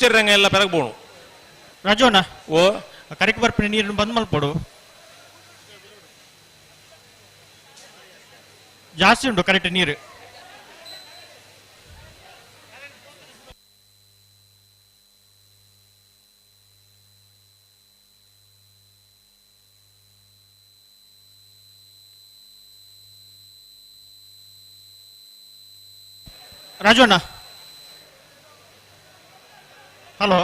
ಪೂಂಚೆರಿ ರಂಗ ಎಲ್ಲ ಪೆರಗ್ಬೋಣು. ರಾಜೋಣ. ಓ. ಕರೆಕ್ ಬರ್ಪಿನ ನೀರನ್ನು ಬಂದ್ ಮಲ್ಪೊಡು, ಜಾಸ್ತಿ ಉಂಟು ಕರೆಕ್ಟ್ ನೀರು. ರಾಜಣ್ಣ, ಹಲೋ.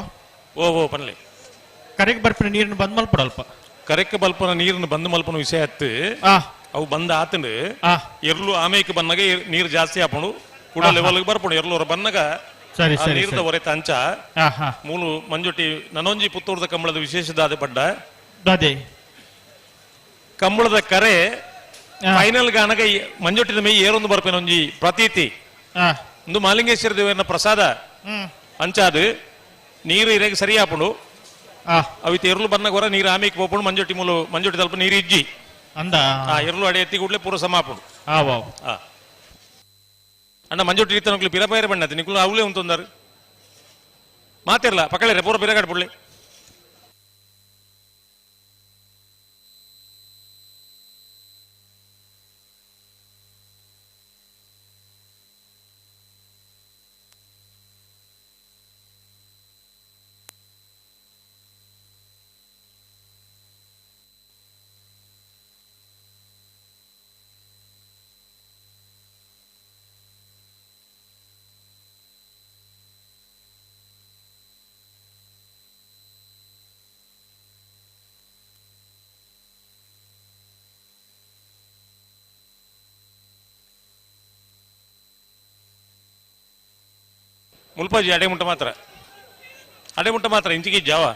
ಓ ಓ ಪನ್ಲೆ. ಕರೆಕ್ ಬರ್ಪಿನ ನೀರನ್ನು ಬಂದ್ ಮಲ್ಪೊಡು ಅಲ್ಪ. ಕರೆಕ್ ಬಲ್ಪನ ನೀರನ್ನು ಬಂದ್ ಮಲ್ಪನ ವಿಷಯ ಅತ್ತು. ಅವು ಬಂದ ಆತಂಡು. ಎರ್ಲು ಆಮೇಕ್ ಬಂದಾಗ ನೀರು ಜಾಸ್ತಿ ಆಪುಂಡು ಕೂಡ. ಲೆವೆಲ್ ಬರ್ಪುಂಡು ಎರ್ಲೂರ ಬನ್ನಗ. ಸರಿ. ಆ ಸರಿ. ನೀರ್ದ ಒರೆತ ಅಂಚ. ಹಾ ಹಾ ಮೂಲು ಮಂಜೊಟ್ಟಿ ನನೊಂಜಿ ಪುತ್ತೂರ್ದ ಕಂಬಳದ ವಿಶೇಷದಾದ ಪಡ್ಡ. ಅದೇ. ಕಂಬಳದ ಕರೆ ಫೈನಲ್ ಗಾನಗ ಈ ಮಂಜೊಟ್ಟಿದ ಮೇ ಏರೊಂದು ಬರ್ಪೇನ ಒಂಜಿ ಪ್ರತೀತಿ. ಒಂದು ಮಾಲಿಂಗೇಶ್ವರ ದೇವರನ ಪ್ರಸಾದ. ಅಂಚಾದು ನೀರು ಇರೆಗ್ ಸರಿ ಆಪುಂಡು. ಅವಿತ ಎರ್ಲು ಬನ್ನಗ ಹೊರ ನೀರು ಆಮೇಕ್ ಪೋಪುಂಡು. ಮಂಜೊಟ್ಟಿ ಮೂಲು ಮಂಜೊಟ್ಟಿ ತಲ್ಪ ನೀರು ಇಜ್ಜಿ. ಅಂದ. ಆ ಎರ್ಲು ಅಡೆ ಎತ್ತಿ ಕೂಡ್ಲೆ ಪೂರ ಸಮ ಆಪುಂಡು. ವಾವ್. ಆ ಅಣ್ಣ ಮಂಜೊಟ್ಟಿ ಇತ್ತನಕ್ಲು ಪಿರಪೈರ ಬಣ್ಣತೆ ನಿಕುಲು ಅವಲೇ ಉಂತೊಂದಾರು ಮಾತಿರ್ಲ ಪಕ್ಕಳೆ ಪೂರ ಪಿರಗಾಡ್ ಪುಳ್ಳಿ. ಮುಲ್ಪಾಜಿ ಅಡೆ ಮುಟ್ಟ ಮಾತ್ರ, ಅಡೆ ಮುಟ್ಟ ಮಾತ್ರ ಇಂಚಿಗೆ ಜಾವ.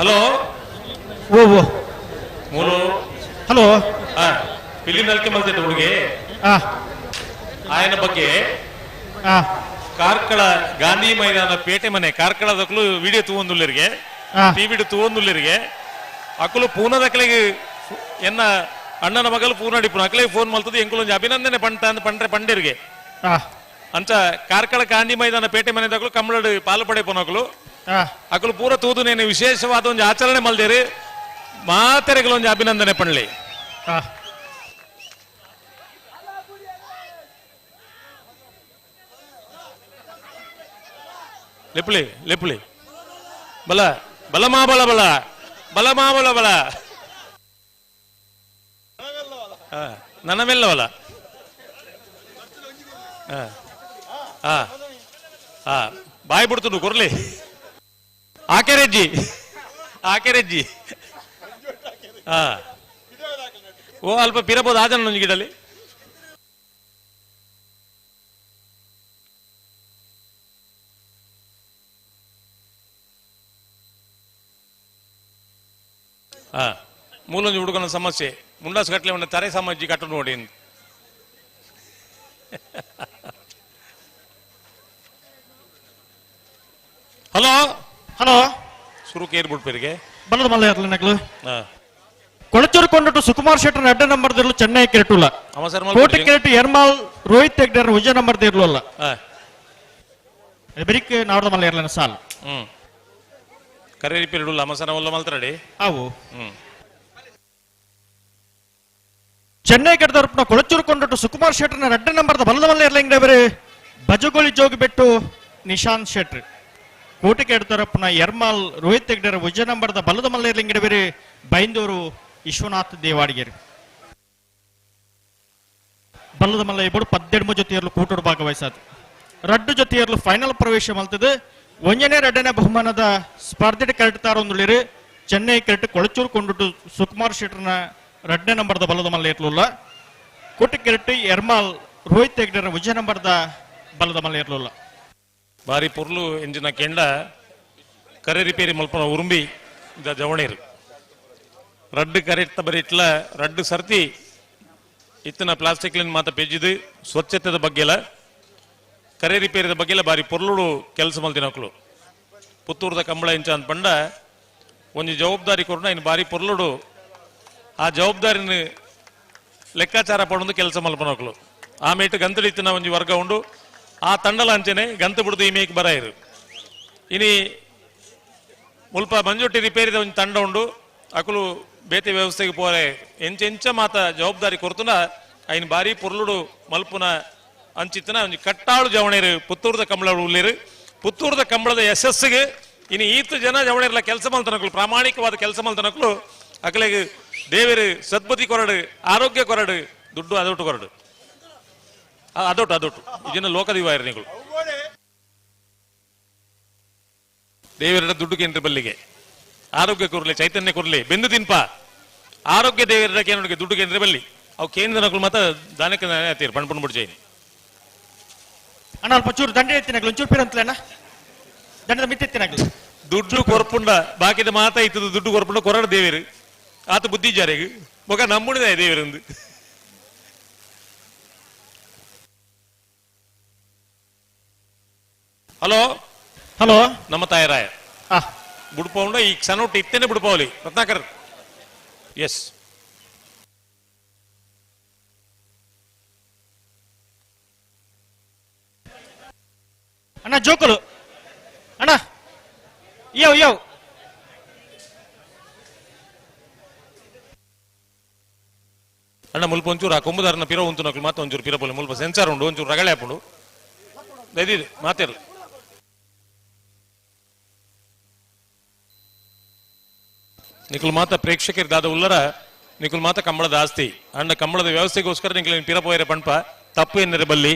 ಹಲೋ. ಓ ಓ. ಮೂಲು. ಹಲೋ. ಆ ಪಿಲಿ ನಲ್ಕೆ ಮಲ್ತಿದ್ದ ಹುಡುಗಿ. ಆಯನ ಬಗ್ಗೆ ಕಾರ್ಕಳ ಗಾಂಧಿ ಮೈದಾನ ಪೇಟೆ ಮನೆ ಕಾರ್ಕಳದಕ್ಕಲು ವಿಡಿಯೋ ತೂವೊಂದುಲ್ಲರಿಗೆ. ಟಿವಿ ತೂವೊಂದುಲ್ಲರಿಗೆ. ಅಕುಲು ಪೂನದಕ್ಲೆಗ್ ಎನ್ನ ಅಣ್ಣನ ಮಗಲು ಪೂನ ಡಿಪ್ಪುನ ಅಕ್ಲೆ ಫೋನ್ ಮಲ್ತದ ಎಂಕುಲೊಂಜಿ ಅಭಿನಂದನೆ ಪಂಟ ಅಂತ ಪಂಡ್ರೆ ಪಂಡಿರ್ಗೆ. ಅಂಚ ಕಾರ್ಕಳ ಗಾಂಧಿ ಮೈದಾನ ಪೇಟೆ ಮನೆದಕ್ಲು ಕಮ್ಮಳಡು ಪಾಲು ಪಡೆ ಪೋನಕುಲು. ಅಕುಲು ಪೂರ ತೂದು ನೇನು ವಿಶೇಷವಾದ ಒಂಜಿ ಆಚರಣೆ ಮಲ್ದೇರು ಮಾತೆರೆಗಳು ಒಂಜಿ ಅಭಿನಂದನೆ ಪಂಡ್ಲಿ. ಲೆಪ್ಪುಲಿ ಲೆಪ್ಪುಲಿ ಬಲ ಬಲ ಮಾ ಬಲ ಬಲ ಬಲ ಮಾ ಬಲ ಬಲ ನನ್ನ ಮೆಲ್ಲವಲ. ಹಾ ಹಾ ಬಾಯ್ ಬಿಡ್ತುಂಡು ಕೊರ್ಲಿ. ಆಕೆರೆಜ್ಜಿ ಆಕೆರೆಜ್ಜಿ. ಹಾ ಓ ಅಲ್ಪ ಪಿರಬೋದು ಆಜನ ಗಿಡಲಿ. ಹಾ ಮೂಲೊಂಜಿ ಹುಡುಗನ ಸಮಸ್ಯೆ ಮುಂಡಾಸ್ ಕಟ್ಲೆ ಉಂಡ ತರೆ ಸಾಮಾಜಿ ಕಟ್ಟು ನೋಡಿ. ಹಲೋ ಹಲೋ ಸುರು ಕೇರ್ ಬಿಡ್ಪೇರಿಗೆ ಬಲ್ಲದ ಮಲ್ಲ ನಗಲು. ಹಾ ಕೊಳಚೂರು ಕೊಂಡಟ್ಟು ಸುಕುಮಾರ್ ಶೆಟ್ಟರ್ ಅಡ್ಡ ನಂಬರ್ ದಿರ್ಲು ಚೆನ್ನೈ ಕೆರೆಟುಲ್ಲ. ಅವ ಸರ್. ಕೋಟೆ ಕೆರೆಟು ಎರ್ಮಾಲ್ ರೋಹಿತ್ ಹೆಗ್ಡೆರ್ ಉಜ್ಜ ನಂಬರ್ ದಿರ್ಲು ಅಲ್ಲ. ಹಾ ಬೆರಿಕ್ ನಾವದ ಮಲ್ಲ ಇರ್ಲನ ಸಾಲ್. ಹ್ಮ್ ಕರೆ ರಿಪೇರಿ ಇಡುಲ್ಲ ಅಮಸರ ಒಲ್ಲ ಮಲ್ತರಡಿ. ಅವು. ಹ್ಮ್ ಚೆನ್ನೈ ಕೆಟ್ಟದರ್ಪಣ ಕೊಳಚೂರು ಕೊಂಡಟ್ಟು ಸುಕುಮಾರ್ ಶೆಟ್ಟರ್ನ ಅಡ್ಡ ನಂಬರ್ದ ಬಲದ ಮಲ್ಲ ಇರ್ಲಿಂಗ್ ಬಜಗೋಳಿ ಜೋಗಿ ಬೆಟ್ಟು ನಿಶಾಂತ್ ಶೆಟ್ರ್. ಕೋಟೆ ಕೆಡ್ತರಪ್ಪನ ಎರ್ಮಾಲ್ ರೋಹಿತ್ ಹೆಗ್ಡೆರ್ ಉಜ್ಜ ನಂಬರ್ದ ಬಲದ ಮಲ್ಲ ಇರ್ಲಿಂಗ್ ಬೈಂದೂರು ವಿಶ್ವನಾಥ್ ದೇವಾಡಿಗೆರ್. ಬಲ್ಲದ ಮಲ್ಲ ಇಬ್ಬರು ಪದ್ದೆಡ್ಮ ಜೊತೆಯರ್ಲು ಕೂಟೋಡು ಭಾಗವಹಿಸಾದ ರಡ್ಡು ಜೊತೆಯರ್ಲು ಫೈನಲ್ ಪ್ರವೇಶ ಮಲ್ತದೆ. ಒಂಜನೇ ರಡ್ಡನೇ ಬಹುಮಾನದ ಸ್ಪರ್ಧೆ ಕರೆಕ್ಟ್ ಒಂದುಳಿರು ಚೆನ್ನೈ ಕರೆಕ್ಟ್ ಕೊಳಚೂರು ಕೊಂಡುಟ್ಟು ಸುಕುಮಾರ್ ಶೆಟ್ಟರ್ನ ರಡ್ಡನೇ ನಂಬರ್ದ ಬಲದ ಮಲ್ಲ ಇರ್ಲಿಲ್ಲ. ಕೋಟೆ ಕೆರೆಟ್ ಎರ್ಮಾಲ್ ರೋಹಿತ್ ಹೆಗ್ಡೆರ ವಿಜಯ ನಂಬರ್ದ ಬಲದ ಮಲ್ಲ ಇರ್ಲಿಲ್ಲ. ಬಾರಿ ಪೊರ್ಲು ಎಂಜಿನ ಕೆಂಡ ಕರೆ ರಿಪೇರಿ ಮಲ್ಪನ ಉರುಂಬಿ ಇದ ಜವಣೇರು ರಡ್ಡು ಕರೆಕ್ಟ್ ಬರಿಟ್ಲ ರಡ್ಡು ಸರ್ತಿ ಇತ್ತಿನ ಪ್ಲಾಸ್ಟಿಕ್ ಮಾತ ಪೆಜ್ಜಿದು ಸ್ವಚ್ಛತೆದ ಬಗ್ಗೆಲ ಕರೆ ರಿಪೇರಿದ ಬಗ್ಗೆಲ ಬಾರಿ ಪೊರ್ಲುಡು ಕೆಲಸ ಮಲ್ತಿನಕ್ಲು. ಪುತ್ತೂರ್ದ ಕಂಬಳ ಇಂಚ ಅಂತ ಪಂಡ ಒಂಜಿ ಜವಾಬ್ದಾರಿ ಕೊರ್ನ ಇನ್ನು ಬಾರಿ ಪೊರ್ಲುಡು ಆ ಜವಾಬ್ದಾರಿನ ಲೆಕ್ಕಾಚಾರ ಪಡೊಂದು ಕೆಲಸ ಮಲ್ಪನಕ್ಲು. ಆಮೇಟ್ ಗಂತಡು ಇತ್ತಿನ ಒಂಜಿ ವರ್ಗ ಉಂಡು ಆ ತಂಡಲ ಅಂಚನೆ ಗಂತು ಬಿಡ್ದು ಈ ಮೇಕ್ ಬರಾಯಿರು. ಇನಿ ಮುಲ್ಪ ಮಂಜೊಟ್ಟಿ ರಿಪೇರಿದ ಒಂಜಿ ತಂಡ ಉಂಡು ಅಕುಲು ಬೇತೆ ವ್ಯವಸ್ಥೆಗೆ ಪೋರೆ ಎಂಚೆಂಚ ಮಾತ ಜವಾಬ್ದಾರಿ ಕೊರ್ತುನ ಐನ್ ಬಾರಿ ಪೊರ್ಲುಡು ಮಲ್ಪುನ ಅಂಚಿತ್ತನ ಒಂಜಿ ಕಟ್ಟಾಳು ಜವಣೇರು ಪುತ್ತೂರ್ದ ಕಂಬಳ ಉಳ್ಳೇರು. ಪುತ್ತೂರ್ದ ಕಂಬಳದ ಯಶಸ್ಸಿಗೆ ಇನ್ನು ಈತ ಜನ ಜವಣೇರ್ಲ ಕೆಲಸ ಮಲ್ತನಕ್ಲು ಪ್ರಾಮಾಣಿಕವಾದ ಕೆಲಸ ಮಲ್ತನಕ್ಲು ಅಕಲೆಗೆ ದೇವರು ಸದ್ಬುದ್ಧಿ ಕೊರಡು ಆರೋಗ್ಯ ಕೊರಡು ದುಡ್ಡು ಅದೊಟ್ಟು ಕೊರಡು ಅದೊಟ್ಟು ಅದೊಟ್ಟು ಇದನ್ನ ಲೋಕದಿವಾಯರ್ ನೀವು ದೇವರ ದುಡ್ಡು ಕೇಂದ್ರ ಬಲ್ಲಿಗೆ ಆರೋಗ್ಯ ಕೊರ್ಲಿ ಚೈತನ್ಯ ಕೊರ್ಲಿ ಬೆಂದು ತಿನ್ಪ ಆರೋಗ್ಯ ದೇವರ ಕೇಂದ್ರ ದುಡ್ಡು ಕೇಂದ್ರ ಬಲ್ಲಿ ಅವು ಕೇಂದ್ರ ನಕಲು ಮಾತ ದಾನಕ್ಕೆ ತೀರ್ ಪಣ್ ಪಣ್ ಬಿಡ್ಜೈನಿ. ಅಣ್ಣ ಅಲ್ಪ ಚೂರು ದಂಡೆ ಎತ್ತಿನಾಗ್ಲು ಒಂಚೂರು ಪಿರಂತಲೇನ ದಂಡದ ಮಿತ್ತ ಎತ್ತಿನಾಗ್ಲು. ದುಡ್ಡು ಕೊರ್ಪುಂಡ ಬಾಕಿದ ಮಾತ ಇತ್ತದ ದುಡ್ಡು ಕೊರ್ಪುಂಡ ಕೊರಡ ದೇವರು ಆತ ಬುದ್ಧಿ ಜಾರಿಗೆ ಮೊಗ ನಮ್ಮುಣಿದ ದೇವರಂದು. ಹಲೋ ಹಲೋ ನಮ್ಮ ತಾಯರಾಯ ಆ ಬುಡ್ಪೌಂಡ ಈ ಕ್ಷಣ ಇತ್ತೇನೆ ಬುಡ್ಪೌಲಿ ರತ್ನಾಕರ್ ಎಸ್ ಅಣ್ಣ ಜೋಕುಲು ಅಣ್ಣ ಯವ್ ಯವ್ ಅಣ್ಣ ಮುಲ್ಪ ಒಂಚೂರು ಆ ಕೊಂಬುದಾರನ ಪಿರ ಉಂತು ನಕ್ಲು ಮಾತ ಒಂಚೂರು ಪಿರ ಪೋಲಿ ಮುಲ್ಪ ಸೆನ್ಸಾರ್ ಉಂಡು ಒಂಚೂರು ರಗಳೆ ಹಾಪುಂಡು ದಯದಿದೆ ಮಾತಿರ್ಲಿ. ನಿಖಲ್ ಮಾತ ಪ್ರೇಕ್ಷಕರು ದಾದ ಉಲ್ಲರ ನಿಖಲ್ ಮಾತ ಕಂಬಳದ ಆಸ್ತಿ ಅಂಡ ಕಂಬಳದ ವ್ಯವಸ್ಥೆಗೋಸ್ಕರ ನಿಖಲ್ ಪಿರ ಪೋಯರೆ ಪಂಪ ತಪ್ಪು ಎನ್ನರೆ ಬಲ್ಲಿ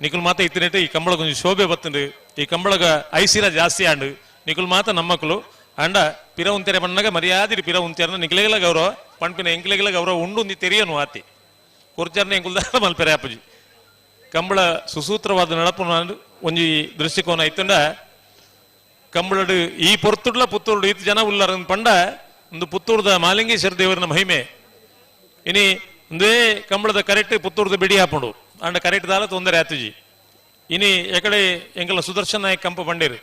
ನಿಖಲ್ ಮಾತ ಇತ್ತಿನಟ್ಟು ಈ ಕಂಬಳ ಕೊಂಚ ಶೋಭೆ ಬತ್ತುಂಡು ಈ ಕಂಬಳಗ ಐಸಿರ ಜಾಸ್ತಿ ಆಂಡು ನಿಖಲ್ ಮಾತ ನಮ್ಮಕ್ಕಳು ಅಂಡ ಪಿರ ಉಂತೆರೆ ಪಣ್ಣಗ ಮರ್ಯಾದಿರಿ ಪಿರ ಉಂತೆರನ ನಿಖಲೆಗಲ ಗೌರವ ಪಣ್ಪಿನ ಎಂಕ್ಲೆಗಲ ಗೌರವ ಉಂಡು ಉಂದಿ ತೆರಿಯನು ಆತಿ ಕುರ್ಚರ್ನ ಎಂಕುಲ್ದಾರ ಮಲ್ಪೆರೆ ಅಪ್ಪಜಿ ಕಂಬಳ ಸುಸೂತ್ರವಾದ ನಡಪುನ ಒಂಜಿ ದೃಷ್ಟಿಕೋನ ಇತ್ತುಂಡ ಕಂಬಳಡು ಈ ಪೊರ್ತುಡ್ಲ ಪುತ್ತೂರುಡು ಈತ ಜನ ಉಲ್ಲರ ಪಂಡ ಒಂದು ಪುತ್ತೂರ್ದ ಮಾಲಿಂಗೇಶ್ವರ ದೇವರನ ಮಹಿಮೆ ಇನಿ ಒಂದೇ ಕಂಬಳದ ಕರೆಕ್ಟ್ ಪುತ್ತೂರ್ದ ಬಿಡಿ ಹಾಪುಂಡು ಅಂಡ ಕರೆಕ್ಟ್ ದಾಲ ತೊಂದರೆ ಆತುಜಿ ಇನಿ ಎಕಡೆ ಎಂಕಲ ಸುದರ್ಶನ್ ನಾಯಕ್ ಕಂಪ ಬಂಡೇರು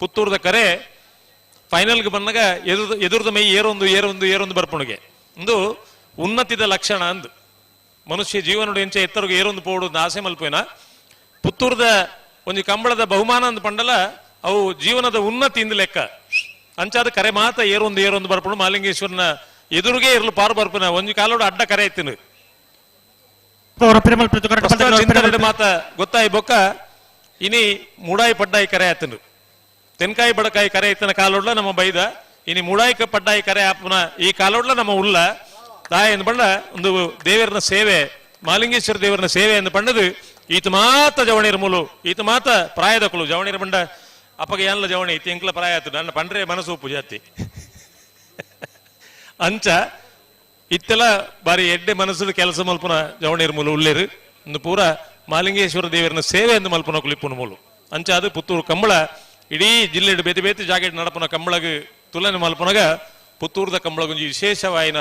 ಪುತ್ತೂರ್ದ ಕರೆ ಫೈನಲ್ಗೆ ಬಂದಾಗ ಎದುರ್ದ ಮೈ ಏರೊಂದು ಏರೊಂದು ಏರೊಂದು ಬರ್ಪುಣಿಗೆ ಒಂದು ಉನ್ನತಿದ ಲಕ್ಷಣ ಅಂದು ಮನುಷ್ಯ ಜೀವನಡು ಎಂಚ ಎತ್ತರಗೆ ಏರೊಂದು ಪೋಡು ಆಸೆ ಮಲ್ಪೇನ ಪುತ್ತೂರ್ದ ಒಂಜಿ ಕಂಬಳದ ಬಹುಮಾನ ಅಂದ್ ಪಂಡಲ ಅವು ಜೀವನದ ಉನ್ನತಿ ಇಂದ ಲೆಕ್ಕ ಅಂಚಾದ ಕರೆ ಮಾತ ಏರೊಂದು ಏರೊಂದು ಬರ್ಪುಣು ಮಾಲಿಂಗೇಶ್ವರನ ಎದುರುಗೆ ಇರಲು ಪಾರು ಬರ್ಪುನ ಒಂಜಿ ಕಾಲೋಡು ಅಡ್ಡ ಕರೆ ಎತ್ತಿನ ಚಿಂತನೆ ಮಾತ ಗೊತ್ತಾಯಿ ಬೊಕ್ಕ ಇನಿ ಮುಡಾಯಿ ಪಡ್ಡಾಯಿ ಕರೆ ಆತನು ತೆನ್ಕಾಯಿ ಬಡಕಾಯಿ ಕರೆ ಇತ್ತನ ಕಾಲೋಡ್ಲ ನಮ್ಮ ಬೈದ ಇನಿ ಮುಡಾಯಿ ಪಡ್ಡಾಯಿ ಕರೆ ಆಪುನ ಈ ಕಾಲೋಡ್ಲ ನಮ್ಮ ಉಲ್ಲ ತಾಯಿ ಎಂದು ಬಣ್ಣ ಒಂದು ದೇವರನ ಸೇವೆ ಮಾಲಿಂಗೇಶ್ವರ ದೇವರನ ಸೇವೆ ಎಂದು ಪಂಡದು ಈತ ಮಾತ ಜವಣಿರ ಮೂಲು ಈತ ಮಾತ ಪ್ರಾಯದಕುಲು ಜವಣಿರ ಬಂಡ ಅಪ್ಪಗೆ ಏನ್ಲ ಜವಣಿ ಇತ್ತು ಎಂಕ್ಲ ಪ್ರಾಯ ಆತು ನನ್ನ ಪಂಡ್ರೆ ಮನಸ್ಸು ಉಪ್ಪು ಜಾತಿ ಅಂಚ ಇತ್ತೆಲ್ಲ ಬಾರಿ ಎಡ್ಡೆ ಮನಸ್ಸು ಕೆಲಸ ಮಲ್ಪುನ ಜವಣಿರ ಮೂಲು ಉಲ್ಲೇರು ಒಂದು ಪೂರ ಮಾಲಿಂಗೇಶ್ವರ ದೇವರನ ಸೇವೆ ಎಂದು ಮಲ್ಪುನ ಕುಲಿಪ್ಪುನ ಮೂಲು ಅಂಚ ಅದು ಪುತ್ತೂರು ಕಂಬಳ ಇಡೀ ಜಿಲ್ಲೆ ಬೇತೆ ಬೇತೆ ಜಾಗೆಟ್ ನಡಪುನ ಕಂಬಳಗ್ ತುಲನೆ ಮಲ್ಪುನಗ ಪುತ್ತೂರ್ದ ಕಂಬಳಗೊಂಜಿ ವಿಶೇಷವಾಯಿನ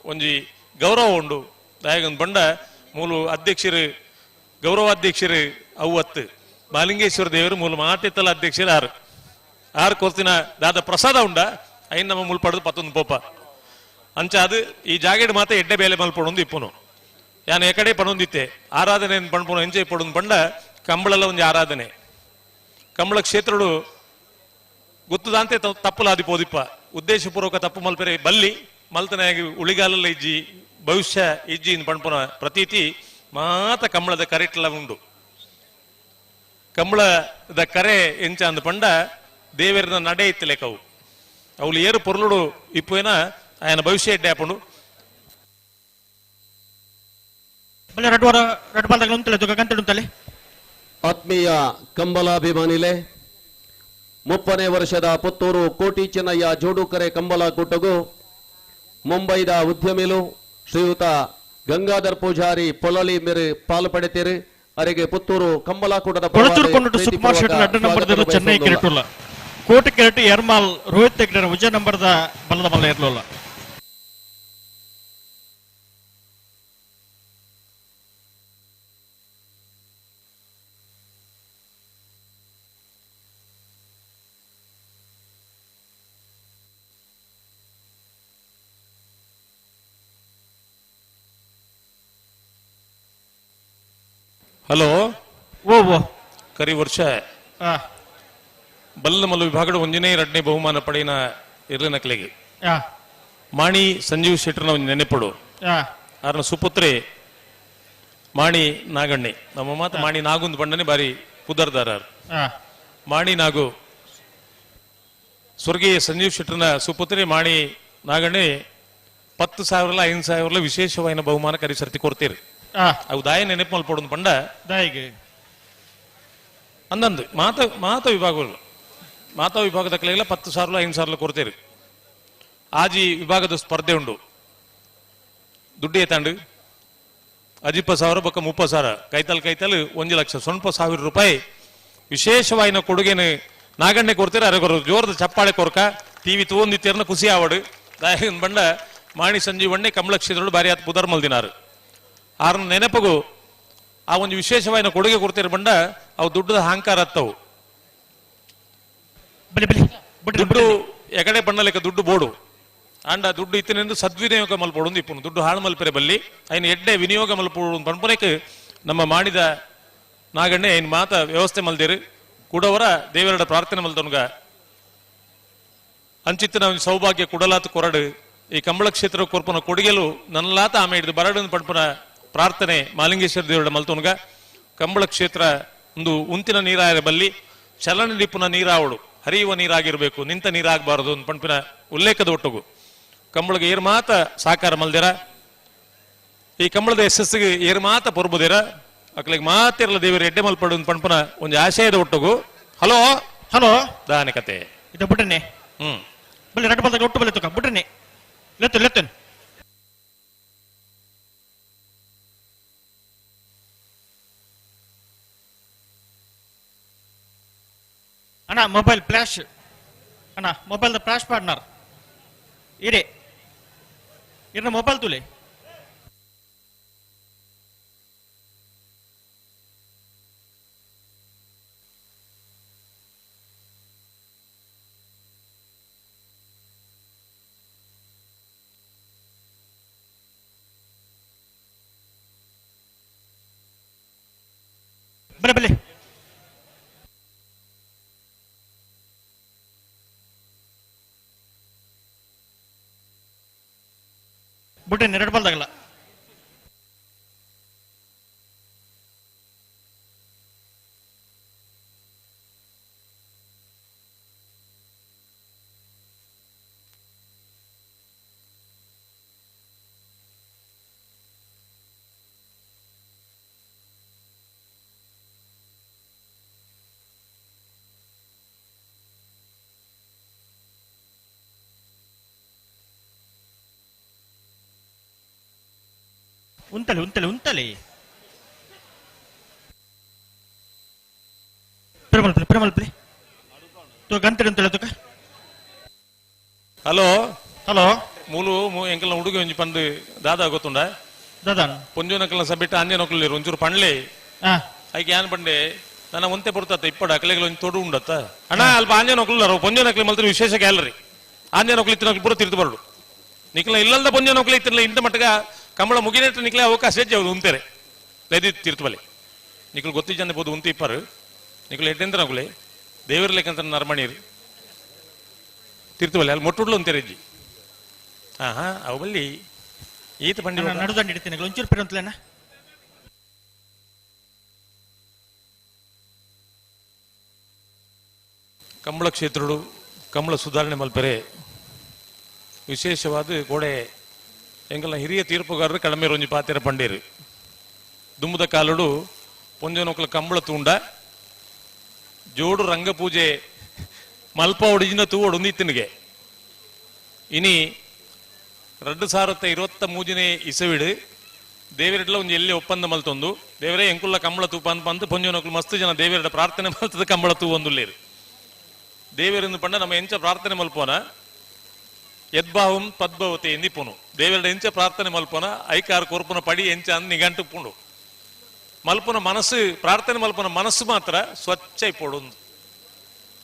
ಒಂಜಿ ಗೌರವ ಉಂಡು. ದಾಯಗೊಂದು ಬಂಡ ಮೂಲು ಅಧ್ಯಕ್ಷರು ಗೌರವಾಧ್ಯಕ್ಷರು ಅವ್ವತ್ತು ಬಾಲಿಂಗೇಶ್ವರ ದೇವರು ಮೂಲು ಮಾತೆತ್ತಲ ಅಧ್ಯಕ್ಷರು ಆರು ಆರು ಕೊರ್ತಿನ ದಾದ ಪ್ರಸಾದ ಉಂಡ ಐನ್ ನಮ್ಮ ಮುಲ್ ಪಡೆದು ಪತ್ತೊಂದು ಪೋಪ ಅಂಚ ಅದು ಈ ಜಾಗೆಡ್ ಮಾತ ಎಡ್ಡೆ ಬೇಲೆ ಮಲ್ಪೊಡೊಂದು ಇಪ್ಪುನು. ಯಾನ್ ಎಕಡೆ ಪಣೊಂದಿತ್ತೆ ಆರಾಧನೆ ಪಣ್ಪುನು ಎಂಚೆ ಪಡೊಂದು ಪಂಡ ಕಂಬಳಲ್ಲ ಒಂಜಿ ಆರಾಧನೆ. ಕಂಬಳ ಕ್ಷೇತ್ರಡು ಗೊತ್ತುದಾಂತೆ ತಪ್ಪುಲಾದಿ ಪೋದಿಪ್ಪ ಉದ್ದೇಶಪೂರ್ವಕ ತಪ್ಪು ಮಲ್ಪೆರೆ ಬಲ್ಲಿ ಮಲ್ತನಾಗಿ ಉಳಿಗಾಲಲ್ಲ ಇಜ್ಜಿ ಭವಿಷ್ಯ ಇಜ್ಜಿ ಪಣ್ಪುನ ಪ್ರತೀತಿ ಮಾತ ಕಂಬಳದ ಕರೆಟ್ಲ ಉಂಡು. ಕಂಬಳದ ಕರೆ ಎಂಚ ಅಂದ್ ಪಂಡ ದೇವರನ ನಡೆ ಇತ್ತಲೆಕವು ಅವಳು ಏರು ಪೊರ್ಲುಡು ಇಪ್ಪುನ ఆయన ಭವಿಷ್ಯ ಎಡ್ಡೆ ಆಪುಂಡು. ಆತ್ಮೀಯ ಕಂಬಲಾಭಿಮಾನಿಲೆ, 30ನೇ ವರ್ಷದ ಪುತ್ತೂರು ಕೋಟಿ ಚೆನ್ನಯ್ಯ ಜೋಡುಕರೆ ಕಂಬಲ ಕೂಟಗೂ ಮುಂಬೈದ ಉದ್ಯಮಿಲು ಶ್ರೀಯುತ ಗಂಗಾಧರ್ ಪೂಜಾರಿ ಪೊಲಲಿ ಮೇರೆ ಪಾಲು ಪಡೆತೀರಿ. ಅರೆಗೆ ಪುತ್ತೂರು ಕಂಬಲ ಕೂಟದ ಕೊಳಚೂರು ಕೊಂಡು ಸುಕುಮಾರ್ ಶೆಟ್ಟರ್ 2 ನಂಬರ್ದಲ್ಲಿ ಚೆನ್ನೈ ಕೆರೆಟುಲ್ಲ ಕೋಟಿ ಕೆರೆಟು ಎರ್ಮಾಲ್ ರೋಹಿತ್ ಹೆಗ್ಡೆ ವಿಜಯ ನಂಬರ್ದ ಬಲದ ಮಲ್ಲ ಇರ್ಲಿಲ್ಲ. ಹಲೋ ಓ ಓ ಕರಿ ವರ್ಷ ಬಲ್ಲ ಮಲ್ಲ ವಿಭಾಗದ ಒಂಜನೇ ಎರಡನೇ ಬಹುಮಾನ ಪಡೆಯಿನ ಇರ್ಲಿನ ಕಲೆಗೆ ಮಾಣಿ ಸಂಜೀವ್ ಶೆಟ್ಟರ್ನ ಒಂದು ನೆನೆಪಡು. ಆರ್ನ ಸುಪುತ್ರೆ ಮಾಣಿ ನಾಗಣ್ಣೆ, ನಮ್ಮ ಮಾತು ಮಾಣಿ ನಾಗುಂದ್ ಬಂಡನೆ ಬಾರಿ ಪುದರ್ದಾರ. ಮಾಣಿ ನಾಗು ಸ್ವರ್ಗೀಯ ಸಂಜೀವ್ ಶೆಟ್ಟರ್ನ ಸುಪುತ್ರೆ ಮಾಣಿ ನಾಗಣ್ಣೆ 10,000 5,000 ವಿಶೇಷವಾದ ಬಹುಮಾನ ಕರಿ ಸರ್ತಿ ಕೊಡ್ತೀರಿ. ಅವು ದಾಯ ನೆನಪು ಮಲ್ಪೊಡೊಂದು ಪಂಡ ದಾಯಿಗೆ ಅಂದಂದು ಮಾತ ಮಾತ ವಿಭಾಗಗಳು ಮಾತಾ ವಿಭಾಗದ ಕಲೆಗೆಲ್ಲ 10,000 5,000 ಕೊಡ್ತೀರಿ. ಆಜಿ ವಿಭಾಗದ ಸ್ಪರ್ಧೆ ಉಂಡು. ದುಡ್ಡು ಏತಾಂಡು ಅಜಿಪ್ಪ ಸಾವಿರ ಬೊಕ್ಕ 30,000 ಕೈತಲ್ ಕೈತಲ್ 1,01,000 ರೂಪಾಯಿ ವಿಶೇಷವಾಯಿನ ಕೊಡುಗೆನು ನಾಗಣ್ಣೆ ಕೊಡ್ತೀರ. ಅರೆಗೊರು ಜೋರದ ಚಪ್ಪಾಳೆ ಕೊರ್ಕ ಟಿವಿ ತೂವೊಂದಿತ್ತೇರ್ನ ಖುಷಿ ಆವಡು. ದಾಯನ್ ಬಂಡ ಮಾಣಿ ಸಂಜೀವಣ್ಣೆ ಕಮಲ ಕ್ಷೇತ್ರಡು ಬಾರಿ ಆತ್ ಪುದರ್ ಮಲ್ದಿನಾರು. ಆರ್ನ ನೆನಪಗು ಆ ಒಂದು ವಿಶೇಷವಾಯಿನ ಕೊಡುಗೆ ಕೊಡ್ತೀರ ಬಂಡ ಅವು ದುಡ್ಡದ ಅಹಂಕಾರ ಹತ್ತವು. ದುಡ್ಡು ಎಕಡೆ ಬಣ್ಣಲೆಕ್ಕ ದುಡ್ಡು ಬೋಡು ಆಂಡ ದುಡ್ಡು ಇತ್ತಿನೆಂದು ಸದ್ವಿನಿಯೋಗ ಮಲ್ಪೊಡು ಇಪ್ಪುನು. ದುಡ್ಡು ಹಾಳು ಮಲ್ಪೆರೆ ಬಲ್ಲಿ ಐನ ಎಡ್ಡೆ ವಿನಿಯೋಗ ಮಲ್ಪೊಡು ಪನ್ಪುನೆಕ್ ನಮ್ಮ ಮಾಡಿದ ನಾಗಣ್ಣೆ ಐನ್ ಮಾತ ವ್ಯವಸ್ಥೆ ಮಲ್ದಿರು. ಕೂಡವರ ದೇವರಡ ಪ್ರಾರ್ಥನೆ ಮಲ್ದೊನ್ಗ ಅಂಚಿತ್ತಿನ ಒಂಜಿ ಸೌಭಾಗ್ಯ ಕುಡಲಾತ ಕೊರಡು ಈ ಕಂಬಳ ಕ್ಷೇತ್ರ ಕೊರ್ಪುನ ಕೊಡುಗೆಲು ನನ್ನಲಾತ ಆಮೆ ಹಿಡಿದು ಬರಡು ಪಡ್ಪುನ ಪ್ರಾರ್ಥನೆ ಮಾಲಿಂಗೇಶ್ವರ ದೇವರ ಮಲ್ತೊನ್ಗ. ಕಂಬಳ ಕ್ಷೇತ್ರ ಒಂದು ಉಂತಿನ ನೀರಾಯರ ಬಲ್ಲಿ ಚಲನ ನಿಪ್ಪುನ ನೀರಾವಡು ಹರಿಯುವ ನೀರಾಗಿರ್ಬೇಕು, ನಿಂತ ನೀರಾಗಬಾರದು ಅಂತ ಪಂಪಿನ ಉಲ್ಲೇಖದ ಒಟ್ಟುಗು ಕಂಬಳಗೆ ಏರ್ ಮಾತ ಸಾಕಾರ ಮಲ್ದಿರ. ಈ ಕಂಬಳದ ಯಶಸ್ಸಿಗೆ ಏರ್ ಮಾತ ಪೊರ್ಬುದಿರ ಅಕ್ಲಿಗೆ ಮಾತಿರಲ್ಲ ದೇವರು ಎಡ್ಡೆ ಮಲ್ಪಡು ಪಂಪನ ಒಂದು ಆಶಯದ ಒಟ್ಟುಗು. ಹಲೋ ಹಲೋ ದಾನೆ ಕತೆ ಇದು ಬುಡ್ರನೆ ಬಲ್ಲಿ ರಡ್ಡು ಬಲ್ದಾಗ ಒಟ್ಟು ಬಲ್ಲಿ ತುಕ ಬುಡ್ರನೆ ಲೆತ್ತು ಲೆತ್ತನ್ ಅಣ್ಣ ಮೊಬೈಲ್ ಫ್ಲಾಶ್ ಅಣ್ಣ ಮೊಬೈಲ್ ಫ್ಲಾಶ್ ಪಾರ್ಟ್ನರ್ ಇರೇ ಇರ್ನ ಮೊಬೈಲ್ ತುಲೆ ಬಲೆ ಬಲೆ ಬುಟ್ಟೆ ಎರಡು ಬಲ್ದಾಗಲ್ಲ. ಉಂತಲೆ ಉಂತಲೆ ಉಂತಲೆ ಪ್ರೇಮಲ್ಪಲೆ ಪ್ರೇಮಲ್ಪಲೆ ತೋ ಗಂತಡೆ ಉಂತಲೆ ತುಕ. ಹಲೋ Hello ಮೂಲು ಎಂಕಲ್ನ ಹುಡುಗಿ ಒಂಜಿ ಪಂದ್ ದಾದಾ ಗೊತ್ತುಂಡ? ದಾದಾ? ಪೊಂಜೋನಕಲ್ನ ಸಬಿಟ್ಟ ಆಂಜನಕುಲು ಒಂಚೂರು ಪಂಡ್ಲೆ. ಐಕೆ ಯಾನ್ ಪಂಡೆ, ನನ್ನ ಒಂತೆ ಪೊರ್ತತ್ತ ಇಪ್ಪಡ ಅಕಲೆಗಳ ಒಂಜಿ ತೊಡು ಉಂಡತ್ತ ಅಣ್ಣ. ಅಲ್ಪ ಆಂಜನಕುಲು ಪೊಂಜೋನಕ್ಲೆ ಮಲ್ತ್ರ ವಿಶೇಷ ಗ್ಯಾಲರಿ. ಆಂಜನಕುಲು ಇತ್ತಿನಕ್ಲು ಪೂರ ತಿರ್ತು ಬರಡು. ನಿಕ್ಲ ಇಲ್ಲಲ್ದ ಪೊಂಜೋನಕುಲು ಇತ್ತಿನ ಇಂತ ಮಟ್ಟಗ ಕಂಬಳ ಮುಗಿನೆಟ್ಟು ನಿಕ್ಲೆ ಅವಕಾಶ ಹೆಚ್ಚು ಉಂತೆರೆ ಲೈದಿ ತೀರ್ತು ಬಲೆ. ನಿಕ್ಲು ಗೊತ್ತಿಜ್ಜಂದೆ ಪೋದು ಉಂತಿ ಇಪ್ಪರು. ನಿಕ್ಲು ಎಡ್ಡೆಂತ ನಕುಲೆ ದೇವರ ಲೆಕ್ಕಂತ ನರಮಣೀರು ತೀರ್ತು ಬಲೆ. ಅಲ್ಲಿ ಮೊಟ್ಟುಡ್ಲು ಉಂತೆರೆ ಇಜ್ಜಿ. ಹಾ ಹಾ, ಅವು ಬಲ್ಲಿ ಈತ ಪಂಡಿ. ನಡುದಂಡಿ ಇಡ್ತೀನಿ, ಒಂಚೂರು ಪಿರಂತಲೇನ. ಕಂಬಳ ಕ್ಷೇತ್ರಡು ಕಂಬಳ ಸುಧಾರಣೆ ಮಲ್ಪೆರೆ ವಿಶೇಷವಾದ ಗೋಡೆ ಎಂಕಲ್ನ ಹಿರಿಯ ತೀರ್ಪುಗಾರರು ಕಡಮೆ ರೊಂಜಿ ಪಾತೆರ ಪಂಡೇರು. ದುಮ್ಮದ ಕಾಲುಡು ಪೊಂಜನೊಕ್ಲ ಕಂಬಳ ತೂಂಡ ಜೋಡು ರಂಗಪೂಜೆ ಮಲ್ಪ ಒಡಿಜಿನ ತೂವೊಡು ಇತ್ತಿನಿಗೆ. ಇನಿ 2023ನೇ ಇಸವಿಡು ದೇವರೆಡ್ಲ ಒಂಜಿ ಎಲ್ಲಿ ಒಪ್ಪಂದ ಮಲ್ತೊಂದು, ದೇವರೇ ಎಂಕುಲ್ಲ ಕಂಬಳ ತೂಪ ಅಂತ ಪಂದು ಪೊಂಜನೊಕ್ಲು ಮಸ್ತ್ ಜನ ದೇವರೆಡ ಪ್ರಾರ್ಥನೆ ಮಲ್ತದ ಕಂಬಳ ತೂ ಒಂದುಲ್ಲೇರು. ದೇವರಿಂದ ಪಂಡ ನಮ್ಮ ಎಂಚ ಪ್ರಾರ್ಥನೆ ಮಲ್ಪೋನ, ಯದ್ಭಾವಂ ಪದ್ಭವತಿ ಎಂದಿ ಪೋನು. ದೇವರ ಎಂಚ ಪ್ರಾರ್ಥನೆ ಮಲ್ಪೋನ, ಐಕಾರ ಕೊರ್ಪುನ ಪಡಿ ಎಂಚ ಅಂದ್ ನಿಗಂಟು ಪುಂಡು. ಮಲ್ಪುನ ಮನಸ್ಸು, ಪ್ರಾರ್ಥನೆ ಮಲ್ಪುನ ಮನಸ್ಸು ಮಾತ್ರ ಸ್ವಚ್ಛ ಇಪ್ಪೊಡು.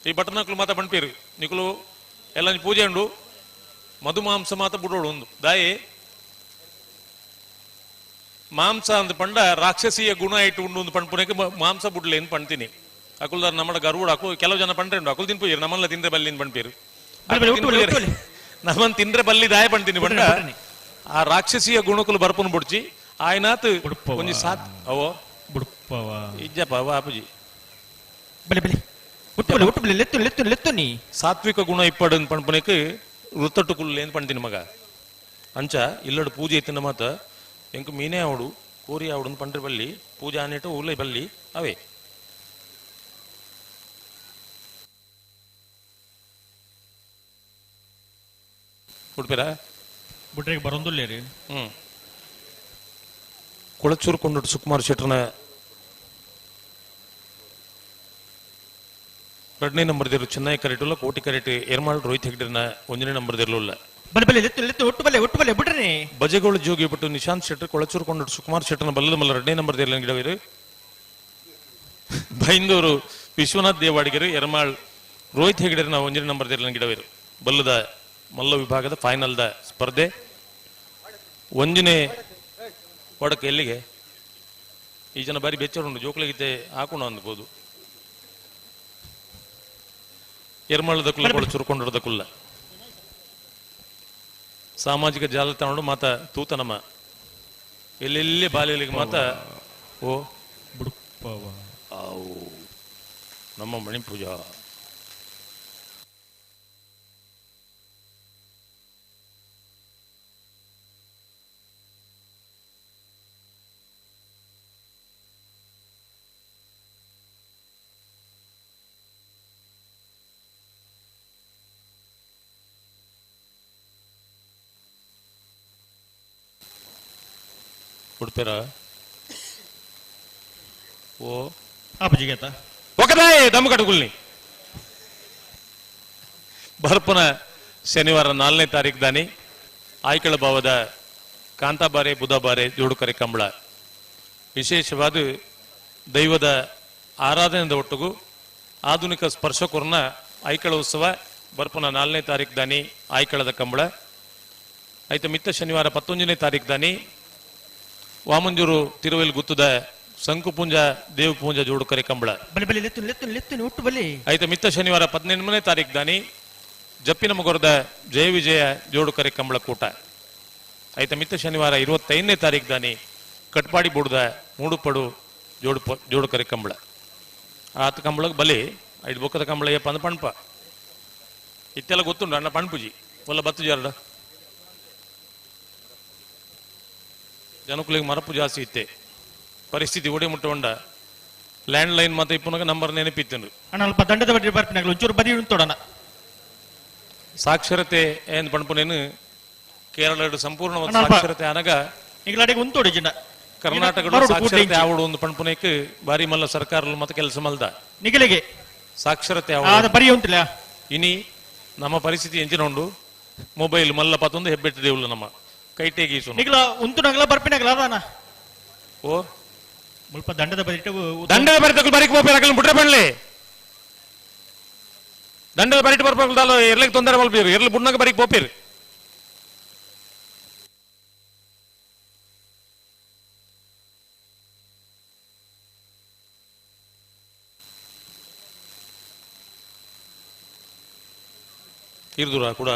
ಈ ಬಟನಕ್ಲು ಮಾತ ಪಣ್ಪೇರು, ನಿಕುಲು ಎಲ್ಲ ಪೂಜೆ ಉಂಡು, ಮಧುಮಾಂಸ ಮಾತ ಬುಡೋಡು ಒಂದು ದಾಯಿ. ಮಾಂಸ ಅಂದ್ ಪಂಡ ರಾಕ್ಷಸೀಯ ಗುಣ ಇಟ್ಟು ಉಂಡು ಒಂದು ಪಣ್ಪುನಕ್ಕೆ ಮಾಂಸ ಬುಡ್ಲೆ ಅಂತ ಪಣ್ತೀನಿ. ಅಕುಲ್ದಾರ್ ನಮ್ಮಡ ಗರುಡ ಅಕು ಕೆಲವು ಜನ ಪಂಡ್ರೆ ಉಂಡು, ಅಕುಲ್ ತಿನ್ಪುಜೇರು, ನಮ್ಮಲ್ಲ ತಿಂದ್ರೆ ಬಲ್ಲಿ ಅಂತ ಪಣ್ಪೇರು. ನಮ್ಮನ್ ತಿಂದ್ರೆ ಬಲ್ಲಿ ದಾಯ ಪಣ್ತೀನಿ ಪಂಡ ಆ ರಾಕ್ಷಸೀಯ ಗುಣಕುಲು ಬರ್ಪುನ್ ಬುಡ್ಚಿ ಆಯ್ನಾತ್ ಒಂಜಿ ಸಾತ್ ಅವೋ ಬುಡ್ಪವ. ಇಜ್ಜಪ್ಪ ಅವ ಅಪುಜಿ. ಬಲೆ ಬಲೆ ಉಟ್ಟು ಬಲೆ ಉಟ್ಟು ಬಲೆ ಲೆತ್ತು ಲೆತ್ತು ಲೆತ್ತು ನೀ. ಸಾತ್ವಿಕ ಗುಣ ಇಪ್ಪಡು ಪಣ್ಪುನಕ್ಕೆ ವೃತ್ತಟ್ಟು ಕುಲ್ಲೆ ಅಂತ ಪಣ್ತೀನಿ ಮಗ. ಅಂಚ ಇಲ್ಲಡು ಪೂಜೆ ಇತ್ತಿನ ಮಾತ ಎಂಕು ಮೀನೇ ಆವಡು ಕೋರಿ ಆವಡು ಅಂತ ಪಂಡ್ರೆ ಬಲ್ಲಿ, ಪೂಜೆ ಆನೇಟು ಉಲ್ಲ ಬಲ್ಲಿ ಅವೇ. ಉಡ್ಪಿರಾ? ಬುಡ್ರಿಗೆ ಬರೋದಿಲ್ಲ ರೀ. ಕೊಳಚೂರು ಕೊಂಡೋಟು ಸುಕುಮಾರ್ ಶೆಟ್ಟರ್ನ ಎರಡನೇ ನಂಬರ್ ದಿರು ಚೆನ್ನೈ ಕರೆಟುಲ್ಲ, ಕೋಟಿ ಕರೆಟ್ ಏರ್ಮಾಳ್ ರೋಹಿತ್ ಹೆಗ್ಡೆರ್ನ ಒಂದನೇ ನಂಬರ್ ದಿರ್ಲುಲ್ಲ. ಬಲೆ ಬಲೆ ಲೆತ್ತು ಲೆತ್ತು ಒಟ್ಟು ಬಲೆ ಒಟ್ಟು ಬಲೆ ಬಿಡ್ರಿ. ಬಜೆಗೋಳು ಜೋಗಿ ಬಿಟ್ಟು ನಿಶಾಂತ್ ಶೆಟ್ಟರ್ ಕೊಳಚೂರು ಕೊಂಡೋಟು ಸುಕುಮಾರ್ ಶೆಟ್ಟರ್ನ ಬಲ್ಲದ ಮಲ್ಲ ಎರಡನೇ ನಂಬರ್ ದಿರ್ಲ ಗಿಡವಿರು. ಬೈಂದೂರು ವಿಶ್ವನಾಥ್ ದೇವಾಡಿಗರು ಎರ್ಮಾಳ್ ರೋಹಿತ್ ಹೆಗ್ಡೆರ್ನ ಒಂದನೇ ನಂಬರ್ ದಿರ್ಲ ಗಿಡವಿರು. ಬಲ್ಲದ ಮಲ್ಲ ವಿಭಾಗದ ಫೈನಲ್ದ ಸ್ಪರ್ಧೆ ಒಂದನೇ ಒಡಕ ಎಲ್ಲಿಗೆ ಈ ಜನ ಬಾರಿ ಬೆಚ್ಚರುಂಡು ಜೋಕ್ಲಗಿತ್ತೆ ಹಾಕೊಂಡು ಅಂದ್ಬೋದು. ಎರ್ಮಾಳದ ಕುಲ್ಲ ಕೊಳಚೂರು ಕೊಂಡದ ಕುಲ್ಲ ಸಾಮಾಜಿಕ ಜಾಲತಾಣ ಮಾತ ತೂತ ನಮ್ಮ ಎಲ್ಲೆಲ್ಲಿ ಬಾಲ್ಯಲಿಗೆ ಮಾತ ಓ ಬುಡ್ಪವ. ಅವು ನಮ್ಮ ಮಣಿಪೂಜಾ ಕೊಡ್ತೀರ ಓ ಆಪುಜಿಗೆ. ఒకదాయే దమ్ము కడుగుల్ని. ಬರ್ಪುನ ಶನಿವಾರ 4ನೇ ತಾರೀಕು ದಾನಿ ಆಯ್ಕಳ ಭಾವದ ಕಾಂತಾಬಾರೆ ಬುಧಬಾರೆ ಜೋಡುಕರೆ ಕಂಬಳ ವಿಶೇಷವಾದ ದೈವದ ಆರಾಧನೆದ ಒಟ್ಟುಗು ಆಧುನಿಕ ಸ್ಪರ್ಶಕುರ್ನ ಐಕಳ ಉತ್ಸವ ಬರ್ಪುನ 4ನೇ ತಾರೀಕು ದಾನಿ ಆಯ್ಕಳದ ಕಂಬಳ. ಆಯ್ತು ಮಿತ್ತ ಶನಿವಾರ 19ನೇ ತಾರೀಕು ದಾನಿ ವಾಮಂಜೂರು ತಿರುವೆಲ್ ಗುತ್ತದ ಸಂಕುಪುಂಜ ದೇವಪೂಂಜ ಜೋಡುಕರೆ ಕಂಬಳ. ಬಲೆ ಬಲೆ ಲೆತ್ತು ಲೆತ್ತು ಲೆತ್ತು ಒಟ್ಟು ಬಲೆ. ಆಯ್ತು ಮಿತ್ತ ಶನಿವಾರ 18ನೇ ತಾರೀಕು ದಾನಿ ಜಪ್ಪಿನ ಮುಗೊರದ ಜಯ ವಿಜಯ ಜೋಡುಕರೆ ಕಂಬಳ ಕೂಟ. ಆಯ್ತು ಮಿತ್ತ ಶನಿವಾರ 25ನೇ ತಾರೀಕು ದಾನಿ ಕಟ್ಪಾಡಿ ಬುಡ್ದ ಮೂಡುಪಡು ಜೋಡುಕರೆ ಕಂಬಳ. ಆತ ಕಂಬಳಕ್ಕೆ ಬಲಿ ಐದು ಬೊಕ್ಕದ ಕಂಬಳ ಯಪ್ಪ ಅಂದ ಪಣ್ಪ ಇತ್ತೆಲ್ಲ ಗೊತ್ತುಂಡು ಅಣ್ಣ ಪಣ್ಪುಜಿ ಒಲ್ಲ ಬತ್ತು ಜಾರಡ ಜನಕುಲಿಗೆ ಮರಪು ಜಾಸ್ತಿ ಇತ್ತೆ ಪರಿಸ್ಥಿತಿ ಒಡೆ ಮುಟ್ಟವಂಡ ಲ್ಯಾಂಡ್ ಲೈನ್ ಮತ್ತೆ ಇಪ್ಪುನಗ ನಂಬರ್ ನೆನಪಿತ್ತು. ಅಣ್ಣ ಅಲ್ಪ ದಂಡದ ಬಡ್ಡಿ ಬರ್ಪಿನಾಗಲು ಒಂಚೂರು ಬದಿ ಉಂಟೋಡಣ. ಸಾಕ್ಷರತೆ ಏನ್ ಪಣ್ಪುನೇನು ಕೇರಳ ಸಂಪೂರ್ಣವಾದ ಅಣ್ಣ, ಅಲ್ಪ. ಸಾಕ್ಷರತೆ ಅನಗ ಈಗಲಾಡಿಗೆ ಉಂತೋಡಿ ಜಿಂಡ ಕರ್ನಾಟಕದ ಸಾಕ್ಷರತೆ ಆವಡು ಒಂದು ಪಣ್ಪುನೇಕ್ ಬಾರಿ ಮಲ್ಲ ಸರ್ಕಾರ ಮತ್ತೆ ಕೆಲಸ ಮಲ್ದ ನಿಗಲಿಗೆ ಸಾಕ್ಷರತೆ ಆದ ಆವಡು ಬರಿ ಉಂಟಿಲ್ಲ. ಇನಿ ನಮ್ಮ ಪರಿಸ್ಥಿತಿ ಎಂಚಿನ ಉಂಡು ಮೊಬೈಲ್ ಮಲ್ಲ ಪತ್ತೊಂದು ಹೆಬ್ಬೆಟ್ಟು ದೇವುಲ್ಲ ನಮ್ಮ ಕೈಟೇಗಿ ಗೀಸುನು. ನಿಗ್ಲ ಉಂತುನಗಲ ಬರ್ಪಿನಗಲ ಅದಾನ. ಓ. ಮುಲ್ಪ ದಂಡದ ಬದಿಟ್ಟು ದಂಡದ ಬರಿತಕ್ಕೂ ಬರಿಕ್ ಪೋಪೇರು ಅಕಲ್ ಬುಟ್ರೆ ಪಣ್ಲೆ. ದಂಡದ ಬರಿಟ್ ಬರ್ಪಕ್ಲು ದಾಲ ಎರ್ಲಿಗೆ ತೊಂದರೆ ಮಲ್ಪೇರು, ಎರ್ಲಿ ಬುಡ್ನಾಗ ಬರಿಕ್ ಪೋಪೇರು. ಇರ್ದುರ ಕೂಡ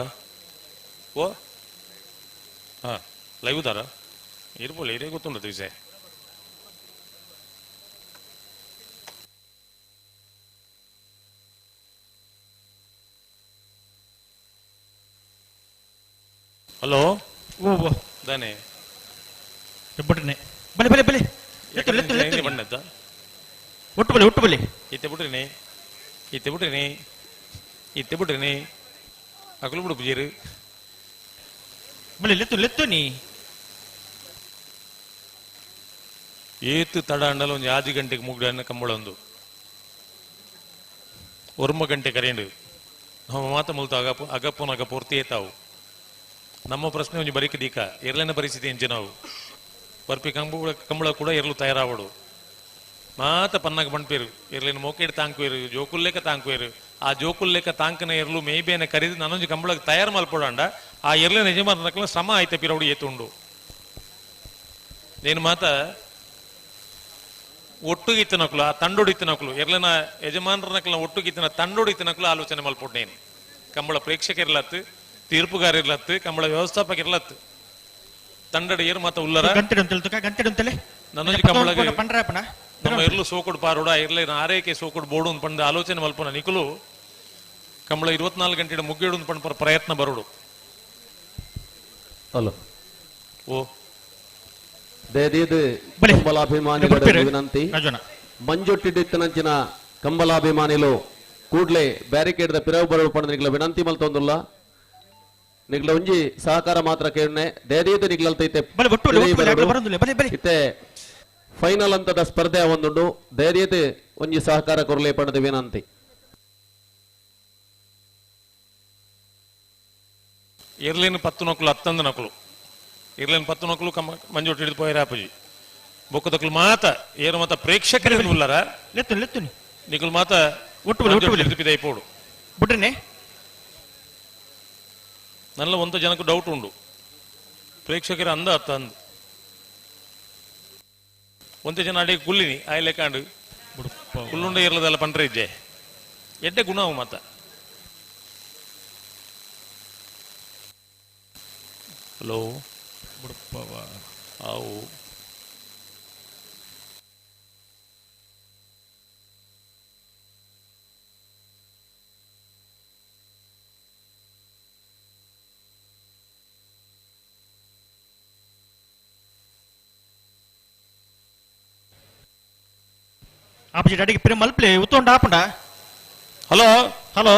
ಓ ಹಾ ಲೈವ್ ದಾರ ಇರ್ಬೋಲ್ಲ ಇರೇ ಗೊತ್ತುಂಟು ವಿಷಯ. ಹಲೋ. ಓ ಓ. ದಾನೆ. ಬಿಟ್ರೆ ಬಲೆ ಬಲೆ ಬಲೆ ಲೆತ್ತು ಲೆತ್ತು ಲೆತ್ತು. ಬಣ್ಣದ್ದ. ಒಟ್ಟು ಬಲೆ ಒಟ್ಟು ಬಲೆ. ಇತ್ತೆ ಬಿಟ್ರಿನಿ, ಇತ್ತೆ ಬಿಟ್ರಿನಿ, ಇತ್ತೆ ಬಿಟ್ರಿನಿ, ಅಕಲು ಬಿಡು ಪೂಜೇರು. ಬಲೆ ಲೆತ್ತು ಲೆತ್ತು ನೀ. ಏತು ತಡ ಅಂಡಲ ಒಂಜಿ ಆಜಿ ಗಂಟೆಗೆ ಮುಗ್ಡ ಕಂಬಳೊಂದು ಒರ್ಮ ಗಂಟೆ ಕರೆಂಡು ನಮ್ಮ ಮಾತ ಮುಲ್ತ ಅಗಪ ಅಗಪ್ಪನಗ ಪೂರ್ತಿ ಏತಾವು. ನಮ್ಮ ಪ್ರಶ್ನೆ ಒಂಜಿ ಬರಿಕ ದೀಕ ಎರ್ಲೆನ ಪರಿಸ್ಥಿತಿ ಎಂಚೆ ನಾವು ಬರ್ಪಿ ಕಂಬಳ ಕಂಬಳ ಕೂಡ ಎರ್ಲು ತಯಾರಾವಡು ಮಾತ ಪನ್ನಾಗ ಬಂಡ್ಪೇರು ಎರ್ಲಿನ ಮೋಕೇಡ್ ತಾಂಕುವೇರು ಜೋಕುಲ್ಲೇಕ ತಾಂಕುವೇರು. ಆ ಜೋಕುಲ್ಲೇಕ ತಾಂಕನ ಎರ್ಲು ಮೇಯ್ಬೇನೆ ಕರಿದು ನಾನೊಂಜಿ ಕಂಬಳಕ್ಕೆ ತಯಾರು ಮಲ್ಪೊಡಂಡ ಆ ಎರ್ಲಿನ ಯಜಮಾನಕ್ಲ ಶ್ರಮ ಆಯ್ತ ಪಿರೌಡಿ ಏತುಂಡು. నేను ಮಾತ ಒಟ್ಟುಗಿತ್ತನಕ್ಲು ಆ ತಂಡೊಡಿತ್ತನಕ್ಲು ಎರ್ಲಿನ ಯಜಮಾನರನಕ್ಲ ಒಟ್ಟುಗಿತ್ತಿನ ತಂಡೊಡಿತ್ತನಕ್ಲು ಆಲೋಚನೆ ಮಲ್ಪೊಡು. నేను ಕಂಬಳ ಪ್ರೇಕ್ಷಕರಿಲ್ಲತ್ತು, ತೀರ್ಪುಗಾರಿರ್ಲತ್ತು, ಕಂಬಳ ವ್ಯವಸ್ಥಾಪಕ ಇರ್ಲತ್ತು, ತಂಡಡ ಏರು ಮಾತ ಉಲ್ಲರ. ಗಂಟೆ ಉಂಟು ಗಂಟೆ ಉಂಟಲೆ. ನನ್ನೊಂಜಿ ಕಂಬಳಗೆ ಪಂಡ್ರಪ್ಪನ ನಮ್ಮ ಎರ್ಲು ಸೋಕುಡು ಪಾರೋಡ ಇರ್ಲಿ ಆರೈಕೆ ಸೋಕುಡು ಬೋಡು ಅಂತ ಪಂಡ ಆಲೋಚನೆ ಮಲ್ಪುನ ನಿಕುಲು ಕಂಬಳ 24 ಗಂಟೆ ಮುಗ್ಗಿಡು ಅಂತ ಪಂಡ ಪ್ರಯತ್ನ ಬರೋಡು. ಹಲೋ. ಓ. ದಯದೀದು ಬಲೆ. ಕಂಬಲಾಭಿಮಾನಿಗಳ ವಿನಂತಿ, ಮಂಜೊಟ್ಟಿಡಿತ್ತನಂಚಿನ ಕಂಬಲಾಭಿಮಾನಿಲು ಕೂಡ್ಲೆ ಬ್ಯಾರಿಕೇಡ್ ದ ಪಿರವು ಬರೋಡು ಪಂಡ ನಿಗ್ಲ ವಿನಂತಿ ಮಲ್ತೊಂದುಲ್ಲ. ನಿಗ್ಲ ಒಂಜಿ ಸಹಕಾರ ಮಾತ್ರ ಕೇಳನೆ ದಯದೀದು ನಿಗ್ಲಲ್ತೈತೆ. ಬಲೆ ಒಟ್ಟು ಬಲೆ, ಒಟ್ಟು ಬಲೆ, ಅಗಲ ಬರೋದಿಲ್ಲ. ಬಲೆ ಬಲೆ. ಇತ್ತೆ ಫೈನಲ್ ಹಂತದ ಸ್ಪರ್ಧೆ ಒಂದುಂಡು, ದಯದೀದು ಒಂಜಿ ಸಹಕಾರ ಕೊರಲೆ ಪಂಡದ ವಿನಂತಿ. ಎರ್ಲಿನ ಪತ್ತು ನಕಲು ಹತ್ತೊಂದು ನಕಲು ಇರ್ಲಿನ ಪತ್ತು ನಕಲು ಕಮ್ಮ ಮಂಜೊಟ್ಟು ಹಿಡಿದು ಪೋಯರ ಅಪ್ಪಜಿ ಬೊಕ್ಕದಕ್ಲು ಮಾತ ಏರು ಮಾತ ಪ್ರೇಕ್ಷಕರು ಉಲ್ಲರ. ಲೆತ್ತು ಲೆತ್ತು ನೀ. ನಿಕುಲು ಮಾತ ಒಟ್ಟು ಬಲೆ, ಒಟ್ಟು ಬಲೆ. ಹಿಡಿದು ಪೋಡು. ಬಿಟ್ರನೆ. ನಲ್ಲ ಒಂತ ಜನಕ್ಕೆ ಡೌಟ್ ಉಂಡು ಪ್ರೇಕ್ಷಕರ ಅಂದ ಅತ್ತ ಅಂದು ಒಂತೆ ಜನ ಅಡಿಗೆ ಕುಲ್ಲಿನಿ ಆಯ್ಲೆ ಕಾಂಡು ಕುಲ್ಲುಂಡ ಇರ್ಲದಲ್ಲ ಪಂಡ್ರೆ ಇಜ್ಜೆ ಎಡ್ಡೆ ಗುಣ ಅವು ಮಾತ. ಹಲೋ. ಅವು ಆಪಜಿ ಅಡಿಗೆ ಪಿರ ಮಲ್ಪ್ಲೆ ಉತ್ತೊಂಡ ಆಪುಂಡ. ಹಲೋ. ಹಲೋ.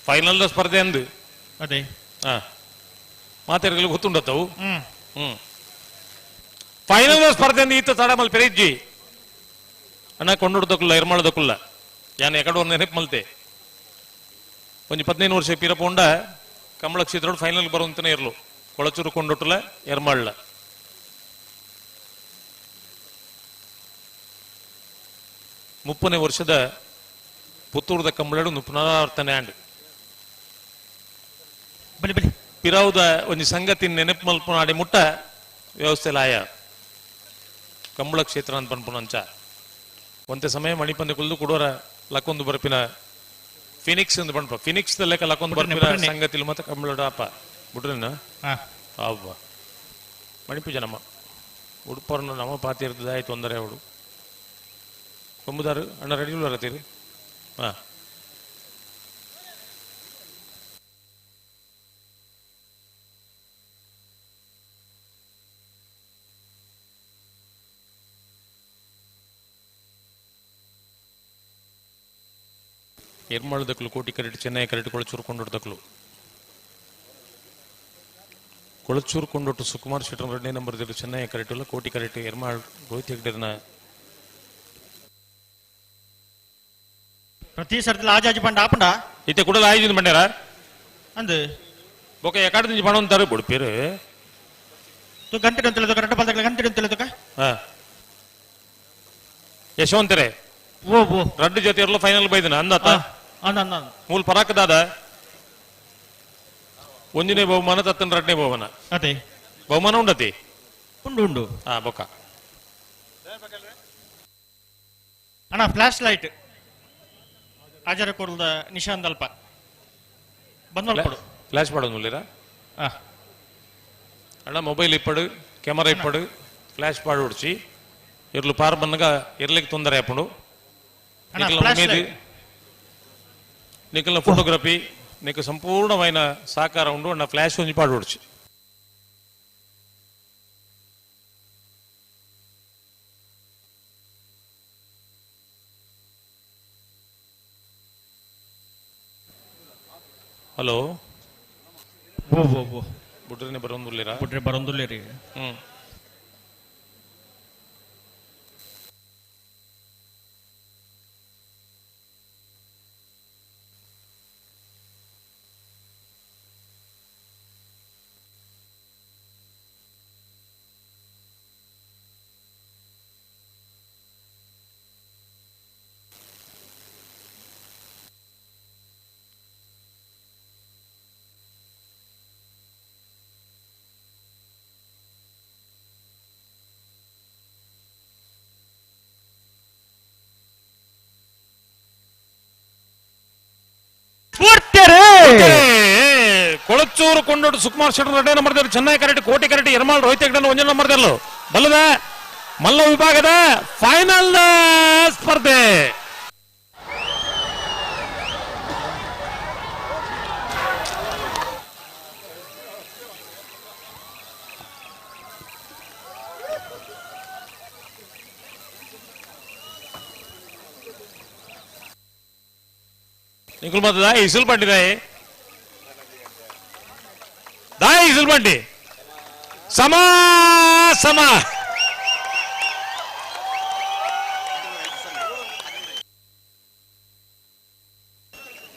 ಫೈನಲ್ ಸ್ಪರ್ಧೆ ಅಂದು. ಅದೇ. ಹಾ ಮಾತಾಡಲು ಗೊತ್ತುಂಡತ್ತವು. ಹ್ಮ್. ಹ್ಮ್ ಫೈನಲ್ ಸ್ಪರ್ಧೆ ಅಂದು ಈತ ತಡ ಮಲ್ ಪೆರಿಜ್ಜಿ ಅಣ್ಣ ಕೊಂಡುಡ್ದಕ್ಕಲ್ಲ ಎರ್ಮಾಳದಕ್ಕಲ್ಲ ಯಾನ್ ಎಕಡೆ ಒಂದು ನೆನಪು ಮಲ್ತೆ ಒಂಜಿ 15 ವರ್ಷ ಪಿರ ಪೋಂಡ ಕಮಲ ಕ್ಷೇತ್ರ ಫೈನಲ್ ಬರುವಂತನೇ ಇರ್ಲು ಕೊಳಚೂರು ಕೊಂಡೊಟ್ಟಲ ಎರ್ಮಾಳ್ಲ. 30ನೇ ವರ್ಷದ ಪುತ್ತೂರದ ಕಂಬಳಡು ಪುನರಾವರ್ತನೆ ಆಂಡ್. ಬಲಿ ಬಲಿ. ಪಿರಾವುದ ಒಂಜಿ ಸಂಗತಿ ನೆನಪು ಮಲ್ಪುನಾಡಿ ಮುಟ್ಟ ವ್ಯವಸ್ಥೆ ಲಾಯ ಕಂಬಳ ಕ್ಷೇತ್ರ ಅಂತ ಪನ್ಪುನಂಚ ಒಂತೆ ಸಮಯ ಮಣಿಪಂದೆ ಕುಲ್ದು ಕುಡೋರ ಲಕ್ಕೊಂದು ಬರ್ಪಿನ ಫಿನಿಕ್ಸ್ ಅಂತ ಪನ್ಪ ಫಿನಿಕ್ಸ್ ಲೆಕ್ಕ ಲಕ್ಕೊಂದು ಬಿಡ್ರಿ, ಬರ್ಪಿನ ಬಿಡ್ರಿ. ಸಂಗತಿಲು ಮತ್ತೆ ಕಂಬಳಡ ಅಪ್ಪ ಬಿಡ್ರಿನ. ಹಾ. ಅವ್ವ ಮಣಿಪು ನಮ್ಮ ಉಡುಪರ್ನ ನಮ್ಮ ಪಾತಿ ಇರ್ತದೆ ಆಯ್ತು ತೊಂದರೆ ಅವಳು ಕೊಂಬುದಾರು ಅಣ್ಣ ರೆಡಿ ಉಳ್ಳಾರತ್ತೀರಿ. ಹಾ ಎರ್ಮಾಳದಕ್ಲು ಕೋಟಿ ಕರೆಟ್ ಚೆನ್ನೈ ಕರೆಟ್ ಕೊಳಚೂರು ಕೊಂಡೊಡ್ದಕ್ಲು ಕೊಳಚೂರು ಕೊಂಡೊಟ್ಟು ಸುಕುಮಾರ್ ಶೆಟ್ಟರ್ ಎರಡನೇ ನಂಬರ್ ಚೆನ್ನೈ ಕರೆಟುಲ್ಲ ಕೋಟಿ ಕರೆಟ್ ಎರ್ಮಾಳ್ ರೋಹಿತ್ ಹೆಗ್ಡೆರ್ನ ಪ್ರತಿ ಸರ್ತಿ ಆಜಾಜಿ ಬಂಡ ಆಪುಂಡ. ಇತ್ತೆ ಕುಡಲ ಆಯೋಜನೆ ಬಂಡೇರ. ಅಂದು ಬೊಕ ಎಕಾಡ್ ದಿಂಜಿ ಪಣೊಂತಾರೆ ಬುಡ್ಪೇರು ತು ಗಂಟೆ ತಿಳಿದಕ ರಡ್ಡ ಬಾಲ್ದಕ್ಲೆ ಗಂಟೆ ತಿಳಿದಕ ಹಾ ಯಶವಂತರೇ ಓ ಓ ರಡ್ಡು ಜೊತೆ ಇರಲು ಫೈನಲ್ ಬೈದನ ಅಂದಾತ ಅಂದ ಅಂದ ಮೂಲ ಪರಾಕದಾದ ಒಂಜನೇ ಬಹುಮಾನ ತತ್ತನ ರಡ್ಡನೇ ಬಹುಮಾನ ಅದೇ ಬಹುಮಾನ ಉಂಡತಿ ಉಂಡು ಉಂಡು ಹಾ ಬೊಕ್ಕ ಅಣ್ಣ ಫ್ಲಾಶ್ ಲೈಟ್ ಆಜಾರ ಕೊರ್ಲ್ದ ನಿಶಾಂತ್ ಅಲ್ಪ ಬಂದ್ ಮಲ್ಪಡು ಫ್ಲಾಶ್ ಪಾಡೋದು ಆ ಅಣ್ಣ ಮೊಬೈಲ್ ಇಪ್ಪಡು ಕೆಮರಾ ಇಪ್ಪಡು ಫ್ಲಾಶ್ ಪಾಡು ಉಡ್ಚಿ ಇರ್ಲು ಪಾರ್ ಬನ್ನಗ ಇರ್ಲಿಕ್ಕೆ ತೊಂದರೆ ಆಪುಂಡು ಅಣ್ಣ, ನಿಖಲ್ನ ಫ್ಲಾಶ್ ಉಮೇದು ಲೈಟ್. ನಿಖಲ್ನ ಫೋಟೋಗ್ರಫಿ ನಿಕ್ ಸಂಪೂರ್ಣమైన ಸಹಕಾರ ಉಂಡು ಅಣ್ಣ ಫ್ಲಾಶ್ ಒಂಜಿ ಪಾಡು ಉಡ್ಚಿ ಹಲೋ ಓ ಓ ಓ ಬುಡ್ರನೆ ಬರೋಂದುಲ್ಲೇರಾ ಬಿಟ್ರೆ ಬರೋಂದುಲ್ಲೇರಿ ಹ್ಮ್ ಕೊಳಚೂರು ಕೊಂಡೋಡು ಸುಕುಮಾರ್ ಶೆಟ್ಟರ್ ರಡ್ಡೆ ನಂಬರ್ ಚೆನ್ನೈ ಕರೆಕ್ಟ್ ಕೋಟೆ ಕರೆಕ್ಟ್ ಯರ್ಮಾಳ್ ರೋಹಿತ್ ಹೆಗ್ಡೆ ಒಂಜೆ ನಂಬರ್ ಬಲ್ಲದ ಮಲ್ಲ ವಿಭಾಗದ ಫೈನಲ್ ಸ್ಪರ್ಧೆ. ನಿಖುಲ್ ಮತ್ತದ ಇಸುಲ್ ಬಂಡಿದಾಯಿ ದಾಯಿ ಇಸುಲ್ ಬಂಡಿ ಸಮ ಸಮ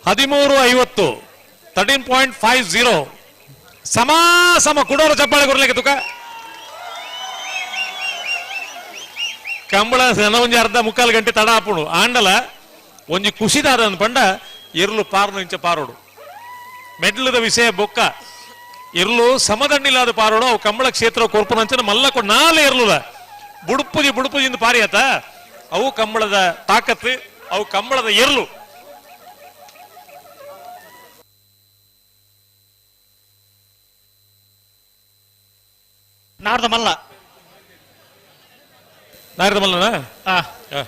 13:50 13.50 ಸಮ ಸಮ ಕುಡೋರು ಚಪ್ಪಾಳೆ ಕೊಡ್ಲಿಕ್ಕೆ ತುಕ ಕಂಬಳ ಸೆನ ಒಂಜಿ ಅರ್ಧ ಮುಕ್ಕಾಲು ಗಂಟೆ ತಡ ಆಪುಣು ಆಂಡಲ ಒಂಜಿ ಖುಷಿದಾದ ಪಂಡ ಎರ್ಲು ಪಾರ್ನು ಇಂಚ ಪಾರೋಡು ಮೆಡ್ಲದ ವಿಷಯ ಬೊಕ್ಕ ಎರ್ಲು ಸಮದಂಡಿಲಾದ ಪಾರೋಡು ಅವು ಕಂಬಳ ಕ್ಷೇತ್ರ ಕೊರ್ಪುನಂಚನ ಮಲ್ಲ ಕೊ ನಾಲೆ ಎರ್ಲುದ ಬುಡುಪುಜಿ ಬುಡುಪುಜಿಂದ ಪಾರಿಯತ ಅವು ಕಂಬಳದ ತಾಕತ್ತು ಅವು ಕಂಬಳದ ಎರ್ಲು. ನಾಡ್ದ ಮಲ್ಲ ನಾರದ ಮಲ್ಲನ ಆ ಆ.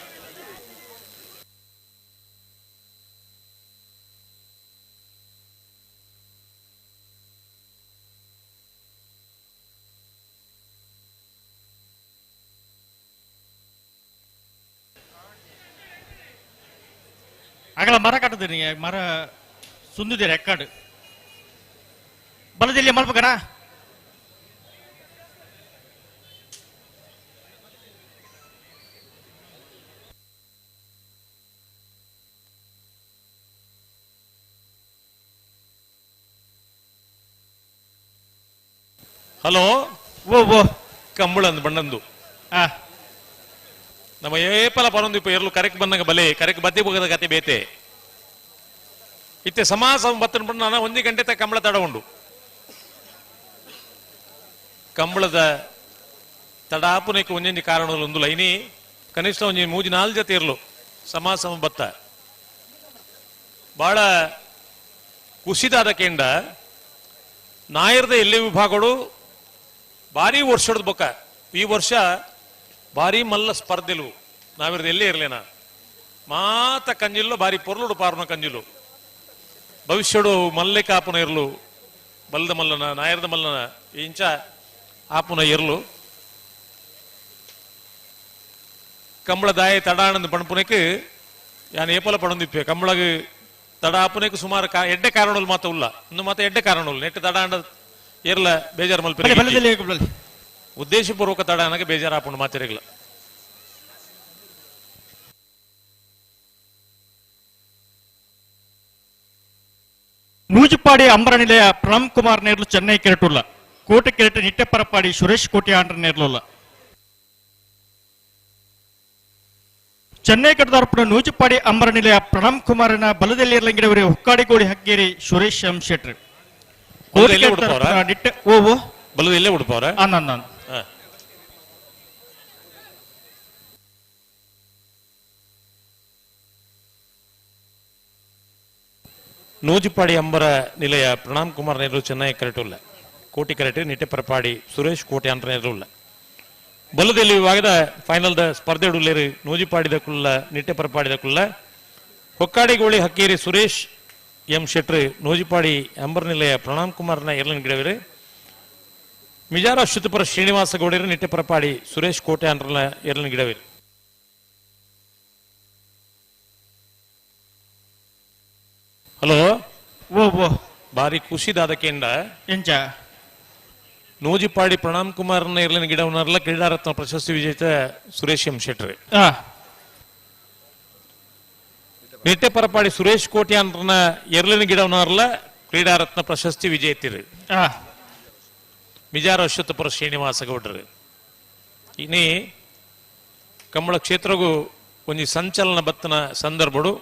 ಅಗಲ ಮರ ಕಟ್ಟದಿರಿ ಮರ ಸುಂದಿದೆ ರೆಕಾರ್ಡ್ ಬಲದಿಲ್ಲಿ ಮಲ್ಪಗಣ ಹಲೋ ಓ ಓ ಕಂಬಳ ಅಂದ್ ಬಣ್ಣಂದು ಆ ನಮ್ಮ ಏಪಲ ಪರೊಂದು ಎರ್ಲು ಕರೆಕ್ ಬಂದಂಗ ಬಲೆ ಕರೆಕ್ ಬತ್ತಿ ಹೋಗದ ಕತೆ ಬೇತೆ ಇತ್ತೆ ಸಮಾಸ ಬತ್ತನ ಬಣ್ಣ ನಾನು ಒಂಜಿ ಗಂಟೆ ತಕ್ಕ ಕಂಬಳ ತಡ ಉಂಡು ಕಂಬಳದ ತಡಾಪುನಕ್ಕೆ ಒಂಜೊಂಜಿ ಕಾರಣ ಒಂದು ಲೈನಿ ಕನಿಷ್ಠ ಒಂಜಿ ಮೂಜಿ ನಾಲ್ ಜೊತೆ ಇರ್ಲು ಸಮಾಸಮ ಬತ್ತ ಬಹಳ ಕುಸಿದಾದ ಕೆಂಡ ನಾಯರ್ದ ಎಲ್ಲಿ ವಿಭಾಗಗಳು ಭಾರಿ ವರ್ಷದ ಬೊಕ್ಕ ಈ ವರ್ಷ ಭಾರಿ ಮಲ್ಲ ಸ್ಪರ್ಧೆಲು ನಾವಿರ್ದ ಎಲ್ಲೇ ಇರ್ಲೇನ ಮಾತ ಕಂಜಿಲ್ಲು ಭಾರಿ ಪೊರ್ಲುಡು ಪಾರ್ನ ಕಂಜಿಲು ಭವಿಷ್ಯಡು ಮಲ್ಲೆ ಕಾಪುನ ಇರ್ಲು ಬಲ್ದ ಮಲ್ಲನ ನಾಯರ್ದ ಮಲ್ಲನ ಇಂಚ ಆಪುನ ಇರ್ಲು ಕಂಬಳ ದಾಯ ತಡಾಣಂದು ಪಣಪುನಕ್ಕೆ ಯಾನ್ ಏಪಲ ಪಣಂದಿಪ್ಪೆ ಕಂಬಳಗ್ ತಡ ಆಪುನಕ್ಕೆ ಸುಮಾರು ಎಡ್ಡೆ ಕಾರಣಗಳು ಮಾತ ಉಲ್ಲ ಇನ್ನು ಮಾತ ಎಡ್ಡೆ ಕಾರಣಗಳು ನೆಟ್ ತಡಾಂಡ ಏರ್ಲ ಬೇಜಾರು ಮಲ್ಪೆ ಬಲದಲ್ಲಿ ಉದ್ದೇಶಪೂರ್ವಕ ತಡ ಅನ್ನಕ್ಕೆ ಬೇಜಾರು ಆಪುಂಡು ಮಾತಿರಗಿಲ್ಲ. Nujipadi ಅಂಬರ ನಿಲಯ ಪ್ರಣಮ್ ಕುಮಾರ್ ನೇರ್ಲು ಚೆನ್ನೈ ಕೆರಟುಲ್ಲ. ಕೋಟೆ ಕೆರಟು ನಿಟ್ಟೆಪರಪಾಡಿ ಸುರೇಶ್ ಕೋಟೆ ಆಂಡ್ರ ನೇರ್ಲುಲ್ಲ. ಚೆನ್ನೈ ಕಟ್ಟದಾರ್ಪುನ ನೂಜಿಪಾಡಿ ಅಂಬರ ನಿಲಯ ಪ್ರಣಮ್ ಕುಮಾರನ ಬಲದಲ್ಲಿ ಹುಕ್ಕಾಡಿಗೋಡಿ ಹಕ್ಕೇರಿ ಸುರೇಶ್ ಎಂ ಶೆಟ್ರ್. ಕೋಟೆ ಎಲ್ಲೇ ಉಡುಪವ್ರಾ? ನಿಟ್ಟೆ ಓ ಬಲದ ಎಲ್ಲೇ ಉಡುಪವ್ರ. ಅನ್ನನ್ನ. ನೂಜಿಪಾಡಿ ಅಂಬರ ನಿಲಯ ಪ್ರಣಾಮ್ ಕುಮಾರ್ ನೇರ್ಲು ಚೆನ್ನೈ ಕರೆಟುಲ್ಲ. ಕೋಟಿ ಕರೆಟು ನಿಟ್ಟೆಪರಪಾಡಿ ಸುರೇಶ್ ಕೋಟೆ ಅಂತ ನೇರ್ಲುಲ್ಲ. ಬಲದಲ್ಲಿ ವಿಭಾಗದ ಫೈನಲ್ the ಸ್ಪರ್ಧೆ ಉಲ್ಲೇರು ನೂಜಿಪಾಡಿದ ಕುಲ್ಲ ನಿಟ್ಟೆಪರಪಾಡಿದ ಕುಲ್ಲ ಹೊಕ್ಕಾಡಿಗೋಳಿ ಹಕ್ಕೇರಿ ಸುರೇಶ್ ಎಂ ಶೆಟ್ರು ನೂಜಿಪಾಡಿ ಅಂಬರ್ ನಿಲಯ ಪ್ರಣಾಮ್ ಕುಮಾರ್ನ ಎರಲನ್ ಗಿಡವಿರು. ಮಿಜಾರ ಅಶ್ವಥಪುರ ಶ್ರೀನಿವಾಸ ಗೌಡರು ನಿಟ್ಟೆಪರಪಾಡಿ ಸುರೇಶ್ ಕೋಟೆ ಅಂದ್ರಲ್ಲ ಎರಲನ್ ಗಿಡವಿರು. ಹಲೋ. ಓ ಓ ಬಾರಿ ಖುಷಿದಾದಕೆಂಡ ಎಂಚ ನೂಜಿಪಾಡಿ ಪ್ರಣಾಮ್ ಕುಮಾರ್ನ ಇರ್ಲಿನ ಗಿಡವನ್ನಲ್ಲ ಕ್ರೀಡಾರತ್ನ ಪ್ರಶಸ್ತಿ ವಿಜೇತ ಸುರೇಶ್ ಎಂ ಶೆಟ್ರ್. ನಿಟ್ಟೆ ಪರಪಾಡಿ ಸುರೇಶ್ ಕೋಟಿ ಅಂದ್ರನ ಎರ್ಲಿನ ಗಿಡವನ್ನಲ್ಲ ಕ್ರೀಡಾರತ್ನ ಪ್ರಶಸ್ತಿ ವಿಜೇತಿರು. ಮಿಜಾರ ಅಶ್ವತ್ಥಪುರ ಶ್ರೀನಿವಾಸ ಗೌಡ್ರು. ಇನಿ ಕಂಬಳ ಕ್ಷೇತ್ರಗೂ ಒಂಜಿ ಸಂಚಲನ ಬತ್ತನ ಸಂದರ್ಭಡು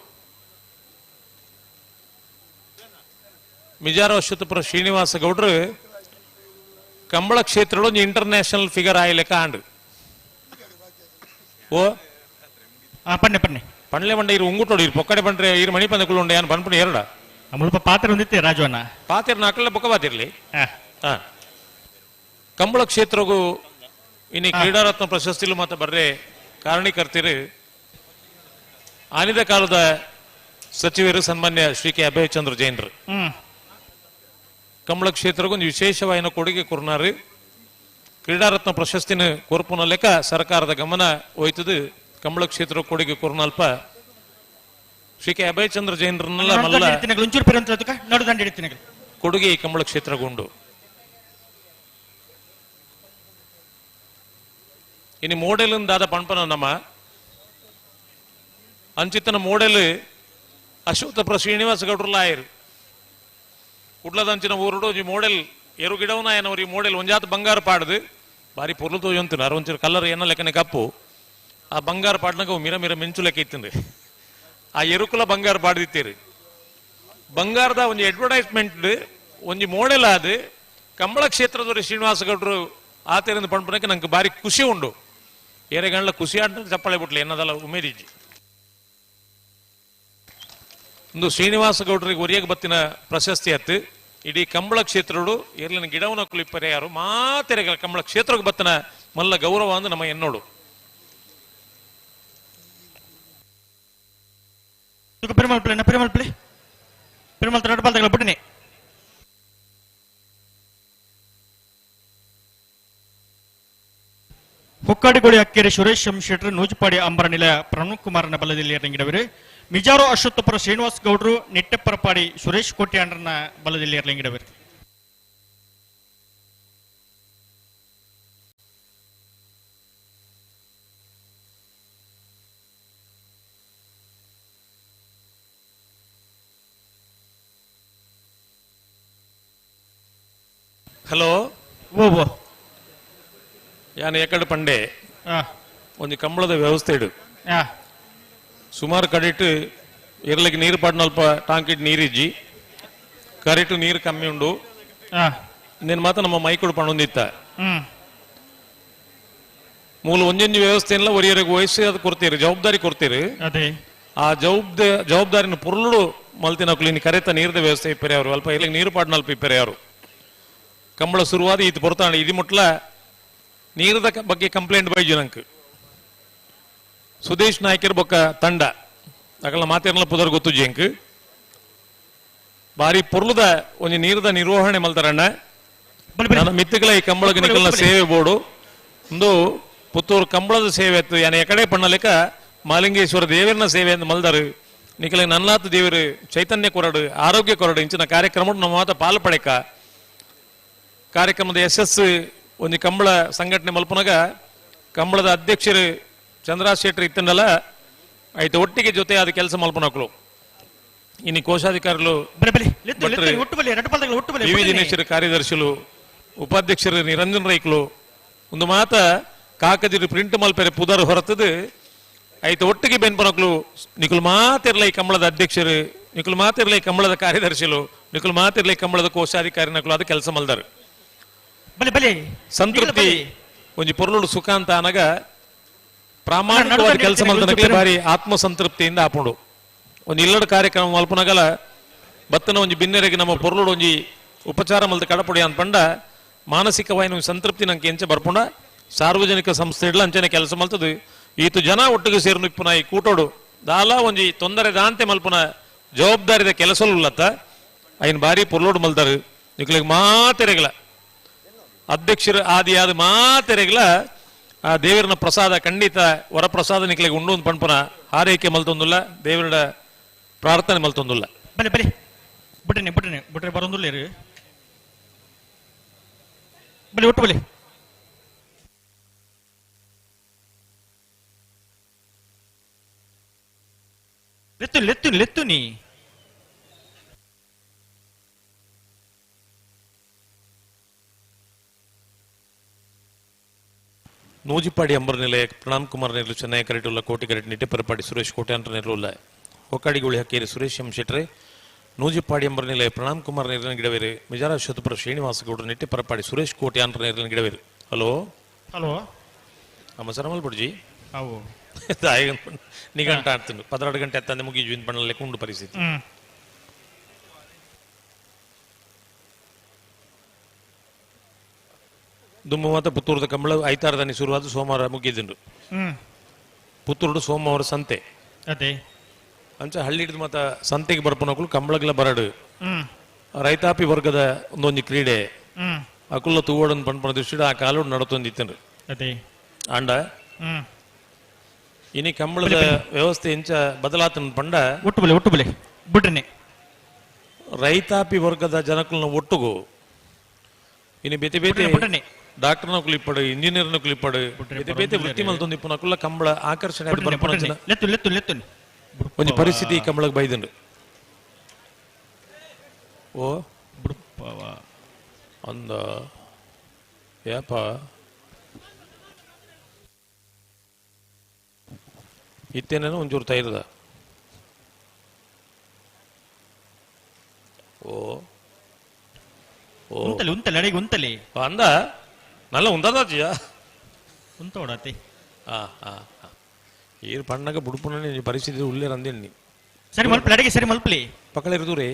ಮಿಜಾರ ಅಶ್ವತ್ಥಪುರ ಶ್ರೀನಿವಾಸ ಗೌಡ್ರು ಕಂಬಳ ಕ್ಷೇತ್ರಡು ಒಂಜಿ ಇಂಟರ್ನ್ಯಾಷನಲ್ ಫಿಗರ್ ಆಯ್ಲೆಕ್ಕ ಆಂಡು. ಓ ಪನ್ನೆ ಪನ್ನೆ ಪಣ್ಲೆ ಬಂಡ ಇರು ಉಂಗುಟೋಡು ಇರು ಪೊಕ್ಕಡೆ ಬಂಡ್ರೆ ಇರು ಮಣಿ ಪಂದ ಕುಳ್ಳುಂಡೆ ಯಾನ್ ಪನ್ಪುಣಿ ಎರಡ ಮುಲ್ಪ ಪಾತ್ರ ಹೊಂದಿತ್ತೆ ರಾಜವನ್ನ. ಪಾತಿರ್ನ ಅಕ್ಕಲ್ಲ ಬೊಕ್ಕ ಬಾತಿರ್ಲಿ. ಕಂಬಳ ಕ್ಷೇತ್ರಗೂ ಇನಿ ಕ್ರೀಡಾರತ್ನ ಪ್ರಶಸ್ತಿಲು ಮಾತ ಬರ್ರೆ ಕಾರಣೀಕರ್ತಿರು ಆನಿದ ಕಾಲದ ಸಚಿವರು ಸನ್ಮಾನ್ಯ ಶ್ರೀ ಕೆ ಅಭಯಚಂದ್ರ ಜೈನರು. ಕಂಬಳ ಕ್ಷೇತ್ರಗೂ ಒಂದು ವಿಶೇಷವಾಯಿನ ಕೊಡುಗೆ ಕೊರ್ನಾರು. ಕ್ರೀಡಾರತ್ನ ಪ್ರಶಸ್ತಿನ ಕೊರ್ಪುನ ಲೆಕ್ಕ ಸರ್ಕಾರದ ಗಮನ ಹೋಯ್ತದು ಕಂಬಳ ಕ್ಷೇತ್ರ ಕೊಡುಗೆ ಕೊರ್ನಲ್ಪ ಶ್ರೀ ಕೆ ಅಭಯಚಂದ್ರ ಜೈನರನ್ನೆಲ್ಲ ಮಲ್ಲ ಕೊಡುಗೆ ಈ ಕಂಬಳ ಕ್ಷೇತ್ರಗುಂಡು. ಇನ್ನು ಮೋಡೆಲ್ ದಾದ ಪಣ್ಪನ ನಮ್ಮ ಅಂಚಿತನ ಮೋಡೆಲ್ ಅಶ್ವತ್ಥಪುರ ಶ್ರೀನಿವಾಸ ಗೌಡ್ರಲ್ಲ ಆಯರು. ಕುಡ್ಲದಂಚಿನ ಊರುಡು ಈ ಮೋಡೆಲ್ ಎರು ಗಿಡವನ ಏನವ್ರು ಈ ಮೋಡೆಲ್ ಒಂಜಾತ ಬಂಗಾರ ಪಾಡ್ದು ಬಾರಿ ಪೊರ್ಲು ತೋಜೊಂತಿನ ಅರ ಒಂಚೂರು ಕಲ್ಲರ್ ಏನ ಲೆಕ್ಕನೆ ಕಪ್ಪು ಆ ಬಂಗಾರ ಪಾಡ್ನಾಗ ಅವು ಮಿರ ಮಿರ ಮಿಂಚು ಲೆಕ್ಕ ಇತ್ತಿಂದು ಆ ಎರುಕುಲ ಬಂಗಾರ ಪಾಡ್ದಿತ್ತೀರಿ. ಬಂಗಾರದ ಒಂಜಿ ಅಡ್ವರ್ಟೈಸ್ಮೆಂಟ್ ಒಂಜಿ ಮೋಡೆಲ್ ಆದ್ ಕಂಬಳ ಕ್ಷೇತ್ರದವರು ಶ್ರೀನಿವಾಸ ಗೌಡ್ರು ಆತರಿಂದ ಪಣ್ಪನಕ್ಕೆ ನಂಗೆ ಬಾರಿ ಖುಷಿ ಉಂಡು. ಏರೆಗಂಡ್ಲ ಖುಷಿ ಆಟ ಚಪ್ಪಾಳೆ ಬಿಟ್ಲಿ ಎನ್ನದಲ್ಲ ಉಮೇದಿಜ್ಜಿ. ಒಂದು ಶ್ರೀನಿವಾಸ ಗೌಡ್ರಿಗೆ ಒರಿಯಾಗ ಬತ್ತಿನ ಪ್ರಶಸ್ತಿ ಅತ್ತು ಇಡೀ ಕಂಬಳ ಕ್ಷೇತ್ರಡು ಎರ್ಲಿನ ಗಿಡವನ ಕುಲಿಪರೆ ಯಾರು ಮಾತೆರೆಗಳ ಕಂಬಳ ಕ್ಷೇತ್ರಕ್ಕೆ ಬತ್ತನ ಮಲ್ಲ ಗೌರವ ಅಂದ್ರೆ ನಮ್ಮ ಎನ್ನೋಡು. ಪೆರುಮಲ್ ಪ್ಲೇ ಪೆರುಮಲ್ ಪ್ಲೇ ಪೆರುಮಲ್ ತರಡು ಬಾಲ್ ಬಿಟ್ಟಿನಿ. ಹೊಕ್ಕಾಡಿಗೋಳಿ ಅಕ್ಕೇರಿ ಸುರೇಶ್ ಎಂ ಶೆಟ್ರು ನೂಜುಪಾಡಿ ಅಂಬರ ನಿಲಯ ಪ್ರಣವ್ ಕುಮಾರನ ಬಲದಲ್ಲಿ ಇರಲಿಂಗಿಡವರು. ಮಿಜಾರು ಅಶ್ವತ್ಥಪುರ ಶ್ರೀನಿವಾಸ್ ಗೌಡ್ರು ನಿಟ್ಟೆಪ್ಪರಪಾಡಿ ಸುರೇಶ್ ಕೋಟ್ಯಾಂಡ್ರನ ಬಲದಲ್ಲಿ ಇರಲಿಂಗಿಡವರು. ಹಲೋ. ಓ ಓ ಯಾನ್ ಎಕಡೆ ಪಂಡೆ ಒಂಜಿ ಕಂಬಳದ ವ್ಯವಸ್ಥೆ ಇಡು. ಸುಮಾರು ಕಡೆಟ್ ಎರ್ಲಿಗೆ ನೀರು ಪಾಡ್ನಲ್ಪ ಟಾಂಕಿಟ್ ನೀರಿಜ್ಜಿ ಕರೆಟು ನೀರು ಕಮ್ಮಿ ಉಂಡು. ನಿನ್ ಮಾತ್ರ ನಮ್ಮ ಮೈಕುಡು ಪಣೊಂದಿತ್ತ ಮೂಲ ಒಂಜೊಂಜಿ ವ್ಯವಸ್ಥೆ ಎಲ್ಲ ಒರಿಯರಿಗೆ ವಯಸ್ಸು ಅದು ಕೊಡ್ತೀರಿ ಜವಾಬ್ದಾರಿ ಕೊಡ್ತೀರಿ. ಆ ಜವಾಬ್ದಾರಿನ ಪುರುಳು ಮಲ್ತಿನಕ್ಲು ಇನ್ನು ಕರೆತ ನೀರ್ದ ವ್ಯವಸ್ಥೆ ಇಪ್ಪರೆ ಅವರು ಅಲ್ಪ ಇರ್ಲಿಗೆ ನೀರು ಪಾಡ್ನಲ್ಪ ಇಪ್ಪರೆ ಅವರು ಕಂಬಳ ಶುರುವಾದ ಈತ ಪೊರ್ತಾಣ ಇದು ಮುಟ್ಲ ನೀರದ ಬಗ್ಗೆ ಕಂಪ್ಲೇಂಟ್ ಬೈಜು ನಂಕ್ ಸುದೇಶ್ ನಾಯ್ಕರ್ ಬೊಕ್ಕ ತಂಡ ಅಕಲ್ನ ಮಾತೇರ್ಲ ಪುದರ್ ಗೊತ್ತು ಜಂಕ್ ಬಾರಿ ಪೊರ್ಲುದ ಒಂಜಿ ನೀರದ ನಿರ್ವಹಣೆ ಮಲ್ತಾರಣ್ಣ. ನನ್ನ ಮಿತ್ತುಗಳ ಈ ಕಂಬಳಕ್ಕೆ ನಿಕಲ್ನ ಸೇವೆ ಬೋರ್ಡು ಒಂದು ಪುತ್ತೂರು ಕಂಬಳದ ಸೇವೆ ಆಯ್ತು ಯಾನ ಎಕಡೆ ಪಣ್ಣಲೆಕ್ಕ ಮಾಲಿಂಗೇಶ್ವರ ದೇವರನ ಸೇವೆ ಅಂತ ಮಲ್ದಾರು. ನಿಕಲ ನನ್ನಾತ ದೇವರು ಚೈತನ್ಯ ಕೊರಡು ಆರೋಗ್ಯ ಕೊರಡು ಇಂಚಿನ ಕಾರ್ಯಕ್ರಮ ನಮ್ಮ ಮಾತ ಪಾಲು ಪಡೆಕ ಕಾರ್ಯಕ್ರಮದ ಯಶಸ್ಸು ಒಂಜಿ ಕಂಬಳ ಸಂಘಟನೆ ಮಲ್ಪನಾಗ ಕಂಬಳದ ಅಧ್ಯಕ್ಷರು ಚಂದ್ರಾ ಶೆಟ್ಟರ್ ಇತ್ತನಲ್ಲ ಆಯ್ತು ಒಟ್ಟಿಗೆ ಜೊತೆ ಅದು ಕೆಲಸ ಮಲ್ಪನಕ್ಲು. ಇನಿ ಕೋಶಾಧಿಕಾರಿಲು ವಿ ದಿನೇಶರ ಕಾರ್ಯದರ್ಶಿಲು ಉಪಾಧ್ಯಕ್ಷರು ನಿರಂಜನ್ ರೈಕ್ಲು ಒಂದು ಮಾತ ಕಾಕದಿರು ಪ್ರಿಂಟ್ ಮಲ್ಪೆರೆ ಪುದರ್ ಹೊರತದು ಐತ ಒಟ್ಟಿಗೆ ಬೆನ್ಪನಕ್ಲು ನಿಕುಲು ಮಾತಿರ್ಲ ಈ ಕಂಬಳದ ಅಧ್ಯಕ್ಷರು, ನಿಕುಲು ಮಾತಿರ್ಲ ಈ ಕಂಬಳದ ಕಾರ್ಯದರ್ಶಿಲು, ನಿಕುಲು ಮಾತಿರ್ಲ ಈ ಕಂಬಳದ ಕೋಶಾಧಿಕಾರಿ ನಕಲು ಅದು ಕೆಲಸ ಮಲ್ದಾರು. ಸಂತೃಪ್ತಿ ಒಂಜಿ ಪೊರ್ಲುಡು ಸುಖ ಅಂತ ಅನಗ ಪ್ರಾಮಾಣಿಕವಾದ ಕೆಲಸ ಮಲ್ದನಕ್ಲೆ ಭಾರಿ ಆತ್ಮಸಂತೃಪ್ತಿಯಿಂದ ಆಪುಂಡು. ಒಂಜಿ ಇಲ್ಲಡ ಕಾರ್ಯಕ್ರಮ ಮಲ್ಪನಗಲ ಬತ್ತನ ಒಂಜಿ ಬಿನ್ನೆರೆಗೆ ನಮ್ಮ ಪೊರ್ಲುಡು ಒಂಜಿ ಉಪಚಾರ ಮಲ್ದ ಕಡಪುಡಿ ಅಂತ ಪಂಡ ಮಾನಸಿಕವಾಯಿನ ಒಂಜಿ ಸಂತೃಪ್ತಿ ನಂಗೆ ಎಂಚ ಬರ್ಪುಂಡ. ಸಾರ್ವಜನಿಕ ಸಂಸ್ಥೆ ಇಡ್ಲ ಅಂಚನೆ ಕೆಲಸ ಮಲ್ತದು ಈತು ಜನ ಒಟ್ಟಿಗೆ ಸೇರ್ನು ಇಪ್ಪುನ ಈ ಕೂಟೋಡು ದಾಲ ಒಂಜಿ ತೊಂದರೆ ದಾಂತೆ ಮಲ್ಪುನ ಜವಾಬ್ದಾರಿದ ಕೆಲಸಲು ಉಲ್ಲತ್ತ ಐನ್ ಬಾರಿ ಪೊರ್ಲೋಡು ಮಲ್ದಾರು. ನಿಕ್ಲೆಗ್ ಮಾತೆರೆಗಳ ಅಧ್ಯಕ್ಷರು ಆದಿ ಆದ ಮಾತೆರೆಗಳ ಆ ದೇವರನ ಪ್ರಸಾದ ಖಂಡಿತ ವರಪ್ರಸಾದ ನಿಕ್ಲೆಗ್ ಉಂಡು ಒಂದು ಪಣ್ಪುನ ಹಾರೈಕೆ ಮಲ್ತೊಂದುಲ್ಲ, ದೇವರ ಪ್ರಾರ್ಥನೆ ಮಲ್ತೊಂದುಲ್ಲ. ಬಲೆ ಬಲೆ ಬುಡ್ರನೆ ಬುಡ್ರನೆ ಬುಡ್ರೆ ಬರೋಂದುಲ್ಲ ಬಲೆ ಒಟ್ಟು ಬಲೆ. ಲೆತ್ತು ಲೆತ್ತು ಲೆತ್ತು ನೀ ನೂಜಿಪಾಡಿ ಅಂಬರ್ ನಿಲಯ ಪ್ರಣಾಮ್ ಕುಮಾರ್ ನೆರಳು ಚೆನ್ನೈ ಕರೆಟುಲ್ಲ ಕೋಟಿ ಕರೆಟ್ ನಿಟ್ಟೆಪರಪಾಡಿ ಸುರೇಶ್ ಕೋಟ್ಯಾಂತರ ನೆರಳುಲ್ಲ ಹೊಕ್ಕಾಡಿಗುಳಿ ಹಕ್ಕೇರಿ ಸುರೇಶ್ ಎಂ ಶೆಟ್ರೆ ನೂಜಿಪಾಡಿ ಅಂಬರ್ ನಿಲಯ ಪ್ರಣಾಮ್ ಕುಮಾರ್ ನೇರನ ಗಿಡವೇರು ಮಿಜಾರ ಶತಪುರ ಶ್ರೀನಿವಾಸ ಗೌಡರು ನಿಟ್ಟೆಪರಪಾಡಿ ಸುರೇಶ್ ಕೋಟ್ಯಾಂತರ ನೇರನ ಗಿಡವೇರು. ಹಲೋ ಹಲೋ ಅಮ್ಮ ಸರಮಲ್ ಬುಡ್ಜಿ ಅವು ನಿಗಂಟ ಆಡ್ತೀನಿ 12 ಗಂಟೆ ಅತ್ತಂದೆ ಮುಗಿ ಜೀವನ ಪಣ್ಣಲ್ಲೇ ಉಂಡು ಪರಿಸ್ಥಿತಿ. ದುಮ್ಮು ಮಾತ ಪುತ್ತೂರದ ಕಂಬಳ ಐತಾರದಾನಿ ಶುರುವಾದ ಸೋಮವಾರ ಮುಗಿದಿಂಡು. ಪುತ್ತೂರುಡು ಸೋಮವಾರ ಸಂತೆ ಅದೇ ಅಂಚ ಹಳ್ಳಿ ಹಿಡಿದು ಮಾತ ಸಂತೆಗೆ ಬರ್ಪನಕುಲು ಕಂಬಳಗ್ಲ ಬರಡು. ರೈತಾಪಿ ವರ್ಗದ ಒಂದೊಂದು ಕ್ರೀಡೆ ಅಕುಲ್ಲ ತೂವಡನ್ ಪನ್ಪನ ದೃಷ್ಟಿಡ್ ಆ ಕಾಲೋಡು ನಡತೊಂದಿತ್ತನ್ರಿ. ಅದೇ ಆಂಡ ಇನಿ ಕಂಬಳದ ವ್ಯವಸ್ಥೆ ಇಂಚ ಬದಲಾತನ ಪಂಡ ಒಟ್ಟು ಬಲೆ ಒಟ್ಟು ಬಲೆ ಬಿಡ್ರನೆ ರೈತಾಪಿ ವರ್ಗದ ಜನಕುಲ್ನ ಒಟ್ಟುಗು ಇನಿ ಬೇತೆ ಬೇತೆ ಬಿಡ್ರನೆ ಡಾಕ್ಟರ್ ನಕುಲು ಇಪ್ಪಡು, ಇಂಜಿನಿಯರ್ ನಕುಲು ಇಪ್ಪಡು, ಬೇತೆ ಬೇತೆ ವೃತ್ತಿ ಮಲ್ತೊಂದು ಇಪ್ಪು ಕಂಬಳ ಆಕರ್ಷಣೆ ಆದ್ ಬರ್ಪುನ ಅಂಚಿನ ಲೆತ್ತು ಲೆತ್ತು ಲೆತ್ತು ಒಂಜಿ ಪರಿಸ್ಥಿತಿ ಈ ಕಂಬಳಗ್ ಬೈದುಂಡು. ಓ ಬುಡ್ಪವ ಅಂದ ಏಪ ಇತ್ತೇನೇನೋ ಒಂಚೂರು ತೈರದ ಓ ಓ ಉಂತಲೆ ಉಂತಲೆ ಅಡಿಗೆ ಉಂತಲೆ ಅಂದ ನಲ್ಲ ಉಂದದಾಚಿಯ ಉಂತೋಡತಿ. ಆ ಆ ಏರು ಪಣ್ಣಗ ಬುಡುಪುನ ಪರಿಸ್ಥಿತಿ ಉಳ್ಳೇರ್ ಅಂದೇನಿ. ಸರಿ ಮಲ್ಪಲಿ ಅಡಿಗೆ ಸರಿ ಮಲ್ಪಲಿ ಪಕ್ಕಳ ಇರುದೂರೇ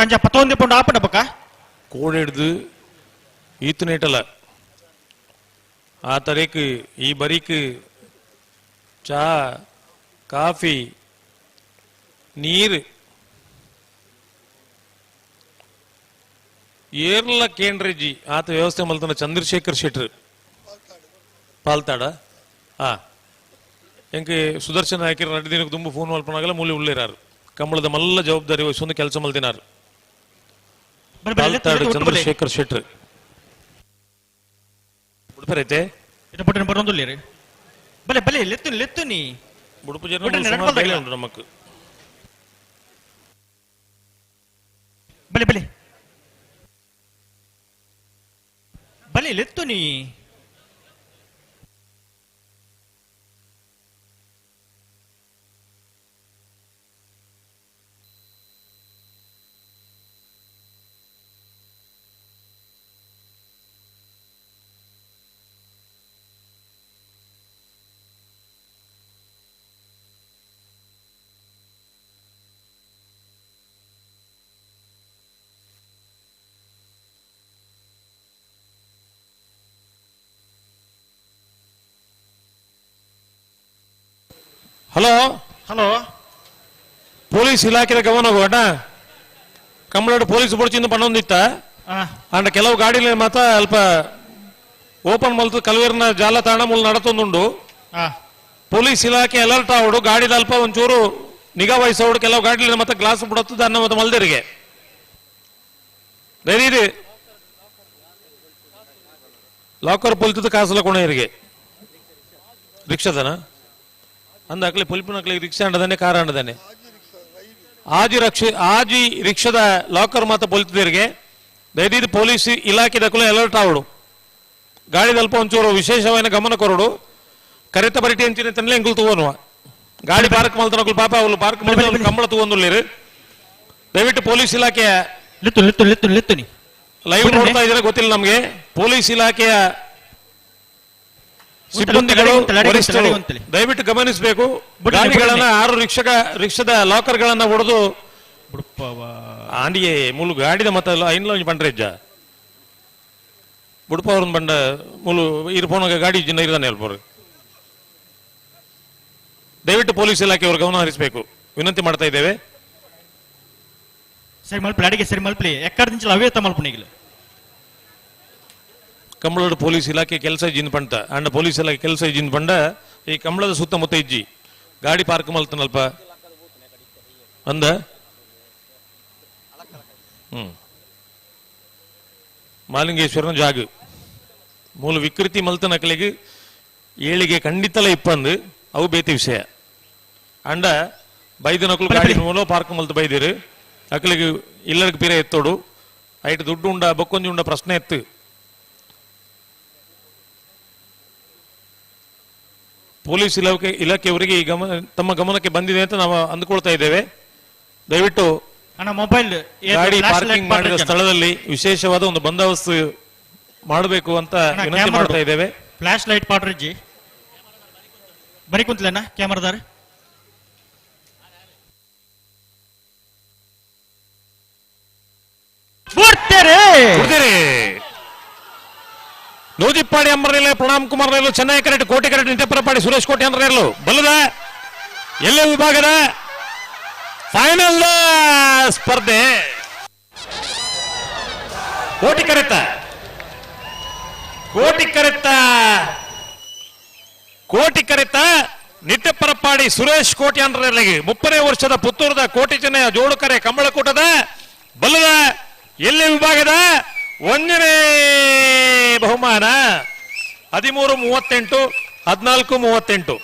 ಕಂಜ ಪತ್ತೊಂದು ಪೌಂಡ್ ಆಪಂಡ ಪಕ್ಕ ಕೋಡ್ ಹಿಡ್ದು ಈತನೇಟಲ ಆ ತರೇಕ್ ಈ ಬರೀಕ್ ಚಾ ಕಾಫಿ ನೀರು ಏರ್ಲ ಕೇಂದ್ರಜಿ ಆತ ವ್ಯವಸ್ಥೆ ಮಲ್ತನ ಚಂದ್ರಶೇಖರ್ ಶೆಟ್ರ್ ಪಾಲ್ತಾಡ ಆ ಎಂಕ್ ಸುದರ್ಶನ ನಾಯಕರು ನಡು ದಿನಕ್ಕೆ ತುಂಬ ಫೋನ್ ಮಲ್ಪನಾಗಲ್ಲ ಮೂಲೆ ಉಳ್ಳೇರಾರು ಕಂಬಳದ ಮಲ್ಲ ಜವಾಬ್ದಾರಿ ವಹಿಸೊಂದು ಕೆಲಸ ಮಲ್ತಿನಾರು. ಬಲೆ ಬಲೆ ಲೆತ್ತು ಪಾಲ್ತಾಡು ಲೆತ್ತು ಒಟ್ಟು ಬಲೆ ಚಂದ್ರಶೇಖರ್ ಶೆಟ್ರ್ ಉಡುಪರೈತೆ ಇದು ಬುಡ್ರನೆ ಬರೋಂದುಲ್ಲೇರು ಬಲೆ ಬಲೆ ಲೆತ್ತು ಲೆತ್ತು ನೀ ಉಡುಪು ಜನ ಬಿಡ್ರಿ, ಸುಮಾರು ನಡ್ಕೊಳ್ತಾ ಬೇಲೆ ಇಲ್ಲ. ಉಂಟು ನಮಕ್. ಬಲೆ ಬಲೆ ಬಲೆ ಲೆತ್ತು ನೀ ಹಲೋ ಹಲೋ ಪೊಲೀಸ್ ಇಲಾಖೆದ ಗಮನ ಹೋಗೋಣ ಕಂಬಳಾಡು ಪೊಲೀಸ್ ಬೊಡ್ಚಿಂದ ಪಣ್ಣೊಂದಿತ್ತ ಅಂಡ ಕೆಲವು ಗಾಡಿಲಿ ಮಾತ್ರ ಅಲ್ಪ ಓಪನ್ ಮಲ್ತು ಕಲ್ವೇರ್ನ ಜಾಲತಾಣ ಮೂಲ ನಡತೊಂದುಂಡು. ಪೊಲೀಸ್ ಇಲಾಖೆ ಅಲರ್ಟ್ ಆವಡು ಗಾಡಿದ ಅಲ್ಪ ಒಂಚೂರು ನಿಗಾ ವಹಿಸೋಡು ಕೆಲವು ಗಾಡಿಲಿ ಮತ್ತೆ ಗ್ಲಾಸ್ ಬಿಡತ್ತದ ಅನ್ನ ಮತ್ತೆ ಮಲ್ದಿರಿಗೆ ಧೈರ್ಯ ಇದೆ. ಲಾಕರ್ ಪೊಲ್ತದ ಕಾಸಲ ಕೊಣೆಯರಿಗೆ ರಿಕ್ಷಾದನ ಅಂದ ಅಕ್ಲೆ ಪೊಲ್ಪಿನ ರಿಕ್ಷಾ ಅಂಡದಾನೆ ಕಾರ್ ಅಂಡದಾನೆ ಆಜಿ ರಕ್ಷೆ ಆಜಿ ರಿಕ್ಷಾದ ಲಾಕರ್ ಮಾತ ಪೊಲ್ತದರಿಗೆ ದಯದೀದು ಪೊಲೀಸ್ ಇಲಾಖೆ ದಕ್ಕಲು ಅಲರ್ಟ್ ಆವಡು. ಗಾಡಿದಲ್ಪ ಒಂಚೂರು ವಿಶೇಷವಾದ ಗಮನ ಕೊರಡು. ಕರೆತ ಬರಿಟಿ ಅಂಚಿನ ತನ್ನಲೆ ಎಂಕುಲು ತೂವನುವ ಗಾಡಿ ಪಾರ್ಕ್ ಮಲ್ತನಕುಲು ಪಾಪ ಅವಳು ಪಾರ್ಕ್ ಮಲ್ತ ಕಂಬಳ ತೂವೊಂದುಲ್ಲೇರು. ದಯವಿಟ್ಟು ಪೊಲೀಸ್ ಇಲಾಖೆಯ ಲಿತ್ತು ಲಿತ್ತು ಲಿತ್ತು ಲಿತ್ತುನಿ ಲೈವ್ ನೋಡ್ತಾ ಇದ್ರೆ ಗೊತ್ತಿಲ್ಲ ನಮಗೆ. ಪೊಲೀಸ್ ಇಲಾಖೆಯ ಸಿಬ್ಬಂದಿಗಳು ವರಿಷ್ಠರು ದಯವಿಟ್ಟು ಗಮನಿಸಬೇಕು. ಗಾಡಿಗಳನ್ನ 6 ರಿಕ್ಷಾದ ಲಾಕರ್ ಗಳನ್ನ ಹೊಡೆದು ಆಂಡಿಗೆ ಮುಲು ಗಾಡಿದ ಮತ್ತ ಐನ್ಲ ಒಂಜಿ ಬಂಡ್ರೆ ಇಜ್ಜ ಬುಡುಪ ಅವ್ರನ್ನ ಬಂಡ ಮುಲು ಇರು ಫೋನಾಗ ಗಾಡಿ ಇಜ್ಜಿನ ಇರ್ದಾನೆ ಅಲ್ಪವ್ರು. ದಯವಿಟ್ಟು ಪೊಲೀಸ್ ಇಲಾಖೆಯವರು ಗಮನ ಹರಿಸಬೇಕು ವಿನಂತಿ ಮಾಡ್ತಾ ಇದ್ದೇವೆ. ಸರಿ ಮಲ್ಪಲಿ ಅಡಿಗೆ ಸರಿ ಮಲ್ಪಲಿ ಎಕ್ಕಡ నుంచి ಅವೇ ಮಲ್ಪುನಿಗಿಲ್ಲ. ಕಂಬಳದ ಪೊಲೀಸ್ ಇಲಾಖೆ ಕೆಲಸ ಇಜ್ಜಿನ ಪಂಟ ಅಂಡ ಪೊಲೀಸ್ ಇಲಾಖೆ ಕೆಲಸ ಇಜ್ಜಿನ ಪಂಡ ಈ ಕಂಬಳದ ಸುತ್ತಮುತ್ತ ಇಜ್ಜಿ ಗಾಡಿ ಪಾರ್ಕ್ ಮಲ್ತನಲ್ಪ ಅಂದ ಮಾಲಿಂಗೇಶ್ವರನ ಜಾಗ ಮೂಲ ವಿಕೃತಿ ಮಲ್ತನಕಲಿಗೆ ಏಳಿಗೆ ಖಂಡಿತಲ ಇಪ್ಪಂದು ಅವು ಬೇತಿ ವಿಷಯ. ಅಂಡ ಬೈದಿನಕಲು ಗಾಡಿ ಮೂಲ ಪಾರ್ಕ್ ಮಲ್ತು ಬೈದಿರು ಅಕಲಿಗೆ ಇಲ್ಲರಿಗೆ ಪೀರೆ ಎತ್ತೋಡು ಐಟ್ ದುಡ್ಡು ಉಂಡ ಬೊಕ್ಕೊಂಜಿ ಉಂಡ ಪ್ರಶ್ನೆ ಎತ್ತು. ಪೊಲೀಸ್ ಇಲಾಖೆಯವರಿಗೆ ಈ ತಮ್ಮ ಗಮನಕ್ಕೆ ಬಂದಿದೆ ಅಂತ ನಾವು ಅಂದುಕೊಳ್ತಾ ಇದ್ದೇವೆ. ದಯವಿಟ್ಟು ಮೊಬೈಲ್ ಗಾಡಿ ಪಾರ್ಕಿಂಗ್ ಮಾಡಿದ ಸ್ಥಳದಲ್ಲಿ ವಿಶೇಷವಾದ ಒಂದು ಬಂದೋಬಸ್ತ್ ಮಾಡಬೇಕು ಅಂತ ವಿನಂತಿ ಮಾಡ್ತಾ ಇದ್ದೇವೆ. ಫ್ಲಾಶ್ ಲೈಟ್ ಪಾಟ್ರಿಜ್ಜಿ ಬರೀ ಕುಂತಲೇನಾ ಕ್ಯಾಮರಾದಾರ? ನೂಜಿಪ್ಪಾಡಿ ಅಂಬರ್ನೇಲೆ ಪ್ರಣಾಮ್ ಕುಮಾರ್ ನೇಲು ಚೆನ್ನೈ ಕರೆಕ್ಟ್ ಕೋಟೆ ಕರೆಕ್ಟ್ ನಿತ್ಯಪರಪಾಡಿ ಸುರೇಶ್ ಕೋಟೆ ಅಂದ್ರೇಲು ಬಲ್ಲದ ಎಲ್ಲೇ ವಿಭಾಗದ ಫೈನಲ್ ಸ್ಪರ್ಧೆ. ಕೋಟಿ ಕರೆತ ಕೋಟಿ ಕರೆತ ಕೋಟಿ ಕರೆತ ನಿತ್ಯಪರಪಾಡಿ ಸುರೇಶ್ ಕೋಟಿ ಅಂದ್ರಲ್ಲಿಗೆ 30ನೇ ವರ್ಷದ ಪುತ್ತೂರದ ಕೋಟಿ ಚೆನ್ನಯ ಜೋಡುಕರೆ ಕಂಬಳಕೂಟದ ಬಲ್ಲದ ಎಲ್ಲೇ ವಿಭಾಗದ 1ನೇ ಬಹುಮಾನ 13:38 14:38.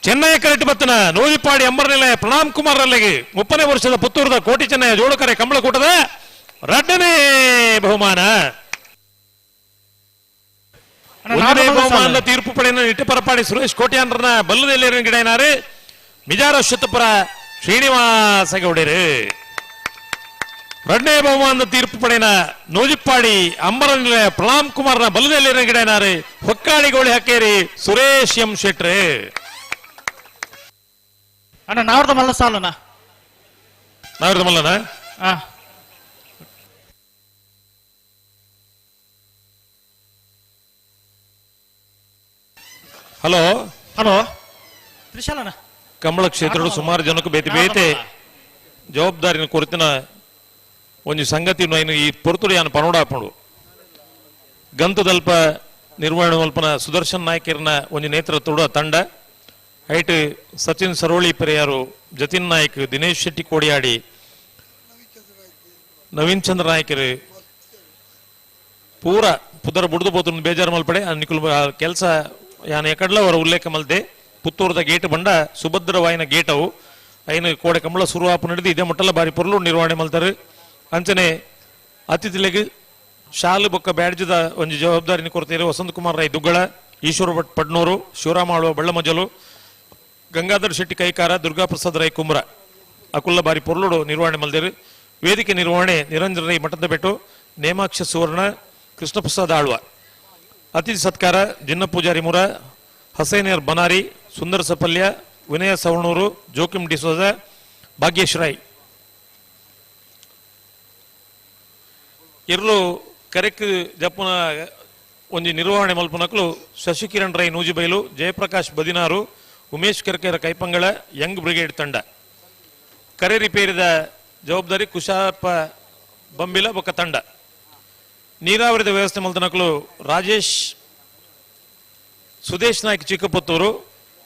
ಚೆನ್ನೈ ಕರೆಕ್ಟ್ ಬತ್ತನ ನೂಜಿಪಾಡಿ ಅಂಬರ್ನೆಲೆ ಪ್ರಣಾಮ್ ಕುಮಾರ್ ಅಲ್ಲಿಗೆ 30ನೇ ವರ್ಷದ ಪುತ್ತೂರದ ಕೋಟಿ ಚೆನ್ನಯ ಜೋಡುಕರೆ ಕಂಬಳಕೂಟದ 2ನೇ ಬಹುಮಾನ. 1ನೇ ಬಹುಮಾನದ ತೀರ್ಪು ಪಡೆಯನ್ನು ನಿಟ್ಟಪರಪಾಡಿ ಸುರೇಶ್ ಕೋಟ್ಯಾನ್ರನ್ನ ಬಲ್ಲದೆಲ್ಲಿ ಗಿಡನಾರು ಮಿಜಾರ ಶತಪುರ ಶ್ರೀನಿವಾಸ ಗೌಡರು. 2ನೇ ಬಹುಮಾನದ ತೀರ್ಪು ಪಡೆಯನ ನೂಜಿಪ್ಪಾಡಿ ಅಂಬರನಿಲೆ ಪ್ರಣಾಮ್ ಕುಮಾರ್ನ ಬಲ್ಲದೆಲ್ಲಿ ಗಿಡನಾರು ಹೊಕ್ಕಾಳಿ ಗೋಳಿ ಹಕ್ಕೇರಿ ಸುರೇಶ್ ಎಂ ಶೆಟ್ರು. ಅಣ್ಣ ನಾವ್ರದ ಮಲ್ಲ ಸಾಲನ ನಾವ್ರದ ಮಲ್ಲನ ಹಲೋ ಹಲೋ ತ್ರಿಶಾಲನ ಕಂಬಳ ಕ್ಷೇತ್ರಡು ಸುಮಾರು ಜನಕ್ಕೆ ಬೇತೆ ಬೇತೆ ಜವಾಬ್ದಾರಿನ ಕೊರತಿನ ಒಂಜಿ ಸಂಗತಿ ಈ ಪೊರ್ತುಡು ಯಾನು ಪನೋಡಾಪುಂಡು. ಗಂತದಲ್ಪ ನಿರ್ವಹಣೆ ಮಲ್ಪನ ಸುದರ್ಶನ್ ನಾಯ್ಕರ್ನ ಒಂಜಿ ನೇತೃತ್ವದ ತಂಡ ಐಟ್ ಸಚಿನ್ ಸರೋಳಿ ಪೆರಿಯಾರು, ಜತಿನ್ ನಾಯ್ಕ್, ದಿನೇಶ್ ಶೆಟ್ಟಿ ಕೋಡಿಯಾಡಿ, ನವೀನ್ ಚಂದ್ರ ನಾಯ್ಕರು ಪೂರ ಪುದರ್ ಬುಡ್ದು ಪೋತುಂಡು ಬೇಜಾರು ಮಲ್ಪಡೆ ನಿಕುಲು ಕೆಲಸ ಯಾನ್ ಎಕಡ್ಲ ಅವರ ಉಲ್ಲೇಖ ಮಲ್ದೆ. ಪುತ್ತೂರದ ಗೇಟ್ ಬಂಡ ಸುಭದ್ರವಾಯಿನ ಗೇಟ್ ಅವು ಐನು ಕೋಡೆ ಕಂಬಳ ಸುರುವಾಪು ನಡೆದು ಇದೇ ಮಟ್ಟಲ ಬಾರಿ ಪೊರ್ಲು ನಿರ್ವಹಣೆ ಮಲ್ತಾರೆ. ಅಂಚನೆ ಅತಿಥಿಲೆಗ್ ಶಾಲು ಬೊಕ್ಕ ಬ್ಯಾಡ್ಜದ ಒಂಜಿ ಜವಾಬ್ದಾರಿನ ಕೊರತೆಯರು ವಸಂತ ಕುಮಾರ್ ರೈ ದುಗ್ಗಳ, ಈಶ್ವರ ಭಟ್ ಪಡ್ನೂರು, ಶಿವರಾಮ ಆಳ್ವ ಬಳ್ಳಮಜಲು, ಗಂಗಾಧರ್ ಶೆಟ್ಟಿ ಕೈಕಾರ, ದುರ್ಗಾಪ್ರಸಾದ್ ರೈ ಕುಮ್ರ ಅಕುಲ್ಲ ಬಾರಿ ಪೊರ್ಲುಡು ನಿರ್ವಹಣೆ ಮಲ್ದೇರು. ವೇದಿಕೆ ನಿರ್ವಹಣೆ ನಿರಂಜನ ರೈ ಮಠದ ಬೆಟ್ಟು, ನೇಮಾಕ್ಷ ಸುವರ್ಣ, ಕೃಷ್ಣಪ್ರಸಾದ್ ಆಳ್ವ. ಅತಿಥಿ ಸತ್ಕಾರ ಜಿನ್ನ ಪೂಜಾರಿ ಮುರ, ಹಸೈನಿಯರ್ ಬನಾರಿ, ಸುಂದರ ಸಪಲ್ಯ, ವಿನಯ ಸವಣೂರು, ಜೋಕಿಂ ಡಿಸೋಜ, ಭಾಗ್ಯೇಶ್ ರೈ. ಇರ್ಲು ಕರೆಕ್ ಜಪ್ಪುನ ಒಂಜಿ ನಿರ್ವಹಣೆ ಮಲ್ಪುನಕುಲು ಶಶಿಕಿರಣ್ ರೈ ನೂಜಿಬೈಲು, ಜಯಪ್ರಕಾಶ್ ಬದಿನಾರು, ಉಮೇಶ್ ಕರ್ಕೆರ ಕೈಪಂಗಳ, ಯಂಗ್ ಬ್ರಿಗೇಡ್ ತಂಡ. ಕರೆ ರಿಪೇರಿದ ಜವಾಬ್ದಾರಿ ಕುಶಾಪ ಬಂಬಿಲ ಬೊಕ್ಕ ತಂಡ. ನೀರಾವರಿದ ವ್ಯವಸ್ಥೆ ಮಲ್ತನಕುಲು ರಾಜೇಶ್ ಸುದೇಶ್ ನಾಯ್ಕ್ ಚಿಕ್ಕಪುತ್ತೂರು,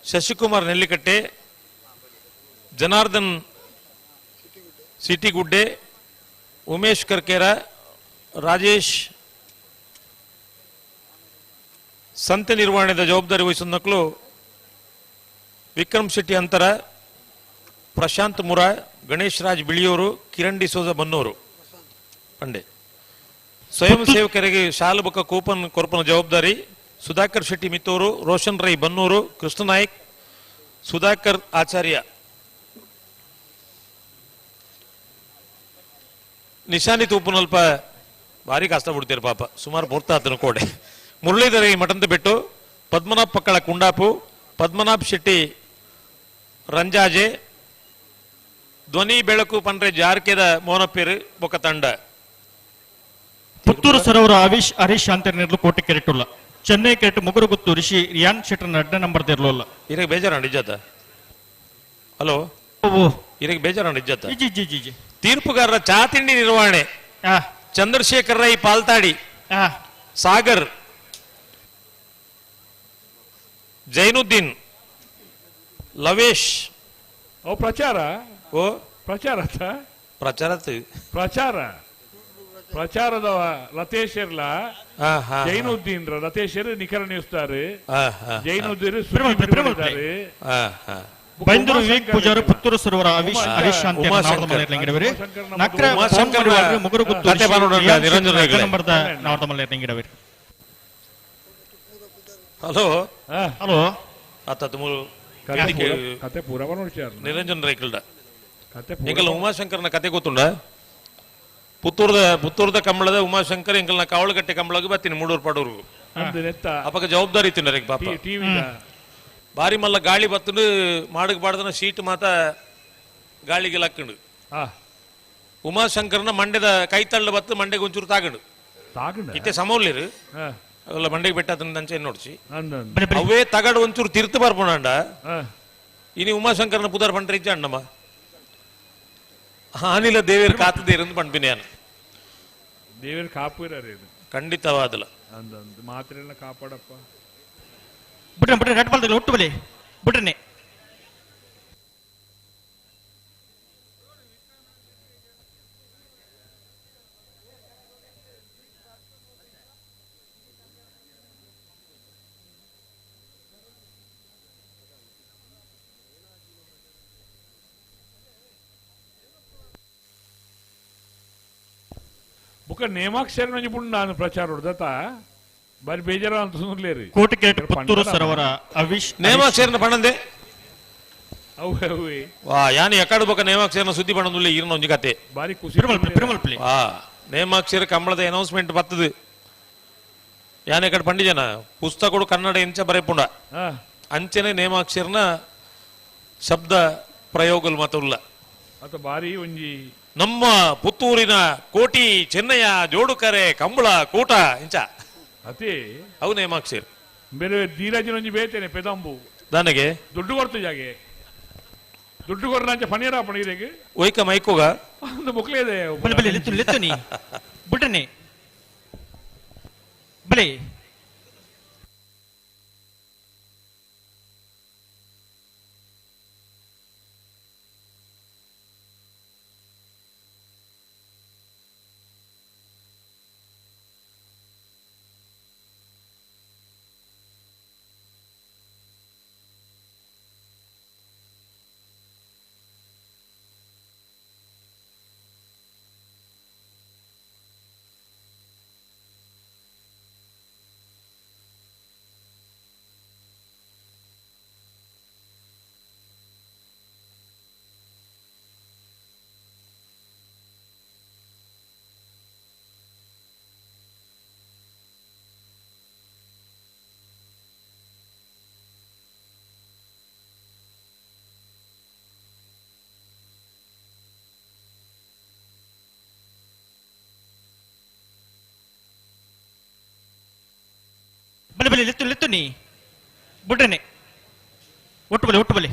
ಶಶಿಕುಮಾರ್ ನೆಲ್ಲಿಕಟ್ಟೆ, ಜನಾರ್ದನ್ ಸಿಟಿಗುಡ್ಡೆ, ಉಮೇಶ್ ಕರ್ಕೇರ, ರಾಜೇಶ್ ಸಂತೆ ನಿರ್ವಹಣೆದ ಜವಾಬ್ದಾರಿ ವಹಿಸಿದ ವಿಕ್ರಮ್ ಶೆಟ್ಟಿ ಅಂತರ, ಪ್ರಶಾಂತ್ ಮುರಾ, ಗಣೇಶ್ ರಾಜ್ ಬಿಳಿಯೂರು, ಕಿರಣ್ ಡಿಸೋಜ ಬನ್ನೂರು ಪಂಡೆ. ಸ್ವಯಂ ಸೇವಕರಿಗೆ ಶಾಲು ಬೊಕ್ಕ ಕೂಪನ್ ಕೊರ್ಪನ ಜವಾಬ್ದಾರಿ ಸುಧಾಕರ್ ಶೆಟ್ಟಿ ಮಿತ್ತೂರು, ರೋಷನ್ ರೈ ಬನ್ನೂರು, ಕೃಷ್ಣ ನಾಯ್ಕ್, ಸುಧಾಕರ್ ಆಚಾರ್ಯ. ನಿಶಾನಿ ತೂಪುನಲ್ಪ ಭಾರಿ ಕಷ್ಟ ಬಿಡ್ತೀರ ಪಾಪ, ಸುಮಾರು ಪೊರ್ತಾತನ ಕೋಡೆ. ಮುರಳೀಧರ ಈ ಮಠಂತ ಬಿಟ್ಟು, ಪದ್ಮನಾಭ ಪಕ್ಕಳ ಕುಂಡಾಪು, ಪದ್ಮನಾಭ್ ಶೆಟ್ಟಿ ರಂಜಾಜೆ, ಧ್ವನಿ ಬೆಳಕು ಪಂಡ್ರೆ ಜಾರ್ಕೆದ ಮೋನಪ್ಪೇರು ಬೊಕ್ಕ ತಂಡ. ಪುತ್ತೂರು ಸರೋವರ ಅವಿಶ್ ಹರೀಶ್ ಶಾಂತಿರ್ನಿರ್ಲು ಕೋಟೆ ಕೆರೆಟುಲ್ಲ. ಚೆನ್ನೈ ಕೆರೆಟ್ ಮುಗುರುಗುತ್ತು ರಿಷಿ ರಿಯಾನ್ ಶೆಟ್ಟರ್ ನಡ್ಡ ನಂಬರ್ ದಿರ್ಲೋಲ್ಲ. ಇರಗೆ ಬೇಜಾರಂಡ ಇಜ್ಜಾತ? ಹಲೋ, ಇರಗೆ ಬೇಜಾರಂಡ ಇಜ್ಜಾತ? G G G G. ತೀರ್ಪುಗಾರರ ಚಾ ತಿಂಡಿ ನಿರ್ವಹಣೆ ಚಂದ್ರಶೇಖರ್ ರೈ ಪಾಲ್ತಾಡಿ, ಸಾಗರ್, ಜೈನುದ್ದೀನ್, ಲವೇಶ್. ಓ ಪ್ರಚಾರ. ಓ ಪ್ರಚಾರ. ಪ್ರಚಾರ. ಪ್ರಚಾರ ಪ್ರಚಾರದ ಲತೇಶರ್ಲ ಜೈನುದ್ದೀನ್ ಲತೇಶರ್ ನಿಖರ ನ್ಯೂಸ್ತಾರೆ, ಜೈನುದ್ದೀನ್. ಬೈಂದೂರು ವಿವೇಕ್ ಪೂಜಾರು, ಪುತ್ತೂರು ಸರೋವರ ಅವಿಶ್ ಹರೀಶ್ ಶಾಂತಿ ನಕ್ರ ಮುಗುರುಗುತ್ತು ನಂಬರ್ದ ನಾವರ್ದ. Hello hello. ಆತತ್ ಮೂರು ಕತೆ ಪೂರ ನಿರಂಜನ್ ರೈಕಲ್ಡ ಎಂಕಲ್ನ ಉಮಾಶಂಕರ್ನ ಕತೆ ಗೊತ್ತುಂಡ? ಪುತ್ತೂರ್ದ ಪುತ್ತೂರ್ದ ಕಂಬಳದ ಉಮಾಶಂಕರ್ ಎಂಕಲ್ನ ಕಾವಳಗಟ್ಟೆ ಕಂಬಳಗ್ ಬತ್ತೀನಿ ಮೂಡೂರು ಪಡೂರು. ಅಪಗ ಜವಾಬ್ದಾರಿ ಇತ್ತು ಪಾಪ. ಬಾರಿ ಮಲ್ಲ ಗಾಳಿ ಬತ್ತಂಡು ಮಾಡಕ್ ಬಾಡ್ದನ ಶೀಟ್ ಮಾತ ಗಾಳಿಗೆ ಲಕ್ಕಂಡು. ಉಮಾಶಂಕರ್ನ ಮಂಡ್ಯದ ಕೈ ತಳ್ಳ ಬತ್ತು ಮಂಡೆಗೆ ಒಂಚೂರು ತಾಗಂಡು. ಇತ್ತೆ ಸಮೌಲ್ಯರು ಅವೆಲ್ಲ ಮಂಡೆಗೆ ಬೆಟ್ಟ ಅಂಚೆ ನೋಡ್ಸಿ ಅವೇ ತಗಡು ಒಂಚೂರು ತಿರ್ತು ಬರ್ಪುಣಂಡ. ಇನಿ ಉಮಾಶಂಕರ್ನ ಪುದರ್ ಪಂಡ್ರೆ ಇಜ್ಜ ಅಣ್ಣಮ್ಮ ಆನಿಲ ದೇವೇರ್ ಕಾತದೇರಂದು ಪಂಡ್ಪಿನಿ. ದೇವೇರ್ ಕಾಪುರ. ಖಂಡಿತವಾದಲ. ಮಾತ್ರೆ ಕಾಪಾಡಪ್ಪ. ಬಿಡ್ರೆ ಬಿಡ್ರೆ ರೆಡ್ ಬಾಲ್ ಒಟ್ಟು ಬಲಿ ಬಿಡ್ರನೆ. ಬುಕ್ಕ ನೇಮಾಕ್ಷರ ಒಂಜಿ ಪುಂಡ ಪ್ರಚಾರ ಹೊಡ್ದತ ಬಾರಿ ಬೇಜಾರ ಅಂತ ಸುಂದ್ಲೇರಿ. ಕೋಟೆ ಕೆರೆಟ್ ಪುತ್ತೂರು ಸರೋವರ ಅವಿಶ್ ನೇಮಾಕ್ಷರನ ಪಣಂದೆ. ಅವೆ ಅವೆ. ವಾ ಯಾನಿ ಎಕ್ಕಡು ಬೊಕ್ಕ ನೇಮಾಕ್ಷರನ ಸುದ್ದಿ ಪಣಂದುಳ್ಳಿ ಈರ್ನ ಒಂಜಿ ಕತೆ. ಬಾರಿ ಖುಷಿ. ಪಿರುಮಲ್ಪಲ್ಲಿ. ವಾ ನೇಮಾಕ್ಷರ ಕಂಬಳದ ಅನೌನ್ಸ್ಮೆಂಟ್ ಬರ್ತದೆ. ಯಾನೆ ಕಡೆ ಪಂಡಿಜನ ಪುಸ್ತಕಡು ಕನ್ನಡ ಎಂಚ ಬರೆಪುಂಡ ಅಂಚನೆ ನೇಮಾಕ್ಷರನ ಶಬ್ದ ಪ್ರಯೋಗలు ಮಾತ್ರ. ಅತ ಬಾರಿ ಒಂಜಿ ನಮ್ಮ ಪುತ್ತೂರಿನ ಕೋಟಿ ಚೆನ್ನಯ್ಯ ಜೋಡುಕರೆ ಕಂಬಳ ಕೂಟ ಇಂಚ ಅತಿ ಅವು ನೇಮಾಕ್ಷರ. ಬೇರೆ ಧೀರಾಜಿನ ಒಂಜಿ ಬೇತೇನೆ ಪೆದಂಬು ನನಗೆ ದುಡ್ಡು ಕೊಡ್ತು ಜಾಗೆ ದುಡ್ಡು ಕೊರ್ನ ಅಂಚ ಪನೀರ ಪಣೀರೆಗ್ ಒಯ್ಕ ಮೈಕೋಗ ಒಂದು ಮುಕ್ಲೇದೆ. ಬಲೆ ಬಲೆ ಲೆತ್ತು ಲೆತ್ತು ನೀ ಬಿಡ್ರನೆ ಬಲೆ. ಬಲೆ ಬಲೆ ಲೆತ್ತು ಲೆತ್ತು ನೀ ಬಿಡ್ರನೆ ಒಟ್ಟು ಬಲೆ ಒಟ್ಟು ಬಲೆ.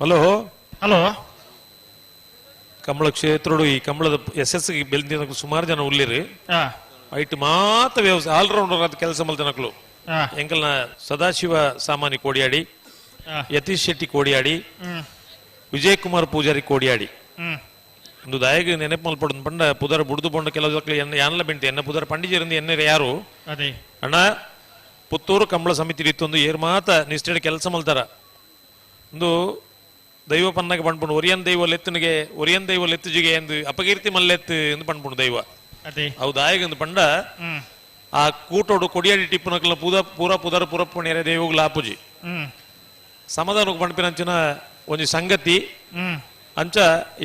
ಹಲೋ. ಹಲೋ. ಕಂಬಳ ಕ್ಷೇತ್ರಡು ಈ ಕಂಬಳದ ಎಸ್ ಬೆಲ್ದಿನ ಸುಮಾರು ಜನ ಉಲ್ಲಿರಿ. ಐಟ್ ಮಾತ ವ್ಯವಸ್ಥೆ ಆಲ್ರೌಂಡರ್ ಅಂತ ಕೆಲಸ ಮಲ್ತನಕ್ಲು. ಎಂಕಲ್ನ ಸದಾಶಿವ ಸಾಮಾನಿ ಕೋಡಿಯಾಡಿ, ಯತೀಶ್ ಶೆಟ್ಟಿ ಕೋಡಿಯಾಡಿ, ವಿಜಯ್ ಕುಮಾರ್ ಪೂಜಾರಿ ಕೋಡಿಯಾಡಿ. ಒಂದು ದಾಯಗ ನೆನಪು ಮಲ್ಪಡು ಪಂಡ ಪುದರ್ ಬುಡ್ದು ಪೊಂಡ ಕೆಲವು ಎನ್ನ ಯಾನ್ಲ ಬೆಂಟಿ ಎನ್ನ ಪುದರ್ ಪಂಡಿಜರಿಂದ ಎನ್ನೆರೆ ಯಾರು ಅಣ್ಣ ಪುತ್ತೂರು ಕಂಬಳ ಸಮಿತಿ ಇತ್ತೊಂದು ಏರ್ ಮಾತ ನಿಷ್ಠೆ ಕೆಲಸ ಮಲ್ತಾರ. ಒಂದು ದೈವ ಪನ್ನಾಗ ಪಣ್ಪುಂಡು ಒರಿಯನ್ ದೈವ ಲೆತ್ತನಿಗೆ ಒರಿಯನ್ ದೈವ ಲೆತ್ತುಜಿಗೆ ಎಂದು ಅಪಕೀರ್ತಿ ಮಲ್ಲೆತ್ತು ಎಂದು ಪಣ್ಪುಂಡು ದೈವ. ಅವು ದಾಯಗ ಪಂಡ ಆ ಕೂಟೋಡು ಕೊಡಿಯಾಡಿ ಟಿಪ್ಪುನಕಲ ಪೂದ ಪೂರ ಪುದರ್ ಪುರಪ್ಪಣಿಯರೆ ದೈವಗ್ಲ ಆಪುಜಿ ಸಮಾಧಾನಕ್ಕೆ ಪಣ್ಪಿನಂಚಿನ ಒಂಜಿ ಸಂಗತಿ. ಅಂಚ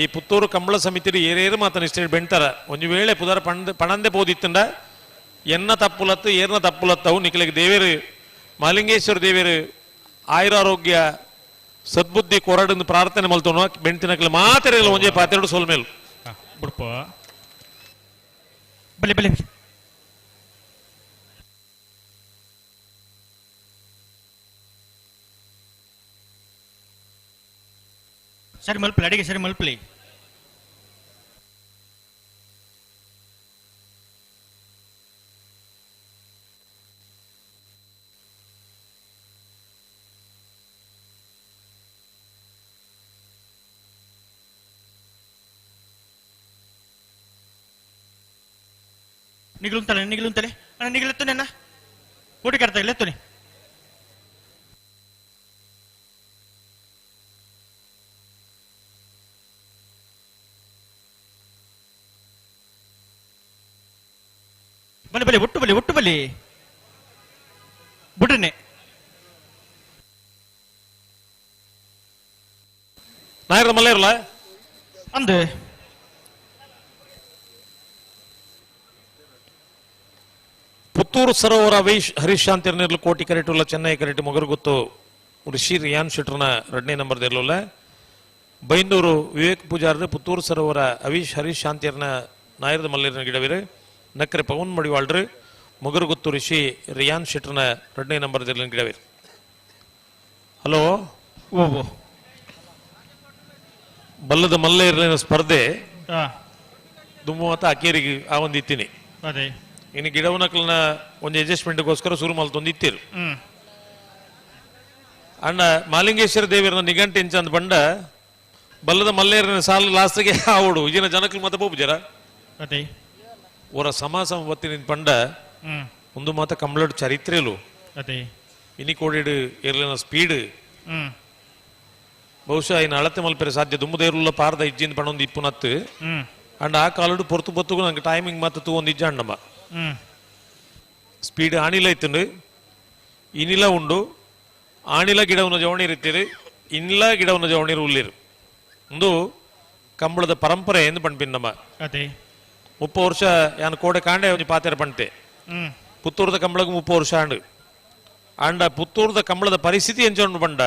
ಈ ಪುತ್ತೂರು ಕಂಬಳ ಸಮಿತಿ ಏರೇರು ಮಾತ ನಿಷ್ಠೆ ಬೆಣ್ತಾರ. ಒಂಜಿ ವೇಳೆ ಪುದರ್ ಪಂಡ್ ಪಣಂದೆ ಪೋದಿತ್ತಂಡ ಎನ್ನ ತಪ್ಪುಲತ್ತು ಏರ್ನ ತಪ್ಪುಲತ್ತವು ನಿಕಲಿಗೆ ದೇವೇರು ಮಾಲಿಂಗೇಶ್ವರ ದೇವೇರು ಆಯುರಾರೋಗ್ಯ ಸದ್ಬುದ್ಧಿ ಕೊರಡನ್ನು ಪ್ರಾರ್ಥನೆ ಮಲ್ತೋನು ಬೆಣ್ತಿನಕಲ ಮಾತೆರೆಗಳ ಒಂಜೆ ಪಾತೆರಡು ಸೋಲ್ಮೇಲು. ಬುಡ್ಪ ಬಲೆ ಬಲೆ ಸರಿ ಮಲ್ಪಲಿ, ಅಡಿಗೆ ಸರಿ ಮಲ್ಪಲಿ. ನಿಗಲುಂತಲೆ ನಿಗಲುಂತಲೆ ಅಣ್ಣ ನಿಗಲೆತ್ತನೆ ಅಣ್ಣ ಕೋಟಿ ಕರ್ತಾ ಲೆತ್ತನೆ. ಬಲೆ ಬಲೆ ಒಟ್ಟು ಬಲೆ ಒಟ್ಟು ಬಲೆ ಬುಡ್ರನೆ. ನಾಯರ ಮಲ್ಲೇರ್ಲ ಅಂದೆ ಪುತ್ತೂರು ಸರೋವರ ವೈಶ್ ಹರೀಶ್ ಶಾಂತಿರ್ನಿರ್ಲು ಕೋಟಿ ಕರೆಟುಲ್ಲ ಚೆನ್ನೈ ಕರೆಟು ಮೊಗರುಗುತ್ತು ಋಷಿ ರಿಯಾನ್ ಶೆಟ್ರನ ಎರಡನೇ ನಂಬರ್ ಇರಲಿಲ್ಲ. ಬೈಂದೂರು ವಿವೇಕ್ ಪೂಜಾರ್ರು ಪುತ್ತೂರು ಸರೋವರ ಅವೀಶ್ ಹರೀಶ್ ಶಾಂತಿಯರ್ನ ನಾಯರದ ಮಲ್ಲಿರ್ನ ಗಿಡವಿರು. ನಕ್ರೆ ಪವನ್ ಮಡಿವಾಳ್ರು ಮೊಗರುಗುತ್ತು ಋಷಿ ರಿಯಾನ್ ಶೆಟ್ರನ ಎರಡನೇ ನಂಬರ್ ಗಿಡವಿರು. ಹಲೋ. ಓ ಬಲ್ಲದ ಮಲ್ಲೇರ್ಲಿನ ಸ್ಪರ್ಧೆ ದುಮ್ಮು ಮತ್ತ ಅಕೇರಿಗೆ ಆ ಒಂದು ಇತ್ತೀನಿ. ಅದೇ ಇನ್ನು ಗಿಡವನಕ್ಲನ ಒಂದು ಅಡ್ಜಸ್ಟ್ಮೆಂಟ್ಗೋಸ್ಕರ ಶುರು ಮಲ್ತೊಂದು ಇತ್ತಿರು. ಅಣ್ಣ ಮಾಲಿಂಗೇಶ್ವರ ದೇವರನ್ನ ನಿಘಂಟು ಇಂಚಂದ್ ಬಂಡ ಬಲ್ಲದ ಮಲ್ಲೇರಿನ ಸಾಲು ಲಾಸ್ಟ್ಗೆ ಆವಡು ಇಜಿನ ಜನಕ್ಲು ಮತ್ತೆ ಬೋಪುಜರ ಅದೇ ಅವರ ಸಮಾಸ ಬತ್ತಿನ ಪಂಡ ಒಂದು ಮಾತ ಕಂಬಳಡ್ ಚರಿತ್ರೆಲು ಅದೇ ಇನಿ ಕೋಡಿಡು ಏರ್ಲಿನ ಸ್ಪೀಡ್ ಬಹುಶಃ ಇನ್ನು ಅಳತೆ ಮಲ್ಪೆರೆ ಸಾಧ್ಯ ದುಮ್ಮದೇರುಲ್ಲ ಪಾರ್ದ ಇಜ್ಜಿಂದ ಪಣೊಂದು ಇಪ್ಪುನತ್ತು. ಅಂಡ್ ಆ ಕಾಲಡು ಪೊರ್ತು ಪೊತ್ತುಗು ನಂಗೆ ಟೈಮಿಂಗ್ ಮಾತ ತೂ ಒಂದು ಇಜ್ಜ ಅಣ್ಣಮ್ಮ ಸ್ಪೀಡ್ ಆಣಿಲ ಇತ್ತುಂಡು ಇನಿಲ ಉಂಡು ಆಣಿಲ ಗಿಡವನ್ನ ಜವಣಿರು ಇತ್ತೀರು ಇನ್ಲ ಗಿಡವನ್ನ ಜವಣಿರು ಉಲ್ಲಿರು ಒಂದು ಕಂಬಳದ ಪರಂಪರೆ ಎಂದು ಪಣ್ಪಿನ್ ನಮ್ಮ. ಅದೇ 30 ವರ್ಷ ಯಾನ್ ಕೋಡೆ ಕಾಂಡೆ ಒಂಜಿ ಪಾತೆರ ಪಂತೆ. ಪುತ್ತೂರದ ಕಂಬಳಗ್ 30 ವರ್ಷ ಆಂಡು ಆಂಡ ಪುತ್ತೂರದ ಕಂಬಳದ ಪರಿಸ್ಥಿತಿ ಎಂಚ ಉಂಡು ಪಂಡ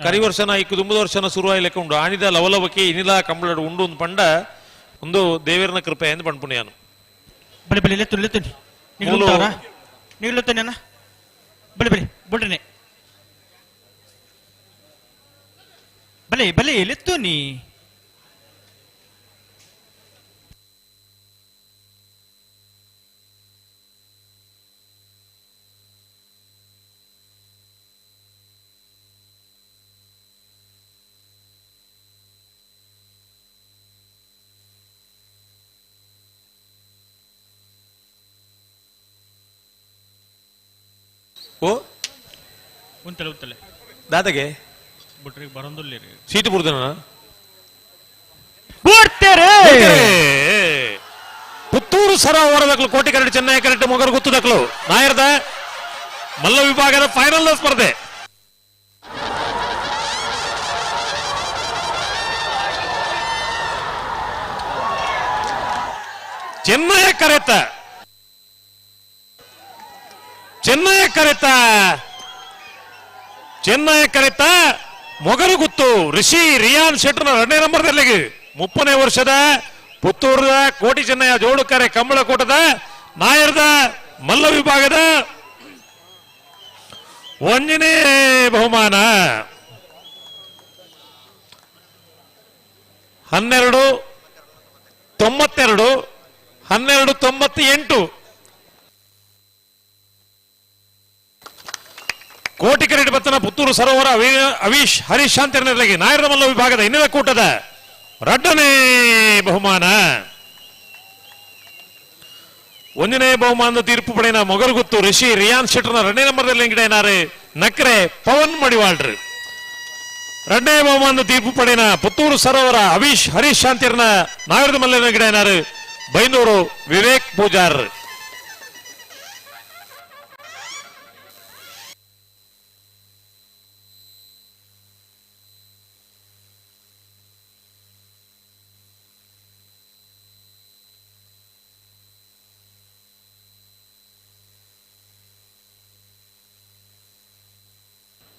ಕರಿ ವರ್ಷನ ಇಕ್ಕು ದುಂಬದ ವರ್ಷನ ಶುರುವಾಯಿ ಲೆಕ್ಕ ಉಂಡು ಆಣಿದ ಲವಲವಕ್ಕೆ ಇನಿಲ ಕಂಬಳಡ್ ಉಂಡು ಒಂದು ಪಂಡ ಒಂದು ದೇವರನ ಕೃಪೆ ಎಂದು ಪಣ್ಪುಣಿ ಯಾನು. ಬಲೆ ಬಲೆ ಲೆತ್ತು ಲೆತ್ತು ನಿಗಲುಂತಾರ ನಿಗಲುತ್ತಾನೆ ಅಣ್ಣ ಬಲೆ ಬಲೆ ಬುಡ್ರನೆ ಬಲೆ ಬಲೆ ಲೆತ್ತು ನೀ. ಓ ಉಂತಲೆ ಉಂತಲೆ ದಾದಗೆ ಬುಟ್ರಿಗೆ ಬರೋದಿಲ್ಲ ಸೀಟು ಬುಡ್ದನ ಬುಡ್ತೇರೆ. ಪುತ್ತೂರು ಸರೋವರದಕ್ಲು ಕೋಟಿ ಕರಡು ಚೆನ್ನೈ ಕರಡು ಮೊಗರು ಗುತ್ತುದಕ್ಲು ನಾಯರ್ದ ಮಲ್ಲ ವಿಭಾಗದ ಫೈನಲ್ ಸ್ಪರ್ಧೆ. ಚೆನ್ನೈ ಕರೆತ ಚೆನ್ನೈ ಕರೆತ ಚೆನ್ನೈ ಕರೆತ ಮೊಗರು ಗುತ್ತು ಋಷಿ ರಿಯಾನ್ ಶೆಟ್ಟರ್ನ ಎರಡನೇ ನಂಬರ್ದಲ್ಲಿ 30ನೇ ವರ್ಷದ ಪುತ್ತೂರದ ಕೋಟಿ ಚೆನ್ನಯ್ಯ ಜೋಡುಕರೆ ಕಂಬಳಕೋಟದ ನಾಯರ್ದ ಮಲ್ಲ ವಿಭಾಗದ 1ನೇ ಬಹುಮಾನ. 12.92, 12.98. ಕೋಟಿ ಕರೆಡ್ ಬತ್ತನ ಪುತ್ತೂರು ಸರೋವರ ಅವೀಶ್ ಹರೀಶ್ ಶಾಂತಿರನಿಗೆ ನಾಯರಮಲ್ಲ ವಿಭಾಗದ ಇನ್ನಿದ ಕೂಟದ ರಡ್ಡನೇ ಬಹುಮಾನ. ಒಂದನೇ ಬಹುಮಾನದ ತೀರ್ಪು ಪಡೆಯನ ಮೊಗರುಗುತ್ತು ಋಷಿ ರಿಯಾನ್ ಶೆಟ್ಟರ್ನ ಎರಡನೇ ನಂಬರ್ದಲ್ಲಿ ಗಿಡ ನಕ್ರೆ ಪವನ್ ಮಡಿವಾಳ್ರು. ಎರಡನೇ ಬಹುಮಾನದ ತೀರ್ಪು ಪಡೆಯನ ಪುತ್ತೂರು ಸರೋವರ ಅವೀಶ್ ಹರೀಶ್ ಶಾಂತಿರ್ನ ನಾಗರದ ಮಲ್ಲನ ಗಿಡ ಬೈಂದೂರು ವಿವೇಕ್ ಪೂಜಾರ್.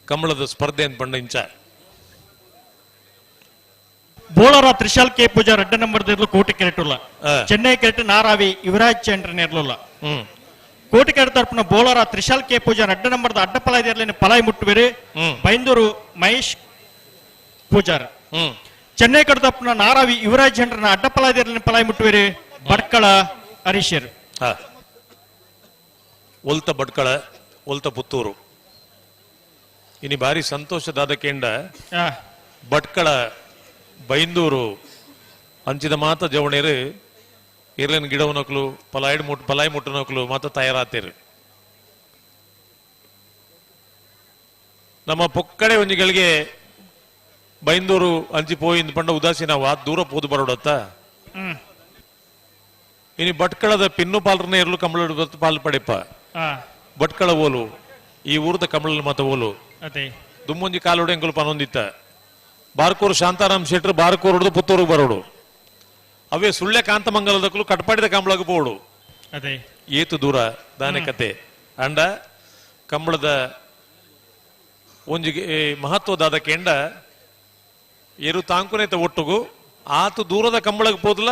ಕಮಲದ ಸ್ಪರ್ಧೆ ಅಂತ ಪಂಡ ಇಂಚ ಬೋಳರ ತ್ರಿಶಾಲ್ ಕೆ ಪೂಜಾ ರಡ್ಡ ನಂಬರ್ ಇರ್ಲು ಕೋಟಿ ಕೆರೆಟುಲ್ಲ. ಚೆನ್ನೈ ಕೆರೆಟ್ ನಾರಾವಿ ಯುವರಾಜ್ ಚಂದ್ರನ್ ಇರ್ಲುಲ್ಲ. ಕೋಟಿ ಕೆರೆ ತರಪುನ ಬೋಳರ ತ್ರಿಶಾಲ್ ಕೆ ಪೂಜಾ ರಡ್ಡ ನಂಬರ್ದ ಅಡ್ಡ ಪಲಾಯ್ ಇರ್ಲಿನ ಪಲಾಯ್ ಮುಟ್ಟುವೆರು ಬೈಂದೂರು ಮಹೇಶ್ ಪೂಜಾರ್. ಚೆನ್ನೈ ಕಡೆ ತರಪುನ ನಾರಾವಿ ಯುವರಾಜ್ ಚಂದ್ರನ ಅಡ್ಡ ಪಲಾಯ್ ಇರ್ಲಿನ ಪಲಾಯ್ ಮುಟ್ಟುವೆರು ಭಟ್ಕಳ ಹರೀಶರ್. ಒಲ್ತ ಭಟ್ಕಳ ಒಲ್ತ ಪುತ್ತೂರು ಇನಿ ಬಾರಿ ಸಂತೋಷದಾದ ಕೇಂಡ ಭಟ್ಕಳ ಬೈಂದೂರು ಅಂಚಿದ ಮಾತ ಜವಣೇರು ಇರ್ಲೇನ್ ಗಿಡವನಕ್ಲು ಪಲಾಯ್ಡ್ ಮುಟ್ ಪಲಾಯ್ ಮುಟ್ಟನಕ್ಲು ಮಾತ ತಯಾರಾತೇರು. ನಮ್ಮ ಪೊಕ್ಕಡೆ ಒಂಜಿಗಳಿಗೆ ಬೈಂದೂರು ಅಂಚಿ ಪೋಯಿಂದ್ ಪಂಡ ಉದಾಸೀನ ವಾ ದೂರ ಪೋದು ಬರೋಡತ್ತ. ಇನಿ ಭಟ್ಕಳದ ಪಿನ್ನು ಪಾಲ್ರನೇ ಇರ್ಲು ಕಮಲ ಪಾಲ್ ಪಡೆಪ. ಭಟ್ಕಳ ಓಲು ಈ ಊರದ ಕಮಲ ಮಾತ ಓಲು ದುಮ್ಮೊಂಜಿ ಕಾಲೋಡು ಎಂಕುಲು ಪನೊಂದಿತ್ತ ಬಾರ್ಕೂರು ಶಾಂತಾರಾಮ್ ಶೆಟ್ರು ಬಾರ್ಕೂರು ಹಿಡ್ದು ಪುತ್ತೂರಿಗೆ ಬರೋಡು ಅವೇ ಸುಳ್ಳೆ ಕಾಂತಮಂಗಲದಕ್ಕಲು ಕಟ್ಪಾಡಿದ ಕಂಬಳಗ ಪೋಡು ಏತು ದೂರ ದಾನೆ ಕತೆ. ಅಂಡ ಕಂಬಳದ ಒಂಜಿ ಮಹತ್ವದಾದ ಕೆಂಡ ಏರು ತಾಂಕುನೇತ ಒಟ್ಟುಗು ಆತು ದೂರದ ಕಂಬಳಗ್ ಪೋದ್ಲ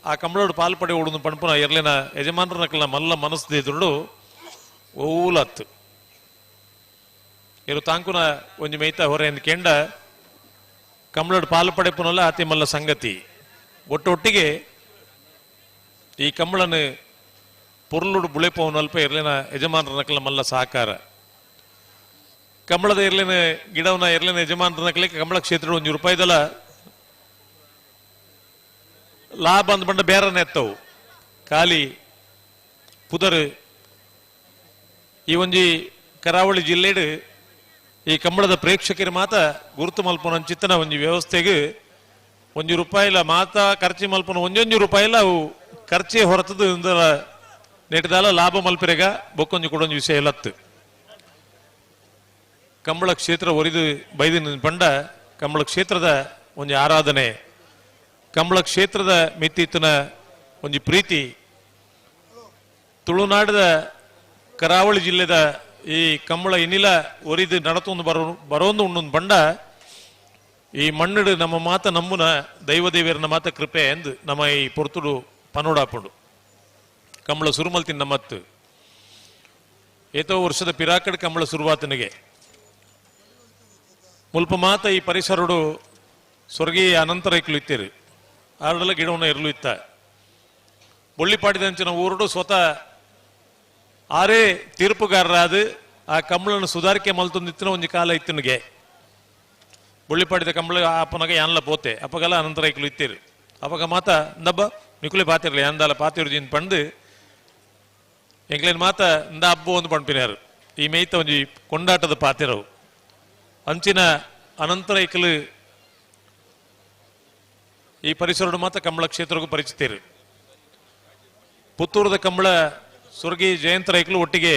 ಆ ಕಂಬಳೋಡು ಪಾಲ್ ಪಡೆ ಓಡುದು ಪಣಪುನ ಎರ್ಲಿನ ಯಜಮಾನ್ರನಕಲ್ನ ಮಲ್ಲ ಮನಸ್ಸು ಓಲತ್ತು ಏರು ತಾಂಕುನ ಒಂಜಿ ಮೈತ ಹೊರೆ ಕೆಂಡ ಕಂಬಳೋಡು ಪಾಲು ಪಡೆಪುನಲ್ಲ ಅತಿ ಮಲ್ಲ ಸಂಗತಿ. ಒಟ್ಟೊಟ್ಟಿಗೆ ಈ ಕಂಬಳನು ಪೊರ್ಲುಡು ಬುಳೆಪವನಲ್ಪ ಎರ್ಲಿನ ಯಜಮಾನ್ರನಕಲ ಮಲ್ಲ ಸಹಕಾರ. ಕಂಬಳದ ಎರ್ಲಿನ ಗಿಡವನ ಎರ್ಲಿನ ಯಜಮಾನ್ರನಕಲೆ ಕಂಬಳ ಕ್ಷೇತ್ರ ಒಂಜಿ ರೂಪಾಯಿದಲ್ಲ ಲಾಭ ಅಂದ್ ಬಂಡ ಬೇರನೆ ಎತ್ತವು ಖಾಲಿ ಪುದರ್. ಈ ಒಂಜಿ ಕರಾವಳಿ ಜಿಲ್ಲೆಡು ಈ ಕಂಬಳದ ಪ್ರೇಕ್ಷಕರ ಮಾತ ಗುರುತು ಮಲ್ಪನ ಚಿತ್ತನ ಒಂಜಿ ವ್ಯವಸ್ಥೆಗೆ ಒಂಜಿ ರೂಪಾಯಿಲ ಮಾತ ಖರ್ಚು ಮಲ್ಪನ ಒಂಜೊಂಜಿ ರೂಪಾಯಿಲ ಅವು ಖರ್ಚೇ ಹೊರತದು ಇಂದರ ನೆಟ್ಟದಾಲ ಲಾಭ ಮಲ್ಪಿರೆಗ ಬೊಕ್ಕೊಂಜಿ ಕೊಡೊಂಜಿ ವಿಷಯ ಇಲ್ಲತ್ತು. ಕಂಬಳ ಕ್ಷೇತ್ರ ಒರಿದು ಬೈದಿನ ಪಂಡ ಕಂಬಳ ಕ್ಷೇತ್ರದ ಒಂಜಿ ಆರಾಧನೆ, ಕಂಬಳ ಕ್ಷೇತ್ರದ ಮಿತ್ತಿತ್ತನ ಒಂಜಿ ಪ್ರೀತಿ. ತುಳುನಾಡದ ಕರಾವಳಿ ಜಿಲ್ಲೆದ ಈ ಕಂಬಳ ಇನ್ನಿಲ ಒರಿದು ನಡತೊಂದು ಬರೋಂದು ಉಣ್ಣೊಂದು ಬಂಡ ಈ ಮಣ್ಣು ನಮ್ಮ ಮಾತ ನಮ್ಮುನ ದೈವ ದೇವಿಯರನ ಮಾತ ಕೃಪೆ ಎಂದು ನಮ್ಮ ಈ ಪೊರ್ತುಡು ಪನೋಡಾಪುಂಡು. ಕಂಬಳ ಸುರುಮಲ್ತಿನ ನಮ್ಮತ್ತು ಏತೋ ವರ್ಷದ ಪಿರಾಕಡ್ ಕಂಬಳ ಸುರುವಾತನಿಗೆ ಮುಲ್ಪ ಮಾತ ಈ ಪರಿಸರಡು ಸ್ವರ್ಗೀಯ ಅನಂತರ ಇಕ್ಲು ಇತ್ತೀರಿ ಆರಡಲ ಗಿಡವನ್ನ ಇರಲು ಇತ್ತ ಬೊಳ್ಳಿಪಾಡಿದಂಚಿನ ಊರುಡು ಸ್ವತಃ ಆರೇ ತೀರ್ಪುಗಾರರಾದ ಆ ಕಂಬಳನ್ನು ಸುಧಾರಿಕೆ ಮಲ್ತೊಂದಿತ್ತಿನ ಒಂಜಿ ಕಾಲ ಇತ್ತಿನಗೆ ಬೊಳ್ಳಿಪಾಡಿದ ಕಂಬಳ ಅಪ್ಪನಾಗ ಯಾನ್ಲ ಪೋತೆ ಅಪ್ಪಗಲ ಅನಂತರ ಇಕ್ಲು ಇತ್ತೀರಿ ಅವಾಗ ಮಾತ ndಬ್ಬ ನಿಕುಲೆ ಪಾತಿರ್ಲಿ ಅಂದಾಲ ಪಾತಿರ್ಜಿನ್ ಪಂಡು ಎಂಕ್ಲೇನ್ ಮಾತ ಇಂದ ಹಬ್ಬ ಒಂದು ಪಣ್ಪಿನಾರು ಈ ಮೇಯ್ತ ಒಂಜಿ ಕೊಂಡಾಟದ ಪಾತಿರವು ಅಂಚಿನ ಅನಂತರ ಇಕ್ಲು ಈ ಪರಿಸರಡು ಮಾತ ಕಂಬಳ ಕ್ಷೇತ್ರಕ್ಕೂ ಪರಿಚಿತರು. ಪುತ್ತೂರದ ಕಂಬಳ ಸ್ವರ್ಗೀಯ ಜಯಂತ ರೈಕಲು ಒಟ್ಟಿಗೆ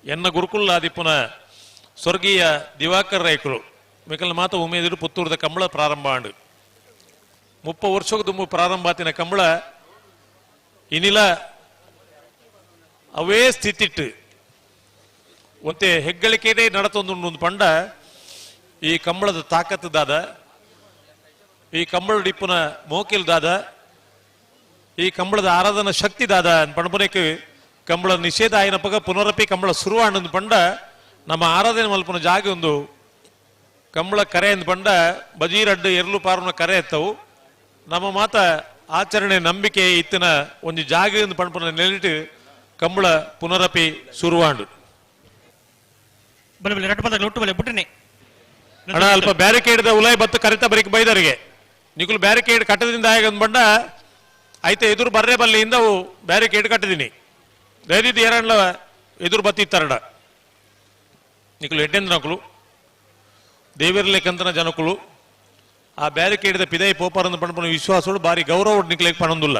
ಎನ್ನ ಗುರುಕುಲ ಆದಿಪ್ಪುನ ಸ್ವರ್ಗೀಯ ದಿವಾಕರ್ ರೈಕಲು ಮಿಕಲ್ ಮಾತ ಉಮೇದಿರು ಪುತ್ತೂರದ ಕಂಬಳ ಪ್ರಾರಂಭ ಆಂಡು 30 ವರ್ಷಕ್ಕೆ ದುಂಬು ಪ್ರಾರಂಭ ಆತಿನ ಕಂಬಳ ಇನಿಲ ಅವೇ ಸ್ಥಿತಿಟ್ಟು ಒಂತೆ ಹೆಗ್ಗಳಿಕೆದೇ ನಡತೊಂದು ಪಂಡ ಈ ಕಂಬಳದ ತಾಕತ್ತು ದಾದ, ಈ ಕಂಬಳ ಡಿಪ್ಪುನ ಮೋಕಿಲ್ ದಾದ, ಈ ಕಂಬಳದ ಆರಾಧನಾ ಶಕ್ತಿ ದಾದ ಪಂಡಪುನಕ್ಕೆ ಕಂಬಳ ನಿಷೇಧ ಆಯಿನಪಗ ಪುನರಪಿ ಕಂಬಳ ಸುರುವಾಣಂದು ಪಂಡ ನಮ್ಮ ಆರಾಧನೆ ಮಲ್ಪುನ ಜಾಗ ಒಂದು ಕಂಬಳ ಕರೆ ಅಂದ್ ಪಂಡ ಬಜೀರಡ್ಡು ಎರ್ಲು ಪಾರುನ ಕರೆ ಎತ್ತವು. ನಮ್ಮ ಮಾತ ಆಚರಣೆ ನಂಬಿಕೆ ಇತ್ತಿನ ಒಂಜಿ ಜಾಗ ಪಣಪುನ ನೆಲಿಟ್ ಕಂಬಳ ಪುನರಪಿ ಸುರುವಾಂಡು. ಬಲೆ ಬಲೆ ರಡ್ಡು ಪದಗಳು ಒಟ್ಟು ಬಲೆ ಬುಟ್ಟನೆ. ಅಣ್ಣ ಅಲ್ಪ ಬ್ಯಾರಿಕೇಡ್ ದ ಉಲಾಯ್ ಬತ್ತು ಕರಿತ ಬರಿಕ್ ಬೈದರಿಗೆ ನಿಕುಲು ಬ್ಯಾರಿಕೇಡ್ ಕಟ್ಟದಿಂದ ಆಗ ಬಂಡ ಐತೆ ಎದುರು ಬರ್ರೆ ಬಲ್ಲಿಯಿಂದ ಅವು ಬ್ಯಾರಿಕೇಡ್ ಕಟ್ಟದಿನಿ ದಯದಿದ್ದು ಏರಣ್ಲ ಎದುರು ಬತ್ತಿತ್ತಾರಡ ನಿಕುಲು ಎಡ್ಡೆಂದ್ರನಕುಲು ದೇವಿರ್ಲೇಕಂತನ ಜನಕುಲು ಆ ಬ್ಯಾರಿಕೇಡ್ ದ ಪಿದೈ ಪೋಪಾರಂದು ಪಣಪುನ ವಿಶ್ವಾಸೋಡು ಬಾರಿ ಗೌರವ ನಿಕ್ಲೇಕ್ ಪಣೊಂದುಲ್ಲ.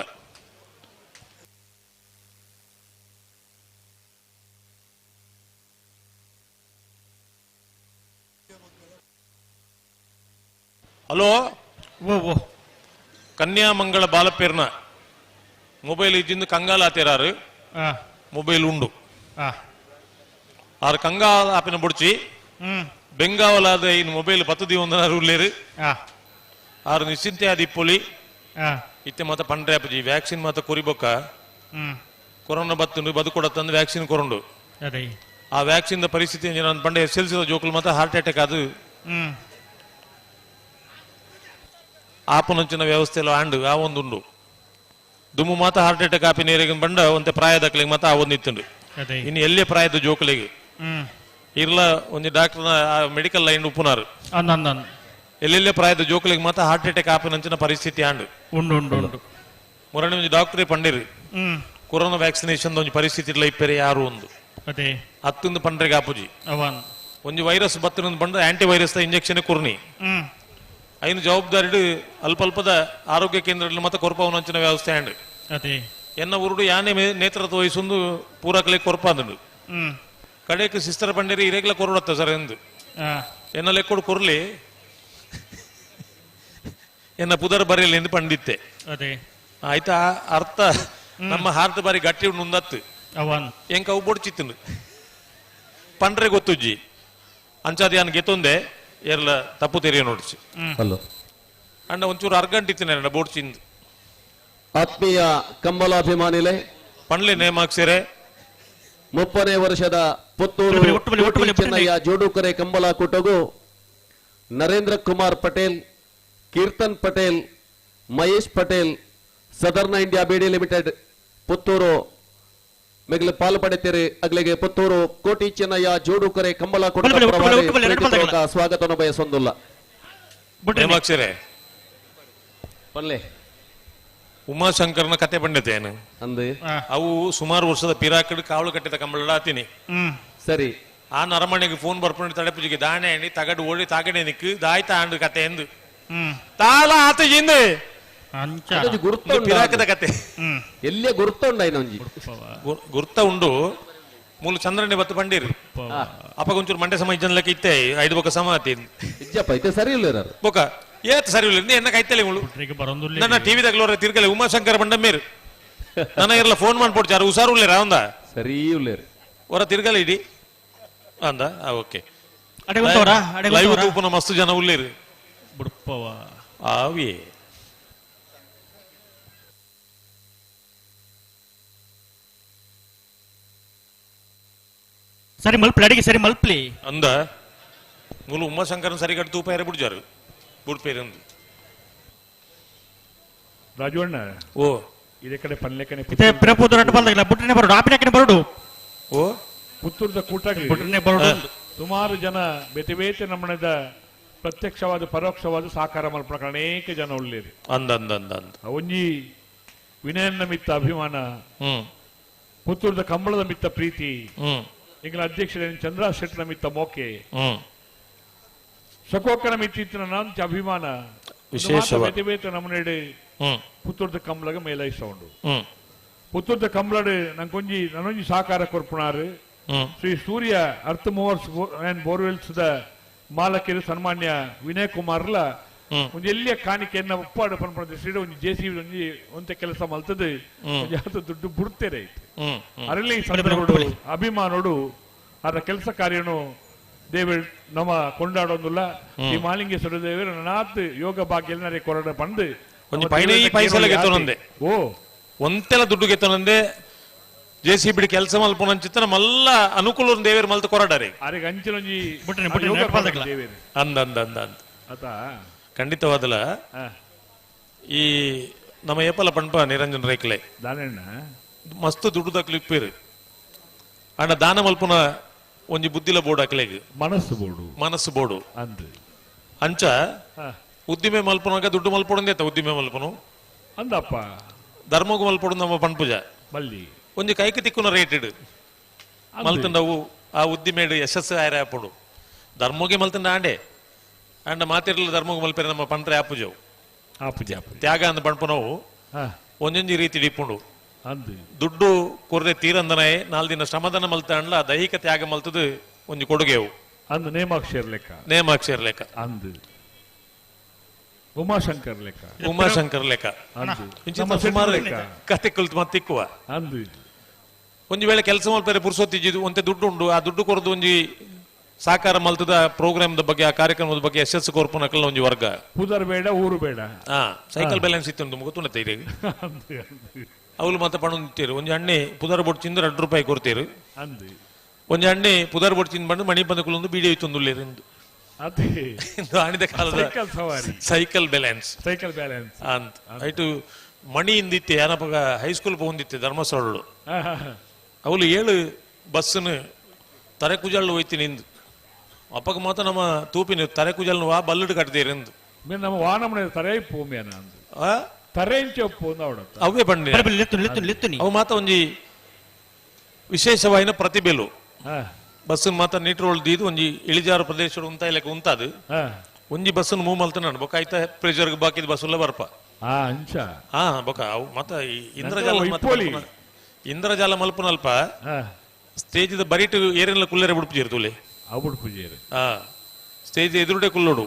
ಹಲೋ ಓ ಓ ಕನ್ಯಾಮಂಗಳ ಬಾಲಪೇರ್ನ ಮೊಬೈಲ್ ಇದ್ದಿಂದ ಕಂಗಾಲ ಆತೇರಾರು ಮೊಬೈಲ್ ಉಂಡು ಆರು ಕಂಗಾಲ ಆಪಿನ ಬುಡ್ಚಿ ಬೆಂಗಾವಲಾದ ಇನ್ ಮೊಬೈಲ್ ಪತ್ತು ದಿವೊಂದನ ಉಲ್ಲೇರು ಆರು ನಿಶ್ಚಿಂತೆ ಆದ ಇಪ್ಪೊಲಿ ಇತ್ತೆ ಮಾತ ಪಂಡ್ರೆ ಅಪ್ಪಜಿ ವ್ಯಾಕ್ಸಿನ್ ಮಾತ ಕೊರಿಬೊಕ್ಕ ಕೊರೋನಾ ಬತ್ತುಂಡು ಬದುಕೊಡತ್ತಂದು ವ್ಯಾಕ್ಸಿನ್ ಕೊರಂಡು ಆ ವ್ಯಾಕ್ಸಿನ್ the ಪರಿಸ್ಥಿತಿ ಪಂಡೆ ಎಸ್ ಎಲ್ ಸಿ ಜೋಕುಲು ಮಾತ ಹಾರ್ಟ್ ಅಟ್ಯಾಕ್ ಅದು ಆಪನಂಚಿನ ವ್ಯವಸ್ಥೆಲ ಆಂಡು ಆ ಒಂದುಂಡು ದುಮ್ಮು ಮಾತ ಹಾರ್ಟ್ ಅಟ್ಯಾಕ್ ಆಪಿ ನೇರಿಗೆ ಬಂಡ ಒಂತೆ ಪ್ರಾಯದಕ್ಲಿಗೆ ಮಾತ ಆ ಒಂದು ಇತ್ತುಂಡು ಇನ್ನು ಎಲ್ಲೇ ಪ್ರಾಯದ ಜೋಕುಲಿಗೆ ಇರ್ಲ ಒಂಜಿ ಡಾಕ್ಟರ್ನ ಮೆಡಿಕಲ್ ಲೈನ್ ಉಪ್ಪುನಾರು ಎಲ್ಲೆಲ್ಲೇ ಪ್ರಾಯದ ಜೋಕುಲಿಗೆ ಮಾತ ಹಾರ್ಟ್ ಅಟ್ಯಾಕ್ ಆಪಿನಂಚಿನ ಪರಿಸ್ಥಿತಿ ಆಂಡು ಉಂಡು ಉಂಡು ಉಂಡು ಮುರಣಿ ಒಂಜಿ ಡಾಕ್ಟರೇ ಪಂಡಿರು ಕೊರೋನಾ ವ್ಯಾಕ್ಸಿನೇಷನ್ ಒಂಜಿ ಪರಿಸ್ಥಿತಿ ಇಲ್ಲ ಇಪ್ಪರೆ ಯಾರು ಒಂದು ಅದೇ ಹತ್ತೊಂದು ಪಂಡ್ರೆಗೆ ಆಪುಜಿ ಅವನ್ ಒಂಜಿ ವೈರಸ್ ಬತ್ತಿನ ಬಂಡ ಆಂಟಿ ವೈರಸ್ ಇಂಜೆಕ್ಷನ್ ಕುರ್ನಿ ಐನು ಜವಾಬ್ದಾರಿ ಅಲ್ಪ ಅಲ್ಪದ ಆರೋಗ್ಯ ಕೇಂದ್ರದಲ್ಲಿ ಮತ್ತೆ ಕೊರಪವನಂಚಿನ ವ್ಯವಸ್ಥೆ ಆಂಡ್ ಅದೇ ಎನ್ನ ಊರುಡು ಯಾನೆ ನೇತೃತ್ವ ವಹಿಸೊಂದು ಪೂರಕಲೆ ಕೊರಪಾದಂಡು ಕಡೆಕ್ ಸಿಸ್ಟರ್ ಪಂಡೇರಿ ಇರೇಗ್ಲ ಕೊರಡತ್ತ ಸರ್ ಎಂದು ಎನ್ನ ಲೆಕ್ಕೊಡು ಕೊರ್ಲಿ ಎನ್ನ ಪುದರ್ ಬರೆಯಲಿ ಎಂದು ಪಂಡಿತ್ತೆ ಅದೇ ಆಯ್ತಾ ಅರ್ಥ ನಮ್ಮ ಹಾರ್ಟ್ ಬಾರಿ ಗಟ್ಟಿ ಉಂಡು ಅವನ್ ಎಂಕ ಅವು ಬೊಡ್ಚಿತ್ತುಂಡು ಪಂಡ್ರೆ ಗೊತ್ತುಜ್ಜಿ ಅಂಚಾದ ಯಾನ್ ಗೆತ್ತೊಂದೆ ಏರ್ಲ ತಪ್ಪು ತೆರಿಯ ನೋಡ್ಸಿ ಹಲೋ ಅಣ್ಣ ಒಂಚೂರು ಅರ್ಗಂಟ್ ಇತ್ತಿನ ಬೋಡ್ಚಿಂದು ಆತ್ಮೀಯ ಕಂಬಲಾಭಿಮಾನಿಲೆ ಪಂಡ್ಲೆ ನೇಮಾಕ್ಸಿರೆ 30ನೇ ವರ್ಷದ Puttur Chennaya ಜೋಡುಕರೆ Kambala ಕೂಟಗೂ Narendra Kumar Patel, Keerthan Patel, Mahesh Patel, southern India Beedi limited Puttur ಮೆಗಲು ಪಾಲು ಪಡೆತೀರಿ. ಅಗ್ಲಿಗೆ ಪುತ್ತೂರು ಕೋಟಿ ಚೆನ್ನಯ್ಯ ಜೋಡುಕರೆ ಕಂಬಳ ಕೂಟದ ಸ್ವಾಗತವನ್ನು ಬಯಸೊಂದುಲ್ಲ. ನೇಮಾಕ್ಸಿರೆ ಪಲ್ಲೆ ಉಮಾಶಂಕರ್ನ ಕತೆ ಬಂಡಿತೇನು ಅಂದೆ ಅವು ಸುಮಾರು ವರ್ಷದ ಪಿರಾಕಡ್ ಕಾವಲು ಕಟ್ಟಿದ ಕಂಬಳ ಆತೀನಿ ಸರಿ ಆ ನರಮಣಿಗೆ ಫೋನ್ ಬರ್ಪುಂಡು ತಡೆಪುಜಿಗೆ ದಾಣೆ ಅಣಿ ತಗಡು ಓಡಿ ತಾಗಡೆ ನಿಕ್ಕು ದಾಯ್ತ ಆಂಡು ಕತೆ ಎಂದು ತಾಲ ಆತ ಜಿಂದೆ ಗುರುತ ಪಿರಾಕದ ಕತೆ ಎಲ್ಲಿಯ ಗುರುತ ಉಂಡಾಯ್ನ ಒಂಜಿ ಗುರ್ತ ಉಂಡು ಮೂಲು ಚಂದ್ರನೇ ಬತ್ತು ಬಂಡಿರು ಅಪ್ಪ ಒಂಚೂರು ಮಂಡೆ ಸಮ ಇಜ್ಜನ್ಲಕ್ಕೆ ಇತ್ತೆ ಐದು ಬೊಕ್ಕ ಸಮ ಆತಿ ಇಜ್ಜಪ್ಪ ಇತ್ತೆ ಸರಿ ಇಲ್ಲ ಬೊಕ್ಕ ಏತ್ ಸರಿ ಇಲ್ಲ ಎನ್ನ ಕೈತಲೆ ಮುಳು ನನ್ನ ಟಿವಿ ತಗಲೋರ ತಿರ್ಗಲೆ ಉಮಾಶಂಕರ್ ಬಂಡ ಮೇರು ನನ್ನ ಇರ್ಲ ಫೋನ್ ಮಾಡ್ಕೊಡ್ಚಾರು ಹುಷಾರು ಉಳ್ಳೇರ ಅವಂದ ಸರಿ ಉಳ್ಳೇರು ಹೊರ ತಿರ್ಗಲೆ ಇಡಿ ಅಂದ ಓಕೆ ಲೈವ್ ತೂಪುನ ಮಸ್ತ್ ಜನ ಉಳ್ಳೇರು ಆವಿ ಸರಿ ಮಲ್ಪ್ಲಿ ಅಡಿಗೆ ಸರಿ ಮಲ್ಪ್ಲಿ ಅಂದ ಮೂಲು ಉಮಾಶಂಕರನ್ ಸರಿಗಟ್ಟು ತೂಪ ಯಾರು ಬಿಡ್ಜಾರು ಬುಡ್ಪೇರಂದು ರಾಜು ಅಣ್ಣ ಓ ಇದೇ ಕಡೆ ಪನ್ಲೇಕನೆ ಇತ್ತೆ ಪಿರಪುದು ರಡ್ಡು ಬಲ್ದಾಗಿಲ್ಲ ಬುಟ್ಟನೆ ಬರೋಡು ಆಪಿನಕನೆ ಬರೋಡು ಓ ಪುತ್ತೂರದ ಕೂಟ ಬುಟ್ಟನೆ ಬರೋಡು ಸುಮಾರು ಜನ ಬೇತೆ ಬೇತೆ ನಮ್ಮಣದ ಪ್ರತ್ಯಕ್ಷವಾದ ಪರೋಕ್ಷವಾದ ಸಾಕಾರ ಮಲ್ಪನಕ ಅನೇಕ ಜನ ಉಳ್ಳೇರಿ ಅಂದ ಅಂದ ಅಂದ ಅಂದ ಒಂಜಿ ವಿನಯನ ಮಿತ್ತ ಅಭಿಮಾನ, ಪುತ್ತೂರದ ಕಂಬಳದ ಮಿತ್ತ ಪ್ರೀತಿ, ಎಂಗಳ ಅಧ್ಯಕ್ಷರ ಚಂದ್ರ ಶೆಟ್ಟನ ಮಿತ್ತ ಮೋಕೆ, ಸಕೋಕನ ಮಿತ್ತಿತ್ತಿನ ನಾಂಚ ಅಭಿಮಾನ ವಿಶೇಷವಾದ. ಬೇತೆ ಬೇತೆ ನಮ್ಮನೆಡೆ ಪುತ್ತೂರದ ಕಂಬಳಗ ಮೇಲೈಸ ಉಂಡು. ಪುತ್ತೂರದ ಕಂಬಳಡು ನಂಗೊಂಜಿ ನನೊಂಜಿ ಸಹಕಾರ ಕೊರ್ಪುಣಾರು Shri Surya earth movers and borewells the ಮಾಲಕರು ಸನ್ಮಾನ್ಯ ವಿನಯ್ ಕುಮಾರ್ಲ ಒಂಜಿ ಎಲ್ಲಿಯ ಕಾಣಿಕೆಯನ್ನ ಒಪ್ಪಾಡು ಪನ್ಪುನ ಶ್ರೀ ಒಂಜಿ ಜೆ ಸಿ ಒಂಜಿ ಒಂತೆ ಕೆಲಸ ಮಲ್ತದೆ ಒಂಜಿ ಆತ ದುಡ್ಡು ಬುಡ್ತೇರೆ ಐತೆ. ಅರಳಿ ಸಂದರ್ಭಡು ಅಭಿಮಾನೋಡು ಅದರ ಕೆಲಸ ಕಾರ್ಯನು ದೇವರು ನಮ್ಮ ಕೊಂಡಾಡೋದಿಲ್ಲ. ಈ ಮಾಲಿಂಗೇಶ್ವರ ದೇವರು ನಾತ್ ಯೋಗ ಭಾಗ್ಯ ನರೆ ಕೊರಡ ಬಂದು ಒಂಜಿ ಪೈನೆ ಈ ಪೈಸೆಲ ಗೆತ್ತೊನಂದೆ. ಓ ಒಂತೆಲ ದುಡ್ಡು ಗೆತ್ತೊನಂದೆ ಜೆ ಸಿ ಬಿಡಿ ಕೆಲಸ ಮಲ್ಪುನಂಚಿತ್ತ ಮಲ್ಲ ಅನುಕೂಲ ದೇವರು ಮಲ್ತ ಕೊರಡರೆ ಅರೆಗೆ ಅಂಚಿನೊಂಜಿ ಬುಟ್ಟನೆ, ಬುಟ್ಟನೆ, ಯೋಗ ನೆಟ್ಪಾದಕ್ಲ. ದೇವರು ಅಂದ ಅಂದ ಅಂದ ಅಂದ ಆತ ಖಂಡಿತವಾದಲ. ಈ ನಮ್ಮ ಏಪಲ ಪಂಪ ನಿರಂಜನ್ ರೇಕ್ಲೆ ದಾನೆಣ್ಣ ಮಸ್ತ್ ದುಡ್ಡು ದಕ್ಲು ಇಪ್ಪೇರು ಅಂಡ ದಾನ ಮಲ್ಪುನ ಒಂಜಿ ಬುದ್ಧಿಲ ಬೋರ್ಡ್ ಅಕ್ಲೆಗ್ ಮನಸ್ಸು ಬೋಡು ಮನಸ್ಸು ಬೋಡು ಅಂದ್ ಅಂಚ ಉದ್ದಿಮೆ ಮಲ್ಪುನಾಗ ದುಡ್ಡು ಮಲ್ಪೊಡಂದೇತ ಉದ್ದಿಮೆ ಮಲ್ಪನು ಅಂದಪ್ಪ ಧರ್ಮಗು ಮಲ್ಪೊಡು ನಮ್ಮ ಪಂಪುಜ ಮಲ್ಲಿ ಒಂಜಿ ಕೈಕ್ ತಿಕ್ಕುನ ರೇಟ್ ಇಡು ಮಲ್ತಂಡವು ಆ ಉದ್ದಿಮೆಡು ಯಶಸ್ಸು ಆಯ್ರೆ ಆಪುಡು ಧರ್ಮೋಗೆ ಮಲ್ತಂಡ ಆಂಡೆ ಅಂಡ ಮಾತಿರ್ಲ ಧರ್ಮಗ್ ಮಲ್ಪೆರೆ ನಮ್ಮ ಪಂತ್ರೆ ಆಪುಜವು ಆಪುಜ ಆಪುಜ ತ್ಯಾಗ ಅಂದ ಪಣ್ಪುನವು ಒಂಜೊಂಜಿ ರೀತಿ ಇಪ್ಪುಂಡು ಅಂದ್ ದುಡ್ಡು ಕೊರ್ರೆ ತೀರಂದನೆ ನಾಲ್ ದಿನ ಶ್ರಮದಾನ ಮಲ್ತಾಂಡ್ಲ ದೈಹಿಕ ತ್ಯಾಗ ಮಲ್ತದು ಒಂಜಿ ಕೊಡುಗೆವು ಅಂದ್ ನೇಮಾಕ್ಷರ ಲೆಕ್ಕ ನೇಮಾಕ್ಷರ ಲೆಕ್ಕ ಅಂದ್ ಉಮಾಶಂಕರ್ ಲೆಕ್ಕ ಉಮಾಶಂಕರ್ ಲೆಕ್ಕ ಅಂದ್ ಸುಮಾರು ಲೆಕ್ಕ ಕತೆ ಕುಲ್ತು ಮತ್ತಿಕ್ಕುವ ಅಂದ್ ಒಂಜಿ ವೇಳೆ ಕೆಲಸ ಮಲ್ಪೆರೆ ಪುರ್ಸೊತ್ತಿದ್ದು ಒಂತೆ ದುಡ್ಡು ಉಂಡು ಆ ದುಡ್ಡು ಕೊರದು ಒಂಜಿ ಸಾಕಾರ ಮಲ್ತದ ಪ್ರೋಗ್ರಾಮ್ ಬಗ್ಗೆ ಆ ಕಾರ್ಯಕ್ರಮದ ಬಗ್ಗೆ ಯಶಸ್ಸು ಕೊರ್ಪುನಕಲ್ನ ಒಂಜಿ ವರ್ಗ. ಪುದರ್ ಬೇಡ ಊರು ಬೇಡ. ಹಾ ಸೈಕಲ್ ಬ್ಯಾಲೆನ್ಸ್ ಇತ್ತು ಗೊತ್ತುಂಡತ್ತೆ ಈಗ ಅವಳು ಮತ್ತೆ ಪಣುಂತೀರು ಒಂಜಿ ಅಣ್ಣೆ ಪುದರ್ ಬೊಡ್ಚಿಂದ 2 ರೂಪಾಯಿ ಕೊಡ್ತೀರು. ಒಂಜಿ ಅಣ್ಣೆ ಪುದರ್ ಬೊಡ್ಚಿಂದ ಬಂದು ಮಣಿ ಬಂದು ಬೀಡಿ ಹೋಯ್ತೊಂದುಲ್ಲೇರು ಆಣಿದ ಕಾಲದ ಸೈಕಲ್ ಬ್ಯಾಲೆನ್ಸ್ ಸೈಕಲ್ ಬ್ಯಾಲೆನ್ಸ್ ಅಂತ ಐಟು ಮಣಿ ಇಂದಿತ್ತೆ ಏನಪ್ಪಗ ಹೈಸ್ಕೂಲ್ ಪೋಂದಿತ್ತೆ ಧರ್ಮಸ್ಥಳ ಅವಳು 7 ಬಸ್ಸನ್ನು ತರೆ ಕುಜಾಳು ಹೋಯ್ತೀನಿ ಇಂದು ಅಪ್ಪಗ ಮಾತ್ರ ನಮ್ಮ ತೂಪಿನ ತರೆ ಕುಜಾಲ್ನ ವಾ ಬಲ್ಲಡು ಕಟ್ಟದೇರು ಎಂದು ನಮ್ಮ ವಾನಮನೆ ತರೆ ಪೋಮ್ಯಾನ ತರೆ ಅವೇ ಬಣ್ಣಿ ಅವು ಮಾತ್ರ ಒಂಜಿ ವಿಶೇಷವಾಯಿನ ಪ್ರತಿಭೆಲು. ಬಸ್ ಮಾತ್ರ ನೀಟ್ರೋಲ್ ದೀದು ಒಂಜಿ ಇಳಿಜಾರು ಪ್ರದೇಶ ಉಂತ ಇಲ್ಲಕ್ಕೆ ಉಂತಾದು ಒಂಜಿ ಬಸ್ ಮೂವ್ ಮಲ್ತನ ಬೊಕ್ಕ ಐತ ಪ್ರೆಷರ್ ಬಾಕಿದ ಬಸ್ ಉಲ್ಲ ಬರ್ಪ. ಹಾ ಬೊಕ್ಕ ಅವು ಮತ್ತ ಇಂದ್ರಜಾಲ ಇಂದ್ರಜಾಲ ಮಲ್ಪನಲ್ಪ ಸ್ಟೇಜ್ ಬರೀಟು ಏರಿನ ಕುಲ್ಲೆರೆ ಬಿಡ್ಪುಜೇರು ತುಲೆ ಪೂಜೇರು. ಹಾ ಸ್ಟೇಜ್ ಎದುರುಡೆ ಕುಲ್ಲೋಡು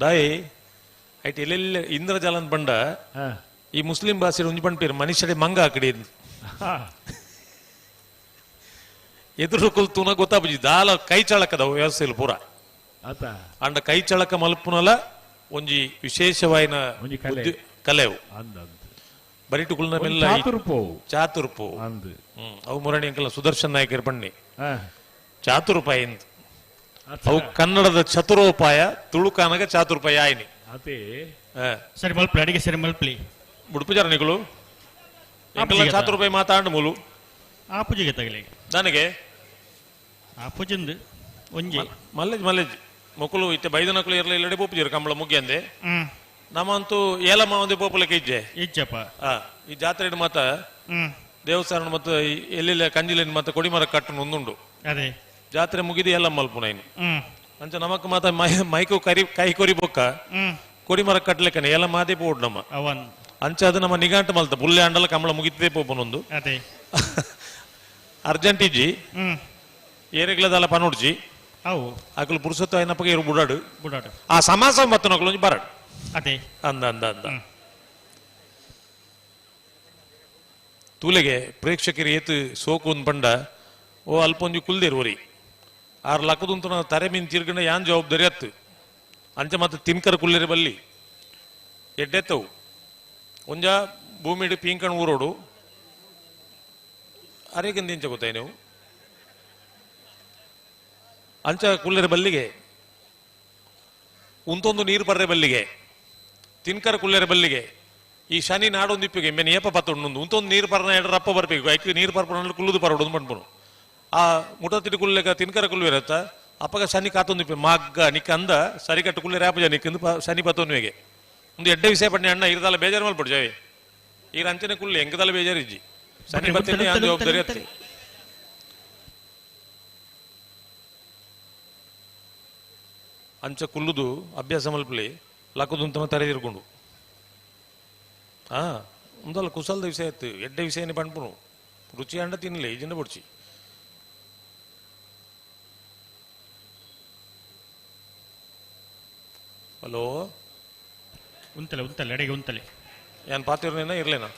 ದಾಯಿ ಐಟ್ ಎಲ್ಲೆಲ್ಲ ಇಂದ್ರಜಾಲ ಬಂಡ ಈ ಮುಸ್ಲಿಂ ಭಾಷೆ ಒಂಜಿ ಪಂಪೇರು ಮನುಷ್ಯಡೆ ಮಂಗ ಆಕಡೆ ಎದುರು ಕುಲ್ತುನ ಗೊತ್ತಾಪುಜಿ ದಾಲ ಕೈ ಚಳಕದ ವ್ಯವಸ್ಥೆ ಪೂರ. ಅಂಡ ಕೈ ಚಳಕ ಮಲ್ಪುನಲ ಒಂಜಿ ವಿಶೇಷವಾಯಿನ ಕಲೆವು ಬರಿಟು ಕುಲ್ನ ಮೆಲ್ಲ ಚಾತುರ್ಪು ಅವು ಮುರಣಿ ಅಂಕಲ್ ಸುದರ್ಶನ್ ನಾಯಕರು ಬಣ್ಣಿ ಚಾತುರ್ಪಾಯ ಅವು ಕನ್ನಡದ ಚತುರೋಪಾಯ ತುಳುಕಾನಗ ಚಾತುರ್ಪಾಯ ಆಯ್ನಿ. ಸರಿ ಮಲ್ಪಲಿ ಅಡಿಗೆ ಸರಿ ಮಲ್ಪಲಿ ಬುಡ್ಪುಜಾರ ನಿಗಳು ಚಾತುರ್ಪಾಯ ಮಾತಾಂಡ ಮೂಲು ಆ ಪೂಜೆಗೆ ತಗಲಿ ನನಗೆ ಆ ಪೂಜೆಂದು ಒಂಜಿ ಮಲ್ಲೇಜ್ ಮಲ್ಲೇಜ್ ಮೊಕ್ಕಲು ಇತ್ತೆ ಬೈದನಕುಲು ಇರಲಿ ಇಲ್ಲಡೆ ಪೋಪುಜಾರ ಕಂಬಳ ಮುಗಿಯಂದೆ ನಮ್ಮಂತೂ ಏಲಮ್ಮ ಒಂದೇ ಪೋಪುಲಕ್ಕೆ ಇಜ್ಜೆ ಇಜ್ಜಪ್ಪ. ಈ ಜಾತ್ರೆ ಮಾತ ದೇವಸ್ಥಾನ ಮತ್ತು ಎಲ್ಲೆಲ್ಲ ಕಂಜಿಲಿನ ಮತ್ತೆ ಕೊಡಿಮರ ಕಟ್ಟು ಒಂದುಂಡು ಅದೇ ಜಾತ್ರೆ ಮುಗಿದು ಎಲ್ಲ ಮಲ್ಪುನೈನು ಅಂಚ ನಮಕ್ ಮಾತ ಮೈಕು ಕರಿ ಕೈ ಕೊರಿ ಬೊಕ್ಕ ಕೊಡಿಮರ ಕಟ್ಲೆಕ್ಕನೆ ಎಲ್ಲ ಮಾದೇ ಪೋಡು ನಮ್ಮ ಅವನ್ ಅಂಚ ಅದು ನಮ್ಮ ನಿಗಾಂಟ ಮಲ್ತ ಬುಲ್ಲೆ ಅಂಡಲ ಕಂಬಳ ಮುಗಿತೇ ಪೋಪುನೊಂದು ಅದೇ ಅರ್ಜೆಂಟ್ ಇಜ್ಜಿ ಏರೆಗ್ಲದಲ್ಲ ಪನೋಡ್ಜಿ ಅವು ಅಕಲು ಪುರುಷತ್ವ అయినప్పటికీ ಇರು ಬುಡಾಡು ಬುಡಾಡು ಆ ಸಮಾಸ ಮತ್ತು ನಕಲು ಒಂಜಿ ಬರಡು ಅದೇ ಅಂದ ಅಂದ ಅಂದ ತೂಲೆಗೆ ಪ್ರೇಕ್ಷಕರು ಏತು ಸೋಕು ಒಂದು ಬಂಡ ಓ ಅಲ್ಪ ಒಂಜಿ ಕುಲ್ದೇರು ಒರಿ ಆರು ಲಕ್ಕದುಂತನ ತರೆ ಮೀನ್ ತಿರ್ಗಂಡ ಯಾನ್ ಜವಾಬ್ದಾರಿ ಅತ್ತು ಅಂಚ ಮತ್ತೆ ತಿನ್ಕರ ಕುಲ್ಲೇರಿ ಬಲ್ಲಿ ಎಡ್ಡೆತ್ತವು ಒಂಜ ಭೂಮಿಡು ಪೀಂಕಣ್ ಊರೋಡು ಅರೇಗಂದು ಇಂಚ ಗೊತ್ತಾಯ್ ನೀವು ಅಂಚ ಕುಲ್ಲೇರಿ ಬಲ್ಲಿಗೆ ಉಂತೊಂದು ನೀರು ಬರ್ರೆ ಬಲ್ಲಿಗೆ ತಿನ್ಕರ ಕುಲ್ಲೇರಿ ಬಲ್ಲಿಗೆ ಈ ಶನಿ ನಾಡೊಂದು ಇಪ್ಪಿಗೆ ಮೇನ್ ಏಪ ಪತ್ತೊಂಡು ಉಂತೊಂದು ನೀರು ಪರ್ನ ಎರಡರಪ್ಪ ಬರ್ಬೇಕು ಐಕ್ ನೀರು ಪರ್ಪನ ಕುಲ್ಲುದು ಪರಡು ಪಣ್ಪುನು ಆ ಮುಟ ತಿಡಿ ಕುಲ್ಲೆಗ ತಿನ್ಕರ ಕುಲ್ಲು ಅಪ್ಪಗ ಶನಿ ಕಾತೊಂದು ಇಪ್ಪೆ ಮಗ್ಗ ನಿಕ್ಕ ಅಂದ ಸರಿಕಟ್ಟು ಕುಲ್ಲೆ ರ್ಯಾಪುಜ ನಿಕ್ಕಂದು ಶನಿ ಪತ್ತೊಂದು ಒಂದು ಎಡ್ಡೆ ವಿಷಯ ಪಣ್ಣೆ ಅಣ್ಣ ಇರದಲ್ಲ ಬೇಜಾರು ಮಲ್ಪಡು ಜಾವೆ ಈರ ಅಂಚನೆ ಕುಲ್ಲೆ ಎಂಕದಲ್ಲ ಬೇಜಾರು ಇಜ್ಜಿ ಶನಿ ಪತ್ತನೆ ಜವಾಬ್ದಾರಿ ಅತ್ತೆ. ಅಂಚ ಕುಲ್ಲುದು ಅಭ್ಯಾಸ ಮಲ್ಪಲಿ ಲಕ್ಕದುಂತನ ತರೆ ತಿರ್ಕೊಂಡು ಹಾ ಒಂದಲ್ಲ ಕುಸಲ್ದ ವಿಷಯ ಆಯ್ತು ಎಡ್ಡೆ ವಿಷಯನೇ ಪಣ್ಪುನು ರುಚಿ ಅಂಡ ತಿನ್ಲಿ ಇಜಿಂದ ಬುಡ್ಚಿ. ಹಲೋ ಉಂತಲೆ ಉಂತಲೆ ಅಡಿಗೆ ಉಂತಲೆ ಯಾನ್ ಪಾತಿರ್ನೇನ ಇರ್ಲೇನಾ?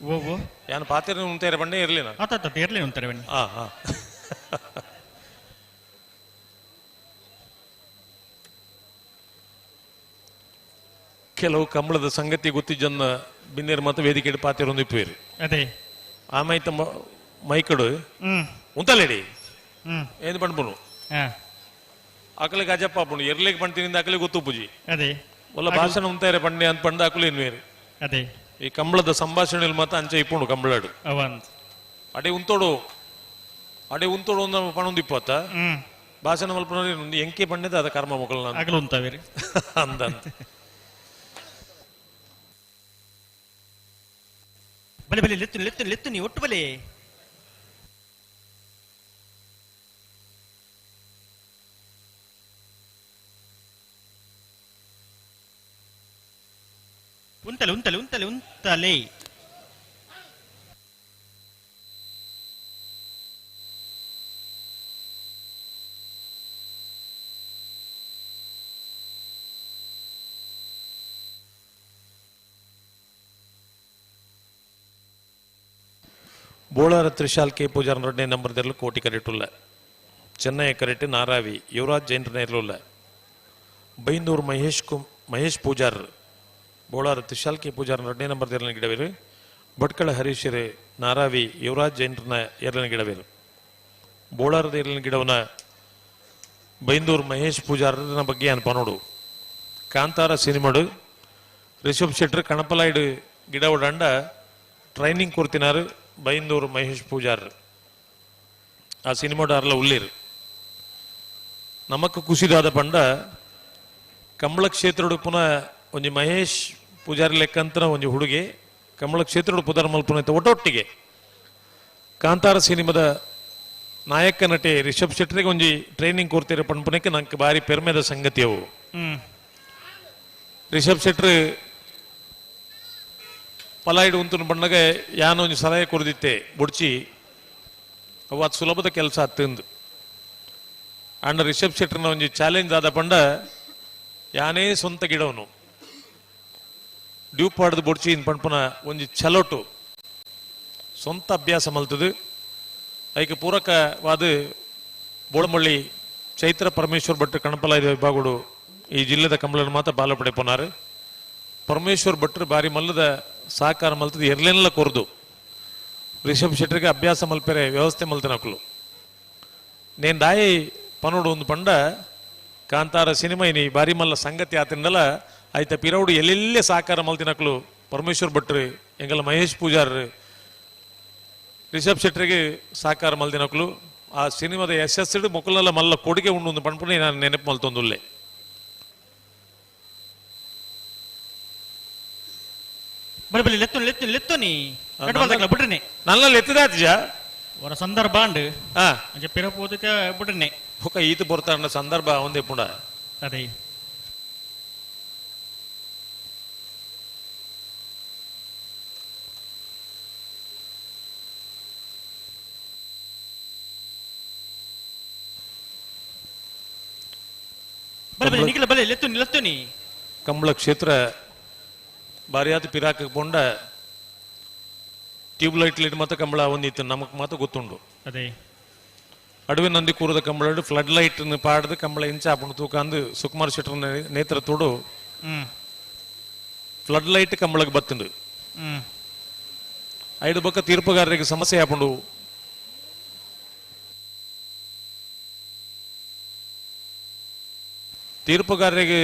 ಓ ಓ ಯಾನ್ ಪಾತಿರ್ನ ಉಂತೇರೆ ಬಂಡೆ ಇರ್ಲೇನಾ? ಆತ ಇರ್ಲಿ ಉಂತಾರೆ ಬನ್ನಿ. ಹಾ ಹಾ ಕೆಲವು ಕಂಬಳದ ಸಂಗತಿ ಗೊತ್ತಿಜ್ಜನ್ನ ಬಿನ್ನೇರು ಮತ್ತು ವೇದಿಕೆ ಪಾತಿರೊಂದು ಇಪ್ಪೇರು ಅದೇ ಆಮೈತ ಮೈಕಡು ಉಂತಲೇಡಿ ಏನು ಪಣ್ಪುನು ಅಕಲಿಗೆ ಅಜಪ್ಪ ಆಪುಂಡು ಎರ್ಲಿಗೆ ಪಣ್ತಿನಿಂದ ಅಕಲಿಗೆ ಗೊತ್ತು ಪೂಜಿ ಅದೇ ಒಲ್ಲ ಭಾಷಣ ಉಂತಾಯಿರೆ ಪಂಡೆ ಅಂತ ಪಂಡ ಅಕುಲು ಇನ್ವೇರು. ಅದೇ ಈ ಕಂಬಳದ ಸಂಭಾಷಣೆ ಮಾತ್ರ ಅಂಚೆ ಇಪ್ಪುಂಡು ಕಂಬಳಾಡು. ಅವಂತ ಅಡೆ ಉಂತೋಡು ಅಡೆ ಉಂತೋಡು ಒಂದು ಪಣೊಂದು ಇಪ್ಪತ್ತ ಭಾಷಣ ಮಲ್ಪನ ಎಂಕೆ ಪಂಡೆದ ಅದ ಕರ್ಮ ಮೊಕಲ್ನ ಅಗಲು ಉಂತಾವೇರಿ ಅಂದಂತ. ಬಲೆ ಬಲೆ ಲೆತ್ತು ಲೆತ್ತು ಲೆತ್ತು ನೀ ಒಟ್ಟು ಬಲೆ. ಉಂತಲೆ ಉಂತಲೆ ಉಂತಲೆ ಉಂತಲೆ. ಬೋಳಾರ ತ್ರಿಶಾಲ್ ಕೆ ಪೂಜಾರ್ ಎರಡನೇ ನಂಬರ್ ದೆರ್ಲು ಕೋಟಿ ಕರೆಟುಲ್ಲ. ಚೆನ್ನೈ ಕರೆಟ್ ನಾರಾವಿ ಯುವರಾಜ್ ಜೈನ್ರ ನೇರ್ಲುಲ್ಲ. ಬೈಂದೂರು ಮಹೇಶ್ ಪೂಜಾರ್ ಬೋಳಾರ ತ್ರಿಶಾಲ್ ಕೆ ಪೂಜಾರ್ ಎರಡನೇ ನಂಬರ್ ದೆರ್ಲಿನ ಗಿಡವೇರು. ಭಟ್ಕಳ ಹರೀಶರು ನಾರಾವಿ ಯುವರಾಜ್ ಜೈನ್ರನ ಎರಡನೇ ಗಿಡವೇರು. ಬೋಳಾರದ ಎರಡನೇ ಗಿಡವನ ಬೈಂದೂರು ಮಹೇಶ್ ಪೂಜಾರನ ಬಗ್ಗೆ ಅನ್ಪನೋಡು. ಕಾಂತಾರ ಸಿನಿಮಾಡು ರಿಷಬ್ ಶೆಟ್ಟರ್ ಕಣಪಲಾಯ್ಡು ಗಿಡ ಓಡಾಂಡ ಟ್ರೈನಿಂಗ್ ಕೊಡ್ತಿನಾರು ಬೈಂದೂರು ಮಹೇಶ್ ಪೂಜಾರ್. ಆ ಸಿನಿಮಾಡಾರ್ಲ ಉಳ್ಳೀರು. ನಮಕ್ ಖುಷಿದಾದ ಪಂಡ ಕಮಲ ಕ್ಷೇತ್ರಡು ಪುನಃ ಒಂಜಿ ಮಹೇಶ್ ಪೂಜಾರಿ ಲೆಕ್ಕಂತನ ಒಂಜಿ ಹುಡುಗಿ ಕಮಲ ಕ್ಷೇತ್ರಡು ಪುದರ್ ಮಲ್ಪುನ ಒಟ್ಟೊಟ್ಟಿಗೆ ಕಾಂತಾರ ಸಿನಿಮಾದ ನಾಯಕ ನಟೆ ರಿಷಬ್ ಶೆಟ್ಟರಿಗೆ ಒಂಜಿ ಟ್ರೈನಿಂಗ್ ಕೊಡ್ತೀರ ಪಣ್ಪುನಕ್ಕೆ ನಂಗೆ ಬಾರಿ ಪೆರ್ಮೆದ ಸಂಗತಿ ಅವು. ರಿಷಬ್ ಶೆಟ್ಟರ್ ಪಲಾಯ್ಡು ಉಂತುನ ಬಣ್ಣಗ ಯಾನ ಒಂಜಿ ಸಲಹೆ ಕೊರ್ದಿತ್ತೆ ಬುಡ್ಚಿ ಅವು ಅದು ಸುಲಭದ ಕೆಲಸ ಅತ್ತಂದು. ಅಂಡ ರಿಷಬ್ ಶೆಟ್ಟರ್ನ ಒಂಜಿ ಚಾಲೆಂಜ್ ಆದ ಪಂಡ ಯಾನೇ ಸ್ವಂತ ಗಿಡವನು ಡ್ಯೂಪ್ ಪಾಡ್ದು ಬೊಡ್ಚಿ ಇನ್ ಪಣ್ಪುನ ಒಂಜಿ ಚಲೋಟು ಸ್ವಂತ ಅಭ್ಯಾಸ ಮಲ್ತದು. ಐಕೆ ಪೂರಕವಾದ ಬೋಳಮಳ್ಳಿ ಚೈತ್ರ ಪರಮೇಶ್ವರ್ ಭಟ್ರು ಕಣಪಲಾಯ ವಿಭಾಗಡು ಈ ಜಿಲ್ಲೆದ ಕಂಬಳನ ಮಾತ್ರ ಬಾಲ ಪಡೆಪೋನಾರು. ಪರಮೇಶ್ವರ್ ಭಟ್ರು ಬಾರಿ ಮಲ್ಲದ ಸಹಕಾರ ಮಲ್ತದ ಎರ್ಲೆನ್ಲ ಕೊರ್ದು ರಿಷಬ್ ಶೆಟ್ಟರಿಗೆ ಅಭ್ಯಾಸ ಮಲ್ಪೆರೆ ವ್ಯವಸ್ಥೆ ಮಲ್ತನಕುಲು. ನೇನು ದಾಯಿ ಪನೋಡು ಒಂದು ಪಂಡ ಕಾಂತಾರ ಸಿನಿಮಾ ಇನಿ ಬಾರಿ ಮಲ್ಲ ಸಂಗತಿ ಆತಿಂದಲ ಆಯ್ತ ಪಿರೌಡು ಎಲ್ಲೆಲ್ಲೇ ಸಹಕಾರ ಮಲ್ತಿನಕುಲು ಪರಮೇಶ್ವರ್ ಭಟ್ರು ಎಂಗಲ ಮಹೇಶ್ ಪೂಜಾರ್ ರಿಷಬ್ ಶೆಟ್ಟರಿಗೆ ಸಹಕಾರ ಮಲ್ದಿನಕುಲು. ಆ ಸಿನಿಮಾದ ಯಶಸ್ಸು ಮೊಕಲೆಲ್ಲ ಮಲ್ಲ ಕೊಡುಗೆ ಉಂಡು ಒಂದು ಪಣ್ಪುಣೆ ನಾನು ನೆನಪು ಮಲ್ತೊಂದುಲ್ಲೆ. ಬಲೆ ಬಲೆ ಲೆತ್ತು ಲೆತ್ತು ಲೆತ್ತು ನೀ ಬಿಡ್ರಿ ನನ್ನ ಲೆತ್ತದಾತಿಜ ಅವರ ಸಂದರ್ಭ ಅಂಡ್ ಪಿರ ಪೋದಕ್ಕೆ ಬಿಡ್ರಿ ಬೊಕ ಈತ ಬೊರ್ತಾಂಡ ಸಂದರ್ಭ ಒಂದೇ ಪುಂಡ. ಅದೇ ಬಲೆ ಬಲೆ ನಿಖಿಲ ಬಲೆ ಲೆತ್ತು ಲೆತ್ತು ನೀ. ಕಂಬಳ ಕ್ಷೇತ್ರ ಬಾರಿಯಾದ ಪಿರಾಕಕ್ಕೆ ಪೊಂಡ ಟ್ಯೂಬ್ ಲೈಟ್ ಲಿಟ್ ಮಾತ್ರ ಕಂಬಳ ಒಂದಿತ್ತು ನಮಕ್ ಮಾತ್ರ ಗೊತ್ತುಂಡು. ಅದೇ ಅಡುವೆ ನಂದಿ ಕೂರದ ಕಂಬಳ ಫ್ಲಡ್ ಲೈಟ್ ಪಾಡ್ದು ಕಂಬಳ ಇಂಚ ಆಪುಂಡು ತೂಕಂದು ಸುಕುಮಾರ್ ಶೆಟ್ಟರ್ ನೇತೃತ್ವಡು ಫ್ಲಡ್ ಲೈಟ್ ಕಂಬಳಕ್ಕೆ ಬತ್ತುಂಡು. ಐದು ಬಕ್ಕ ತೀರ್ಪುಗಾರರಿಗೆ ಸಮಸ್ಯೆ ಆಪುಂಡು. ತೀರ್ಪುಗಾರರಿಗೆ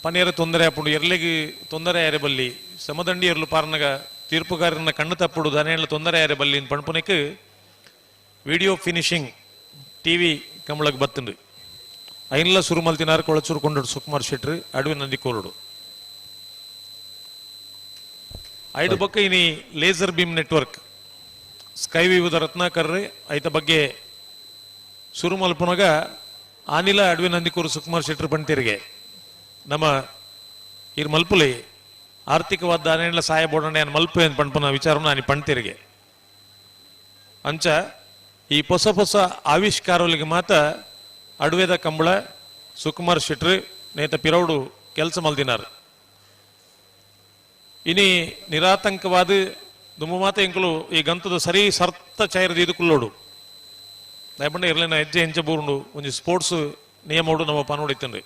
ಪನೇರ ತೊಂದರೆ ಆಪುಂಡು, ಎರ್ಲೆಗೆ ತೊಂದರೆ ಆರೆ ಬಲ್ಲಿ ಸಮದಂಡಿ ಎರ್ಲು ಪಾರ್ನಗ ತೀರ್ಪುಗಾರನ ಕಣ್ಣು ತಪ್ಪುಡು ದನೇಳ ತೊಂದರೆ ಆರೆ ಬಲ್ಲಿ ಪಣ್ಪುನಕ್ಕೆ ವಿಡಿಯೋ ಫಿನಿಶಿಂಗ್ ಟಿವಿ ಕಂಬಳಕ್ಕೆ ಬತ್ತುಂಡು. ಐನ್ಲ ಸುರು ಮಲ್ತಿನಾರು ಕೊಳಚೂರು ಕೊಂಡಡು ಸುಕುಮಾರ್ ಶೆಟ್ರು ಅಡುವೆ ನಂದಿ ಕೋರಡು. ಐದು ಬಕ್ಕ ಇನಿ laser beam network sky ವಿವುದ Ratnakar ಐತ ಬಗ್ಗೆ ಸುರು ಮಲ್ಪುನಗ ಆನಿಲ ಅಡುವೆ ನಂದಿಕೂರು ಸುಕುಮಾರ್ ಶೆಟ್ರು ಪಂತಿರಿಗೆ ನಮ್ಮ ಇರ್ ಮಲ್ಪುಲಿ ಆರ್ಥಿಕವಾದ ದಾನೇಳ ಸಹಾಯ ಬೋಡಣೆ ಮಲ್ಪು ಅಂತ ಪಣ್ಪುನ ವಿಚಾರನ ನಾನು ಪಂತಿರಿಗೆ. ಅಂಚ ಈ ಹೊಸ ಹೊಸ ಆವಿಷ್ಕಾರಗಳಿಗೆ ಮಾತ್ರ ಅಡುವೆದ ಕಂಬಳ ಸುಕುಮಾರ್ ಶೆಟ್ರು ನೇತ ಪಿರೌಡು ಕೆಲಸ ಮಲ್ದಿನಾರು. ಇನಿ ನಿರಾತಂಕವಾದ ದುಮ್ಮ ಮಾತ ಎಂಕುಲು ಈ ಗಂತದ ಸರಿ ಸರ್ತ ಚೈರದ ಇದು ಕುಲ್ಲೋಡು ದಯಪಂಡ ಇರ್ಲಿನ ಹೆಜ್ಜೆ ಹೆಂಚ ಬೂರುಂಡು ಒಂಜಿ ಸ್ಪೋರ್ಟ್ಸ್ ನಿಯಮೋಡು ನಮ್ಮ ಪನೋಡಿತ್ತಂಡ್ರಿ.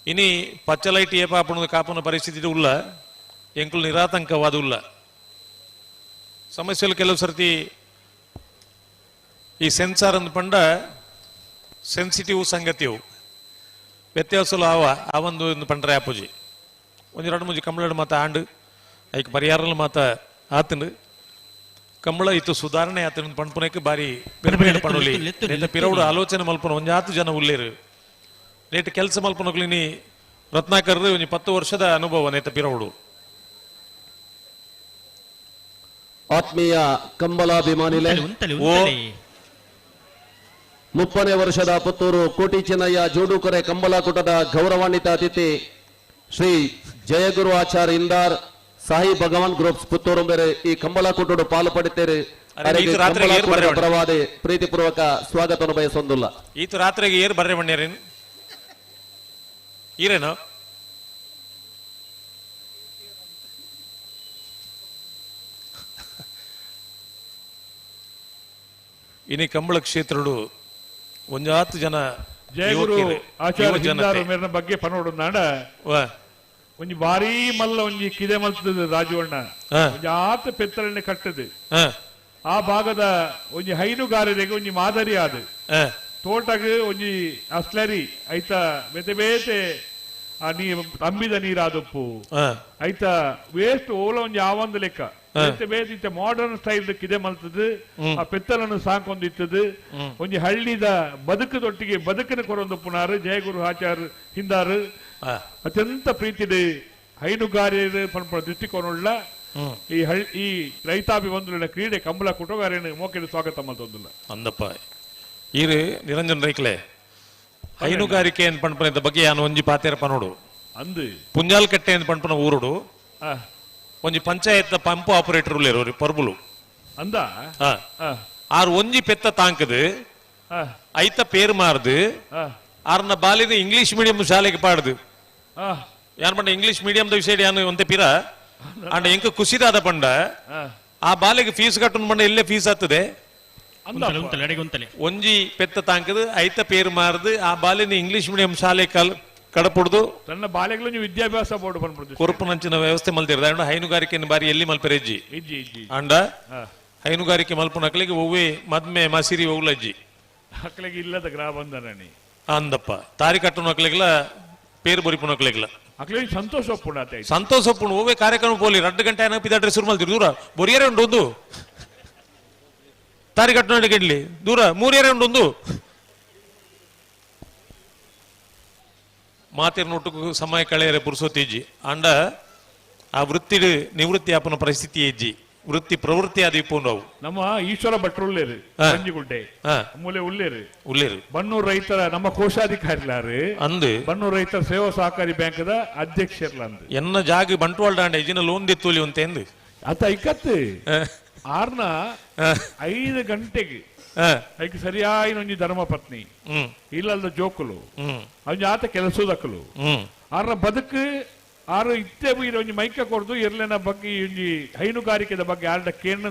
ಇನಿ ಪಚ್ಚ ಲೈಟ್ ಏಪಾಪುಣ ಕಾಪುನ ಪರಿಸ್ಥಿತಿ ಉಲ್ಲ ಎಂಕುಲು ನಿರಾತಂಕವಾದ ಉಲ್ಲ. ಸಮಸ್ಯೆలు ಕೆಲವು ಸರ್ತಿ ಈ ಸೆನ್ಸಾರ್ ಅಂದ್ ಪಂಡ ಸೆನ್ಸಿಟಿವ್ ಸಂಗತಿಯು ವ್ಯತ್ಯಾಸಲು ಆವ ಆ ಒಂದು ಪಂಡ್ರೆ ಆಪುಜಿ ಒಂಜಿ ರಡ್ಡ್ ಮೂಜಿ ಕಂಬಳಡ್ ಮಾತ ಆಂಡ್ ಐಕ್ ಪರಿಹಾರಲು ಮಾತ ಆತಂಡು ಕಂಬಳ ಇತ್ತು ಸುಧಾರಣೆ ಆತನ ಪಣ್ಪುನಕ್ಕೆ ಬಾರಿ ಪೆರ್ಮೆಡ್ ಪಣೋಲಿ. ನೇತ ಪಿರವುಡು ಆಲೋಚನೆ ಮಲ್ಪುನ ಒಂಜಾತು ಜನ ಉಲ್ಲೇರು. ನೇಟ್ ಕೆಲಸ ಮಲ್ಪುನಕ್ಲಿನಿ ರತ್ನಾಕರ್ ಒಂಜಿ 10 ವರ್ಷದ ಅನುಭವ ನೇತ ಪಿರವುಡು. ಆತ್ಮೀಯ ಕಂಬಳಾಭಿಮಾನಿಲೆ, 30ನೇ ವರ್ಷದ ಪುತ್ತೂರು ಕೋಟಿ ಚೆನ್ನಯ್ಯ ಜೋಡುಕೊರೆ ಕಂಬಳಕೂಟದ ಗೌರವಾನ್ವಿತ ಅತಿಥಿ ಶ್ರೀ ಜಯಗುರು ಆಚಾರ್ಯ ಇಂದಾರ್ ಸಾಯಿ ಭಗವಾನ್ ಗ್ರೂಪ್ಸ್ ಪುತ್ತೂರು ಬೇರೆ ಈ ಕಂಬಳಕೂಟೋಡು ಪಾಲು ಪಡಿತೇರೆ. ಪರವಾದೆ ಪ್ರೀತಿಪೂರ್ವಕ ಸ್ವಾಗತವನ್ನು ಬಯಸೊಂದುಲ್ಲ. ಈತ ರಾತ್ರಿಗೆ ಏರ್ ಬರ್ರೆ ಬಣ್ಣ್ಯಾರೇನು ಈರೇನು ಇನಿ ಕಂಬಳ ಕ್ಷೇತ್ರಡು ಒಂಜಾತು ಜನ ಜಯಗುರು ಆಚಾರ್ಯ ಹಿಂದಾರು ಮೇರಿನ ಬಗ್ಗೆ ಪನೋಡು ಒಂಜಿ ಭಾರೀ ಮಲ್ಲ ಒಂಜಿ ಕಿದೆ ಮಲ್ತದ ರಾಜವಣ್ಣ ಒಂಜಿ ಆತ ಪೆತ್ತಲನೆ ಕಟ್ಟದು. ಆ ಭಾಗದ ಒಂಜಿ ಹೈನುಗಾರರಿಗೆ ಒಂಜಿ ಮಾದರಿ ಆದ ತೋಟಗ ಒಂಜಿ ಅಸ್ಲರಿ ಐತ ಬೇತೆ ಬೇತೆ ಆ ನೀ ತಂಬಿದ ನೀರಾದಪ್ಪು ಐತ ವೇಸ್ಟ್ ಓಲ ಒಂಜಿ ಆವಂದ ಲೆಕ್ಕ ಬೇತೆ ಬೇತೆ ಇತ್ತ ಮಾಡರ್ನ್ ಸ್ಟೈಲ್ ಕಿದೆ ಮಲ್ತದ ಆ ಪೆತ್ತಲನ್ನು ಸಾಕೊಂದಿತ್ತದು. ಒಂಜಿ ಹಳ್ಳಿದ ಬದುಕದೊಟ್ಟಿಗೆ ಬದುಕಿನ ಕೊರೊಂದು ಜಯಗುರು ಆಚಾರ್ ಹಿಂದಾರು ಅತ್ಯಂತ ಪ್ರೀತಿದೆ ಹೈನುಗಾರರು ದೃಷ್ಟಿಕೋನ ಈ ಹಳ್ಳಿ ಈ ರೈತಾಪಿ ಬಂಧುಗಳ ಕ್ರೀಡೆ ಕಂಬಳ ಕುಟುಗಾರೇನು ಮೋಕೆಡು ಸ್ವಾಗತ ಮಲ್ತೊಂದುಲ್ಲ. ಅಂದಪ್ಪ ಈರು ನಿರಂಜನ್ ರೈಕ್ಲೆ ಹೈನುಗಾರಿಕೆ ಏನ್ ಪಣ್ಪನ ಬಗ್ಗೆ ಯಾನು ಒಂಜಿ ಪಾತೇರಪ್ಪ ನೋಡು. ಅಂದು ಪುಂಜಾಲ್ಕಟ್ಟೆ ಅಂತ ಪಣ್ಪನ ಊರುಡು ಒಂಜಿ ಪಂಚಾಯತ್ ಪಂಪ್ ಆಪರೇಟರ್ ಉಲ್ಲೇರು ಪರ್ಬುಲು ಅಂದ ಆರು ಒಂಜಿ ಪೆತ್ತ ತಾಂಕದು ಐತ ಪೇರ್ ಮಾರ್ದು ಆರ್ನ ಬಾಲಿನ ಇಂಗ್ಲಿಷ್ ಮೀಡಿಯಂ ಶಾಲೆಗೆ ಪಾಡ್ದು. ಯಾನ್ ಪಂಡ ಇಂಗ್ಲಿಷ್ ಮೀಡಿಯಂ the ವಿಷಯ ಯಾನು ಒಂತೆ ಪಿರ ಅಂಡ ಎಂಕ ಖುಷಿದಾದ ಪಂಡ ಆ ಬಾಲಿಗೆ ಫೀಸ್ ಕಟ್ಟುನ್ ಪಂಡ ಎಲ್ಲೇ ಫೀಸ್ ಆಗ್ತದೆ. ಒಂಜಿ ಪೆತ್ತ ತಾಂಕದು ಐತ ಪೇರ್ ಮಾರ್ದು ಆ ಬಾಲಿನ ಇಂಗ್ಲಿಷ್ ಮೀಡಿಯಂ ಶಾಲೆ ಕಲ್ ಕಡಪುಡ್ದು ತನ್ನ ಬಾಲೆಗಳು ವಿದ್ಯಾಭ್ಯಾಸ ಬೋರ್ಡ್ ಬಂದ್ಬಿಡ್ದು ಕೊರಪುನಂಚಿನ ವ್ಯವಸ್ಥೆ ಮಲ್ತಿರ್ದ. ಅಂಡ ಹೈನುಗಾರಿಕೆ ಬಾರಿ ಎಲ್ಲಿ ಮಲ್ಪೆರೆಜ್ಜಿ ಅಂಡ ಹೈನುಗಾರಿಕೆ ಮಲ್ಪುನಕ್ಲಿಗೆ ಒವ್ವೆ ಮದ್ಮೆ ಮಸಿರಿ ಒವ್ಲಜ್ಜಿ ಅಕ್ಲಿಗೆ ಇಲ್ಲದ ಗ್ರಹ ಬಂದರಣಿ ಅಂದಪ್ಪ ತಾರಿ ಕಟ್ಟುನಕ್ಲಿಗೆಲ್ಲ ಪೇರು ಬೊರಿಪುನಕ್ಲಿಗೆಲ್ಲ ಅಕ್ಲಿಗೆ ಸಂತೋಷ ಪುಣ ಸಂತೋಷ ಪುಣ ಒವ್ವೆ ಕಾರ್ಯಕ್ರಮ ಪೋಲಿ 2 ಗಂಟೆ ಏನಪ್ಪ ಶುರು ಮಲ್ತಿರು ದೂರ ಬೊರಿಯರೆ ಉಂಟು ಒಂದು ತಾರಿ ಕಟ್ಟುನ ಇಡ್ಲಿ ದೂರ ಮೂರಿಯರೆ ಉಂಟು ಒಂದು ಮಾತಿನ ಸಮಯ ಕಳೆಯರೆ ಪುರುಸೊತ್ತಿಜ್ಜಿ ಅಂಡ ಆ ವೃತ್ತಿ ನಿವೃತ್ತಿ ಆಪನ ಪರಿಸ್ಥಿತಿ ಇಜ್ಜಿ ವೃತ್ತಿ ಪ್ರವೃತ್ತಿ ಆದ ಇಪ್ಪು ನಾವು. ನಮ್ಮ ಈಶ್ವರ ಭಟ್ರು ಉಲ್ಲೇರು ಮಂಜಿಗುಡ್ಡೆ ಮೂಲೆ ಉಲ್ಲೇರು ಉಲ್ಲೇರು ಬನ್ನೂರು ರೈತರ ನಮ್ಮ ಕೋಶಾಧಿಕಾರಿಲಾರು ಅಂದು ಬನ್ನೂರು ರೈತರ ಸೇವಾ ಸಹಕಾರಿ ಬ್ಯಾಂಕ್ the ಅಧ್ಯಕ್ಷರ್ಲ ಅಂದು ಎನ್ನ ಜಾಗ ಬಂಟ್ವಾಳ ದಾಂಡ ಇಜಿನ ಲೋನ್ ದಿತ್ತೋಲಿ ಅಂತ ಎಂದು ಅತ ಐಕತ್ತು ಆರ್ನ 5 ಗಂಟೆಗೆ ಐಕ್ ಸರಿಯಾಗಿ ಒಂಜಿ ಧರ್ಮ ಪತ್ನಿ ಇಲ್ಲದ ಜೋಕುಲು ಒಂಜಿ ಆತ ಕೆಲಸದಕ್ಕಲು ಆರ್ನ ಬದುಕು ಆರು ಇತ್ತೆ ಒಂಜಿ ಮೈಕ ಕೊರ್ದು ಎರ್ಲೆನ ಬಗ್ಗೆ ಒಂಜಿ ಹೈನುಗಾರಿಕೆದ ಬಗ್ಗೆ ಆರ್ಡ ಕೇಂದ್ರ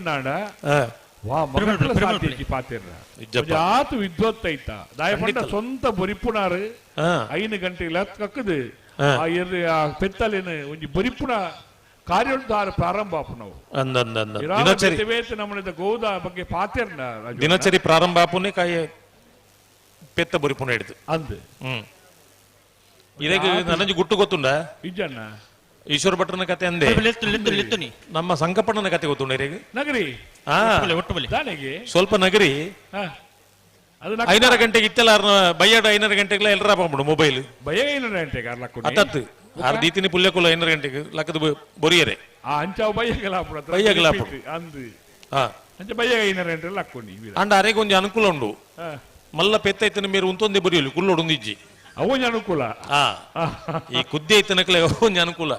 ವಾ ಮಗಳ ಸಾಧ್ಯ ಪಾತಿರ್ರ ಆತು ವಿದ್ವತ್ತೈತ ದಾಯಪಂಡ ಸ್ವಂತ ಬೊರಿಪುನಾರು 5 ಗಂಟೆಗೆ ಕಕ್ಕದು ಆ ಎರ್ರೆ ಆ ಪೆತ್ತಲೇನು ಒಂಜಿ ಬೊರಿಪುನ ಕಾರ್ಯೋದ್ಧಾರ ಪ್ರಾರಂಭ ಆಪುನವು. ನಮ್ಮದ ಗೋದ ಬಗ್ಗೆ ಪಾತಿರ್ನ ದಿನಚರಿ ಪ್ರಾರಂಭ ಆಪುನೆ ಕಾಯ ಪೆತ್ತ ಬೊರಿಪುನ ಹಿಡಿದು ಅಂದು ಇದಕ್ಕೆ ನನಗೆ ಗುಟ್ಟು ಗೊತ್ತುಂಡ ಇಜ್ಜಣ್ಣ ಈಶ್ವರ ಭಟ್ರನ ಕತೆ ಅಂದೆ ನಮ್ಮ ಸಂಕಪ್ಪಣ್ಣನ ಕತೆ ಗೊತ್ತುಂಡ ಇರೇಗ ನಗರಿ ಸ್ವಲ್ಪ ನಗರಿ 5:30 ಗಂಟೆಗೆ ಇತ್ತೆಲ್ಲ ಬಯ್ಯಾಡ 5:30 ಗಂಟೆಗೆಲ್ಲ ಎಲ್ಲರ ಬಂದ್ಬಿಡು ಮೊಬೈಲ್ ಬಯ್ಯ 5:30 ಗಂಟೆಗೆ ಅತ್ತತ್ತು ಆರ್ ದೀತಿನಿ ಪುಲ್ಯಕುಲ 5:30 ಗಂಟೆಗೆ ಲಕ್ಕದ ಬೊರಿಯರೆ ಬಯ್ಯಗಲ ಅಂಡ ಅರೆಗೆ ಒಂಜಿ ಅನುಕೂಲ ಉಂಡು ಮಲ್ಲ ಪೆತ್ತ ಐತನ ಮೇರು ಉಂತೊಂದೇ ಬೊರಿಯಲು ಕುಲ್ಲೋಡು ಇಜ್ಜಿ ಅವೊಂಜಿ ಅನುಕೂಲ. ಈ ಕುದ್ದೆ ಐತನಕ್ಲೆ ಅವೊಂಜಿ ಅನುಕೂಲ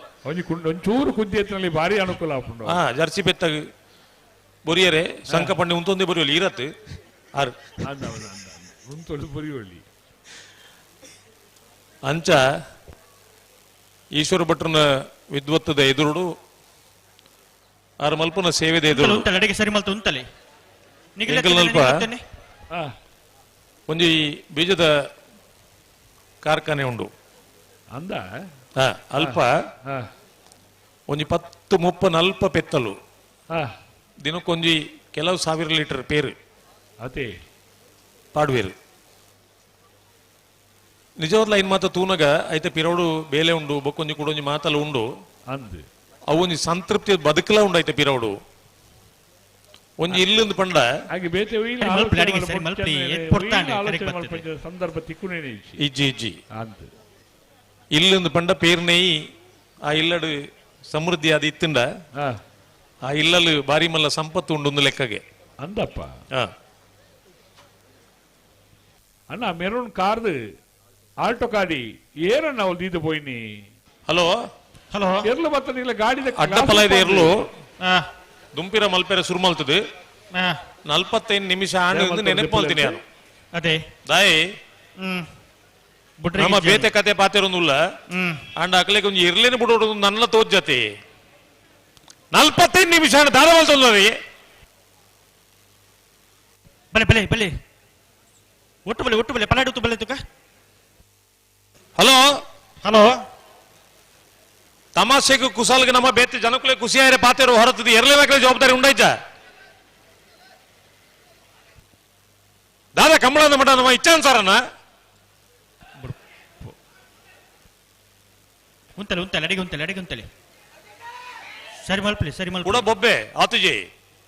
ಒಂಚೂರು ಕುದ್ದೆ ಐತನಲ್ಲಿ ಭಾರಿ ಅನುಕೂಲ ಆಪುಂಡು. ಜರ್ಸಿ ಪೆತ್ತ ಬೊರಿಯರೆ ಸಂಕ ಪಂಡಿ ಉಂತೊಂದೇ ಬೊರಿಯಲು ಇರತ್ತು ಆರು ಬೊರಿಯೊಳ್ಳಿ ಅಂಚ ಈಶ್ವರ ಭಟ್ರನ ವಿದ್ವತ್ತದ ಎದುರುಡು ಆರು ಮಲ್ಪನ ಸೇವೆದ ಎದುರು ಒಂಜಿ ಬೀಜದ ಕಾರ್ಖಾನೆ ಉಂಡು ಅಂದ ಅಲ್ಪ ಒಂಜಿ 10 30 ಅಲ್ಪ ಪೆತ್ತಲು ದಿನಕ್ಕೊಂಜಿ ಕೆಲವು ಸಾವಿರ ಲೀಟರ್ ಪೇರು ಅದೇ ಪಾಡುವೇರು. ನಿಜವಾದ ಲೈನ್ ಮಾತ ತೂನಗ ಐತೆ ಪಿರೋಡು ಬೇಲೆ ಉಂಡು ಬೊಕ್ಕೊಂಜಿ ಕುಡೊಂಜಿ ಮಾತಲ ಉಂಡು ಅಂದ್ ಅವು ಒಂಜಿ ಸಂತೃಪ್ತಿ ಬದುಕಲ ಉಂಡು ಐತೆ ಪಿರೋಡು ಒಂಜಿ ಇಲ್ಲೊಂದು ಪಂಡ ಹಾಗೆ ಬೇತೆ ಸಂದರ್ಭ ತಿಕ್ಕುನೇನೆ ಇಜ್ಜಿ ಇಜ್ಜಿ ಇಲ್ಲೊಂದು ಪಂಡ ಪೇರ್ನೆಯಿ ಆ ಇಲ್ಲಡು ಸಮೃದ್ಧಿ ಅದು ಇತ್ತಂಡ ಆ ಇಲ್ಲಲು ಬಾರಿ ಮಲ್ಲ ಸಂಪತ್ತು ಉಂಡು ಲೆಕ್ಕಗೆ ಅಂದಪ್ಪ ಅಣ್ಣ ಮೆರೂನ್ ಕಾರ್ದು ಆಲ್ಟೋ ಗಾಡಿ ಏನಣ್ಣ ಅವಳು ದೀದು ಪೋಯಿನಿ ಹಲೋ ಹಲೋ ಎರ್ಲು ಬತ್ತನಿಲ್ಲ ಗಾಡಿದ ಅಡ್ಡ ಫಲ ಇದೆ ಎರ್ಲು ದುಂಪಿರ ಮಲ್ಪೆರ ಸುರು ಮಲ್ತದೆ 45 ನಿಮಿಷ ಆಂಡು ನೆನಪು ಮಲ್ತೀನಿ ನಾನು ಅದೇ ದಾಯಿ ನಮ್ಮ ಬೇತೆ ಕತೆ ಪಾತಿರೊಂದುಲ್ಲ ಅಂಡ ಅಕ್ಲೆಗೆ ಒಂಜಿ ಇರ್ಲೇನೆ ಬಿಡೋಡು ನನ್ನ ತೋಜ್ಜತಿ 45 ನಿಮಿಷ ಆಂಡ ದಾರ ಮಲ್ತೊಂದು ಬಲೆ ಬಲೆ ಬಲೆ ಒಟ್ಟು ಬಲೆ ಒಟ್ಟು ಬಲೆ ಪಲಾಡು ಬಲೆ ತುಕ ಹಲೋ ಹಲೋ ತಮಾಷೆಗೆ ಕುಸಾಲ್ಗೆ ನಮ್ಮ ಬೇತೆ ಜನಕ್ಕಲೇ ಖುಷಿ ಆಯ್ರೆ ಪಾತೆರು ಹೊರತದ ಎರಲೇಬೇಕಲೆ ಜವಾಬ್ದಾರಿ ಉಂಡಾಯ್ತ ದಾದಾ ಕಂಬಳದ ಮಠ ನಮ್ಮ ಇಚ್ಛಾನುಸಾರನ ಉಂತಲೆ ಉಂತಲೆ ಅಡಿಗೆ ಉಂತಲೆ ಅಡಿಗೆ ಉಂತಲೆ ಸರಿ ಮಲ್ಪಲಿ ಸರಿ ಮಲ್ಪ ಕೂಡ ಬೊಬ್ಬೆ ಆತುಜಿ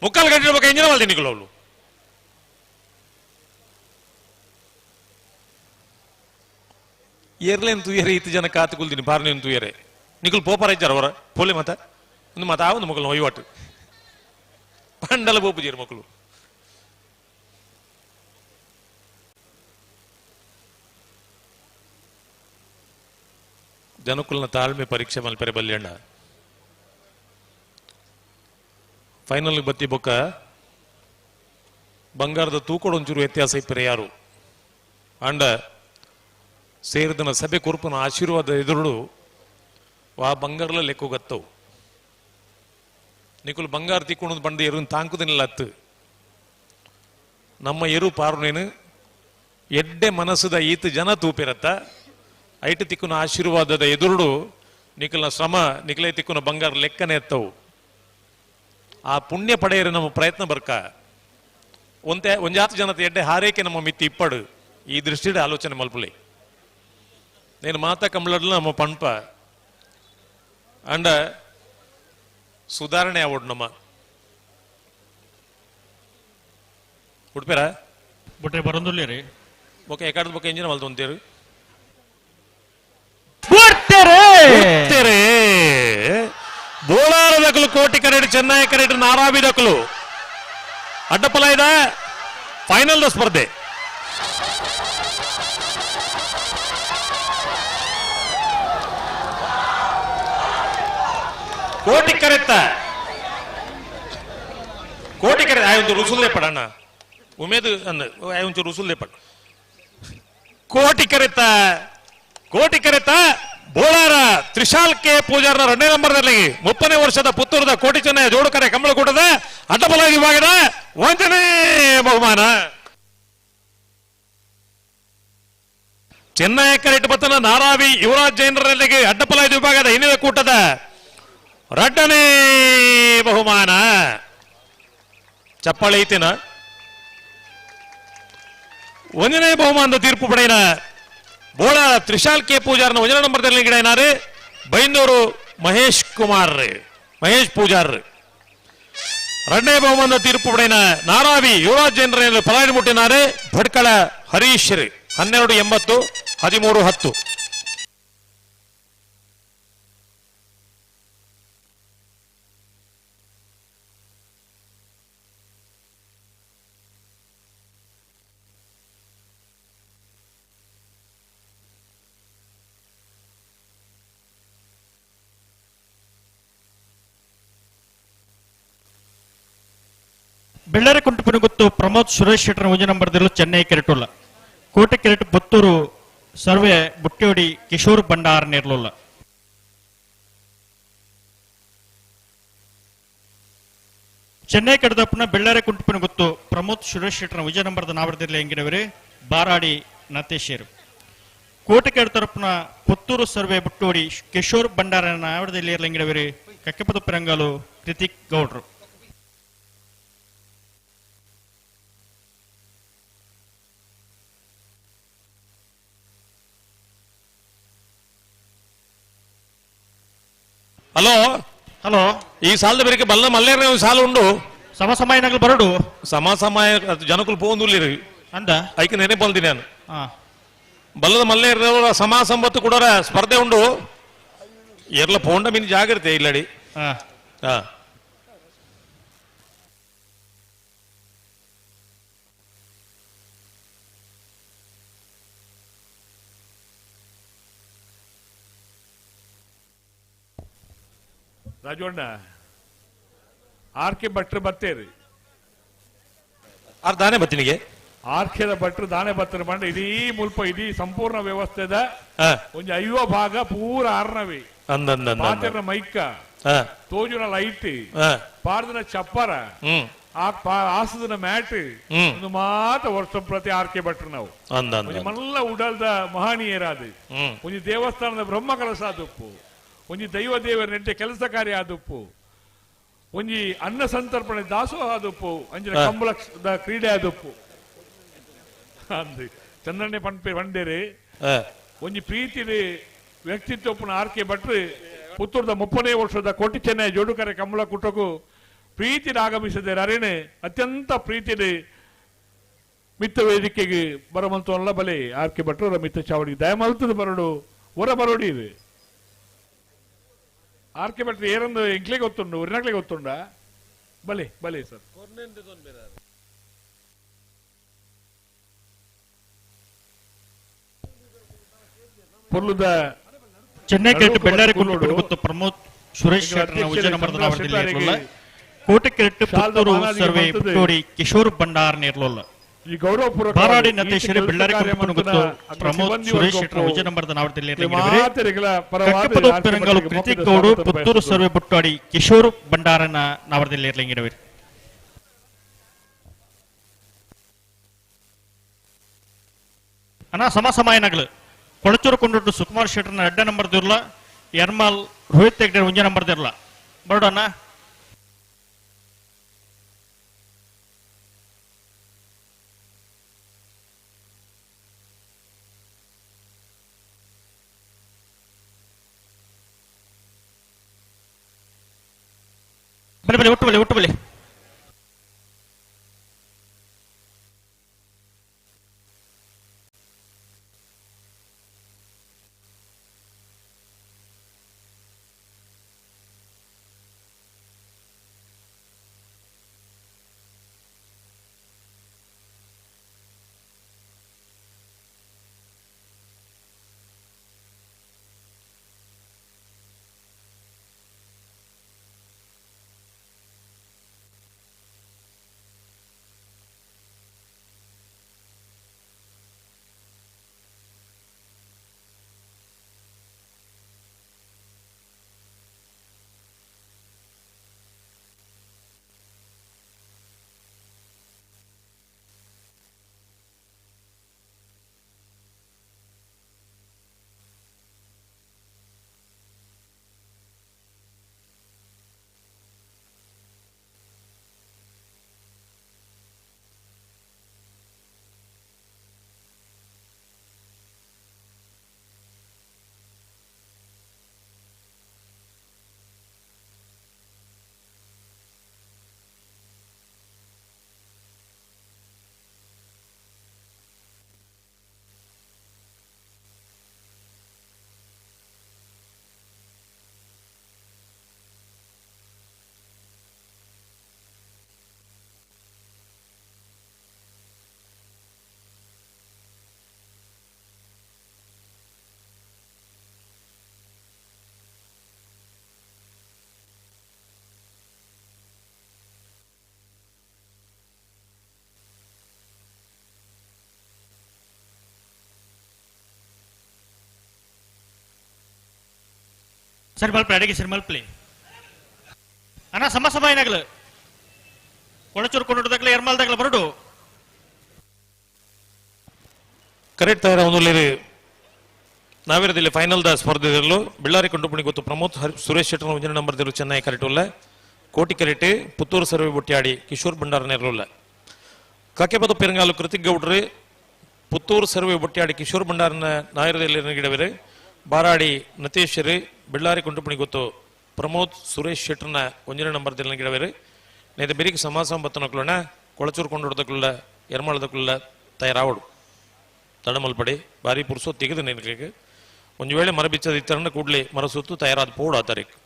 ಮುಕ್ಕಾಲು ಗಂಟೆ ಬಗ್ಗೆ ಇಂಜಿನ ಮಲ್ದಿ ನಿಕುಲು ಅವಳು ಎರ್ಲೇನ್ ತುಯರೆ ಇತ್ತು ಜನ ಕಾತು ಕುಲ್ದಿನಿ ಬಾರ್ನೇನು ತುಯರೆ ನಿಕುಲು ಪೋಪರ ಇಜ್ಜಾರ ಅವರ ಪೋಲೆ ಮತ ಒಂದು ಮತ ಆ ಒಂದು ಮಕ್ಕಳು ವಹಿವಾಟು ಪಂಡಲ ಬೋಪುಜೀರು ಮಕ್ಕಳು ಜನಕುಲ್ನ ತಾಳ್ಮೆ ಪರೀಕ್ಷೆ ಮಲ್ಪೆರೆ ಬಲ್ಯಣ್ಣ ಫೈನಲ್ ಬತ್ತಿ ಬೊಕ್ಕ ಬಂಗಾರದ ತೂಕೊಡೊಂಚೂರು ವ್ಯತ್ಯಾಸ ಇಪ್ಪರೆ ಯಾರು ಅಂಡ ಸೇರಿದನ ಸಭೆ ಕೊರ್ಪುನ ಆಶೀರ್ವಾದ ಎದುರುಡು ವಾ ಬಂಗಾರಲ ಲೆಕ್ಕಗತ್ತವು ನಿಕುಲು ಬಂಗಾರ ತಿಕ್ಕೊಂಡು ಬಂದು ಎರುನ್ ತಾಂಕುದಿನಿಲ್ಲ ಅತ್ತು ನಮ್ಮ ಎರು ಪಾರುನೇನು ಎಡ್ಡೆ ಮನಸ್ಸುದ ಈತ ಜನ ತೂಪಿರತ್ತ ಐಟು ತಿಕ್ಕುನ ಆಶೀರ್ವಾದದ ಎದುರುಡು ನಿಕಲ್ನ ಶ್ರಮ ನಿಕಲೇ ತಿಕ್ಕುನ ಬಂಗಾರ ಲೆಕ್ಕನೆ ಎತ್ತವು ಆ ಪುಣ್ಯ ಪಡೆಯರು ನಮ್ಮ ಪ್ರಯತ್ನ ಬರ್ಕ ಒಂತೆ ಒಂಜಾತು ಜನತೆ ಎಡ್ಡೆ ಹಾರೈಕೆ ನಮ್ಮ ಮಿತ್ತಿ ಇಪ್ಪಡು ಈ ದೃಷ್ಟಿಡ್ ಆಲೋಚನೆ ಮಲ್ಪುಲೆ నేను ಮಾತಾ ಕಂಬಳಡ್ಲ ನಮ್ಮ ಪಣ್ಪ ಅಂಡ ಸುಧಾರಣೆ ಆವಡ್ ನಮ್ಮ ಉಡ್ಪೇರ ಬುಟ್ರೆ ಬರೊಂದುಲ್ಲೇರಿ ಬೊಕ ಎಕಾಡ್ದ ಬೊಕ ಇಂಜಿನ ಮಲ್ತೊಂತೇರು ಬುಡ್ತೇರೆ ಬೋಳಾರ ದಕಲು ಕೋಟಿ ಕರೆಡ್ ಚೆನ್ನೈ ಕರೆಡ್ ನಾರಾವಿ ದಕಲು ಅಡ್ಡಪಲ ಇದ ಫೈನಲ್ the ಸ್ಪರ್ಧೆ ಕೋಟಿ ಕರೆತ್ತ ಕೋಟಿ ಕರೆ ಆಯೊಂದು ರುಸುಲ್ ಪಡಣ್ಣ ಉಮೇದ್ ಅಂದ ಆಯೊಂಚು ರುಸುಲ್ ಪಡ ಕೋಟಿ ಕರೆತ್ತ ಕೋಟಿ ಕರೆತ ಬೋಳಾರ ತ್ರಿಶಾಲ್ ಕೆ ಪೂಜಾರ್ನ 2ನೇ ನಂಬರ್ದಲ್ಲಿ 30ನೇ ವರ್ಷದ ಪುತ್ತೂರದ ಕೋಟಿ ಚೆನ್ನಯ್ಯ ಜೋಡುಕರೆ ಕಂಬಳಕೂಟದ ಅಡ್ಡಬಲ ವಿಭಾಗದ 1ನೇ ಬಹುಮಾನ ಚೆನ್ನೈ ಕರೆಟ್ ಬತ್ತನ ನಾರಾವಿ ಯುವರಾಜ್ ಜೈನರಲ್ಲಿಗೆ ಅಡ್ಡಪಲ ವಿಭಾಗದ ಹಿನ್ನೆಲೆ ಕೂಟದ 2ನೇ ಬಹುಮಾನ ಚಪ್ಪಾಳೆ ಐತೇನ 1ನೇ ಬಹುಮಾನದ ತೀರ್ಪು ಪಡೆಯನ ಬೋಳ ತ್ರಿಶಾಲ್ ಕೆ ಪೂಜಾರ್ನ 1ನೇ ನಂಬರ್ದಲ್ಲಿ ಗಿಡ ಬೈಂದೂರು ಮಹೇಶ್ ಕುಮಾರ್ ಮಹೇಶ್ ಪೂಜಾರ್ 2ನೇ ಬಹುಮಾನದ ತೀರ್ಪು ಪಡೆಯನ ನಾರಾವಿ ಯುವರಾಜ್ ಜೈನರ ಪಲಾಡಿ ಮುಟ್ಟಿನಾರೆ ಭಟ್ಕಳ ಹರೀಶ್ 12.80 13.10. ಬೆಳ್ಳಾರಿ ಕುಂಟುಪುನಗುತ್ತು ಪ್ರಮೋದ್ ಸುರೇಶ್ ಶೆಟ್ಟರ್ ಒಂಜಿ ನಂಬರ್ ದಿಲ್ಲು ಚೆನ್ನೈ ಕೆರೆಟುಲ್ಲ ಕೋಟೆ ಕೆರೆಟ್ ಪುತ್ತೂರು ಸರ್ವೆ ಬುಟ್ಟಿಯೋಡಿ ಕಿಶೋರ್ ಭಂಡಾರ್ ನೇರ್ಲುಲ್ಲ ಚೆನ್ನೈ ಕಡದಪ್ಪನ ಬೆಳ್ಳಾರಿ ಕುಂಟುಪುನಗುತ್ತು ಪ್ರಮೋದ್ ಸುರೇಶ್ ಶೆಟ್ಟರ್ ವಿಜಯ ನಂಬರ್ದ ನಾವರ್ದಿರ್ಲಿ ಎಂಗಿನವರು ಬಾರಾಡಿ ನತೇಶೇರು ಕೋಟೆ ತರಪುನ ಪುತ್ತೂರು ಸರ್ವೆ ಬುಟ್ಟೋಡಿ ಕಿಶೋರ್ ಭಂಡಾರ ನಾವರ್ದಿರ್ಲಿ ಎಂಗಿನವರು ಕಕ್ಕೆಪದ ಪಿರಂಗಾಲು ಕೃತಿಕ್ ಗೌಡ್ರು. Hello hello ಈ ಸಾಲದ ಬೇರೆ ಬಲ್ಲ ಮಲ್ಲೇರ ಸಾಲ ಉಂಡು ಸಮ ಸಮಯನಾಗಲು ಬರಡು ಸಮ ಸಮಯ ಜನಕುಲು ಪೋಂದುಲ್ಲಿರು ಅಂದ ಐಕ್ ನೆನೆ ಬಲ್ದಿ ನಾನು ಹಾ ಬಲ್ಲದ ಮಲ್ಲೇರ ಸಮ ಸಂಬತ್ತು ಕೂಡ ಸ್ಪರ್ಧೆ ಉಂಡು ಎರ್ಲ ಪೋಂಡ ಮೀನು ಜಾಗ್ರತೆ ಇಲ್ಲಡಿ ಹಾ ಹಾ ರಾಜವಣ್ಣ ಆರ್ ಕೆ ಭಟ್ರು ಬತ್ತೇರಿ ಆರ್ ದಾನೆ ಬತ್ತಿನಿಗೆ ಆರ್ ಕೆದ ಭಟ್ರು ದಾನೆ ಬತ್ತರ ಮಂಡ ಇಡೀ ಮುಲ್ಪ ಇಡೀ ಸಂಪೂರ್ಣ ವ್ಯವಸ್ಥೆದ ಹಾ ಒಂಜಿ ಐವ ಭಾಗ ಪೂರ ಆರ್ನವಿ ಅಂದ ಅಂದ ಅಂದ ಪಾತೆರ್ನ ಮೈಕ ಹಾ ತೋಜುನ ಲೈಟ್ ಹಾ ಪಾರ್ದನ ಚಪ್ಪರ ಹ್ಮ್ ಆ ಆಸದನ ಮ್ಯಾಟ್ ಹ್ಮ್. ಒಂದು ಮಾತ ವರ್ಷ ಪ್ರತಿ ಆರ್ ಕೆ ಭಟ್ರು ನಾವು ಅಂದ ಅಂದ ಒಂಜಿ ಮಲ್ಲ ಉಡಲ್ದ ಮಹನೀಯರಾದ ಹ್ಮ್ ಒಂಜಿ ದೇವಸ್ಥಾನದ ಬ್ರಹ್ಮ ಕಲಶ ಆದುಪ್ಪು ಒಂಜಿ ದೈವ ದೇವರ ನೆಟ್ಟೆ ಕೆಲಸ ಕಾರ್ಯ ಆದುಪ್ಪು ಒಂಜಿ ಅನ್ನ ಸಂತರ್ಪಣೆ ದಾಸೋಹ ಆದುಪ್ಪು ಅಂಚಿನ ಹಾ. ಕಂಬಳದ ಕ್ರೀಡೆ ಆದುಪ್ಪು ಅಂದ್ ಚಂದ್ರಣ್ಣೆ ಪನ್ಪೆ ಪಂಡೇರಿ ಹಾ ಒಂಜಿ ಪ್ರೀತಿದ ವ್ಯಕ್ತಿತ್ವಪ್ಪನ ಆರ್ ಕೆ ಭಟ್ರು ಪುತ್ತೂರ್ದ 30ನೇ ವರ್ಷದ ಕೋಟಿ ಚೆನ್ನೈ ಜೋಡುಕರೆ ಕಂಬಳ ಕುಟಕು ಪ್ರೀತಿನ ಆಗಮಿಸಿದ ಅರೇನೆ ಅತ್ಯಂತ ಪ್ರೀತಿದ ಮಿತ್ತ ವೇದಿಕೆಗೆ ಬರಮಂತವಲ್ಲ ಬಲೆ ಆರ್ ಕೆ ಭಟ್ರು ಮಿತ್ತ ಚಾವಡಿ ದಯಮಲ್ತದ ಬರಡು ಹೊರ ಬರೋಡಿ ಇದು ಆರ್ ಕೆ ಭಟ್ರು ಏರಂದು ಎಂಕ್ಲೆ ಗೊತ್ತುಂಡು ಉರಿನಕ್ಲೆ ಗೊತ್ತುಂಡ ಬಲೆ ಬಲೆ ಸರ್ ಪೊರ್ಲುದ ಚೆನ್ನೈ ಕ್ರಿಕೆಟ್ ಬೆಳ್ಳಾರಿ ಕುಲ್ಲೋಡು. ಗೊತ್ತು ಪ್ರಮೋದ್ ಸುರೇಶ್ ಈಗ ಶೆಟ್ಟರ್ನ ಅಧ್ಯಕ್ಷರೇ ಉಜ್ಜ ನಂಬರ್ ಚಂದ್ರ ಶೆಟ್ಟರಿಗೆ ಕೋಟೆ ಕ್ರಿಕೆಟ್ ಶಾಲ್ದ ಪುತ್ತೂರು ಮಾನಾದಿಗೆ ಸರ್ವೆ ಬರ್ತದೆ. ಪುಟ್ಟೋಡಿ ಕಿಶೋರ್ ಭಂಡಾರ್ ನೇರ್ಲೊಲ್ಲ ಈ ಗೌರವಪೂರ್ವಕ ಬಾರಾಡಿ ನತೇಶ್ವರಿ ಬೆಳ್ಳಾರಿ ಗೊತ್ತು ಪ್ರಮೋದ್ ಸುರೇಶ್ ಶೆಟ್ಟರ್ ಉಜ್ಜ ನಂಬರ್ ಕಕ್ಕಪದ ಪೆರಂಗಲು ಕೃತಿಕ್ ಗೌಡು ಪುತ್ತೂರು ಸರ್ವೆ ಬುಟ್ಟಾಡಿ ಕಿಶೋರ್ ಭಂಡಾರನ ನಾವರದಲ್ಲಿ ಅಣ್ಣ ಸಮ ಸಮಯನಗಳು ಕೊಳಚೂರು ಕೊಂಡೊಟ್ಟು ಸುಕುಮಾರ್ ಶೆಟ್ಟರ್ನ ಎಡ್ಡ ನಂಬರ್ ದಿರ್ಲ ಎರ್ಮಾಲ್ ರೋಹಿತ್ ಹೆಗ್ಡೆ ಒಂಜೆ ನಂಬರ್ ದಿರ್ಲ ಬರೋಡಣ್ಣ ಬಲಿ ಬಲಿ ಒಟ್ಟು ಬಲಿ ಒಟ್ಟು ಬಲಿ ಸರಿ ಮಲ್ಪಲಿ ಅಡಿಗೆ ಸರಿ ಮಲ್ಪಲಿ ಅಣ್ಣ ಸಮ ಸಮ ಏನಾಗಲು ಕೊಳಚೂರು ಕೊಂಡೋದಾಗಲೇ ಎರ್ಮಾಲ್ದಾಗಲೇ ಬರಡು ಕರೆಕ್ಟ್ ತಯಾರ ಒಂದು ನಾವಿರದಿಲ್ಲ ಫೈನಲ್ the ಸ್ಪರ್ಧೆದಲ್ಲೂ ಬೆಳ್ಳಾರಿ ಕೊಂಡುಪುಣಿ ಗೊತ್ತು ಪ್ರಮೋದ್ ಸುರೇಶ್ ಶೆಟ್ಟರ್ ಒಂಜನೇ ನಂಬರ್ ದಿರು ಚೆನ್ನೈ ಕರೆಕ್ಟ್ ಉಲ್ಲ ಕೋಟಿ ಕರೆಕ್ಟ್ ಪುತ್ತೂರು ಸರ್ವೆ ಬೊಟ್ಯಾಡಿ ಕಿಶೋರ್ ಭಂಡಾರ ನೆರಳುಲ್ಲ ಕಕೆಪದ ಪೆರಂಗಾಲು ಕೃತಿಕ್ ಗೌಡ್ರು ಪುತ್ತೂರು ಸರ್ವೆ ಬೊಟ್ಯಾಡಿ ಕಿಶೋರ್ ಭಂಡಾರನ ನಾಯರದಲ್ಲಿ ಗಿಡವಿರು ಬಾರಾಡಿ ನತೇಶ್ವರಿ ಬೆಳ್ಳಾರಿ ಕೊಂಡುಪುಣಿ ಗೊತ್ತು ಪ್ರಮೋದ್ ಸುರೇಶ್ ಶೆಟ್ಟರ್ನ ಒಂಜನೇ ನಂಬರ್ ದಿನ ಗಿಡವೇರು. ನೇತ ಬೆರಿಕ್ ಸಮಾಸ ಬತ್ತನಕ್ಲುನ ಕೊಳಚೂರು ಕೊಂಡೊಡ್ದಕ್ಲ ಎರ್ಮಾಳದಕ್ಲ ತಯಾರಾವಡು. ತಡಮಲ್ಪಡಿ ಬಾರಿ ಪುರುಸೋ ತೆಗೆದು ನಿನಗೆ ಒಂದು ವೇಳೆ ಮರ ಬಿಚ್ಚದ ಇತ್ತರನ್ನ ಕೂಡಲೇ ಮರ ಸುತ್ತು ತಯಾರಾದ ಪೋಡು ಆ ತಾರೀಕು.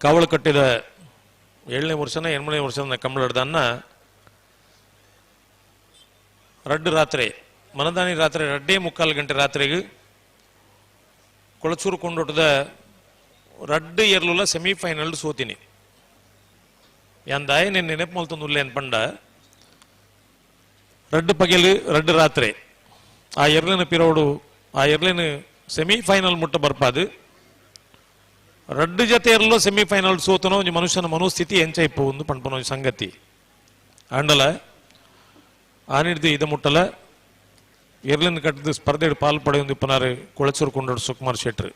ಕಾವಲು ಕಟ್ಟಿದ 7ನೇ ವರ್ಷನ 8ನೇ ವರ್ಷದ ಕಂಬಳಡ್ದನ್ನ ರಡ್ಡು ರಾತ್ರಿ ಮನದಾನಿ ರಾತ್ರಿ 2:45 ಗಂಟೆ ರಾತ್ರಿಗೆ ಕೊಳಚೂರು ಕೊಂಡೋಟದ ರಡ್ಡು ಎರ್ಲುಲ ಸೆಮಿಫೈನಲ್ ಸೋತೀನಿ. ಯಾಂದಾಯ నేను ನೆನಪು ಮಲ್ತೊಂದುಲ್ಲೆ ಅನ್ಪಂಡ ರಡ್ಡು ಪಗೆಲು ರಡ್ಡು ರಾತ್ರಿ ಆ ಎರ್ಲಿನ ಪಿರೋಡು ಆ ಎರ್ಲಿನ ಸೆಮಿಫೈನಲ್ ಮುಟ್ಟ ಬರ್ಪಾದು ರಡ್ಡು ಜೊತೆ ಎರ್ಲೋ ಸೆಮಿಫೈನಲ್ ಸೋತನೋ ಒಂಜಿ ಮನುಷ್ಯನ ಮನೋಸ್ಥಿತಿ ಎಂಚೈಪು ಒಂದು ಪಣ್ಪನ ಒಂಜಿ ಸಂಗತಿ. ಆಂಡಲ ಆನಿಡ್ದು ಇದ ಮುಟ್ಟಲ ಎರ್ಲಿನ ಕಟ್ಟದ ಸ್ಪರ್ಧೆ ಪಾಲ್ ಪಡೆಯೊಂದು ಇಪ್ಪನಾರು ಕೊಳಚೂರು ಕೊಂಡೋಡು ಸುಕುಮಾರ್ ಶೆಟ್ರು.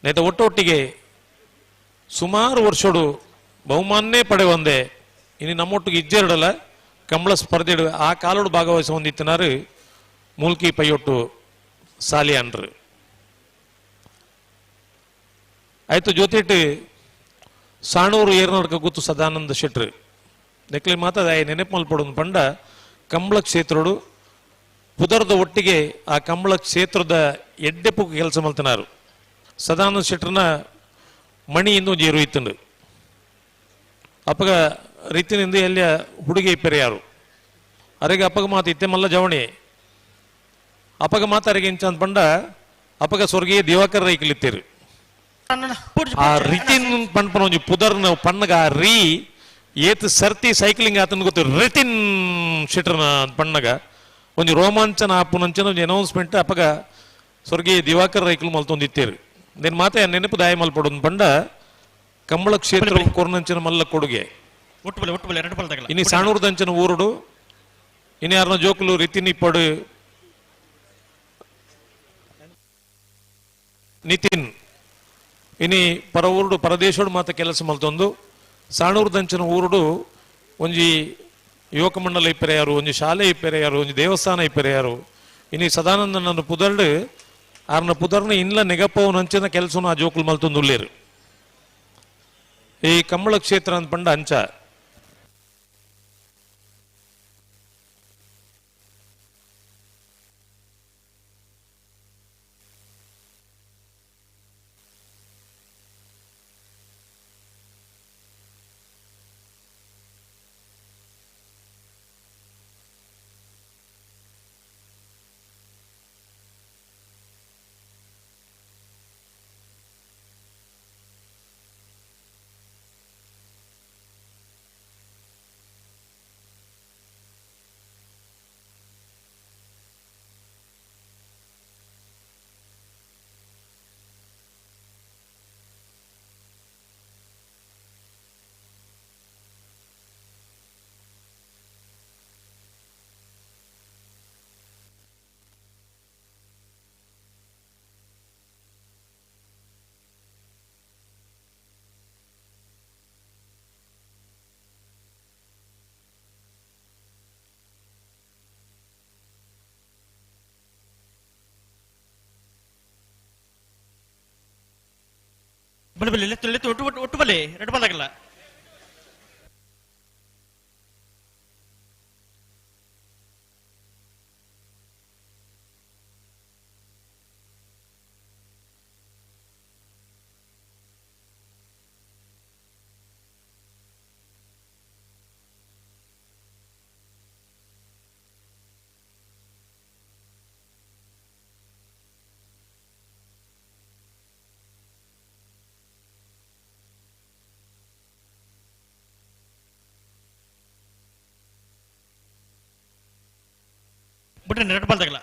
ನೇತ ಒಟ್ಟೊಟ್ಟಿಗೆ ಸುಮಾರು ವರ್ಷೋಡು ಬಹುಮಾನ್ನೇ ಪಡೆವಂದೆ ಇನ್ನು ನಮ್ಮೊಟ್ಟಿಗೆ ಇಜ್ಜೆರಡಲ ಕಂಬಳ ಸ್ಪರ್ಧೆ ಆ ಕಾಲೋಡು ಭಾಗವಹಿಸ ಹೊಂದಿತ್ತನಾರು ಮೂಲ್ಕಿ ಪೈಯೊಟ್ಟು ಸಾಲಿಯಾನ್ರು. ಆಯ್ತು ಜೊತೆಟ್ಟು ಸಾಣೂರು ಏರ್ನಡ್ಕ ಕೂತು ಸದಾನಂದ ಶೆಟ್ರು ನೆಕ್ಲಿ ಮಾತ ನೆನಪು ಮಲ್ಪಡೋದು ಪಂಡ ಕಂಬಳ ಕ್ಷೇತ್ರಡು ಪುದರ್ದ ಒಟ್ಟಿಗೆ ಆ ಕಂಬಳ ಕ್ಷೇತ್ರದ ಎಡ್ಡೆಪುಕ್ ಕೆಲಸ ಮಲ್ತನಾರು. ಸದಾನಂದ ಶೆಟ್ರನ ಮಣಿ ಇಂದು ಒಂಜಿ ಎರು ಇತ್ತಂಡು. ಅಪ್ಪಗ ರೀತಿನಿಂದ ಎಲ್ಲಿಯ ಹುಡುಗಿ ಪೆರೆಯಾರು ಅರೆಗೆ ಅಪ್ಪಗ ಮಾತು ಇತ್ತೆ ಮಲ್ಲ ಜವಣಿ ಅಪ್ಪಗ ಮಾತು ಅರೆಗೆ ಇಂಚ ಅಂತ ಪಂಡ ಅಪ್ಪಗ ಸ್ವರ್ಗೀಯ ದಿವಾಕರ್ ರೈಕಲಿತ್ತೀರು. ಆ ರಿತಿನ್ ಪನ್ಪನ ಒಂಜಿ ಪುದರ್ನ ಪಣ್ಣಗ ಆ ರೀ ಏತ್ ಸರ್ತಿ ಸೈಕ್ಲಿಂಗ್ ಆತನ ಗೊತ್ತು ರಿತಿನ್ ಶೆಟ್ರನ ಪಣ್ಣಗ ಒಂಜಿ ರೋಮಾಂಚನ ಆಪುನಂಚನ ಒಂಜಿ ಅನೌನ್ಸ್ಮೆಂಟ್ ಅಪ್ಪಗ ಸ್ವರ್ಗೀಯ ದಿವಾಕರ್ ರೈಕಲು ಮಲ್ತೊಂದಿತ್ತೀರು. నేను ಮಾತೆ ನೆನಪು ದಾಯ ಮಲ್ಪಡೊಂದು ಪಂಡ ಕಂಬಳ ಕ್ಷೇತ್ರ ಕೊರ್ನಂಚಿನ ಮಲ್ಲ ಕೊಡುಗೆ. ಇನಿ ಸಾಣೂರ್ದಂಚಿನ ಊರುಡು ಇನಿ ಯಾರನ್ನ ಜೋಕುಲು ರಿತಿನ್ ಇಪ್ಪಡು ನಿತಿನ್ ಇನಿ ಪರ ಊರುಡು ಪರದೇಶೋಡು ಮಾತ ಕೆಲಸ ಮಲ್ತೊಂದು ಸಾಣೂರ್ದಂಚಿನ ಊರುಡು ಒಂಜಿ ಯುವಕ ಮಂಡಲ ಇಪ್ಪೆರೆಯಾರು ಒಂಜಿ ಶಾಲೆ ಇಪ್ಪೆರೆಯಾರು ಒಂಜಿ ದೇವಸ್ಥಾನ ಇಪ್ಪೆರೆಯಾರು. ಇನಿ ಸದಾನಂದನನ್ನು ಪುದರ್ಡು ಆರ್ನ ಪುದರ್ನ ಇನ್ಲ ನೆಗಪ್ಪವನಂಚಿನ ಕೆಲಸನು ಆ ಜೋಕುಲು ಮಲ್ತೊಂದು ಉಲ್ಲೇರು. ಈ ಕಂಬಳ ಕ್ಷೇತ್ರ ಅಂತ ಪಂಡ ಅಂಚ ಬಲೆ ಬಲೆ ಲೆತ್ತು ಲೆತ್ತು ಒಟ್ಟು ಒಟ್ಟು ಒಟ್ಟು ಬಲೆ ಎರಡು ಬಲ್ದಾಗಲ್ಲ. ಬಿಟ್ರೆ ಎರಡು ಬಾಲ್ದಾಗಲ್ಲ.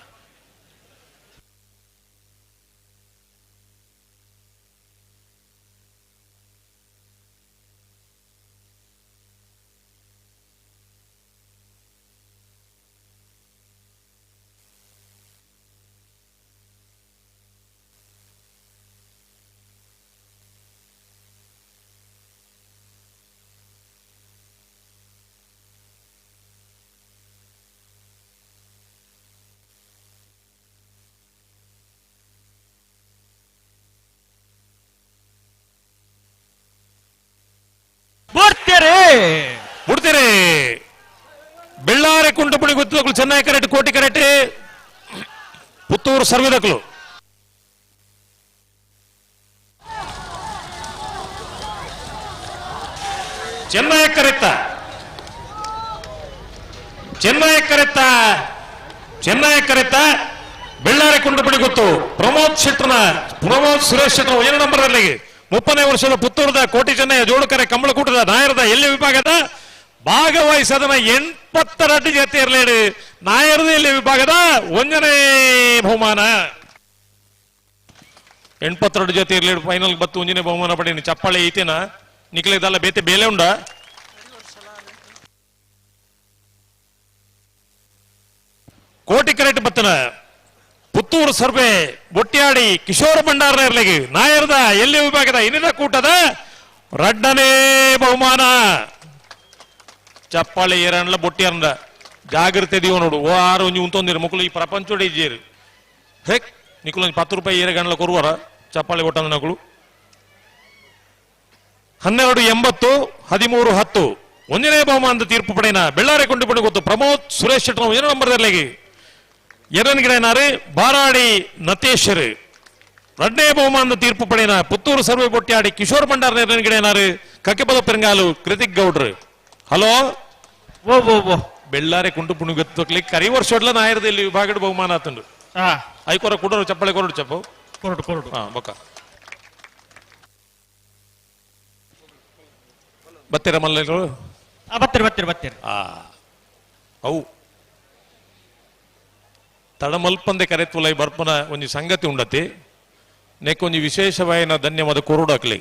Chennai ಕರೆಟ್ ಕೋಟಿ ಕರೆಟ್ ಪುತ್ತೂರು ಸರ್ವಿದಕ್ಲು. ಚೆನ್ನೈ ಕರೆತ್ತ ಚೆನ್ನೈ ಕರೆತ್ತ ಚೆನ್ನೈ ಕರೆತ್ತ ಬೆಳ್ಳಾರೆ ಕುಂಡಪಡಿ ಗೊತ್ತು ಪ್ರಮೋದ್ ಶೆಟ್ಟರ್ನ ಪ್ರಮೋದ್ ಸುರೇಶ್ ಶೆಟ್ಟರ್ 1 ನಂಬರ್ ಅಲ್ಲಿ 30ನೇ ವರ್ಷದ ಪುತ್ತೂರದ ಕೋಟಿ ಚೆನ್ನಯ್ಯ ಜೋಡುಕರೆ ಕಂಬಳಕೂಟದ ನಾಯರದ ಎಲ್ಲಿ ವಿಭಾಗದ ಭಾಗವಹಿಸದನ 82 ಜೊತೆ ಇರಲೇಡು ನಾಯರದ ಎಲ್ಲಿ ವಿಭಾಗದ 1ನೇ ಬಹುಮಾನ. 82 ಜೊತೆ ಇರಲೇಡು ಫೈನಲ್ ಬತ್ತು 1ನೇ ಬಹುಮಾನ ಪಡೀನಿ. ಚಪ್ಪಾಳೆ ಐತೇನ ನಿಖಲಿದಲ್ಲ ಬೇತೆ ಬೇಲೆ ಉಂಡ. ಕೋಟಿ ಕರೆಟ್ ಬತ್ತನ ಪುತ್ತೂರು ಸರ್ವೆ ಬೊಟ್ಯಾಡಿ ಕಿಶೋರ ಭಂಡಾರ ಇರ್ಲಿಗೆ ನಾಯರದ ಎಲ್ಲಿ ವಿಭಾಗದ ಇನ್ನಿದ ಕೂಟದ 2ನೇ ಬಹುಮಾನ. ಚಪ್ಪಾಳೆ ಏರನ್ಲ ಬೊಟ್ಟಿಯರ್ನ ಜಾಗ್ರತೆ ದೀವ ನೋಡು. ಓ ಆರು ಒಂಜಿ ಉಂತೊಂದಿರು ಮುಕ್ಕಲು ಈ ಪ್ರಪಂಚೋಡೆ ಇಜ್ಜೇರು ಹೆಕ್ ನಿಕುಲು ಒಂಜಿ 10 ರೂಪಾಯಿ ಏರ ಗಂಡ್ಲ ಕೊರುವರ ಚಪ್ಪಾಳೆ ಒಟ್ಟಂದ ನಕುಲು. 12.80 13.10 1ನೇ ಬಹುಮಾನದ ತೀರ್ಪು ಪಡೆಯನ ಬೆಳ್ಳಾರೆ ಕೊಂಡು ಗೊತ್ತು ಪ್ರಮೋದ್ ಸುರೇಶ್ ಶೆಟ್ಟರ್ 1 ನಂಬರ್ ಇರ್ಲಿಗೆ ಎರಡನೇ ಗಿಡನಾರು ಬಾರಾಡಿ ನತೇಶ್ವರ್. 2ನೇ ಬಹುಮಾನದ ತೀರ್ಪು ಪಡೆಯನ ಪುತ್ತೂರು ಸರ್ವೆ ಬೊಟ್ಯಾಡಿ ಕಿಶೋರ್ ಭಂಡಾರ ಎರಡನೇ ಗಿಡನಾರು ಕಕ್ಕೆಪದ ಪೆರಂಗಾಲು ಕೃತಿಕ್ ಗೌಡ್ರು. ಹಲೋ ಓ ಓ ಓ ಬೆಳ್ಳಾರೆ ಕುಂಟು ಪುಣಿಗೊತ್ತಕ್ಲಿ ಕರಿ ವರ್ಷ ನಾಯರದ ಇಲ್ಲಿ ವಿಭಾಗದ ಬಹುಮಾನ ಆತಂಡು. ಐಕೊರ ಕುಡರು ಚಪ್ಪಾಳೆ ಕೊರಡು ಚಪ್ಪು ಕೊರಡು ಕೊರಡು. ಹಾ ಬೊಕ್ಕ ಬತ್ತೀರ ಮಲ್ಲರು? ಬತ್ತೀರಿ ಬತ್ತೀರಿ ಬತ್ತೀರಿ. ಅವು ತಡಮಲ್ಪಂದೆ ಕರೆತ್ವಲೈ ಬರ್ಪನ ಒಂಜಿ ಸಂಗತಿ ಉಂಡತಿ ನೆಕ್ಕೊಂಜಿ ವಿಶೇಷವಾಯಿನ ಧನ್ಯವಾದ ಕೊರುಡಾಕ್ಲಿ.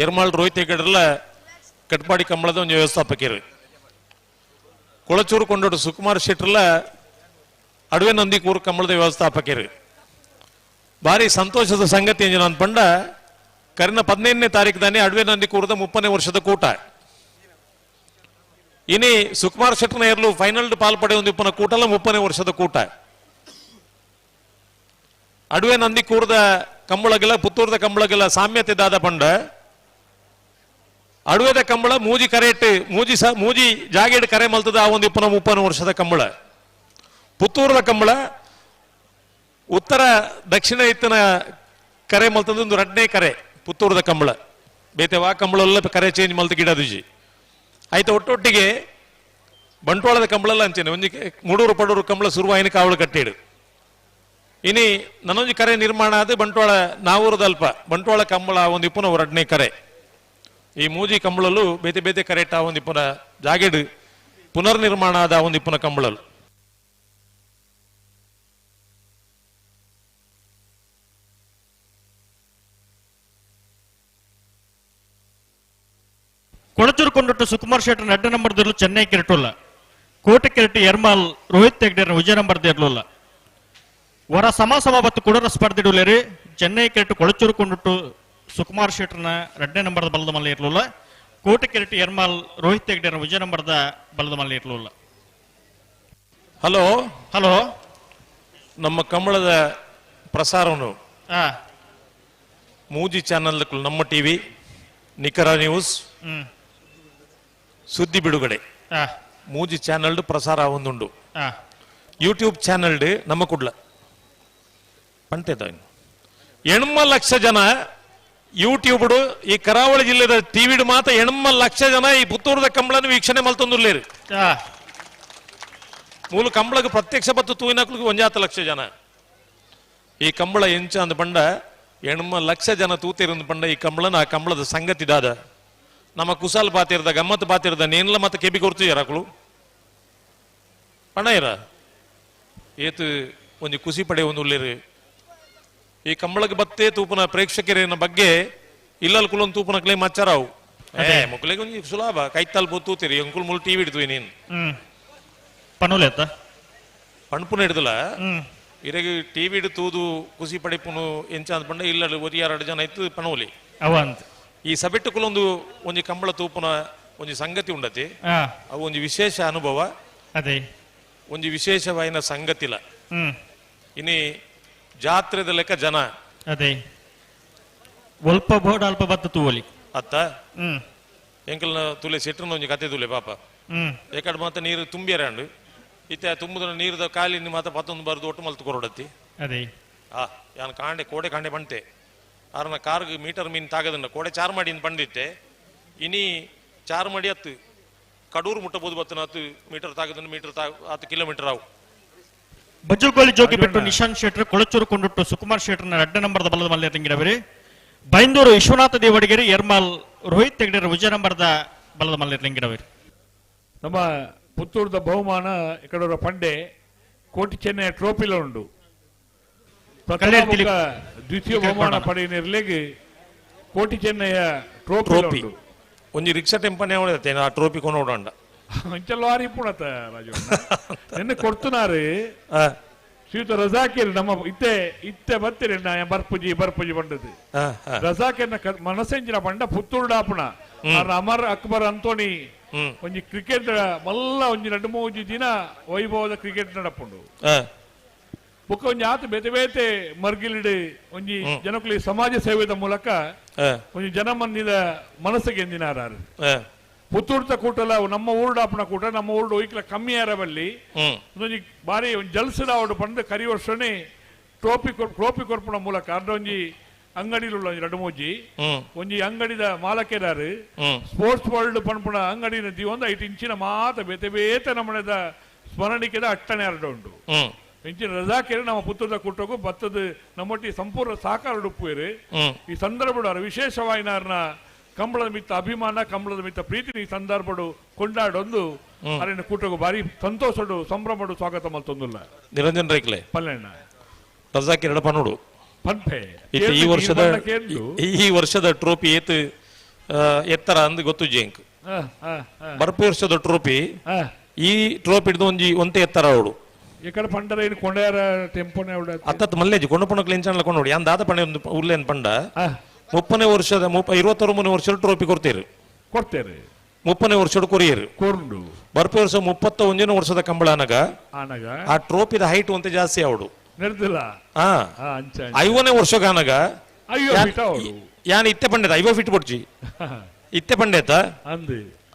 ಎರ್ಮಾಳ್ ರೋಹಿತ್ ಹೆಗಡೆಲ್ಲ ಕಟ್ಪಾಡಿ ಕಂಬಳದ ಒಂಜಿ ವ್ಯವಸ್ಥಾಪಕರು. ಕೊಳಚೂರು ಕೊಂಡೋಡು ಸುಕುಮಾರ್ ಶೆಟ್ಟರ್ಲ ಅಡುವೆ ನಂದಿಕೂರು ಕಂಬಳದ ವ್ಯವಸ್ಥಾಪಕರು. ಭಾರಿ ಸಂತೋಷದ ಸಂಗತಿ ಅಂಜನ ಪಂಡ ಕರಿನ 15ನೇ ತಾರೀಕು ತಾನೆ ಅಡುವೆ ನಂದಿಕೂರದ 30ನೇ ವರ್ಷದ ಕೂಟ. ಇನಿ ಸುಕುಮಾರ್ ಶೆಟ್ಟರ್ನ ಏರ್ಲು ಫೈನಲ್ ಪಾಲ್ಪಡೆ ಒಂದು ಇಪ್ಪನ ಕೂಟಲ್ಲ 30ನೇ ವರ್ಷದ ಕೂಟ. ಅಡುವೆ ನಂದಿಕೂರದ ಕಂಬಳಗೆಲ್ಲ ಪುತ್ತೂರದ ಕಂಬಳಗೆಲ್ಲ ಸಾಮ್ಯತೆ ದಾದ ಪಂಡ ಅಡುವೆದ ಕಂಬಳ ಮೂಜಿ ಕರೆಟ್ ಮೂಜಿ ಮೂಜಿ ಜಾಗೆಡ್ ಕರೆ ಮಲ್ತದ ಆ ಒಂದು ಇಪ್ಪನ 30 ವರ್ಷದ ಕಂಬಳ. ಪುತ್ತೂರದ ಕಂಬಳ ಉತ್ತರ ದಕ್ಷಿಣ ಇತ್ತನ ಕರೆ ಮಲ್ತದ ಒಂದು 2ನೇ ಕರೆ ಪುತ್ತೂರದ ಕಂಬಳ. ಬೇತೆ ವಾ ಕಂಬಳೆಲ್ಲ ಕರೆ ಚೇಂಜ್ ಮಲ್ತ ಗಿಡದುಜಿ ಆಯ್ತು. ಒಟ್ಟೊಟ್ಟಿಗೆ ಬಂಟ್ವಾಳದ ಕಂಬಳೆಲ್ಲ ಅಂಚೇನೆ ಒಂಜಿ ಮುಡೂರು ಪಡೂರು ಕಂಬಳ ಸುರುವಾಯಿನ ಕಾವಲು ಕಟ್ಟಿಡು. ಇನಿ ನನ್ನೊಂಜಿ ಕರೆ ನಿರ್ಮಾಣ ಆದ ಬಂಟ್ವಾಳ ನಾವೂರದಲ್ಪ ಬಂಟ್ವಾಳ ಕಂಬಳ ಒಂದು ಇಪ್ಪನ 2ನೇ ಕರೆ. ಈ ಮೂಜಿ ಕಂಬಳಲು ಬೇತೆ ಬೇತೆ ಕರೆಟ ಒಂದು ಇಪ್ಪನ ಜಾಗೆಡು ಪುನರ್ನಿರ್ಮಾಣ ಆದ ಒಂದು ಇಪ್ಪನ ಕಂಬಳಲು. ಕೊಳಚೂರು ಕೊಂಡೊಟ್ಟು ಸುಕುಮಾರ್ ಶೆಟ್ಟರ್ 2 ನಂಬರ್ ದಿರ್ಲು ಚೆನ್ನೈ ಕೆರಟುಲ್ಲ. ಕೋಟೆ ಕೆರಟು ಎರ್ಮಾಲ್ ರೋಹಿತ್ ಹೆಗ್ಡೆರ್ ವಿಜಯ ನಂಬರ್ ದಿರ್ಲುಲ್ಲ. ವರ ಸಮ ಸಮ ಬತ್ತು ಕುಡರ ಸ್ಪರ್ಧಿಡುಲೇರಿ ಚೆನ್ನೈ ಕೆರಟು ಕೊಳಚೂರು ಕೊಂಡೊಟ್ಟು ಸುಕುಮಾರ್ ಶೆಟ್ಟರ್ನ 2ನೇ ನಂಬರ್ದ ಬಲದ ಮಲ್ಲ ಇರ್ಲುಲ್ಲ. ಕೋಟೆ ಕೆರಟು ಎರ್ಮಾಲ್ ರೋಹಿತ್ ಹೆಗ್ಡೆರ್ ವಿಜಯ ನಂಬರ್ದ ಬಲದ ಮಲ್ಲ ಇರ್ಲುಲ್ಲ. ಹಲೋ ಹಲೋ ನಮ್ಮ ಕಂಬಳದ ಪ್ರಸಾರವನ್ನು ಮೂಜಿ ಚಾನೆಲ್ ನಮ್ಮ ಟಿವಿ ನಿಖರ ನ್ಯೂಸ್ ಸುದ್ದಿ ಬಿಡುಗಡೆ ಮೂಜಿ ಚಾನೆಲ್ ಪ್ರಸಾರ ಒಂದುಂಡು. ಯೂಟ್ಯೂಬ್ ಚಾನೆಲ್ ನಮ್ಮ ಕುಡ್ಲ ಪಂಟೆ 8 ಲಕ್ಷ ಜನ ಯೂಟ್ಯೂಬ್ ಈ ಕರಾವಳಿ ಜಿಲ್ಲೆದ ಟಿವಿ ಮಾತ್ರ 8 ಲಕ್ಷ ಜನ ಈ ಪುತ್ತೂರದ ಕಂಬಳನ್ನು ವೀಕ್ಷಣೆ ಮಲ್ತೊಂದುಲ್ಲೇರು. ಮೂಲ ಕಂಬಳಕ್ಕೆ ಪ್ರತ್ಯಕ್ಷ ಬತ್ತು ತೂಯಿನಕ್ಲಿಗೆ 1 ಲಕ್ಷ ಜನ. ಈ ಕಂಬಳ ಎಂಚ ಅಂದ ಪಂಡ 8 ಲಕ್ಷ ಜನ ತೂತಿರಂದು ಪಂಡ ಈ ಕಂಬಳನ ಆ ಕಂಬಳದ ಸಂಗತಿ ದಾದ ನಮ್ಮ ಕುಸಾಲ್ ಪಾತಿರ್ದ ಗಮ್ಮತ್ ಪಾತಿರ್ದ ನೇನ್ಲ ಮತ್ತೆ ಕೆಬಿ ಕೊಡ್ತೀರ ಅಕಳು ಪಣ ಇರ ಏತು ಒಂಜಿ ಖುಷಿ ಪಡೆ ಒಂದು ಉಳ್ಳೇರು. ಈ ಕಂಬಳಕ್ಕೆ ಬತ್ತೇ ತೂಪನ ಪ್ರೇಕ್ಷಕರಿನ ಬಗ್ಗೆ ಇಲ್ಲಲ್ ಕುಲೊಂದು ತೂಪನ ಕ್ಲೇ ಮಚ್ಚರಾವು ಏ ಮಕ್ಕಳಿಗೆ ಒಂಜಿ ಸುಲಭ ಕೈತಾಲ್ ತೂತಿರಿ ಅಂಕುಲ್ ಮುಲ್ ಟಿವಿ ಇಡ್ತೀವಿ ನೀನು ಪಣುಲೇತ ಪಣಪುನ ಹಿಡ್ದಲ್ಲ ಇರಗ ಟಿವಿ ಇಡು ತೂದು ಖುಷಿ ಪಡೆಪುನು ಎಂಚ ಅಂದ್ ಪಂಡ ಇಲ್ಲ ಒರಿ ಎರಡು ಜನ ಇತ್ತು ಪಣೋಲಿ ಅವಂತ ಈ ಸಬೆಟ್ಟು ಕುಲೊಂದು ಒಂಜಿ ಕಂಬಳ ತೂಪುನ ಒಂಜಿ ಸಂಗತಿ ಉಂಡತಿ ಅವು ಒಂಜಿ ವಿಶೇಷ ಅನುಭವ ಅದೇ ಒಂಜಿ ವಿಶೇಷವಾಯಿನ ಸಂಗತಿಲ. ಇನಿ ಜಾತ್ರೆದ ಲೆಕ್ಕ ಜನ ಅದೇ ಒಲ್ಪ ಬೋರ್ಡ್ ಅಲ್ಪ ಬತ್ತ ತೂವಲಿ ಅತ್ತ ಎಂಕಲ್ನ ತುಲೆ ಸೆಟ್ರನ ಒಂಜಿ ಕತೆ ತುಲೆ ಪಾಪ. ಏಕಡ್ ಮಾತ ನೀರು ತುಂಬಿಯರಂಡು ಇತ್ತೆ ತುಂಬುದ ನೀರದ ಕಾಲಿನ ಮಾತ ಪತ್ತೊಂದು ಬರದು ಒಟ್ಟು ಮಲ್ತು ಕೊರಡತ್ತಿ. ಅದೇ ಆ ಯಾನ್ ಕಾಂಡೆ ಕೋಡೆ ಕಾಂಡೆ ಬಂತೆ ಆರನ ಕಾರ್ಗ್ ಮೀಟರ್ ಮೀನ್ ತಾಗದನ್ನ ಕೋಡೆ ಚಾರ್ ಮಾಡಿ ಬಂದಿತ್ತೆ ಇನಿ ಚಾರ್ ಮಾಡಿ ಅತ್ತು ಕಡೂರು ಮುಟ್ಟಬಹುದು ಬತ್ತನ ಹತ್ತು ಮೀಟರ್ ತಾಗದನ್ನ ಮೀಟರ್ ಹತ್ತು ಕಿಲೋಮೀಟರ್ ಆವು. ಬಜ್ಜುಗೋಲಿ ಜೋಗಿ ಬಿಟ್ಟು ನಿಶಾಂತ್ ಶೆಟ್ರ್ ಕೊಳಚೂರು ಕೊಂಡುಟ್ಟು ಸುಕುಮಾರ್ ಶೆಟ್ರ್ನ ರಡ್ಡ ನಂಬರ್ದ ಬಲದ ಮಲ್ಯ ತಂಗಿಡವರಿ. ಬೈಂದೂರು ವಿಶ್ವನಾಥ ದೇವಡಿಗೆರೆ ಎರ್ಮಾಲ್ ರೋಹಿತ್ ಹೆಗ್ಡೆರ ವಿಜಯ ನಂಬರ್ದ ಬಲದ ಮಲ್ಯ ತಂಗಿಡವರಿ. ನಮ್ಮ ಪುತ್ತೂರ್ದ ಬಹುಮಾನ ಇಕಡೋರ ಪಂಡೆ ಕೋಟಿ ಚೆನ್ನೈ ಟ್ರೋಫಿಲ ಉಂಡು. ಪ್ರಥಮ ದ್ವಿತೀಯ ಬಹುಮಾನ ಪಡೆಯನಿರ್ಲಿಗೆ ಕೋಟಿ ಚೆನ್ನೈಯ ಟ್ರೋಫಿ ಉಂಡು. ಒಂಜಿ ರಿಕ್ಷಾ ಟೆಂಪನೇ ಅವಳೆ ಆ ಟ್ರೋಫಿ ಕೊಂಡು ಅಂಚಲ್ವಾರಿ ಪುಣತ ರಾಜು ನಿನ್ನೆ ಕೊಡ್ತುನಾರು ಶ್ರೀಯುತ ರಜಾಕಿರ್ ನಮ್ಮ ಇತ್ತೆ ಇತ್ತೆ ಬರ್ತೀರಿ ನಾ ಬರ್ಪುಜಿ ಬರ್ಪುಜಿ ಬಂಡದು ರಜಾಕಿರ್ನ ಮನಸೆಂಜಿನ ಬಂಡ ಪುತ್ತೂರು ಡಾಪುಣ ಅಮರ್ ಅಕ್ಬರ್ ಅಂತೋಣಿ ಒಂಜಿ ಕ್ರಿಕೆಟ್ ಮಲ್ಲ ಒಂಜಿ ಎರಡು ಮೂಜಿ ದಿನ ವೈಭವದ ಕ್ರಿಕೆಟ್ ನಡಪುಂಡು. ಬೊಕ್ಕ ಒಂಜಿ ಆತ ಬೇತೆ ಬೇತೆ ಮರ್ಗಿಲಿಡ್ ಒಂಜಿ ಜನಕುಲಿ ಸಮಾಜ ಸೇವೆದ ಮೂಲಕ ಒಂಜಿ ಜನಮನ್ನಿದ ಮನಸ್ಸಿಗೆ ಎಂದಿನಾರು. ಪುತ್ತೂರ್ದ ಕೂಟಲ ನಮ್ಮ ಊರುಡಾಪುನ ಕೂಟ ನಮ್ಮ ಊರುಡು ಒಯ್ಕಲ ಕಮ್ಮಿ ಬಲ್ಲಿ ಒಂಜಿ ಬಾರಿ ಒಂಜಿ ಜಲ್ಸದ ಅವಡು ಪಂಡ ಕರಿ ವರ್ಷನೇ ಟ್ರೋಫಿ ಟ್ರೋಫಿ ಕೊರ್ಪುನ ಮೂಲಕ ಅರ್ಧ ಒಂಜಿ ಅಂಗಡಿಲು ಒಂಜಿ ಎರಡು ಮೂಜಿ ಒಂಜಿ ಅಂಗಡಿದ ಮಾಲಕೇದಾರು ಸ್ಪೋರ್ಟ್ಸ್ ವರ್ಲ್ಡ್ ಪನ್ಪುನ ಅಂಗಡಿನ ದಿವೊಂದು ಐಟ್ ಇಂಚಿನ ಮಾತ ಬೇತೆ ಬೇತೆ ನಮ್ಮನೆದ ಸ್ಮರಣಿಕೆದ ಅಟ್ಟಣೆ ಅರ್ಧ ಉಂಡು. ಇಂಚಿನ ರಜಾಕೇರಿ ನಮ್ಮ ಪುತ್ತೂರ್ದ ಕೂಟಕ್ಕೂ ಬತ್ತದ ನಮ್ಮೊಟ್ಟಿ ಸಂಪೂರ್ಣ ಸಹಕಾರ ಉಡುಪುವೇರು. ಈ ಸಂದರ್ಭ ವಿಶೇಷವಾಯಿನಾರ್ನ ಕಂಬಳದ ಮಿತ್ತ ಅಭಿಮಾನ ಕಂಬಳದ ಮಿತ್ತ ಪ್ರೀತಿ ಈ ಸಂದರ್ಭಡು ಕೊಂಡಾಡೊಂದು ಅರಿನ ಕೂಟಗೂ ಭಾರಿ ಸಂತೋಷಡು ಸಂಭ್ರಮಡು ಸ್ವಾಗತ ಮಲ್ತೊಂದುಲ್ಲ. ನಿರಂಜನ್ ರೈಕ್ಲೆ ಪಲ್ಲೆಣ್ಣ ರಜಾಕಿ ಎರಡ ಪನ್ನೋಡು ಪನ್ಪೆ ಈ ವರ್ಷದ ಟ್ರೋಫಿ ಏತ್ ಎತ್ತರ ಅಂದ್ ಗೊತ್ತು ಜೇಂಕ್ ಬರ್ಪು ವರ್ಷದ ಟ್ರೋಫಿ ಈ ಟ್ರೋಫಿ ಹಿಡಿದು ಒಂಜಿ ಒಂತೆ ಎತ್ತರ ಅವಡು ಈ ಪಂಡರ ಏನು ಕೊಂಡಾರ ಟೆಂಪೋನೆ ಅತ್ತತ್ ಮಲ್ಲೇಜಿ ಕೊಂಡಪಣ ಕ್ಲಿಂಚಾನ್ಲ ಕೊಂಡೋಡು ಯಾನ್ ದಾದ ಪಣೆ ಒಂದು ಉಲ್ಲೇನ್ ಪಂಡ 30ನೇ ವರ್ಷದ 23ನೇ ವರ್ಷದ ಟ್ರೋಫಿ ಕೊಡ್ತೀರಿ ಕೊಡ್ತೇವೆ 30ನೇ ವರ್ಷದ ಕೊರಿಯರ್ ಕೊರ್ಡು ಬರ್ಪೆ ವರ್ಷ 31ನೇ ವರ್ಷದ ಕಂಬಳ ಅನಗ ಆ ಟ್ರೋಫಿದ ಹೈಟ್ ಒಂತೆ ಜಾಸ್ತಿ ಅವಡು ನಿರ್ದಿಲ್ಲ 50ನೇ ವರ್ಷಗ ಅನಗ ಯಾನ್ ಇತ್ತೆ ಪಂಡೇತ 50 ಫೀಟ್ ಕೊಡ್ಚಿ ಇತ್ತೆ ಪಂಡೇತ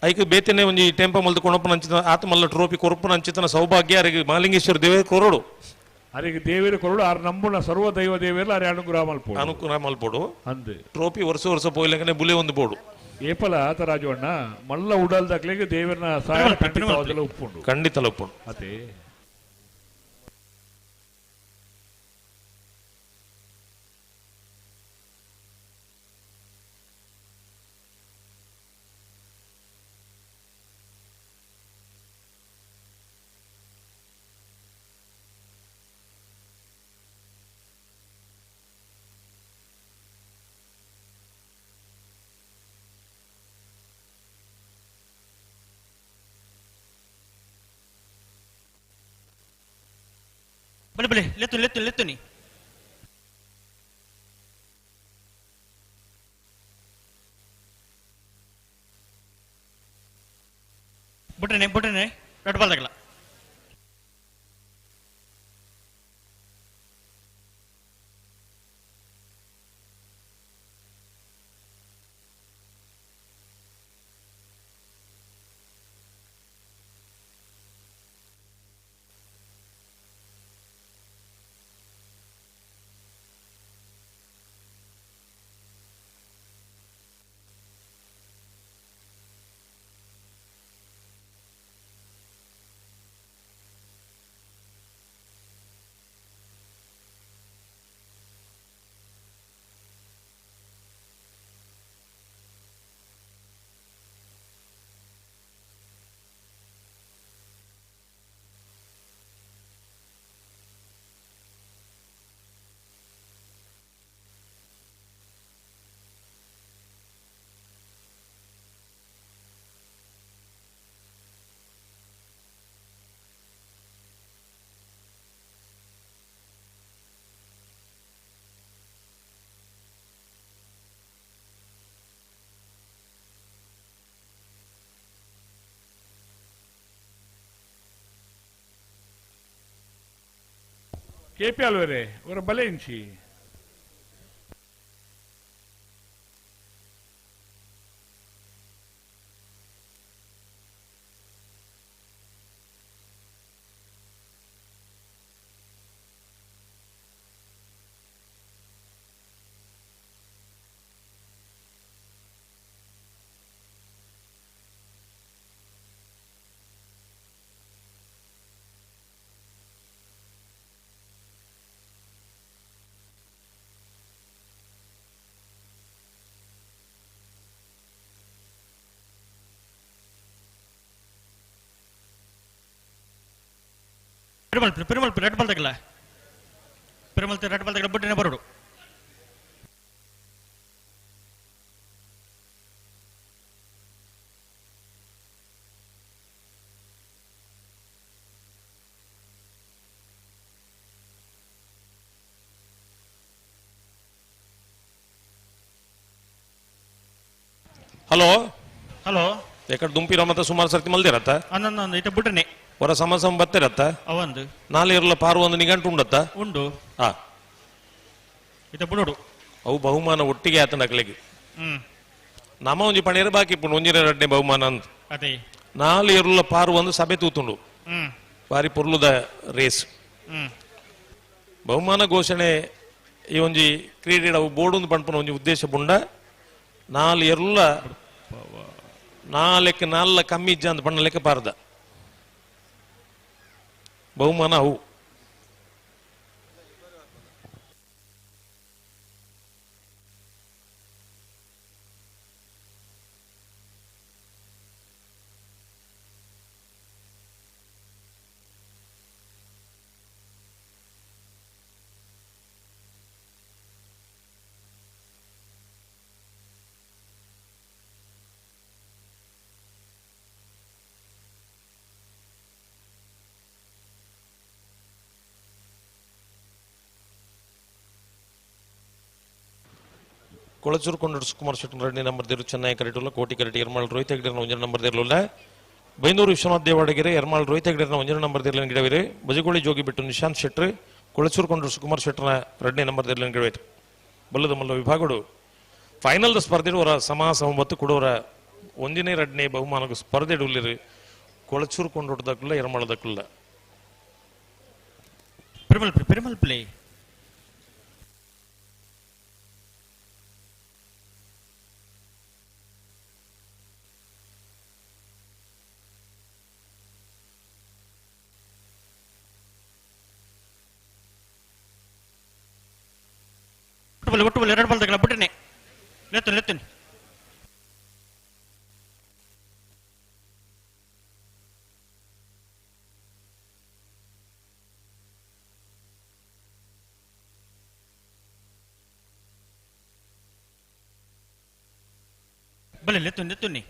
ಐಕ್ ಬೇತನೆ ಒಂಜಿ ಟೆಂಪ ಮಲ್ದು ಕೊಣಪನ ಅಂಚಿತ ಆತ ಮಲ್ಲ ಟ್ರೋಫಿ ಕೊರಪನ ಅಂಚಿತನ ಸೌಭಾಗ್ಯ ಅರಿಗೆ ಮಾಲಿಂಗೇಶ್ವರ ದೇವೇ ಕೊರಡು ಅರಿಗೆ ದೇವರ ಕೊರಡು ಆರ್ ನಂಬುನ ಸರ್ವ ದೈವ ದೇವರ ಅರೆ ಅನುಗ್ರಹ ಮಲ್ಪೋಡು ಅನುಗ್ರಹ ಮಲ್ಪೋಡು ಅಂದು ಟ್ರೋಫಿ ವರ್ಷ ವರ್ಷ ಪೋಯ್ಲಂಗನೆ ಬುಲೆ ಒಂದು ಬೋಡು ಏಪಲ ಆತ ರಾಜು ಅಣ್ಣ ಮಲ್ಲ ಉಡಲ್ದಾಕ್ಲೆಗೆ ದೇವರನ ಸಹಾಯ ಖಂಡಿತ ಉಪ್ಪುಂಡು ಖಂಡಿತ ಉಪ್ಪುಂಡು. ಅದೇ ಬಲೆ ಬಲೆ ಲೆತ್ತು ಲೆತ್ತು ಲೆತ್ತುನಿ ಬುಟ್ರನೆ ಬುಟ್ರನೆ ರೆಡ್ ಬಾಲ್ ತಗಲ. ಕೆಪಿ ಅಲ್ವರೆ ಅವರ ಬಲೆ ಇಂಚಿ ಪೆರುಮಲ್ ಪೆರುಮಲ್ ರೆಡ್ ಬಾಲ್ ತಗಲ ಪೆರುಮಲ್ ರೆಡ್ ಬಾಲ್ ತಗಲ ಬುಡ್ಡಿನ ಬರೋಡು ಹಲೋ ಹಲೋ ಎಕಡೆ ದುಂಪಿರ ಮತ್ತೆ ಸುಮಾರು ಸರ್ತಿ ಮಲ್ದಿರತ್ತ ಅನ್ನೊಂದು ಇಟ ಬುಡ್ಡನೆ ಹೊರ ಸಮ ಸಮ ಬತ್ತಿರತ್ತ ಅವಂದು ನಾಳೆ ಇರಲ್ಲ ಪಾರು ಒಂದು ನಿಘಂಟು ಉಂಡತ್ತ ಉಂಡು ಹಾ ಇಟ ಬುಡೋಡು ಅವು ಬಹುಮಾನ ಒಟ್ಟಿಗೆ ಆತನ ಅಕ್ಲೆಗೆ ನಮ್ಮ ಒಂಜಿ ಪಣೇರು ಬಾಕಿ ಪುಂಡು ಒಂಜಿನ ಎರಡನೇ ಬಹುಮಾನ ಅಂತ ಅದೇ ನಾಲ್ ಇರುಲ್ಲ ಪಾರು ಒಂದು ಸಭೆ ತೂತುಂಡು ಬಾರಿ ಪೊರ್ಲುದ ರೇಸ್ ಬಹುಮಾನ ಘೋಷಣೆ ಈ ಒಂಜಿ ಕ್ರೀಡೆ ಅವು ಬೋರ್ಡ್ ಒಂದು ಪನ್ಪುನ ಒಂಜಿ ಉದ್ದೇಶ ಬುಂಡ ನಾಲ್ ಎರುಲ್ಲ ನಾಲ್ಕು ನಾಲ್ಕ ಕಮ್ಮಿ ಇಜ್ಜ ಅಂತ ಪಣ್ಣ ಲೆಕ್ಕ ಪಾರ್ದ ಬಹುಮಾನ ಅವು ಕೊಳಚೂರು ಕೊಂಡೂರು ಸುಕುಮಾರ್ ಶೆಟ್ಟಿ ರೆಡ್ಡಿ ನಂಬರ್ ದೇರು ಚೆನ್ನೈ ಕರೆಟುಲ್ಲ ಕೋಟಿ ಕರೆಟಿ ಎರ್ಮಾಳ್ ರೋಹಿತ್ ಹೆಗ್ಡೆರ್ನ ಒಂಜನ ನಂಬರ್ ದೇರ್ಲುಲ್ಲ ಬೈಂದೂರು ವಿಶ್ವನಾಥ್ ದೇವಾಡಗೆರೆ ಎರ್ಮಾಳ್ ರೋಹಿತ್ ಹೆಗ್ಡೆರ್ನ ಒಂಜನ ನಂಬರ್ ದೇರ್ಲನ್ ಗಿಡವಿರೆ ಬಜಗೋಳಿ ಜೋಗಿ ಬಿಟ್ಟು ನಿಶಾಂತ್ ಶೆಟ್ರು ಕೊಳಚೂರು ಕೊಂಡೂರು ಸುಕುಮಾರ್ ಶೆಟ್ಟರ್ನ ರೆಡ್ಡಿ ನಂಬರ್ ದೇರ್ಲನ್ ಗಿಡವೈತು ಬಲ್ಲದ ಮಲ್ಲ ವಿಭಾಗಗಳು ಫೈನಲ್ ಸ್ಪರ್ಧೆ ಅವರ ಸಮ ಸಮಬತ್ತು ಕೊಡೋರ ಒಂದಿನೇ ಎರಡನೇ ಬಹುಮಾನಕ್ಕೆ ಸ್ಪರ್ಧೆ ಉಲ್ಲಿರು ಕೊಳಚೂರು ಕೊಂಡೋಟದಕ್ಕಲ್ಲ ಎರ್ಮಾಳದಕ್ಕಲ್ಲ ಪೆರುಮಲ್ ಪೆರುಮಲ್ ಪ್ಲೇ ಒಟ್ಟು ಬಲ್ ಎರಡು ಬಾಲ್ ತಗಲ ಬಿಟ್ಟನೆ ಲೆತ್ತನ್ ಲೆತ್ತನ್ ಬಲೆ ಲೆತ್ತುನಿ ಲೆತ್ತುನಿ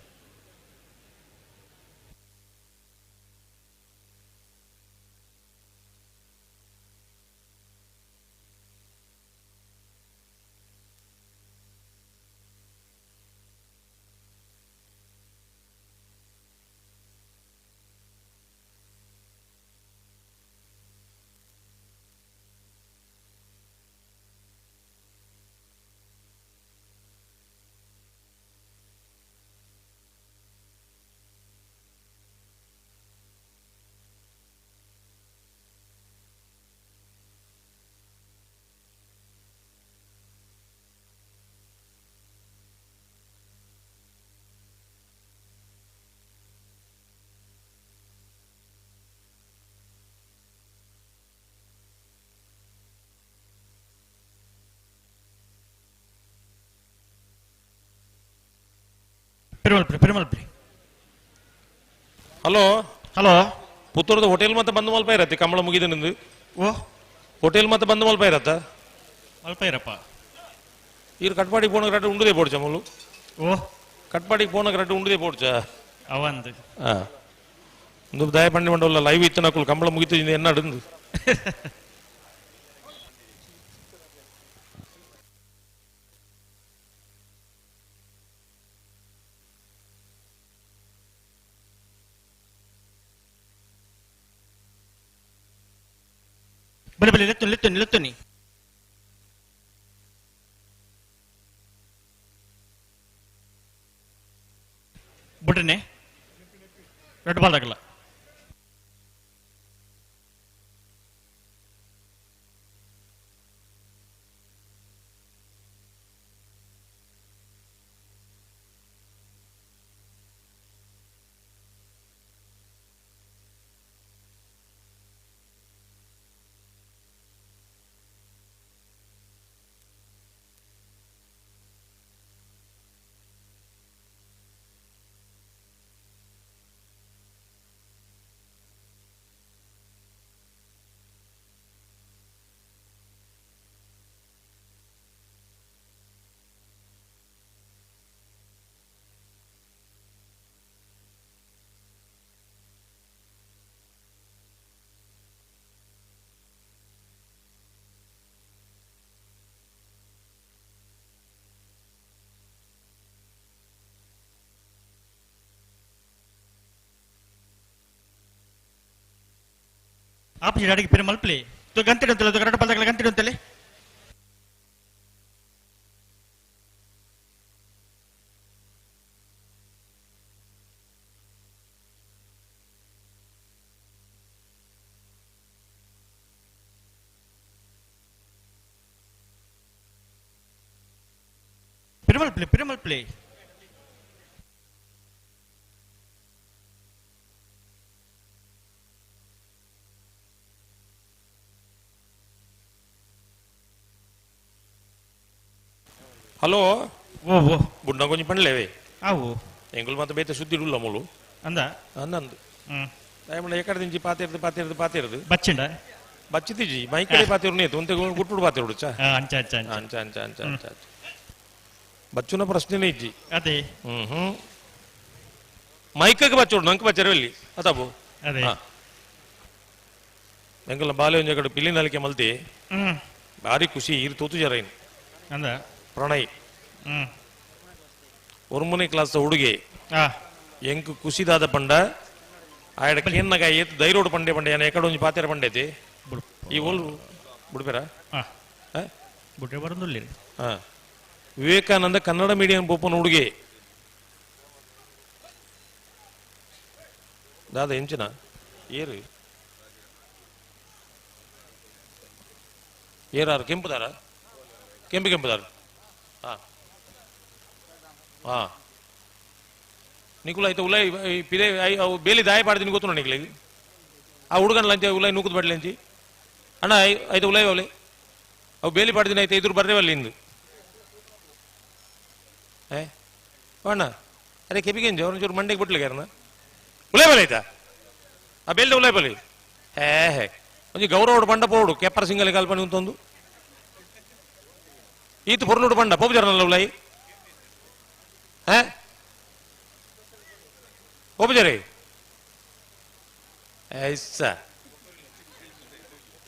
ಪೆರುಮಲ್ ಪೆರುಮಲ್ ಹಲೋ ಹಲೋ ಪುತ್ತೂರದ ಹೋಟೆಲ್ ಮತ್ತೆ ಬಂದ್ ಮಲ್ಪ ಇರತ್ತೆ ಕಂಬಳ ಮುಗಿದ ನಿಂದು ಓ ಹೋಟೆಲ್ ಮತ್ತೆ ಬಂದ್ ಮಲ್ಪ ಇರತ್ತ ಮಲ್ಪ ಇರಪ್ಪ ಈರ್ ಕಟ್ಪಾಡಿಗೆ ಪೋಣ ರಡ್ಡು ಉಂಡುದೇ ಪೋಡ್ಚ ಮುಲು ಓ ಕಟ್ಪಾಡಿಗೆ ಪೋಣ ರಡ್ಡು ಉಂಡುದೇ ಪೋಡ್ಚ ಅವಂದು ಆ ಒಂದು ದಯ ಪಂಡಿ ಮಂಡಲ ಲೈವ್ ಇತ್ತು ನಕುಲ್ ಕಂಬಳ ಮುಗಿತು ಎನ್ನ ಅಡುಂದು ಬಲೆ ಬಲೆ ಲೆತ್ತುನಿ ಲೆತ್ತುನಿ ಲೆತ್ತುನಿ ಬಿಡ್ರನೆ ರೆಡ್ ಬಾಲ್ ಆಗಲ್ಲ ಆಪಿ ಅಡಿಗೆ ಪಿರ ಮಲ್ಪಲಿ ತು ಗಂತಿಡು ಅಂತಲೆ ತು ಕರಡ ಪಲ್ದಗಳ ಗಂತಿಡು ಅಂತಲೆ ಪಿರಮಲ್ಪಲಿ ಪಿರಮಲ್ಪಲಿ ಹಲೋ ಓ ಓ ಬುಡ್ನ ಕೊಂಚ ಪಂಡ್ಲೇವೆ ಆವು ಎಂಗುಲ್ ಮಾತ ಬೇತೆ ಸುದ್ದಿ ಉಲ್ಲ ಮುಲು ಅಂದ ಅಂದಂದು ಹ್ಮ್ ದಯಮಂಡ ಎಕಡೆ ದಿಂಚಿ ಪಾತಿರ್ದು ಪಾತಿರ್ದು ಪಾತಿರ್ದು ಬಚ್ಚಿಂಡ ಬಚ್ಚಿತಿಜಿ ಮೈಕಡೆ ಪಾತಿರು ನೇತು ಒಂತೆ ಗುಟ್ಟುಡು ಪಾತಿರುಡು ಚಾ ಅಂಚ ಅಂಚ ಅಂಚ ಅಂಚ ಅಂಚ ಅಂಚ ಅಂಚ ಅಂಚ ಬಚ್ಚುನ ಪ್ರಶ್ನೆನೇ ಇಜ್ಜಿ ಅದೇ ಹ್ಮ್ ಹ್ಮ್ ಮೈಕಕ್ಕೆ ಬಚ್ಚೋಡು ನಂಗೆ ಬಚ್ಚರವಲ್ಲಿ ಅತಾಬು ಅದೇ ಎಂಕಲ್ನ ಬಾಲೆ ಒಂಜಿ ಕಡೆ ಪಿಲ್ಲಿ ನಲಿಕೆ ಮಲ್ತಿ ಹ್ಮ್ ಭಾರಿ ಖುಷಿ ಈರ್ ತೂತು ಜರೈನ್ ಅಂದ ಪ್ರಣಯ್ ಹ್ಮ್ ಒರ್ಮನೆ ಕ್ಲಾಸ್ ಹುಡುಗಿ ಆ ಎಂಕ್ ಖುಷಿದಾದ ಪಂಡ ಆಯಡ ಕೇನ್ನಗ ಏತ್ ಧೈರ್ಯೋಡು ಪಂಡೆ ಪಂಡೆ ಏನ ಎಕಡೆ ಒಂಜಿ ಪಾತೆರ ಪಂಡೈತಿ ಬುಡ್ ಈ ಓಲ್ ಬುಡ್ಪೇರ ಆ ಬುಡ್ರೆ ಬರೋದಿಲ್ಲ ಹಾ ವಿವೇಕಾನಂದ ಕನ್ನಡ ಮೀಡಿಯಂ ಪೋಪನ ಹುಡುಗಿ ದಾದ ಎಂಚಿನ ಏರು ಏರಾರು ಕೆಂಪುದಾರ ಕೆಂಪು ಕೆಂಪುದಾರ ಹಾ ಹಾ ನಿಕುಲ ಆಯ್ತು ಉಲೈ ಪಿರೆ ಅವು ಬೇಲಿ ದಾಯ ಪಾಡ್ದಿನಿ ಗೊತ್ತು ನಿಕ್ಲೆ ಆ ಹುಡುಗನ ಲಂಚ ಉಲೈ ನೂಕುದು ಬಡ್ಲೆಂಚಿ ಅಣ್ಣ ಆಯ್ತು ಉಲೈ ಅವಲೆ ಅವು ಬೇಲಿ ಪಾಡ್ದಿನ ಆಯ್ತು ಇದ್ರು ಬರ್ರೇವಲ್ಲಿ ಇಂದು ಏ ಅಣ್ಣ ಅರೆ ಕೆಪಿಗೆಂಜಿ ಅವ್ರೊಂಚೂರು ಮಂಡೆಗೆ ಬಿಟ್ಲಿಗಾರನ ಉಲೈ ಬಲೆ ಆಯ್ತಾ ಆ ಬೇಲ್ದ ಉಲೈ ಬಲಿ ಹೇ ಹೇ ಒಂಜಿ ಗೌರವಡು ಬಂಡ ಪೋಡು ಕೆಪ್ಪರ ಸಿಂಗಲಿ ಕಲ್ಪನೆ ಉಂತೊಂದು ಈತ ಪೊರ್ಲುಡು ಬಂಡ ಪೋಪುಜಾರನಲ್ಲ ಉಲೈ ಹೇ ಪೋಪುಜಾರಿ ಐಸ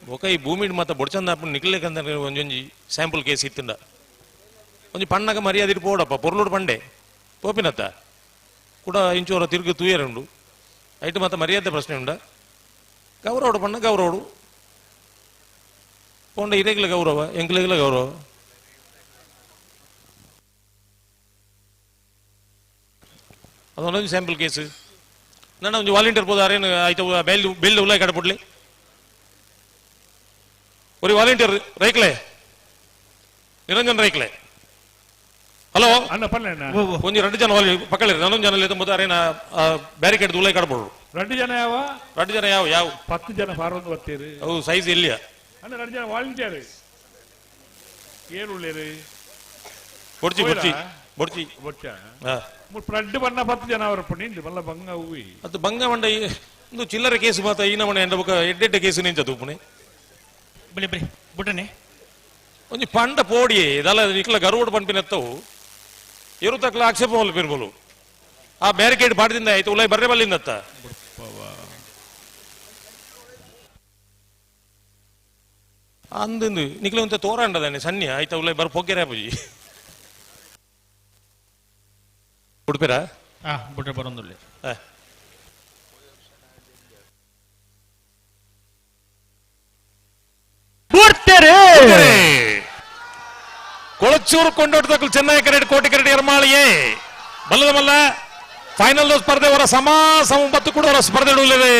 ಬೊಕ ಈ ಭೂಮಿಡ್ ಮಾತ ಬೊಡ್ಚಂದ ಅಪ್ಪು ನಿಕ್ಲೇಕಂತ ಒಂಜೊಂಜಿ ಸ್ಯಾಂಪಲ್ ಕೇಸ್ ಇತ್ತಂಡ ಒಂಜಿ ಪಣ್ಣಗ ಮರ್ಯಾದೆ ಪೋಡಪ್ಪ ಪೊರ್ಲುಡು ಪಂಡೆ ಪೋಪಿನತ್ತ ಕೂಡ ಇಂಚೋರ ತಿರುಗು ತೂಯರುಂಡು ಐಟು ಮಾತ ಮರ್ಯಾದೆ ಪ್ರಶ್ನೆ ಉಂಡ ಗೌರವಡು ಪಣ್ಣ ಗೌರವಡು ಪೋಂಡ ಇರೇಗ್ಲ ಗೌರವ ಎಂಕ್ಲೆಗ್ಲ ಗೌರವ ಅದೊಂದೊಂದು ಸ್ಯಾಂಪಲ್ ಕೇಸ್ ನನ್ನ ಒಂಜಿ ವಾಲಂಟಿಯರ್ ಪೋದಾರೇನು ಆಯ್ತು ಬೇಲ್ ಬೇಲ್ ಉಲಾಯ್ ಕಡಪುಡ್ಲಿ ஒரு ವಾಲಂಟಿಯರ್ ರೈಕ್ಲೆ ನಿರಂಜನ್ ರೈಕ್ಲೆ ಹಲೋ ಅಣ್ಣ ಪಲ್ಲೆ ಅಣ್ಣ ಓ ಓ ಒಂಜಿ ಎರಡು ಜನ ವಾಲಿ ಪಕ್ಕಳಿರಿ ನಾನೊಂದು ಜನ ಎತ್ತಂಬುದು ಅರೇನ ಬ್ಯಾರಿಕೇಡ್ ಉಲಾಯ್ ಕಡಪುಡ್ರು ரெண்டு ಜನ ಯಾವ ಎರಡು ಜನ ಯಾವ ಯಾವ 10 ಜನ ಫಾರ್ವರ್ಡ್ ಬರ್ತೀರಿ ಅವು ಸೈಜ್ ಎಲ್ಲಿಯ ಅಣ್ಣ ಎರಡು ಜನ ವಾಲಂಟಿಯರ್ ಏರುಳ್ಳೇರು ಬೊಡ್ಚಿ ಬೊಡ್ಚಿ ಬೊಡ್ಚಿ ಬೊಚ್ಚ ಹಾ ರಡ್ಡು ಬಣ್ಣ 10 ಜನ ಅವರ ನಿಂದು ಮಲ್ಲ ಬಂಗ ಹೂವಿ ಅದು ಬಂಗ ಮಂಡ ಒಂದು ಚಿಲ್ಲರೆ ಕೇಸು ಮಾತ ಈ ನಮನೆ ಎಂಡ ಬೊಕ ಎಡ್ಡೆಡ್ಡೆ ಕೇಸು ನಿಂಚ ತೂಪುನೆ ಬಲಿ ಬಲಿ ಬುಡ್ಡನೆ ಒಂಜಿ ಪಂಡ ಪೋಡಿಯೇ ಇದಲ್ಲ ನಿಕ್ಲ ಗರುವಡ್ ಪನ್ಪಿನತ್ತವು ಎರು ತಕ್ಲ ಆಕ್ಷೇಪ ಮಲ್ ಪಿರ್ಬಲು ಆ ಬ್ಯಾರಿಕೇಡ್ ಪಾಡ್ದಿಂದ ಆಯ್ತು ಉಲೈ ಬರ್ರೆ ಬಲ್ಲಿಂದತ್ತ ಅಂದಿಂದು ನಿಕ್ಲ ಒಂತ ತೋರಾಂಡದಾನೆ ಸನ್ನಿ ಆಯ್ತಾ ಉಲೈ ಬರ್ ಪೊಗ್ಗೆರೆ ಪೂಜಿ ಉಡುಪಿರ ಆ ಬುಡ್ರೆ ಬರೋದಿಲ್ಲ ಬುಡ್ತೇರೆ ಕೊಳಚೂರು ಕೊಂಡೋಟದಕ್ಕೂ ಚೆನ್ನೈ ಕರೆಡ್ ಕೋಟಿ ಕರೆಡ್ ಎರ್ಮಾಳಿಯೇ ಬಲ್ಲದ ಮಲ್ಲ ಫೈನಲ್ ಸ್ಪರ್ಧೆ ಅವರ ಸಮ ಸಮ ಬತ್ತು ಕೂಡ ಅವರ ಸ್ಪರ್ಧೆ ಉಳಿದೆ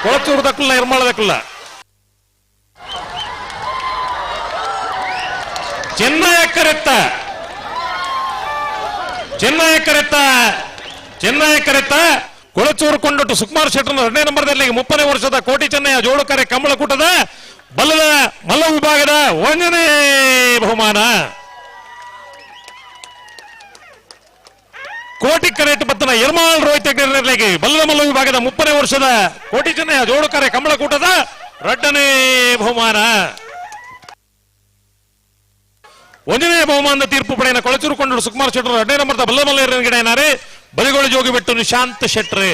ಕೊಳಚೂರು ದಕ್ಕಲ್ಲ ಎರ್ಮಾಳ ದಕ್ಕಲ್ಲ ಚೆನ್ನೈ ಕರೆತ್ತ ಚೆನ್ನೈ ಕರೆತ್ತ ಚೆನ್ನೈ ಕರೆತ್ತ ಕೊಳಚೂರು ಕೊಂಡೊಟ್ಟು ಸುಕುಮಾರ್ ಶೆಟ್ಟರ್ ಎರಡನೇ ನಂಬರ್ದಲ್ಲಿ 30ನೇ ವರ್ಷದ ಕೋಟಿ ಚೆನ್ನಯ್ಯ ಜೋಡುಕರೆ ಕಮಲಕೂಟದ ಬಲ್ಲದ ಮಲ್ಲ ವಿಭಾಗದ ಒಂದನೇ ಬಹುಮಾನ. ಕೋಟಿ ಕರೆಟ್ ಬತ್ತನ ಎರ್ಮಾಳ್ ರೋಹಿತ್ ಹೆಗ್ಡೆ ಬಲ್ಲದ ಮಲ್ಲ ವಿಭಾಗದ 30ನೇ ವರ್ಷದ ಕೋಟಿ ಚೆನ್ನಯ್ಯ ಜೋಡುಕರೆ ಕಮಲಕೂಟದ ಎರಡನೇ ಬಹುಮಾನ. ಒಂದನೇ ಬಹುಮಾನದ ತೀರ್ಪು ಪಡೆಯನ ಕೊಳಚೂರು ಕೊಂಡರು ಸುಕುಮಾರ್ ಶೆಟ್ಟರು ಎರಡನೇ ನಂಬರ್ದ ಬಲ್ಲಮಲ್ಲ ಗಿಡನಾರೆ ಬಲಿಗೋಳಿ ಜೋಗಿಬೆಟ್ಟು ನಿಶಾಂತ್ ಶೆಟ್ರೆ.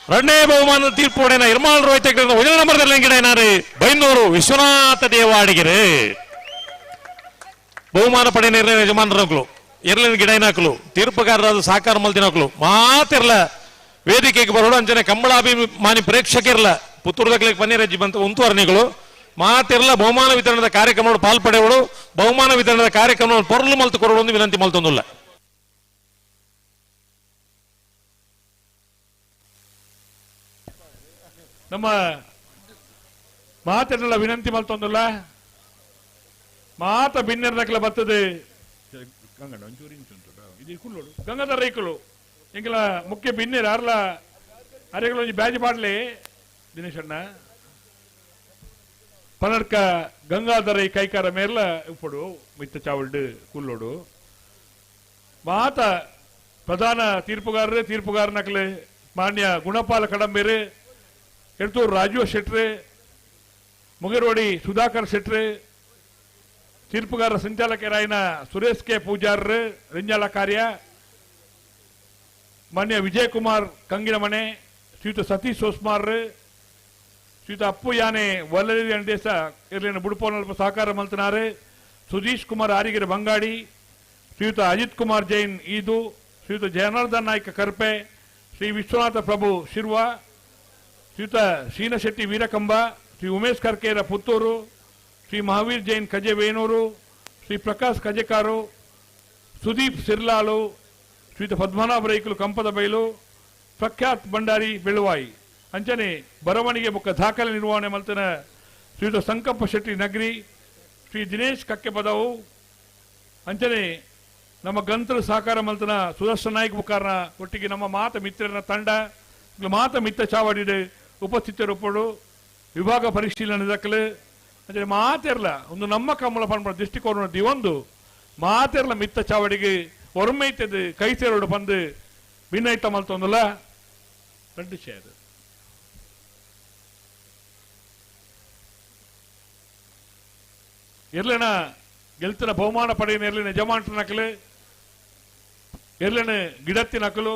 ಎರಡನೇ ಬಹುಮಾನದ ತೀರ್ಪು ಪಡೆಯನ ಇರ್ಮಾಳ್ ರೋಹಿತ್ ಹೆಗ್ಡೆ ಒಂದನೇ ನಂಬರ್ದಲ್ಲಿ ಗಿಡನಾರೆ ಬೈಂದೂರು ವಿಶ್ವನಾಥ ದೇವಾಡಿಗೆರೆ. ಬಹುಮಾನ ಪಡೆಯನ ಇರ್ಲಿನ ಯಜಮಾನರಕ್ಲು ಇರ್ಲಿನ ಗಿಡೈನಾಕ್ಲು ತೀರ್ಪುಗಾರರಾದ ಸಾಕಾರ ಮಲ್ದಿನಕ್ಲು ಮಾತಿರ್ಲ ವೇದಿಕೆಗೆ ಬರೋಡು ಅಂಚನೆ ಕಂಬಳಾಭಿಮಾನಿ ಪ್ರೇಕ್ಷಕಿರ್ಲ ಪುತ್ತೂರುದಕ್ಲೆಗ್ ಪನ್ನೀರಜ್ಜಿ ಬಂತ ಉಂತುವರ್ಣಿಗಳು ಮಾತೆರ್ಲ ಬಹುಮಾನ ವಿತರಣದ ಕಾರ್ಯಕ್ರಮ ಪಾಲ್ಪಡೆವಳು ಬಹುಮಾನ ವಿತರಣದ ಕಾರ್ಯಕ್ರಮ ಪೊರ್ಲು ಮಲ್ತು ಕೊರಡು ವಿನಂತಿ ಮಲ್ತೊಂದುಲ್ಲ. ನಮ್ಮ ಮಾತೆಲ್ಲ ವಿನಂತಿ ಮಲ್ತೊಂದುಲ್ಲ ಮಾತ ಬಿನ್ನೆರ್ನಕ್ಲ ಬರ್ತದೆ ಗಂಗಡ ಒಂಚೂರು ಇಂಚುಂಟು ಇದು ಕುಲ್ಲೋಡು ಗಂಗಾಧರ ರೈಕುಲು ಎಂಕಲ ಮುಖ್ಯ ಬಿನ್ನೆರ್ ಅರ್ಲ ಅರೆಗಳು ಒಂಜಿ ಬ್ಯಾಜ್ ಪಾಡ್ಲಿ ದಿನೇಶಣ್ಣ ಪನಡ್ಕ ಗಂಗಾಧರ ಕೈಕಾರ ಮೇರ್ಲ ಉಪ್ಪಡು ಮಿತ್ತ ಚಾವಲ್ಡ್ ಕುಲ್ಲೋಡು ಮಾತ ಪ್ರಧಾನ ತೀರ್ಪುಗಾರರು ತೀರ್ಪುಗಾರನಕ್ಲೆ ಮಾನ್ಯ ಗುಣಪಾಲ ಕಡಂಬೇರು ಎಡ್ತೂರು ರಾಜೀವ ಶೆಟ್ರು ಮುಗೇರೋಡಿ ಸುಧಾಕರ್ ಶೆಟ್ರು ತೀರ್ಪುಗಾರ ಸಂಚಾಲಕರಾಯಿನ ಸುರೇಶ್ ಕೆ ಪೂಜಾರ್ರು ರಿಂಜಾಲ ಕಾರ್ಯ ಮಾನ್ಯ ವಿಜಯಕುಮಾರ್ ಕಂಗಿನಮನೆ ಶ್ರೀಯುತ ಸತೀಶ್ ಸೋಸ್ಮಾರ್ ಶ್ರೀಯುತ ಅಪ್ಪು ಯಾನೆ ವಲ್ಲರಿ ದೇಶ ಇರ್ಲಿನ ಬುಡುಪೋನಲ್ಪ ಸಹಕಾರ ಮಲ್ತನಾರು ಸುಧೀಶ್ ಕುಮಾರ್ ಆರಿಗೆರೆ ಬಂಗಾಡಿ ಶ್ರೀಯುತ ಅಜಿತ್ ಕುಮಾರ್ ಜೈನ್ ಈದು ಶ್ರೀಯುತ ಜನಾರ್ದನ್ ನಾಯ್ಕ ಕರ್ಪೆ ಶ್ರೀ ವಿಶ್ವನಾಥ ಪ್ರಭು ಶಿರ್ವಾ ಶ್ರೀಯುತ ಶೀನಶೆಟ್ಟಿ ವೀರಕಂಬ ಶ್ರೀ ಉಮೇಶ್ ಕರ್ಕೇರ ಪುತ್ತೂರು ಶ್ರೀ ಮಹಾವೀರ್ ಜೈನ್ ಕಜೆ ವೇಣೂರು ಶ್ರೀ ಪ್ರಕಾಶ್ ಕಜೆಕಾರು ಸುದೀಪ್ ಸಿರ್ಲಾಲು ಶ್ರೀಯುತ ಪದ್ಮನಾಭ ರೈಕುಲು ಕಂಪದ ಬೈಲು ಪ್ರಖ್ಯಾತ್ ಭಂಡಾರಿ ಬೆಳುವಾಯಿ ಅಂಚನೆ ಬರವಣಿಗೆ ಬೊಕ್ಕ ದಾಖಲೆ ನಿರ್ವಹಣೆ ಮಲ್ತನ ಶ್ರೀಯುತ ಸಂಕಪ್ಪ ಶೆಟ್ಟಿ ನಗರಿ ಶ್ರೀ ದಿನೇಶ್ ಕಕ್ಕೆಪದವು ಅಂಚನೆ ನಮ್ಮ ಗಂತರು ಸಹಕಾರ ಮಲ್ತನ ಸುದರ್ಶನ ನಾಯ್ಕ ಬುಕ್ಕಾರನ ಒಟ್ಟಿಗೆ ನಮ್ಮ ಮಾತ ಮಿತ್ರನ ತಂಡ ಮಾತ ಮಿತ್ರ ಚಾವಡಿಡು ಉಪಸ್ಥಿತರುಪಡು ವಿಭಾಗ ಪರಿಶೀಲನೆ ದಾಖಲೆ ಅಂಚನೆ ಮಾತೆರ್ಲ ಒಂದು ನಮ್ಮ ಕಮ್ಮಲ ಪನ್ಪುನ ದೃಷ್ಟಿಕೋನ ದಿವೊಂದು ಮಾತೆರ್ಲ ಮಿತ್ತ ಚಾವಡಿಗೆ ಒರ್ಮೈತದ ಕೈ ಸೇರೋಡು ಬಂದು ಭಿನ್ನೈತ ಮಲ್ತೊಂದುಲ್ಲ ರಡ್ಡು ಚೇರ್ ಎರ್ಲೆನ ಗೆಲ್ತನ ಬಹುಮಾನ ಪಡೆಯಿನ ಎರ್ಲಿನ ಯಜಮಾನ್ರ ನಕಲು ಎರ್ಲೆನ ಗಿಡತ್ತಿ ನಕಲು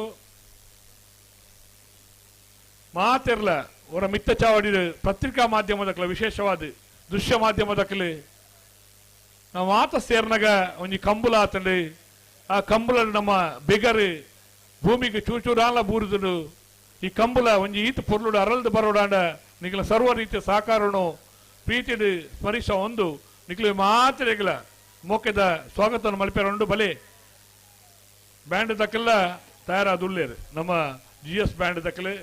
ಮಾತೆರ್ಲ ಅವರ ಮಿತ್ತ ಚಾವಡಿ ಪತ್ರಿಕಾ ಮಾಧ್ಯಮದಕ್ಲ ವಿಶೇಷವಾದ ದೃಶ್ಯ ಮಾಧ್ಯಮದಕ್ಲೆ ನಾವು ಮಾತ ಸೇರ್ನಾಗ ಒಂಜಿ ಕಂಬುಲ ಆತಂಡು ಆ ಕಂಬುಲ ನಮ್ಮ ಬಿಗರು ಭೂಮಿಗೆ ಚೂಚೂರಾಲ ಬೂರುದುಡು ಈ ಕಂಬುಲ ಒಂಜಿ ಈತ ಪೊರ್ಲುಡು ಅರಲ್ದು ಬರೋಡಾಂಡ ನಿಗಲ ಸರ್ವ ರೀತಿಯ ಸಹಕಾರನು ಪ್ರೀತಿಡು ಸ್ಮರಿಸ ಒಂದು ನಿಕ್ಲು ಮಾತ್ರ ಮೋಕೆದ ಸ್ವಾಗತ ಮಲ್ಪೆರೊಂಡು ಬಲೆ ಬ್ಯಾಂಡ್ ದಕ್ಕೆಲ್ಲ ತಯಾರಾದುಲ್ಲೇರು ನಮ್ಮ ಜಿ ಎಸ್ ಬ್ಯಾಂಡ್ ದಕ್ಕಲೆ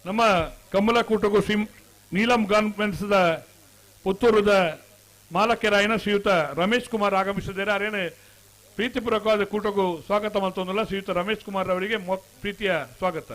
ನಮ್ಮ ಕಮಲಕೂಟಗೂ ಶ್ರೀ ನೀಲಂ ಗಾರ್ಮೆಂಟ್ಸ್ ಪುತ್ತೂರುದ ಮಾಲಕರಾಯನ ಶ್ರೀಯುತ ರಮೇಶ್ ಕುಮಾರ್ ಆಗಮಿಸಿದ್ದಾರೆ. ಅರೇನೆ ಪ್ರೀತಿಪೂರ್ವಕವಾದ ಕೂಟಕ್ಕೂ ಸ್ವಾಗತ ಮಲ್ತೊಂದುಲ್ಲ ಶ್ರೀಯುತ ರಮೇಶ್ ಕುಮಾರ್ ಅವರಿಗೆ ಪ್ರೀತಿಯ ಸ್ವಾಗತ.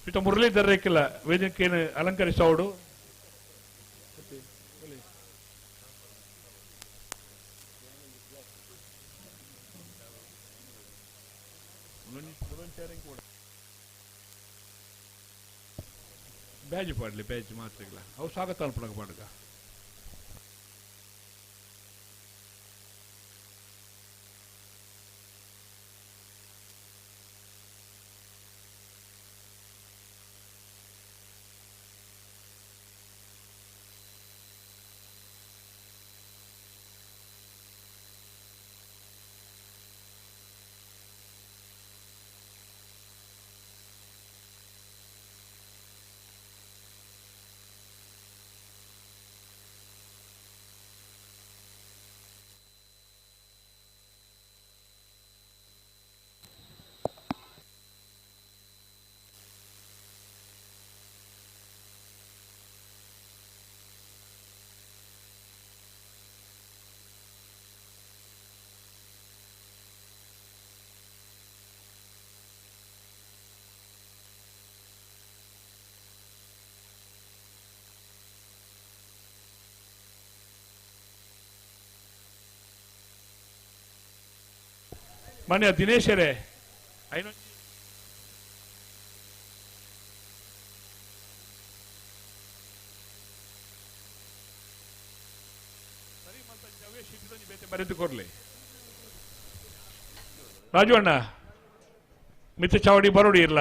ಶ್ರೀಯುತ ಮುರಳೀಧರ್ ರೇಕಿಲ್ಲ ವೇದಿಕೆಯನ್ನು ಅಲಂಕರಿಸೋಡು. ಬ್ಯಾಜ್ ಪಾಡ್ಲಿ ಬ್ಯಾಜ್ ಮಾತ್ರ ಅವು ಸ್ವಾಗತ ಅನ್ಪಣಕ ಪಾಡುಗ. ಮಾನ್ಯ ದಿನೇಶರೇ ಐನೊಂಜಿ ಸರಿ ಮಲ್ತ ಶೀಟ್ದೊಂಜಿ ಬೇತೆ ಬರೆದು ಕೊರ್ಲಿ. ರಾಜು ಅಣ್ಣ ಮಿತ್ತ ಚಾವಡಿ ಬರೋಡಿ ಇರ್ಲ.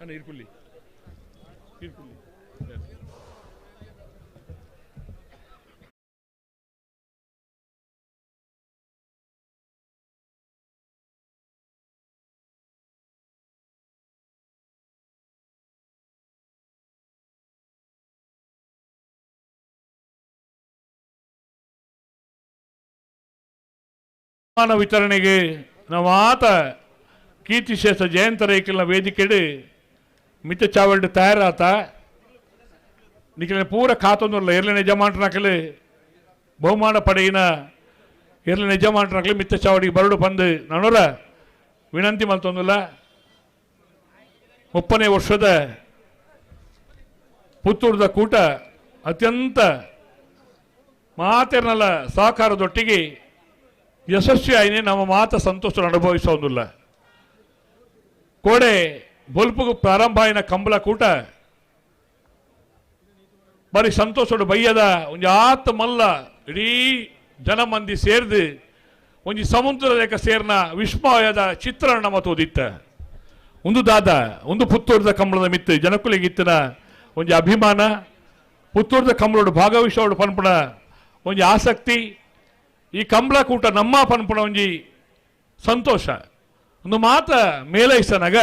ಅಣ್ಣ ಇರ್ಕುಲ್ಲಿ ಇರ್ಕುಲ್ಲಿ. ವಿತರಣೆಗೆ ನಾವು ಆತ ಕೀರ್ತಿಶೇಷ ಜಯಂತ ರೈಕಲ್ನ ವೇದಿಕೆಡು ಮಿತ್ತ ಚಾವಲ್ಡ್ ತಯಾರಾತ ನಿಖಿಲ ಪೂರ ಖಾತೊಂದುಲ್ಲ ಎರ್ಲಿನ ಯಜಮಾನ್ರನಕಲು ಬಹುಮಾನ ಪಡೆಯಿನ ಎರ್ಲಿನ ಯಜಮಾನ್ರನಕಲು ಮಿತ್ತ ಚಾವಡಿಗೆ ಬರಡು ಬಂದು ನಾನೂರ ವಿನಂತಿ ಮಲ್ತೊಂದುಲ್ಲ. 30ನೇ ವರ್ಷದ ಪುತ್ತೂರದ ಕೂಟ ಅತ್ಯಂತ ಮಾತೆರ್ನಲ್ಲ ಸಹಕಾರದೊಟ್ಟಿಗೆ ಯಶಸ್ವಿ ಆಯ್ನೆ ನಮ್ಮ ಮಾತ ಸಂತೋಷ ಅನುಭವಿಸೋದಿಲ್ಲ. ಕೋಡೆ ಬೊಲ್ಪುಗು ಪ್ರಾರಂಭ ಆಯಿನ ಕಂಬಳ ಕೂಟ ಬರೀ ಸಂತೋಷಡು ಬಯ್ಯದ ಒಂಜಿ ಆತ ಮಲ್ಲ ಇಡೀ ಜನ ಮಂದಿ ಸೇರ್ದು ಒಂಜಿ ಸಮುದ್ರ ಲೇಖ ಸೇರ್ನ ವಿಸ್ಮಯದ ಚಿತ್ರಣ ನಮ್ಮ ತೋದಿತ್ತ. ಒಂದು ದಾದ ಒಂದು ಪುತ್ತೂರದ ಕಂಬಳದ ಮಿತ್ತು ಜನಕುಲಿಗಿತ್ತಿನ ಒಂಜಿ ಅಭಿಮಾನ, ಪುತ್ತೂರದ ಕಂಬಳೋಡು ಭಾಗವಹಿಸೋಡು ಪನ್ಪುಣ ಒಂಜಿ ಆಸಕ್ತಿ, ಈ ಕಂಬಳ ಕೂಟ ನಮ್ಮ ಪನ್ಪುಣ ಒಂಜಿ ಸಂತೋಷ. ಒಂದು ಮಾತ ಮೇಲೈಸನಾಗ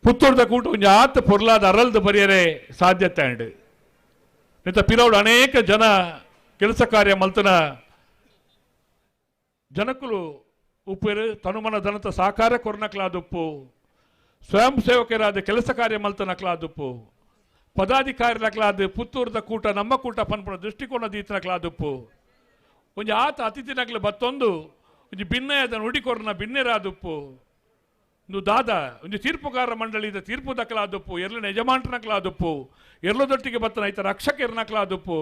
ಪುತ್ತೂರ್ದ ಕೂಟ ಒಂಜಿ ಆತ ಪೊರ್ಲಾದ ಅರಲ್ದು ಬರೆಯರೆ ಸಾಧ್ಯತೆ ಅಂಡ್ ನಿತ ಪಿರೌಡು ಅನೇಕ ಜನ ಕೆಲಸ ಕಾರ್ಯ ಮಲ್ತನ ಜನಕುಲು ಉಪ್ಪೇರು ತನುಮನ ಧನತ ಸಹಕಾರ ಕೊರ್ನಕ್ಲಾದುಪ್ಪು, ಸ್ವಯಂ ಸೇವಕರಾದ ಕೆಲಸ ಕಾರ್ಯ ಮಲ್ತನಕ್ಲಾದುಪ್ಪು, ಪದಾಧಿಕಾರಿನಕ್ಲಾದ ಪುತ್ತೂರ್ದ ಕೂಟ ನಮ್ಮ ಕೂಟ ಪನ್ಪುಣ ದೃಷ್ಟಿಕೋನ ದೀತನಕ್ಲಾದುಪ್ಪು. ಒಂಜಿ ಆತ ಅತಿಥಿನಕ್ಲು ಬತ್ತೊಂದು ಒಂಜಿ ಭಿನ್ನಯದ ನುಡಿಕೊರ್ನ ಬಿನ್ನೆರಾದುಪ್ಪು. ಒಂದು ದಾದ ಒಂಜಿ ತೀರ್ಪುಗಾರ ಮಂಡಳಿದ ತೀರ್ಪು ದಕ್ಕಲಾದುಪ್ಪು, ಎರ್ಲಿನ ಯಜಮಾನ್ರನಕ್ಲಾದುಪ್ಪು, ಎರ್ಲದೊಟ್ಟಿಗೆ ಬತ್ತನ ಐತ ರಕ್ಷಕೆರ್ನಕ್ಲಾದುಪ್ಪು.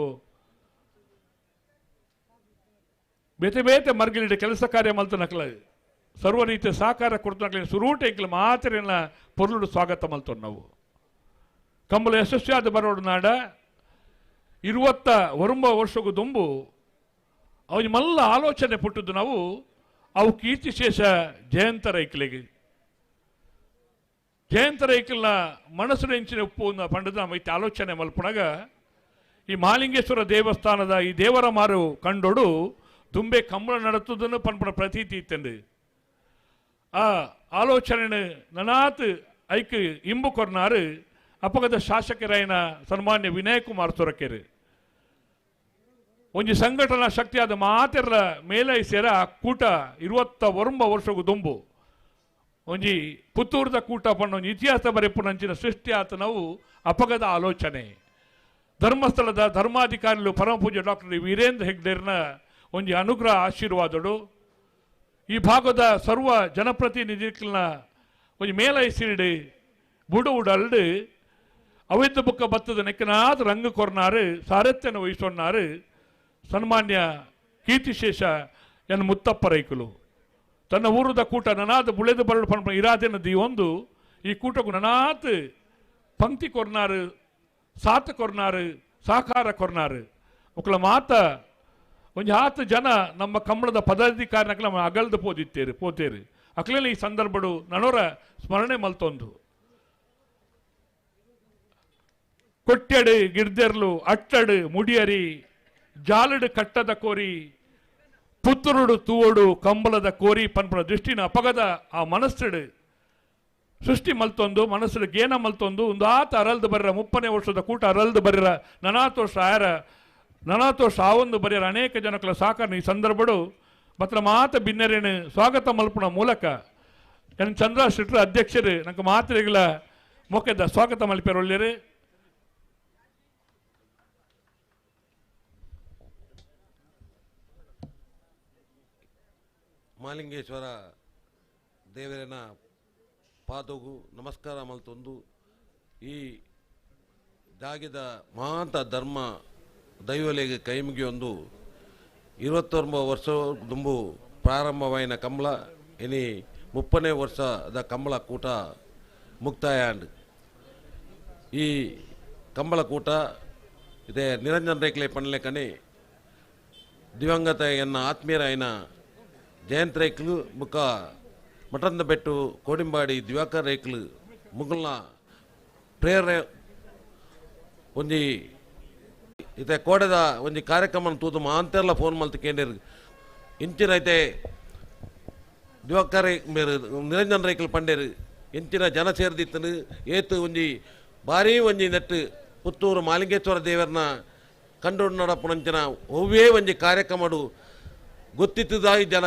ಬೇತೆ ಬೇತೆ ಮರ್ಗಿಲಿಡ ಕೆಲಸ ಕಾರ್ಯ ಮಲ್ತನಕ್ಲ ಸರ್ವ ರೀತಿಯ ಸಹಕಾರ ಕೊಡ್ತನಕ್ಲ ಸುರೂಟೆಕ್ಲ ಮಾತ್ರೆನ ಪೊರ್ಲುಡು ಸ್ವಾಗತ ಮಲ್ತೊಂಡು ನಾವು. ಕಂಬಳ ಯಶಸ್ವಿಯಾದ ಬರೋಡು ನಾಡ 29 ವರ್ಷಗೂ ದುಂಬು ಅವನ ಮಲ್ಲ ಆಲೋಚನೆ ಪುಟ್ಟದ್ದು ನಾವು ಅವು ಕೀರ್ತಿಶೇಷ ಜಯಂತ ರೈಕಲಿಗೆ. ಜಯಂತ ರೈಕಲ್ನ ಮನಸ್ಸು ಎಂಚಿನ ಉಪ್ಪು ಪಂಡದ ನಮ್ಮ ಆಲೋಚನೆ ಮಲ್ಪುಣಗ ಈ ಮಹಾಲಿಂಗೇಶ್ವರ ದೇವಸ್ಥಾನದ ಈ ದೇವರ ಮಾರು ಕಂಡೋಡು ತುಂಬೆ ಕಂಬಳ நடத்துதுன்னு ಪನ್ಪುಣ ಪ್ರತೀತಿ ಇತ್ತಂದು. ಆ ಆಲೋಚನೆ ನನಾತ್ ಐಕ್ ಇಂಬು ಕೊರ್ನಾರು ಅಪಗದ ಶಾಸಕರಾಯನ ಸನ್ಮಾನ್ಯ ವಿನಯ್ ಕುಮಾರ್ ಸೊರಕೆರು. ಒಂಜಿ ಸಂಘಟನಾ ಶಕ್ತಿಯಾದ ಮಾತೆರ್ಲ ಮೇಲೈ ಸೇರ ಕೂಟ 29 ವರ್ಷಗೂ ದುಂಬು ಒಂಜಿ ಪುತ್ತೂರ್ದ ಕೂಟ ಪಣ್ಣ ಒಂಜಿ ಇತಿಹಾಸ ಬರೆಪುನಂಚಿನ ಸೃಷ್ಟಿ ಆತ ನಾವು ಅಪಗದ ಆಲೋಚನೆ. ಧರ್ಮಸ್ಥಳದ ಧರ್ಮಾಧಿಕಾರಿಗಳು ಪರಮಪೂಜ್ಯ ಡಾಕ್ಟರ್ ವೀರೇಂದ್ರ ಹೆಗ್ಡೇರ್ನ ಒಂಜಿ ಅನುಗ್ರಹ ಆಶೀರ್ವಾದಡು ಈ ಭಾಗದ ಸರ್ವ ಜನಪ್ರತಿನಿಧಿಗಳನ್ನ ಒಂಜಿ ಮೇಲೈ ಸಿರಿಡು ಬುಡು ಉಡಲ್ಡು ಅವಿದ್ದ ಬುಕ್ಕ ಬತ್ತದ ನೆಕ್ಕನಾದ ರಂಗು ಕೊರ್ನಾರು ಸಾರಥ್ಯನ ವಹಿಸೊನ್ನಾರು ಸನ್ಮಾನ್ಯ ಕೀರ್ತಿಶೇಷ ಎನ್ ಮುತ್ತಪ್ಪ ರೈಕುಲು. ತನ್ನ ಊರದ ಕೂಟ ನನಾದ ಬುಳೆದು ಬರಡು ಪನ್ಪ ಇರಾದೆನ ಒಂದು ಈ ಕೂಟಕ್ಕೂ ನನಾತ್ ಪಂಕ್ತಿ ಕೊರ್ನಾರು, ಸಾತ್ ಕೊರ್ನಾರು, ಸಹಕಾರ ಕೊರ್ನಾರು. ಒಕ್ಕಲ ಮಾತ ಒಂಜಿ ಆತು ಜನ ನಮ್ಮ ಕಂಬಳದ ಪದಾಧಿಕಾರಿನಕ್ಲ ನಮ್ಮ ಅಗಲ್ದು ಪೋದಿತ್ತೇರು ಪೋತೇರು ಅಕ್ಲೆಲ್ಲ ಈ ಸಂದರ್ಭಡು ನನೋರ ಸ್ಮರಣೆ ಮಲ್ತೊಂದು. ಕೊಟ್ಟೆಡು ಗಿರ್ದೆರ್ಲು ಅಟ್ಟಡು ಮುಡಿಯರಿ ಜಾಲಡು ಕಟ್ಟದ ಕೋರಿ ಪುತ್ತರುಡು ತೂವಡು ಕಂಬಳದ ಕೋರಿ ಪನ್ಪುಣ ದೃಷ್ಟಿನ ಅಪಗದ ಆ ಮನಸ್ಸುಡು ಸೃಷ್ಟಿ ಮಲ್ತೊಂದು ಮನಸ್ಸುಡು ಗೇನ ಮಲ್ತೊಂದು ಒಂದು ಆತ ಅರಲ್ದು ಬರ್ರ 30ನೇ ವರ್ಷದ ಕೂಟ ಅರಲ್ದು ಬರ್ರ ನನಾತ್ ವರ್ಷ ಆಯರ ನನಾತ್ ವರ್ಷ ಆವೊಂದು ಬರೆಯರ ಅನೇಕ ಜನಕಲ ಸಾಕರ್ನ ಈ ಸಂದರ್ಭಡು ಮತ್ರ ಮಾತ ಬಿನ್ನರೇನು ಸ್ವಾಗತ ಮಲ್ಪುಣ ಮೂಲಕ ಎನ್ ಚಂದ್ರ ಶೆಟ್ಟರ್ ಅಧ್ಯಕ್ಷರು ನಂಗೆ ಮಾತ್ರೆಗಳ ಮೊಕ್ಕೆದ ಸ್ವಾಗತ ಮಲ್ಪೇರೊಳ್ಳಿರು. ಮಹಾಲಿಂಗೇಶ್ವರ ದೇವರನ ಪಾದಗು ನಮಸ್ಕಾರ ಮಲ್ತೊಂದು ಈ ಜಾಗಿದ ಮಹಾಂತ ಧರ್ಮ ದೈವಲೆಗೆ ಕೈಮುಗಿಯೊಂದು 29 ವರ್ಷ ದುಂಬು ಪ್ರಾರಂಭವಾಯಿನ ಕಂಬಳ ಇನಿ 30ನೇ ವರ್ಷದ ಕಂಬಳ ಕೂಟ ಮುಕ್ತಾಯ. ಈ ಕಂಬಳ ಕೂಟ ಇದೇ ನಿರಂಜನ್ ರೇಕ್ಲೆ ಪನ್ಲೆಕನೆ ದಿವಂಗತ ಎನ್ನ ಆತ್ಮೀಯರಾಯಿನ ಜಯಂತ್ ರೇಕ್ಲು ಬುಕ್ಕ ಮಠಂದ ಬೆಟ್ಟು ಕೋಡಿಂಬಾಡಿ ದಿವಾಕರ್ ರೇಕ್ಲು ಮುಗುಲ್ನ ಪ್ರೇರಣೆ ಒಂಜಿ ಇತ್ತೆ ಕೋಡೆದ ಒಂಜಿ ಕಾರ್ಯಕ್ರಮ ತೂದು ಮಾಂತೆರ್ಲ ಫೋನ್ ಮಲ್ತ್ ಕೇಂದ್ರ ಇಂಚಿನ ಐತೆ ದಿವಾಕರ್ ಮೇರು ನಿರಂಜನ್ ರೈಕಲ್ ಪಂಡೇರು ಇಂಚಿನ ಜನ ಸೇರ್ದಿತ್ತನು ಏತು ಒಂಜಿ ಭಾರೀ ಒಂಜಿ ನೆಟ್ಟು ಪುತ್ತೂರು ಮಾಲಿಂಗೇಶ್ವರ ದೇವರನ್ನ ಕಂಡು ನಡಪುನಂಚಿನ ಒವ್ವೇ ಒಂಜಿ ಕಾರ್ಯಕ್ರಮಡು ಗೊತ್ತಿತ್ತದಾಗಿ ಜನ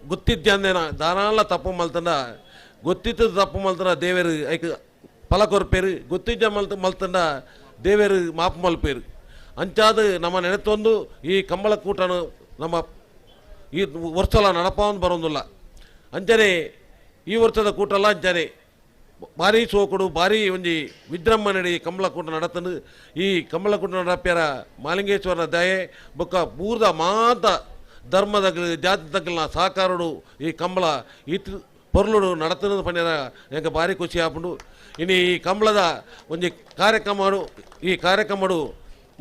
ಗೊತ್ತಿದ್ದಂದೇನ ದಾನಾಲ ತಪ್ಪು ಮಲ್ತಂಡ ಗೊತ್ತಿತ್ತದ ತಪ್ಪು ಮಲ್ತಂಡ ದೇವರು ಐಕ್ ಫಲ ಕೊರ್ಪೇರು ಗೊತ್ತಿದ್ದ ಮಲ್ತಂಡ ದೇವರು ಮಾಪು ಮಲ್ಪೇರು. ಅಂಚಾದ ನಮ್ಮ ನೆನೆತೊಂದು ಈ ಕಂಬಳ ಕೂಟನು ನಮ್ಮ ಈ ವರ್ಷಲ ನಡಪಾವೊಂದು ಬರೋದಿಲ್ಲ. ಅಂಚನೆ ಈ ವರ್ಷದ ಕೂಟಲ್ಲ ಅಂಚನೆ ಭಾರಿ ಸೋಕುಡು ಭಾರಿ ಒಂಜಿ ವಿಜೃಂಭಣೆ ಕಂಬಳ ಕೂಟ ನಡತನು. ಈ ಕಂಬಳ ಕೂಟ ನಡಪ್ಯಾರ ಮಾಲಿಂಗೇಶ್ವರನ ದಯೆ ಬೊಕ್ಕ ಬೂರ್ದ ಮಾತ ಧರ್ಮದ ಜಾತಿ ತಗ್ಗಲ್ನ ಸಹಕಾರಡು ಈ ಕಂಬಳ ಇತ್ ಪೊರ್ಲುಡು ನಡತನದ ಪನ್ಯರ ಎಂಕ ಭಾರಿ ಖುಷಿ ಆಪುಂಡು. ಇನ್ನು ಈ ಕಂಬಳದ ಒಂಜಿ ಕಾರ್ಯಕ್ರಮಡು ಈ ಕಾರ್ಯಕ್ರಮಡು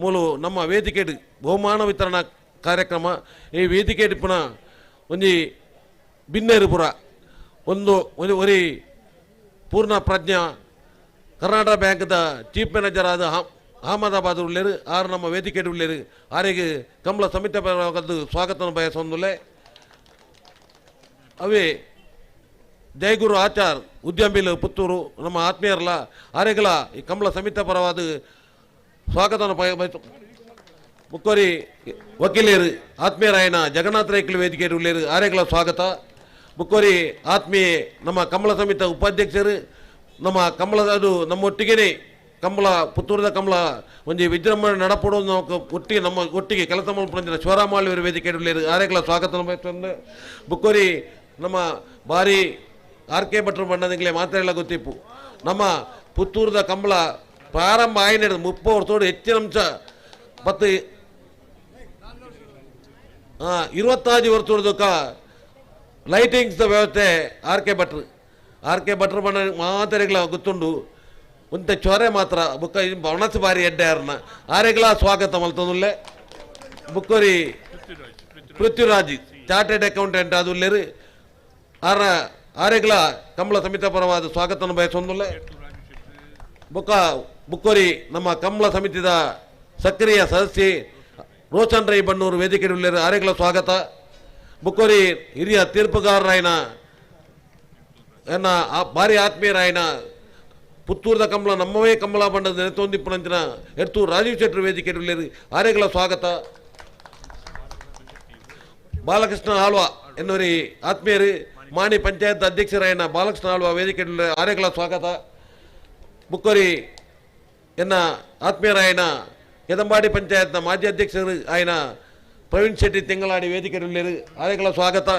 ಮೂಲು ನಮ್ಮ ವೇದಿಕೆ ಬಹುಮಾನ ವಿತರಣಾ ಕಾರ್ಯಕ್ರಮ. ಈ ವೇದಿಕೆ ಪುನಃ ಒಂಜಿ ಬಿನ್ನೇರುಪುರ ಒಂದು ಒಂದು ಒರಿ ಪೂರ್ಣ ಪ್ರಜ್ಞಾ ಕರ್ನಾಟಕ ಬ್ಯಾಂಕ್ದ ಚೀಫ್ ಮ್ಯಾನೇಜರ್ ಆದ ಅಹಮದಾಬಾದ್ ಉಳ್ಳೇರು ಆರು ನಮ್ಮ ವೇದಿಕೆ ಉಳ್ಳೇರು ಆರಿಗೆ ಕಂಬಳ ಸಮಿತಿ ಸ್ವಾಗತ ಬಯಸೊಂದುಲ್ಲೆ. ಅವೇ ಜಯಗುರು ಆಚಾರ್ ಉದ್ಯಮಿಲು ಪುತ್ತೂರು ನಮ್ಮ ಆತ್ಮೀಯರಲ್ಲ ಆರೆಗಳ ಈ ಕಂಬಳ ಸಮಿತಿ ಪರವಾದ ಸ್ವಾಗತವನ್ನು ಬಯಸ ಮುಕ್ಕೋರಿ ವಕೀಲರು ಆತ್ಮೀಯರಾಯನ ಜಗನ್ನಾಥ ರೈಕಲ್ ವೇದಿಕೆ ಉಳ್ಳೇರು ಆರೆಗಳ ಸ್ವಾಗತ. ಮುಕ್ಕೋರಿ ಆತ್ಮೀಯ ನಮ್ಮ ಕಂಬಳ ಸಮಿತಿ ಉಪಾಧ್ಯಕ್ಷರು ನಮ್ಮ ಕಂಬಳದ ಅದು ನಮ್ಮೊಟ್ಟಿಗೆ ಕಂಬಳ ಪುತ್ತೂರದ ಕಂಬಳ ಒಂಜಿ ವಿಜೃಂಭಣೆ ನಡಪಡು ಒಟ್ಟಿಗೆ ನಮ್ಮ ಒಟ್ಟಿಗೆ ಕೆಲಸ ಮಲ್ಪುನಂಚಿನ ಶಿವರಾಮಾಳ್ಯವರು ವೇದಿಕೆ ಉಳ್ಳೇರು ಆರೆಗಳ ಸ್ವಾಗತ ಬಯಸ್ತಂದು. ಬುಕ್ಕೋರಿ ನಮ್ಮ ಭಾರಿ ಆರ್ ಕೆ ಭಟ್ರು ಬಣ್ಣದಿಂಗಲೇ ಮಾತಾಡಲ್ಲ ಗೊತ್ತಿಪ್ಪು ನಮ್ಮ ಪುತ್ತೂರದ ಕಂಬಳ ಪ್ರಾರಂಭ ಆಯ್ನ 30 ವರ್ಷದೋಡು ಹೆಚ್ಚಿನ ಅಂಶ ಪತ್ತು 25 ವರ್ಷದಕ್ಕ ಲೈಟಿಂಗ್ಸ್ ವ್ಯವಸ್ಥೆ ಆರ್ ಕೆ ಭಟ್ರು ಆರ್ ಕೆ ಭಟ್ರು ಬಣ್ಣ ಮಾತಾಡಿಗಳ ಗೊತ್ತುಂಡು ಒಂತೆ ಚೊರೆ ಮಾತ್ರ ಬುಕ್ಕ ಬಣಸು ಬಾರಿ ಎಡ್ಡೆ ಯಾರನ್ನ ಆರೆಗಳ ಸ್ವಾಗತ ಮಲ್ತೊಂದುಲ್ಲೆ. ಬುಕ್ಕೋರಿ ಪೃಥ್ವಿರಾಜ್ ಚಾರ್ಟೆಡ್ ಅಕೌಂಟೆಂಟ್ ಅದು ಉಲ್ಲೇರು ಆರ ಆರೆಗಳ ಕಂಬಳ ಸಮಿತಿ ಪರವಾದ ಸ್ವಾಗತವನ್ನು ಬಯಸೊಂದುಲ್ಲೆ. ಬುಕ್ಕ ಬುಕ್ಕೋರಿ ನಮ್ಮ ಕಂಬಳ ಸಮಿತಿದ ಸಕ್ರಿಯ ಸದಸ್ಯೆ ರೋಷನ್ ರೈ ಬಣ್ಣೂರು ವೇದಿಕೆ ಉಲ್ಲೇರು ಆರೆಗಳ ಸ್ವಾಗತ. ಬುಕ್ಕೋರಿ ಹಿರಿಯ ತೀರ್ಪುಗಾರರಾಯನ ಎನ್ನ ಭಾರಿ ಆತ್ಮೀಯರಾಯನ ಪುತ್ತೂರದ ಕಂಬಳ ನಮ್ಮವೇ ಕಂಬಳ ಬಣ್ಣದ ನೆನೆತೊಂದಿಪ್ಪುನಂಚಿನ ಎಡ್ತೂರು ರಾಜೀವ್ ಶೆಟ್ಟರು ವೇದಿಕೆ ಉಲ್ಲೇರು ಆರೆಗಳ ಸ್ವಾಗತ. ಬಾಲಕೃಷ್ಣ ಆಳ್ವ ಎನ್ನುವರಿ ಆತ್ಮೀಯರು ಮಾಣಿ ಪಂಚಾಯತ್ ಅಧ್ಯಕ್ಷರಾಯನ ಬಾಲಕೃಷ್ಣ ಆಳ್ವ ವೇದಿಕೆ ಆರೆಗಳ ಸ್ವಾಗತ. ಬುಕ್ಕೋರಿ ಎನ್ನ ಆತ್ಮೀಯರಾಯನ ಕೆದಂಬಾಡಿ ಪಂಚಾಯತ್ನ ಮಾಜಿ ಅಧ್ಯಕ್ಷರು ಆಯನ ಪ್ರವೀಣ್ ಶೆಟ್ಟಿ ತಿಂಗಳಾಡಿ ವೇದಿಕೆ ಆರೆಗಳ ಸ್ವಾಗತ.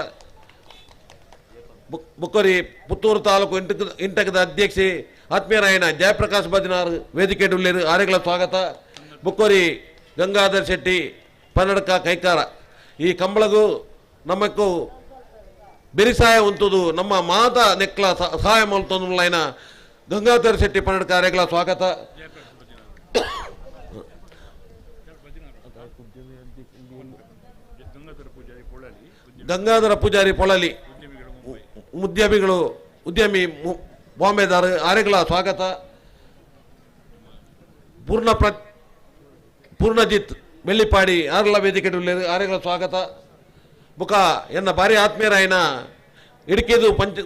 ಬುಕ್ಕೋರಿ ಪುತ್ತೂರು ತಾಲೂಕು ಇಂಟಕದ ಅಧ್ಯಕ್ಷೆ ಆತ್ಮೀಯರಾಯನ ಜಯಪ್ರಕಾಶ್ ಬದಿನಾರ್ ವೇದಿಕೆ ಆರೆಗಳ ಸ್ವಾಗತ. ಬುಕ್ಕೋರಿ ಗಂಗಾಧರ್ ಶೆಟ್ಟಿ ಪನ್ನಡಕ ಕೈಕಾರ ಈ ಕಂಬಳಗೂ ನಮ್ಮಕ್ಕೂ ಬೆರಿಸಾಯ ಉಂಟುದು ನಮ್ಮ ಮಾತ ನೆಕ್ಲ ಸಹಾಯ ಮಲ್ತೊಂದುಲೈನ ಗಂಗಾಧರ್ ಶೆಟ್ಟಿ ಪನ್ನಡಕ ಆರೆಗಳ ಸ್ವಾಗತ. ಗಂಗಾಧರ ಪೂಜಾರಿ ಪೊಳಲಿ ಉದ್ಯಮಿಗಳು ಉದ್ಯಮಿ ಬಾಂಬೆದಾರ ಆರೆಗಳ ಸ್ವಾಗತ. ಪೂರ್ಣಜಿತ್ ಬೆಳ್ಳಿಪಾಡಿ ಆರ್ಲ ವೇದಿಕೆ ಆರೆಗಳ ಸ್ವಾಗತ. ಬುಕ ಎನ್ನ ಭಾರಿ ಆತ್ಮೀಯರಾಯನ ಇಡುಕಿದು ಪಂಚ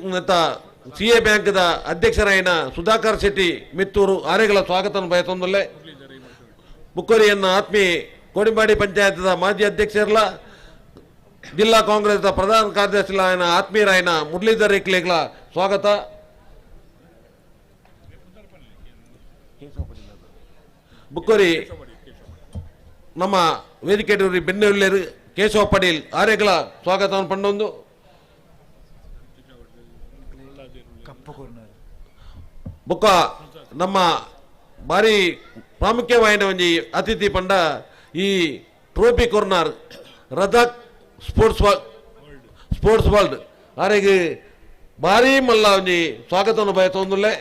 ಸಿ ಎ ಬ್ಯಾಂಕ್ದ ಅಧ್ಯಕ್ಷರಾಯನ ಸುಧಾಕರ್ ಶೆಟ್ಟಿ ಮಿತ್ತೂರು ಆರೆಗಳ ಸ್ವಾಗತ ಬಯಸೊಂದುಲ್ಲೆ. ಬುಕ್ಕೋರಿ ಎನ್ನ ಆತ್ಮೀಯ ಕೋಡಿಂಬಾಡಿ ಪಂಚಾಯತ್ದ ಮಾಜಿ ಅಧ್ಯಕ್ಷರಲ್ಲ ಜಿಲ್ಲಾ ಕಾಂಗ್ರೆಸ್ದ ಪ್ರಧಾನ ಕಾರ್ಯದರ್ಶಿ ಆಯನ ಆತ್ಮೀಯರಾಯನ ಮುರಳೀಧರ್ ರೇಕ್ಲೆಗಳ ಸ್ವಾಗತ. ಬುಕ್ಕೋರಿ ನಮ್ಮ ವೇದಿಕೆ ಬೆನ್ನೆಲ್ಲೇರು ಕೇಶವ ಪಟೇಲ್ ಆರ್ಯಗಳ ಸ್ವಾಗತವನ್ನು ಪಂಡೊಂದು. ಬುಕ್ಕ ನಮ್ಮ ಭಾರಿ ಪ್ರಾಮುಖ್ಯವಾಯಿನ ಒಂಜಿ ಅತಿಥಿ ಪಂಡ ಈ ಟ್ರೋಫಿ ಕೊರ್ನಾರ್ ರಜಾಕ್ sports sports world ಆರೆಗ್ ಭಾರಿ ಮಲ್ಲ ಒಂಜಿ ಸ್ವಾಗತವನ್ನು ಬಯಸೊಂದುಲ್ಲೆ.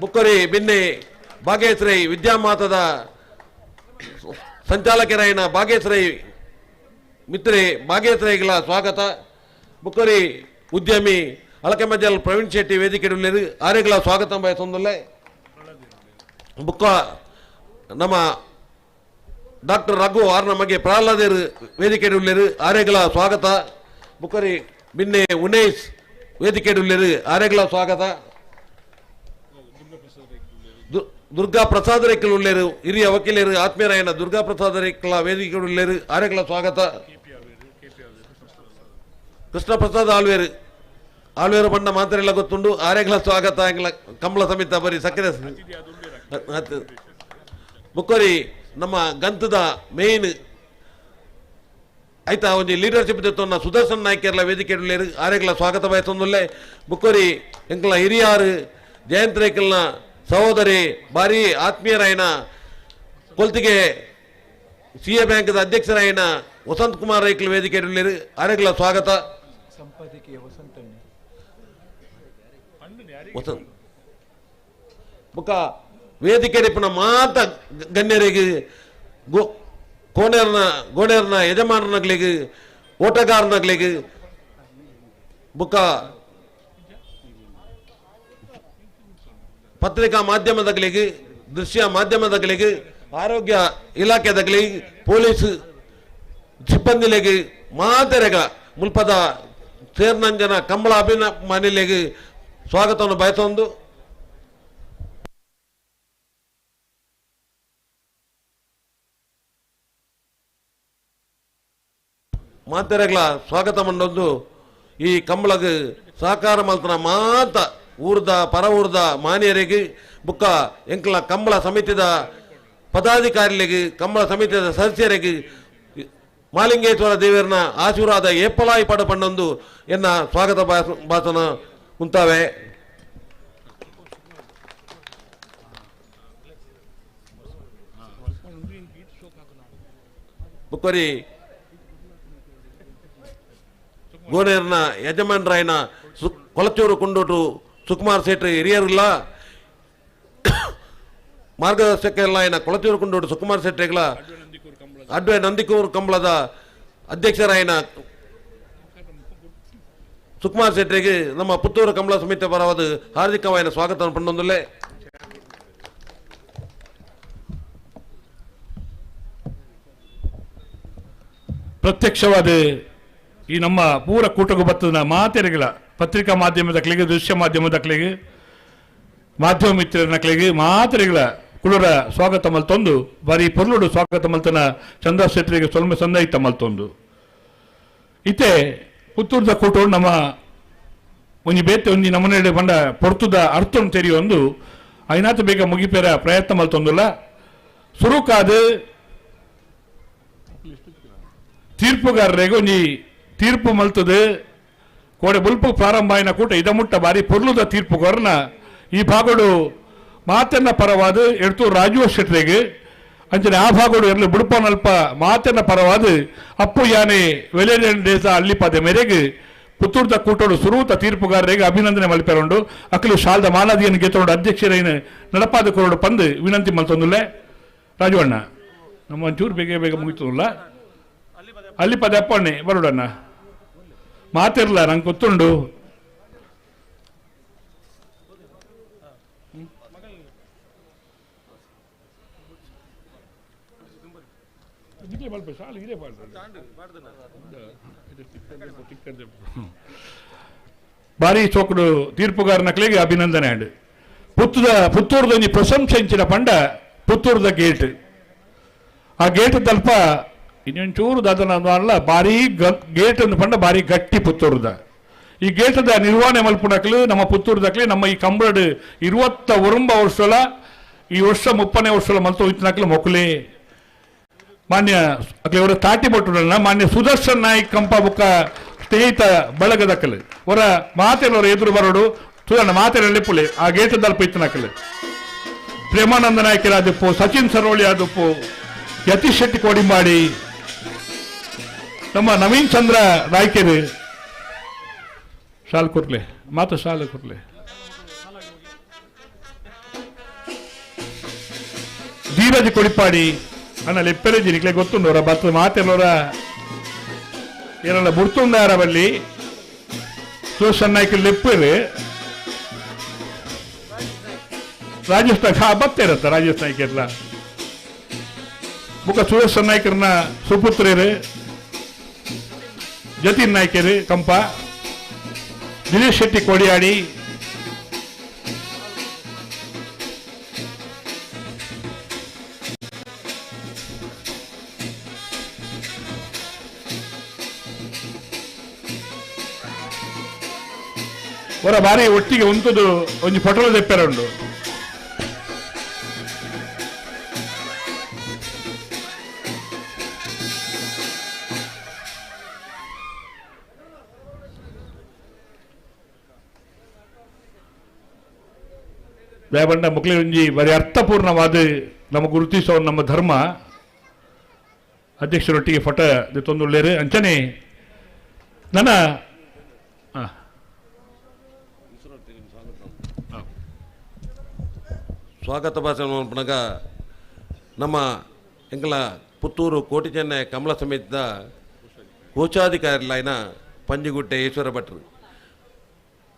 ಬುಕ್ಕರಿ ಬಿನ್ನೆ ಭಾಗ್ಯಶ್ರೀ ವಿದ್ಯಾಮಾತದ ಸಂಚಾಲಕರಾಯಿನ ಭಾಗ್ಯಶ್ರೀ ಮಿತ್ರೆ ಭಾಗ್ಯಶ್ರೀಗಳ ಸ್ವಾಗತ. ಬುಕ್ಕರಿ ಉದ್ಯಮಿ ಅಳಕೆಮಜಲ್ ಪ್ರವೀಣ್ ಶೆಟ್ಟಿ ವೇದಿಕೆ ಉಲ್ಲೇರು ಆರೆಗ್ಲ ಸ್ವಾಗತ ಬಯಸೊಂದುಲ್ಲೆ. ಬುಕ್ಕ ನಮ್ಮ ಡಾಕ್ಟರ್ ರಘು ಆರ್ ನಮಗೆ ಪ್ರಹ್ಲಾದೇರು ವೇದಿಕೆ ಉಲ್ಲೇರು ಆರೆಗ್ಲ ಸ್ವಾಗತ. ಬುಕ್ಕರಿ ಬಿನ್ನೆ ಉನೇಶ್ ವೇದಿಕೆ ಉಲ್ಲೇರು ಆರೆಗ್ಲ ಸ್ವಾಗತ. ದುರ್ಗಾ ಪ್ರಸಾದ್ ರೇಖಲ್ ಉಲ್ಲೇರು ಹಿರಿಯ ವಕೀಲರು ಆತ್ಮೀಯರಾಯನ ದುರ್ಗಾ ಪ್ರಸಾದ್ ರೇಖಲ ವೇದಿಕೆ ಉಲ್ಲೇರು ಆರೆಗ್ಲ ಸ್ವಾಗತ. ಕೃಷ್ಣ ಪ್ರಸಾದ್ ಆಳ್ವೇರು ಆಳ್ವೇರು ಬಣ್ಣ ಮಾತ್ರ ಎಲ್ಲ ಗೊತ್ತುಂಡು ಆರೆಗ್ಲ ಸ್ವಾಗತ. ಎಂಗ್ಲ ಕಂಬಳ ಸಮಿತ ಬರಿ ಸಕ್ಕರೆ ಬುಕ್ಕೋರಿ ನಮ್ಮ ಗಂತದ ಮೇನ್ ಆಯ್ತಾ ಒಂಜಿ ಲೀಡರ್ಶಿಪ್ ದೆತ್ತೊನ್ನ ಸುದರ್ಶನ್ ನಾಯ್ಕೆರ್ಲ ವೇದಿಕೆ ಉಲ್ಲೇರು ಆರೆಗ್ಲ ಸ್ವಾಗತ ಬಯಸೊಂದುಲ್ಲೆ. ಬುಕ್ಕೋರಿ ಎಂಕ್ಲ ಹಿರಿಯಾರು ಜಯಂತ್ ರೇಖಲ್ನ ಸಹೋದರಿ ಭಾರಿ ಆತ್ಮೀಯರಾಯನ ಕೊಲ್ತಿಗೆ ಸಿ ಎ ಬ್ಯಾಂಕ್ದ ಅಧ್ಯಕ್ಷರಾಯನ ವಸಂತ್ ಕುಮಾರ್ ರೈಕ್ಲ ವೇದಿಕೆ ಉಲ್ಲೇರು ಆರೆಗ್ಲ ಸ್ವಾಗತ. ವಸಂತ್ ಬುಕ್ಕ ವೇದಿಕೆ ಮಾತ ಗಣ್ಯರಿಗೆ ಕೋಣೇರ್ನ ಗೋಣೇರ್ನ ಯಜಮಾನನಗಳಿಗೆ ಓಟಗಾರನಗಳಿಗೆ ಬುಕ್ಕ ಪತ್ರಿಕಾ ಮಾಧ್ಯಮದಗಳಿಗೆ ದೃಶ್ಯ ಮಾಧ್ಯಮದಗಳಿಗೆ ಆರೋಗ್ಯ ಇಲಾಖೆದಗಳಿಗೆ ಪೊಲೀಸ್ ಸಿಬ್ಬಂದಿಲೆಗೆ ಮಾತೆರೆಗ ಮುಲ್ಪದ ಸೇರ್ನಂಜನ ಕಂಬಳ ಅಭಿಮಾನಿಲೆಗೆ ಸ್ವಾಗತವನ್ನು ಬಯಸೊಂದು. ಮಾತೆರೆಗಳ ಸ್ವಾಗತ ಮಂಡೊಂದು ಈ ಕಂಬಳಗ್ ಸಹಕಾರ ಮಲ್ತನ ಮಾತ ಊರ್ದ ಪರ ಊರ್ದ ಮಾನ್ಯರಿಗೆ ಬುಕ್ಕ ಎಂಕ್ಲ ಕಂಬಳ ಸಮಿತಿದ ಪದಾಧಿಕಾರಿಗಳಿಗೆ ಕಂಬಳ ಸಮಿತಿದ ಸದಸ್ಯರಿಗೆ ಮಾಲಿಂಗೇಶ್ವರ ದೇವರನ ಆಶೀರ್ವಾದ ಏಪಲಾಯಿ ಪಡ ಪಣ್ಣೊಂದು ಎನ್ನ ಸ್ವಾಗತ ಭಾಷಣ ಉಂತಾವೆ. ಬುಕ್ಕರಿ ಗೋನೇರ್ನ ಯಜಮಾನರಾಯನ ಕೊಳಚೂರು ಕುಂಡೋಟು ಸುಕುಮಾರ್ ಸೇಟ್ರಿ ಹಿರಿಯರಿಲ್ಲ ಮಾರ್ಗದರ್ಶಕ ಎಲ್ಲ ಏನ ಕೊಳಚೂರು ಕುಂಡೋಟು ಸುಕುಮಾರ್ ಶೆಟ್ಟಿಗಳ ಅಡ್ವೆ ನಂದಿಕೂರು ಕಂಬಳದ ಅಧ್ಯಕ್ಷರಾಯನ ಸುಕುಮಾರ್ ಶೆಟ್ಟಿಗೆ ನಮ್ಮ ಪುತ್ತೂರು ಕಂಬಳ ಸಮಿತಿ ಪರವಾದ ಹಾರ್ದಿಕವಾಯಿನ ಸ್ವಾಗತ ಪಂಡೊಂದುಲ್ಲೆ. ಪ್ರತ್ಯಕ್ಷವಾದ ಈ ನಮ್ಮ ಪೂರ ಕೂಟకు ಬತ್ತದ ಮಾತೆರೆಗಳ ಪತ್ರಿಕಾ ಮಾಧ್ಯಮದ ಕ್ಲಿಗೆ ದೃಶ್ಯ ಮಾಧ್ಯಮದ ಕ್ಲಿಗೆ ಮಾಧ್ಯಮ ಮಿತ್ರರ ಕ್ಲಿಗೆ ಮಾತೆರೆಗಳ ಕುಳುರ ಸ್ವಾಗತ ಮಲ್ತೊಂದು ಬಾರಿ ಪೊರ್ಲುಡು ಸ್ವಾಗತ ಮಲ್ತನ ಚಂದ್ರ ಶೆಟ್ಟರಿಗೆ ಸೊಲ್ಮೆ ಸಂದಾಯಿತ ಮಲ್ತೊಂದು. ಇತ್ತೆ ಪುತ್ತೂರ್ದ ಕೂಟೋಡು ನಮ್ಮ ಒಂಜಿ ಬೇತೆ ಒಂಜಿ ನಮ್ಮನೆ ಬಂಡ ಪೊರ್ತುದ ಅರ್ಥನ್ ತೆರಿಯೊಂದು ಐನಾತ ಬೇಗ ಮುಗಿಪೇರ ಪ್ರಯತ್ನ ಮಲ್ತೊಂದುಲ್ಲ. ಸುರುಕಾದ ತೀರ್ಪುಗಾರರಿಗೆ ಒಂಜಿ ತೀರ್ಪು ಮಲ್ತದೆ ಕೋಡೆ ಬುಲ್ಪು ಪ್ರಾರಂಭ ಆಯಿನ ಕೂಟ ಇದಮುಟ್ಟ ಬಾರಿ ಪೊರ್ಲುದ ತೀರ್ಪುಗಾರನ ಈ ಭಾಗಡು ಮಾತನ್ನ ಪರವಾದ ಎಡ್ತು ರಾಜೀವ ಶೆಟ್ಟರಿಗೆ ಅಂಚನೆ ಆ ಭಾಗಡು ಎರ್ಲು ಬುಡುಪನಲ್ಪ ಮಾತನ್ನ ಪರವಾದ ಅಪ್ಪು ಯಾನೆ ವೆಲೇರಿಯನ್ ಡೇಸ ಅಲ್ಲಿಪದ ಮೇರೆಗೆ ಪುತ್ತೂರ್ದ ಕೂಟೋಡು ಸುರೂತ ತೀರ್ಪುಗಾರರಿಗೆ ಅಭಿನಂದನೆ ಮಲ್ಪೆರುಂಡು. ಅಕ್ಕಲು ಶಾಲ್ದ ಮಾಲಾದಿಯನ್ನು ಗೆತ್ತೊಂಡು ಅಧ್ಯಕ್ಷರೈನ ನಡಪಾದ ಕೊರಡು ಪಂದು ವಿನಂತಿ ಮಲ್ತೊಂದುಲ್ಲೆ. ರಾಜುವಣ್ಣ ನಮ್ಮ ಒಂಚೂರು ಬೇಗ ಬೇಗ ಮುಗಿತದಲ್ಲ ಅಲ್ಲಿ ಪದ ಅಪ್ಪಣ್ಣೆ ಬರೋಡಣ್ಣ ಮಾತಿರ್ಲ ನಂಗೆ ಗೊತ್ತುಂಡು. ಭಾರಿ ಚೋಕುಡು ತೀರ್ಪುಗಾರನಕ್ಲಿಗೆ ಅಭಿನಂದನೆ ಅಂಡ್ ಪುತ್ತೂರ್ದ ಒಂಜಿ ಪ್ರಶಂಸೆ ಇಂಚಿನ ಪಂಡ ಪುತ್ತೂರ್ದ ಗೇಟ್ ಆ ಗೇಟ್ ತಲ್ಪ ಇನ್ನೊಂಚೂರು ದಾದನ ಅಲ್ಲ ಭಾರಿ ಗೇಟ್ ಅನ್ನು ಪಂಡ ಭಾರಿ ಗಟ್ಟಿ ಪುತ್ತೂರ್ದ ಈ ಗೇಟದ ನಿರ್ವಹಣೆ ಮಲ್ಪುನಕ್ಲು ನಮ್ಮ ಪುತ್ತೂರ್ದಕ್ಲಿ ನಮ್ಮ ಈ ಕಂಬಳಡ್ 29 ವರ್ಷಲ ಈ ವರ್ಷ 30ನೇ ವರ್ಷಲ ಮಲ್ತು ಹೋಯ್ತನಕ್ಲು ಮೊಕ್ಲೆ ಮಾನ್ಯ ಅವರ ತಾಟಿ ಬಟ್ಟುಡಲ್ಲ ಮಾನ್ಯ ಸುದರ್ಶನ್ ನಾಯ್ಕ್ ಕಂಪ ಬುಕ್ಕ ಸ್ನೇಹಿತ ಬಳಗದಕ್ಕಲು ಅವರ ಮಾತೆಲ್ಲವರ ಎದುರು ಬರೋಡು ಸುದಣ್ಣ ಮಾತೆಲ್ಲ ಪುಲೆ ಆ ಗೇಟ್ ದಲ್ಪ ಇತ್ತನಕ್ಕಲು ಪ್ರೇಮಾನಂದ ನಾಯ್ಕರಾದಪ್ಪು ಸಚಿನ್ ಸರೋಳಿ ಆದಪ್ಪು ಯತೀಶ್ ಶೆಟ್ಟಿ ಕೋಡಿಂಬಾಡಿ ನಮ್ಮ ನವೀನ್ ಚಂದ್ರ ನಾಯ್ಕರು ಶಾಲ್ ಕೊರ್ಲೆ ಮಾತು ಶಾಲು ಕೊರ್ಲೆ ಧೀರಜ್ ಕೊಡಿಪಾಡಿ ಅಣ್ಣ ಲೆಪ್ಪೆಲೆ ಜಿನಿಕ್ಲೆ ಗೊತ್ತುಂಡು ಅವರ ಬತ್ತ ಮಾತೆಲ್ಲವರ ಏನೆಲ್ಲ ಬುಡ್ತುಂಡಾರ ಬಲ್ಲಿ. Sudarshan Naik ಲೆಪ್ಪೇರು ರಾಜೇಶ್ ನಾಯ್ಕ ಹಾ ಬತ್ತೇರತ್ತ ರಾಜೇಶ್ ನಾಯ್ಕ ಎಲ್ಲ ಬುಕ್ಕ ಸುದರ್ಶನ್ ನಾಯ್ಕರನ್ನ ಸುಪುತ್ರೇರು ಜತಿನ್ ನಾಯ್ಕರು ಕಂಪ ದಿನೇಶ್ ಶೆಟ್ಟಿ ಕೊಡಿಯಾಡಿ ಅವರ ಬಾರಿ ಒಟ್ಟಿಗೆ ಉಂಟುದು ಒಂಜಿ ಫೋಟೋ ದೆಪ್ಪೆರ ಉಂಡು. ದಯಬಂಡ ಮುಕ್ಲಿ ಒಂಜಿ ಬಾರಿ ಅರ್ಥಪೂರ್ಣವಾದ ನಮ್ಮ ಗುರುತಿಸೋ ನಮ್ಮ ಧರ್ಮ. ಅಧ್ಯಕ್ಷರೊಟ್ಟಿಗೆ ಫೋಟೋ ತೊಂದುಳ್ಳೇರು ಅಂಚನೆ ನನ್ನ ಸ್ವಾಗತ ಭಾಷಣ ಮಲ್ಪನಗ ನಮ್ಮ ಎಂಕಲ ಪುತ್ತೂರು ಕೋಟಿ ಚೆನ್ನೈ ಕಮಲ ಸಮಿತಿದ ಕೋಶಾಧಿಕಾರಿಲಾಯಿನ ಪಂಜಿಗುಟ್ಟೆ ಈಶ್ವರ ಭಟ್ರು.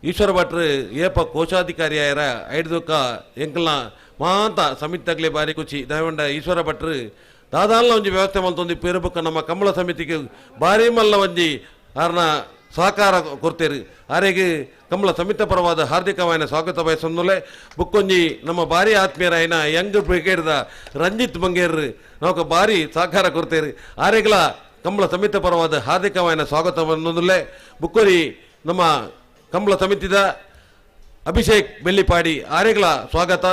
ಈಶ್ವರ ಭಟ್ರು ಏಪ ಕೋಶಾಧಿಕಾರಿ ಆಯರ ಐಡ್ದುಕ್ಕ ಎಂಕಲ್ನ ಮಾಂತ ಸಮಿತಿದಾಗಲೇ ಬಾರಿ ಖುಷಿ. ದಯವಂಡ ಈಶ್ವರ ಭಟ್ರು ದಾದಾಲ್ನ ಒಂಜಿ ವ್ಯವಸ್ಥೆ ಮಲ್ತೊಂದು ಪೇರುಬುಕ್ಕ ನಮ್ಮ ಕಮಲ ಸಮಿತಿಗೆ ಭಾರಿ ಮಲ್ಲ ಒಂಜಿ ಆರ್ನ ಸಹಕಾರ ಕೊಡ್ತೇರು. ಆರೆಗೆ ಕಮಲ ಸಮಿತ ಪರವಾದ ಹಾರ್ದಿಕವಾಯಿನ ಸ್ವಾಗತ ಬಯಸೊಂದುಲೆ. ಬುಕ್ಕೊಂಜಿ ನಮ್ಮ ಭಾರಿ ಆತ್ಮೀಯರಾಯಿನ ಯಂಗ್ ಬ್ರಿಗೇಡ್ದ ರಂಜಿತ್ ಬಂಗೇರ್ ನಮಕ ಭಾರಿ ಸಹಕಾರ ಕೊಡ್ತೇರು. ಆರೆಗ್ಲ ಕಮಲ ಸಮಿತ ಪರವಾದ ಹಾರ್ದಿಕವಾಯಿನ ಸ್ವಾಗತ ಬಂದೊಂದುಲೆ. ಬುಕ್ಕೊರಿ ನಮ್ಮ ಕಂಬಳ ಸಮಿತಿದ ಅಭಿಷೇಕ್ ಬೆಳ್ಳಿಪಾಡಿ ಆರೆಗ್ಲ ಸ್ವಾಗತ.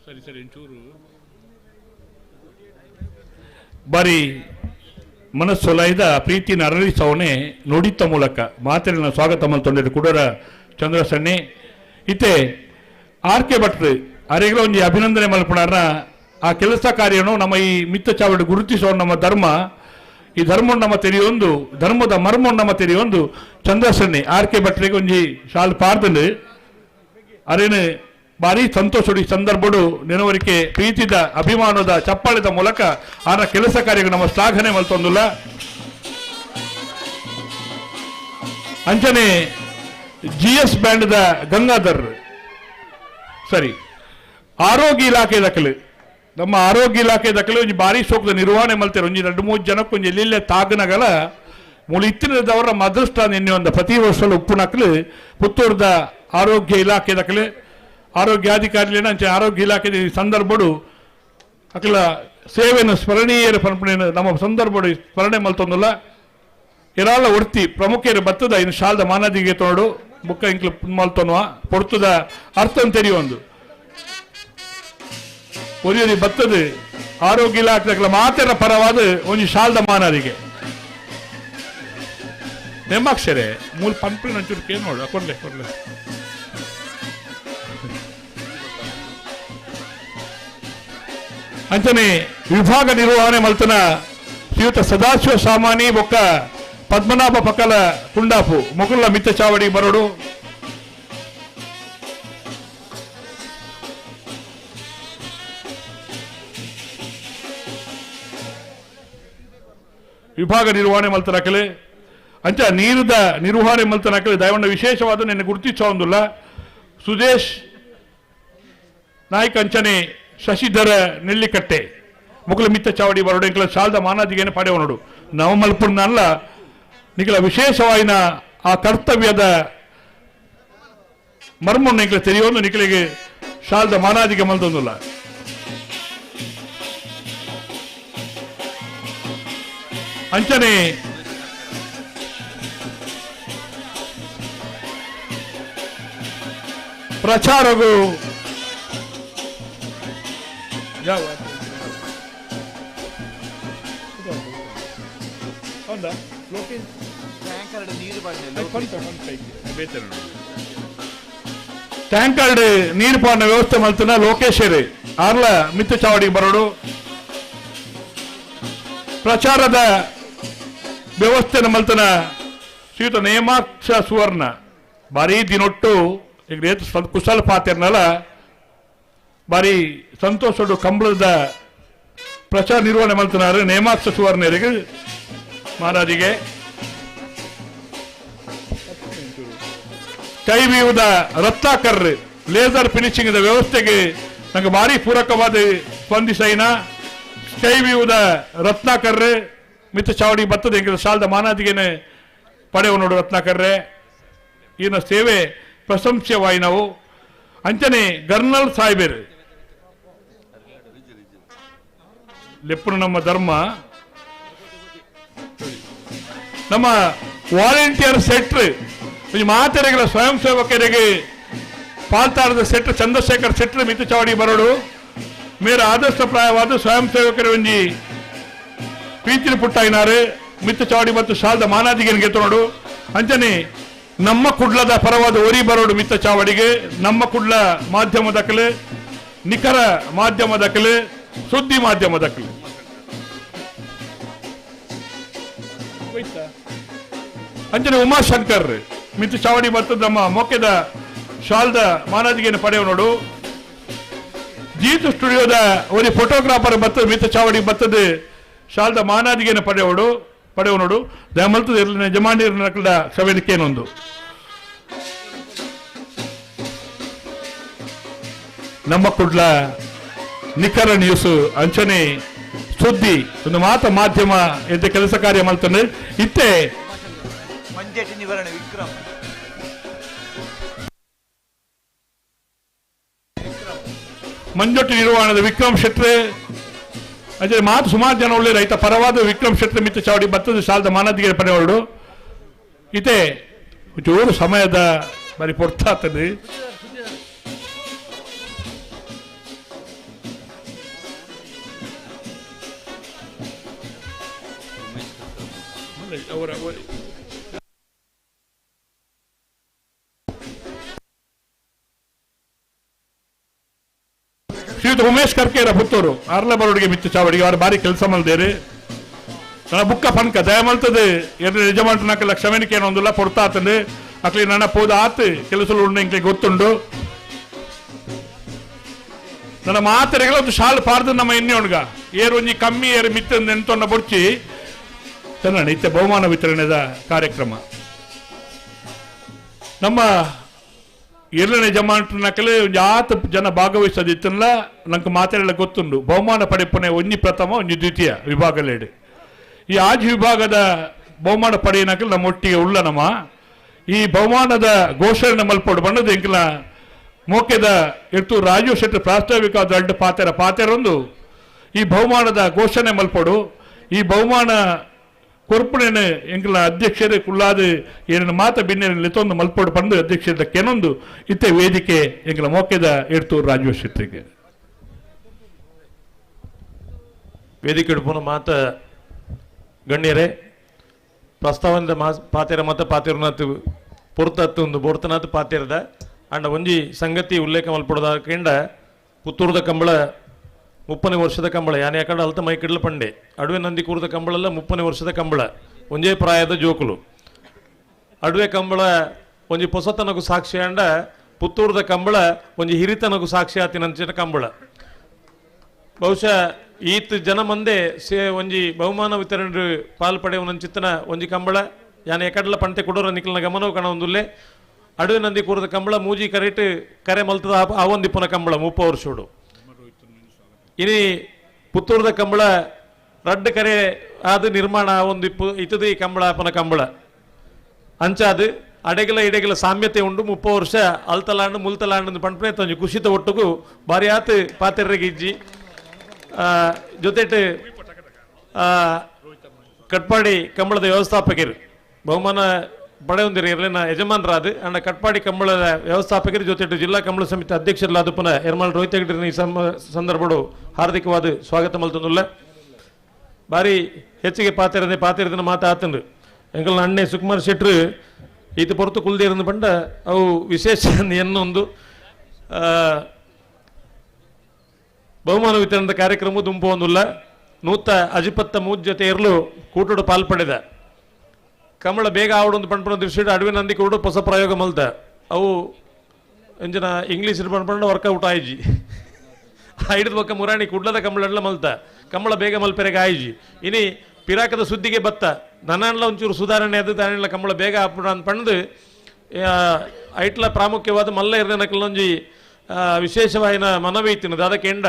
ಸರಿ ಸರಿ ಒಂಚೂರು ಬಾರಿ ಮನಸ್ಸೊಲೈದ ಪ್ರೀತಿನ ಅರಳಿಸವನೆ ನುಡಿತ ಮೂಲಕ ಮಾತಿನ ಸ್ವಾಗತ ಮಲ್ತೊಂದಿರು ಕುಡರ ಚಂದ್ರಸನ್ನಿ ಇತ್ತೆ ಆರ್ ಕೆ ಭಟ್ರು ಅರೆಗ್ಲ ಒಂಜಿ ಅಭಿನಂದನೆ ಮಲ್ಪುಣಾರ್ನ ಆ ಕೆಲಸ ಕಾರ್ಯನು ನಮ್ಮ ಈ ಮಿತ್ತ ಚಾವಡಿ ಗುರುತಿಸೋ ನಮ್ಮ ಧರ್ಮ. ಈ ಧರ್ಮ ನಮ್ಮ ತೆರೆಯೊಂದು ಧರ್ಮದ ಮರ್ಮ ನಮ್ಮ ತೆರೆಯೊಂದು ಚಂದ್ರಸನ್ನಿ ಆರ್ ಕೆ ಭಟ್ರಿಗೆ ಒಂಜಿ ಶಾಲ್ ಪಾರ್ದಂಡು ಅರೇನು ಭಾರಿ ಸಂತೋಷ ಈ ಸಂದರ್ಭಡು ನೆನವರಿಕೆ ಪ್ರೀತಿದ ಅಭಿಮಾನದ ಚಪ್ಪಾಳಿದ ಮೂಲಕ ಆನ ಕೆಲಸ ಕಾರ್ಯಕ್ಕೆ ನಮ್ಮ ಶ್ಲಾಘನೆ ಮಲ್ತೊಂದುಲ್ಲ. ಅಂಚನೆ ಜಿ ಎಸ್ ಬ್ಯಾಂಡ್ದ ಗಂಗಾಧರ್ ಸರಿ ಆರೋಗ್ಯ ಇಲಾಖೆ ದಖಲು ನಮ್ಮ ಆರೋಗ್ಯ ಇಲಾಖೆ ದಖಲು ಒಂಜಿ ಭಾರಿ ಸೋಕದ ನಿರ್ವಹಣೆ ಮಲ್ತೇರು ಒಂಜಿ ಎರಡು ಮೂರು ಜನಕ್ಕೆ ಒಂಜಿ ಎಲ್ಲೆಲ್ಲೇ ತಾಗನಗಲ ಮೂಲು ಇತ್ತಿನದವರ ಅದೃಷ್ಟ ನಿನ್ನೆ ಒಂದು ಪ್ರತಿ ವರ್ಷ ಉಪ್ಪು ನಕಲು ಪುತ್ತೂರ್ದ ಆರೋಗ್ಯ ಇಲಾಖೆ ದಖಲು ಆರೋಗ್ಯಾಧಿಕಾರಿಲೇನ ಅಂಚೆ ಆರೋಗ್ಯ ಇಲಾಖೆ ಸಂದರ್ಭಡು ಅಕಲ ಸೇವೆಯನ್ನು ಸ್ಮರಣೀಯರ ಪರಂಪರೆ ನಮ್ಮ ಸಂದರ್ಭಡು ಸ್ಮರಣೆ ಮಲ್ತೊಂದುಲ್ಲ. ಇರಾಳ ಒಡ್ತಿ ಪ್ರಮುಖರು ಬತ್ತದ ಇನ್ನು ಶಾಲದ ಮಾನದಿಗೆ ತೋಡು ಬುಕ್ಕ ಇಂಕ್ಲು ಮಲ್ತೊನ್ನುವ ಪೊರ್ತದ ಅರ್ಥ ತೆರೆಯೊಂದು ಒರಿಯರಿ ಬತ್ತದ ಆರೋಗ್ಯ ಇಲಾಖೆ ಮಾತೆರ ಪರವಾದ ಒಂಜಿ ಶಾಲದ ಮಾನದಿಗೆ ನೆಮ್ಮಾಕ್ಷರೆ ಮೂಲ ಪಂಪಿನ ಒಂಚೂರು ಕೇಳಿ ನೋಡು ಕೊಡ್ಲೆ ಕೊಡ್ಲೆ. ಅಂಚನೆ ವಿಭಾಗ ನಿರ್ವಹಣೆ ಮಲ್ತನ ಶ್ರೀಯುತ ಸದಾಶಿವ ಸಾಮಾನಿ ಬೊಕ್ಕ ಪದ್ಮನಾಭ ಪಕ್ಕಲ ಕುಂಡಾಪು ಮುಕುಲ್ಲ ಮಿತ್ತ ಚಾವಡಿ ಬರೋಡು. ವಿಭಾಗ ನಿರ್ವಹಣೆ ಮಲ್ತನಕಲೆ ಅಂಚ ನೀರುದ ನಿರ್ವಹಣೆ ಮಲ್ತನಕಲೆ ದಯವಣ್ಣ ವಿಶೇಷವಾದ ನಿನ್ನೆ ಗುರುತಿಸೋಂದುಲ್ಲ ಸುದೇಶ್ ನಾಯ್ಕ ಅಂಚನೆ ಶಶಿಧರ ನೆಲ್ಲಿಕಟ್ಟೆ ಮುಕುಲ ಮಿತ್ತ ಚಾವಡಿ ಬರೋಡು ಇಂಕಲ ಶಾಲದ ಮಾನಾದಿಗೇನೆ ಪಡೆಯವನೋಡು ನವ ಮಲ್ಪುರ್ನಲ್ಲ ನಿಖಲ ವಿಶೇಷವಾಯಿನ ಆ ಕರ್ತವ್ಯದ ಮರ್ಮನ್ನು ನಿಖಲ ತೆರೆಯೋದು ನಿಖಲಿಗೆ ಶಾಲದ ಮಾನಾದಿಗೆ ಮಲ್ತೊಂದುಲ್ಲ. ಅಂಚನೆ ಪ್ರಚಾರವು ಯಾವ ಟ್ಯಾಂಕರ್ಡ್ ನೀರು ಪಾಡಿನ ವ್ಯವಸ್ಥೆ ಮಲ್ತನ ಲೋಕೇಶ್ವರಿ ಆರ್ಲ ಮಿತ್ತ ಚಾವಡಿಗೆ ಬರೋಡು. ಪ್ರಚಾರದ ವ್ಯವಸ್ಥೆನ ಮಲ್ತನ ಶ್ರೀಯುತ ನೇಮಾಕ್ಷ ಸುವರ್ಣ ಭಾರಿ ದಿನೊಟ್ಟು ಈಗ ರೇತು ಕುಶಲ ಪಾತಿರ್ನಲ್ಲ ಭಾರಿ ಸಂತೋಷಡು ಕಂಬಳದ ಪ್ರಚಾರ ನಿರ್ವಹಣೆ ಮಲ್ತನಾರು ನೇಮಾಕ್ಷ ಸುವರ್ಣರಿಗೆ. ಮಹಾರಾಜಿಗೆ ಕೈವಿಯುವುದ ರತ್ನಾಕರ್ ಲೇಸರ್ ಫಿನಿಶಿಂಗ್ ವ್ಯವಸ್ಥೆಗೆ ನಂಗೆ ಭಾರಿ ಪೂರಕವಾದ ಸ್ಪಂದಿಸೈನ ಕೈವಿಯುವುದ ರತ್ನಾಕರ್ ಮಿತ್ತ ಚಾವಡಿ ಬರ್ತದೆ ಎಂಕುಲು ಸಾಲದ ಮಾನಾದಿಗೆನೆ ಪಡೆವು ನೋಡು ರತ್ನಾಕರ್ರೆ. ಈನ ಸೇವೆ ಪ್ರಶಂಸ್ಯವಾಯಿನವು. ಅಂಚನೆ ಗರ್ನಲ್ ಸಾಹೇಬರು ಲೆಪ್ಪುನು ನಮ್ಮ ಧರ್ಮ. ನಮ್ಮ ವಾಲಂಟಿಯರ್ ಸೆಟ್ರ್ ಮಾತೆರೆಗಳ ಸ್ವಯಂ ಸೇವಕರಿಗೆ ಪಾಲ್ತಾರದ ಸೆಟ್ರ್ ಚಂದ್ರಶೇಖರ್ ಸೆಟ್ರ್ ಮಿತ್ತು ಚಾವಡಿ ಬರೋಡು ಮೇರ ಆದರ್ಶ ಪ್ರಾಯವಾದ ಸ್ವಯಂ ಸೇವಕರ ಒಂಜಿ ಪ್ರೀತಿನ ಪುಟ್ಟಾಯಿನಾರು ಮಿತ್ತು ಚಾವಡಿ ಮತ್ತು ಶಾಲದ ಮಾನಾದಿಗೆ ಗೆತ್ತೋಡು. ಅಂಚನೆ ನಮ್ಮ ಕುಡ್ಲದ ಪರವಾದ ಒರಿ ಬರೋಡು ಮಿತ್ತ ಚಾವಡಿಗೆ ನಮ್ಮ ಕುಡ್ಲ ಮಾಧ್ಯಮ ದಾಖಲೆ, ನಿಖರ ಮಾಧ್ಯಮ ದಾಖಲೆ, ಸುದ್ದಿ ಮಾಧ್ಯಮ ದಾಖಲೆ. ಅಂಚನೆ ಉಮಾಶಂಕರ್ ಮಿತ್ತು ಚಾವಡಿ ಮತ್ತು ನಮ್ಮ ಮೊಕ್ಕೆದ ಶಾಲ್ದ ಮಾನಾದಿಗೆಯನ್ನು ಪಡೆಯುವ ನೋಡು. ಜೀತು ಸ್ಟುಡಿಯೋದ ಒರಿ ಫೋಟೋಗ್ರಾಫರ್ ಬರ್ತದೆ ಮಿತ್ತ ಚಾವಡಿ ಬರ್ತದೆ ಶಾಲ್ದ ಮಾನಾದಿಗೆಯನ್ನು ಪಡೆಯೋಡು ಪಡೆಯುವ ನೋಡು. ದಯಮಲ್ತದ ಯಜಮಾನಿಯರ ಸಭೆಯೇನೊಂದು ನಮ್ಮ ಕುಡ್ಲ ನಿಖರ ನ್ಯೂಸ್ ಅಂಚನೆ ಸುದ್ದಿ ಒಂದು ಮಾತ ಮಾಧ್ಯಮ ಎದ್ದ ಕೆಲಸ ಕಾರ್ಯ ಮಾಡ್ತಾನೆ ಇತ್ತೆ ಮಂಜೊಟ್ಟಿ ನಿರ್ವಹಣದ ವಿಕ್ರಮ್ ಶೆಟ್ರೆ ಅದೇ ಮಾತು ಸುಮಾರು ಜನ ಒಳ್ಳೆ ರೈತ ಪರವಾದ ವಿಕ್ರಮ್ ಶೆಟ್ರೆ ಮಿತ್ತ ಚಾವಡಿ ಬತ್ತದ ಸಾಲದ ಮಾನದಿಗೆ ಪಡೆಯವಳು ಇತ್ತೆ ಜೋರು ಸಮಯದ ಬರಿ ಪೊರ್ತಾತದೆ. ಅವರ ಶ್ರೀಯುತ ಉಮೇಶ್ ಕರ್ಕೇರ ಪುತ್ತೂರು ಅರ್ಲ ಬರೋಡಿಗೆ ಮಿತ್ತು ಚಾವಡಿಗೆ ಅವರು ಬಾರಿ ಕೆಲಸ ಮಲ್ದೇರಿ. ನನ್ನ ಬುಕ್ಕ ಪನ್ಕ ದಯ ಮಲ್ತದೆ ಎರಡು ಯಜಮಾನ್ರನಕ್ಕೆಲ್ಲ ಕ್ಷಮೆನಿಕೆ ಏನೊಂದಿಲ್ಲ ಪೊರ್ತಾತಂದು ಅಕ್ಲಿ ನನ್ನ ಪೋದ ಆತು ಕೆಲಸ ಉಂಡು ಎಂಕ್ಲೆ ಗೊತ್ತುಂಡು. ನನ್ನ ಮಾತೆರೆಗಳ ಒಂದು ಶಾಲು ಪಾರ್ದು ನಮ್ಮ ಎಣ್ಣೆ ಉಣ್ಗ ಏರು ಒಂಜಿ ಕಮ್ಮಿ ಏರು ಮಿತ್ತ ನೆಂತೊಂಡ ಬೊಡ್ಚಿ ಚೆನ್ನ ನಿತ್ಯ ಬಹುಮಾನ ವಿತರಣೆದ ಕಾರ್ಯಕ್ರಮ. ನಮ್ಮ ಎರಡನೇ ಜಮಾನಕಲೆ ಆತ ಜನ ಭಾಗವಹಿಸೋದಿತ್ತಲ್ಲ ನಂಗೆ ಮಾತಾಡಲ್ಲ ಗೊತ್ತುಂಡು. ಬಹುಮಾನ ಪಡೆಪುನೆ ಒಂಜಿ ಪ್ರಥಮ ಒಂಜಿ ದ್ವಿತೀಯ ವಿಭಾಗಲೇಡು. ಈ ಆಜ್ ವಿಭಾಗದ ಬಹುಮಾನ ಪಡೆಯನಕಲ್ ನಮ್ಮ ಒಟ್ಟಿಗೆ ಉಳ್ಳ ನಮ್ಮ ಈ ಬಹುಮಾನದ ಘೋಷಣೆ ಮಲ್ಪೋಡು ಬಣ್ಣದ ಎಂಕಲ ಮೋಕೆದ ಎತ್ತು ರಾಜೀವ್ ಶೆಟ್ಟಿ ಪ್ರಾಸ್ತಾವಿಕ ದೊಡ್ಡ ಪಾತೆರ ಪಾತೆರೊಂದು ಈ ಬಹುಮಾನದ ಘೋಷಣೆ ಮಲ್ಪೋಡು. ಈ ಬಹುಮಾನ ಕೊರ್ಪುಣೆನೆ ಎಂಕಲ ಅಧ್ಯಕ್ಷರೇ ಕುಲ್ಲಾದ ಏನೇನು ಮಾತ ಬಿನ್ನೇನು ಲಿತೊಂದು ಮಲ್ಪೋಡು ಪಂದು ಅಧ್ಯಕ್ಷರ ಕೆನೊಂದು ಇತ್ತೆ ವೇದಿಕೆ ಎಂಕಲ ಮೋಕೆದ ಎಡ್ತೂರು ರಾಜೀವ್ ಶೆಟ್ಟಿಗೆ ವೇದಿಕೆ ಹಿಡ್ಪುನ ಮಾತ ಗಣ್ಯರೇ ಪ್ರಸ್ತಾವನದ ಮಾ ಪಾತೆರ ಮತ ಪಾತೆರುನಾತ್ ಪೊರ್ತತ್ತು ಒಂದು ಬೋರ್ತನಾಥ್ ಪಾತೆರದ ಅಂಡ ಒಂಜಿ ಸಂಗತಿ ಉಲ್ಲೇಖ ಮಲ್ಪೊಡದ ಪುತ್ತೂರದ ಕಂಬಳ 30ನೇ ವರ್ಷದ ಕಂಬಳ ಯಾನೆ ಯಾಕಂಡ ಅಲ್ತ ಮೈಕಿಡ್ಲ ಪಂಡೆ ಅಡುವೆ ನಂದಿ ಕೂರದ ಕಂಬಳಲ್ಲ 30ನೇ ವರ್ಷದ ಕಂಬಳ ಒಂಜೇ ಪ್ರಾಯದ ಜೋಕುಲು ಅಡುವೆ ಕಂಬಳ ಒಂಜಿ ಪೊಸತನಗೂ ಸಾಕ್ಷಿ ಅಂಡ ಪುತ್ತೂರದ ಕಂಬಳ ಒಂಜಿ ಹಿರಿತನಗೂ ಸಾಕ್ಷಿ ಆತಿನಂಚಿನ ಕಂಬಳ. ಬಹುಶಃ ಈತ್ ಜನ ಮಂದೆ ಸೇ ಒಂಜಿ ಬಹುಮಾನ ವಿತರಣೆ ಪಾಲ್ ಪಡೆಯುವನಂಚಿತ್ತನ ಒಂಜಿ ಕಂಬಳ ಯಾನೆ ಎಕಡ್ಲ ಪಂಟೆ ಕೊಡೋರ ನಿಕ್ಲನ ಗಮನವು ಕಣ ಒಂದುಲ್ಲೆ ಅಡುವೆ ನಂದಿ ಕೂರದ ಕಂಬಳ ಮೂಜಿ ಕರೆಟ್ ಕರೆ ಮಲ್ತದ ಆವೊಂದಿಪ್ಪನ ಕಂಬಳ 30 ವರ್ಷೋಡು. ಇನಿ ಪುತ್ತೂರದ ಕಂಬಳ ರಡ್ಡು ಕರೆ ಅದು ನಿರ್ಮಾಣ ಒಂದು ಇತ್ತದ ಈ ಕಂಬಳ ಅಪ್ಪನ ಕಂಬಳ ಅಂಚಾದು ಅಡೆಗಲ ಇಡೆಗಲ ಸಾಮ್ಯತೆ ಉಂಡು 30 ವರ್ಷ ಅಲ್ತಲಾಂಡು ಮುಲ್ತಲಾಂಡು ಪಂಪನೆ ತೊಂಜಿ ಕುಶಿತ ಒಟ್ಟುಗು ಬಾರಿ ಆತು ಪಾತೆರ್ರೆಗೆ ಇಜ್ಜಿ ಜೊತೆಟ್ ಕಟ್ಪಾಡಿ ಕಂಬಳದ ವ್ಯವಸ್ಥಾಪಕರು ಬಹುಮಾನ ಪಡೆಯೊಂದಿರ ಇರಲಿನ ಯಜಮಾನರಾದ ಅಂಡ ಕಟ್ಪಾಡಿ ಕಂಬಳದ ವ್ಯವಸ್ಥಾಪಕರು ಜೊತೆಟು ಜಿಲ್ಲಾ ಕಂಬಳ ಸಮಿತಿ ಅಧ್ಯಕ್ಷರಲ್ಲಾದ ಪುನಃ ಎರ್ಮಾಳ್ ರೋಹಿತ್ ಹೆಗಡೆ ಈ ಸಂದರ್ಭಡು ಹಾರ್ದಿಕವಾದ ಸ್ವಾಗತ ಮಲ್ತೊಂದುಲ್ಲ. ಬಾರಿ ಹೆಚ್ಚಿಗೆ ಪಾತೆರದೆ ಪಾತೆರದಿನ ಮಾತಾತಂದ್ರು ಎಂಕಲ್ನ ಅಣ್ಣೆ ಸುಕುಮಾರ್ ಶೆಟ್ರು ಈತ ಪೊರತು ಕುಲ್ದೇರಂದು ಪಂಡ ಅವು ವಿಶೇಷ ಎನ್ನೊಂದು ಬಹುಮಾನ ವಿತರಣದ ಕಾರ್ಯಕ್ರಮ ದುಂಪು ಒಂದುಲ್ಲ. ನೂತ ಅಜಿಪತ್ತ ಮೂಜ್ ಜೊತೆ ಇರಲು ಕೂಟೋಡು ಪಾಲ್ಪಡೆದ ಕಮಳ ಬೇಗ ಆವಡೊಂದು ಪಂಪನ ದೃಷ್ಟಿ ಅಡುವೆ ನಂದಿ ಕೂಡ ಹೊಸ ಪ್ರಯೋಗ ಮಲ್ತ ಅವು ಎಂಜಿನ ಇಂಗ್ಲೀಷ್ ಪಂಪಂಡ ವರ್ಕೌಟ್ ಆಯ್ಜಿ ಐದು ಪಕ್ಕ ಮುರಾಣಿ ಕುಡ್ಲದ ಕಂಬಳ ಮಲ್ತ ಕಂಬಳ ಬೇಗ ಮಲ್ಪೆರೆಗೆ ಆಯ್ಜಿ. ಇನಿ ಪಿರಾಕದ ಸುದ್ದಿಗೆ ಬತ್ತ ನನ್ನಲ್ಲ ಒಂಚೂರು ಸುಧಾರಣೆ ಅದು ದಾನಿಲ ಕಂಬಳ ಬೇಗ ಆಪುಂಡು ಅಂತ ಪಂಡ್ದು ಐಟ್ಲ ಪ್ರಾಮುಖ್ಯವಾದ ಮಲ್ಲ ಇರ್ನಕಲೊಂಜಿ ವಿಶೇಷವಾಯಿನ ಮನವಿ ಇತ್ತಿನದು. ಅದಕ್ಕೆ ಎಂಡ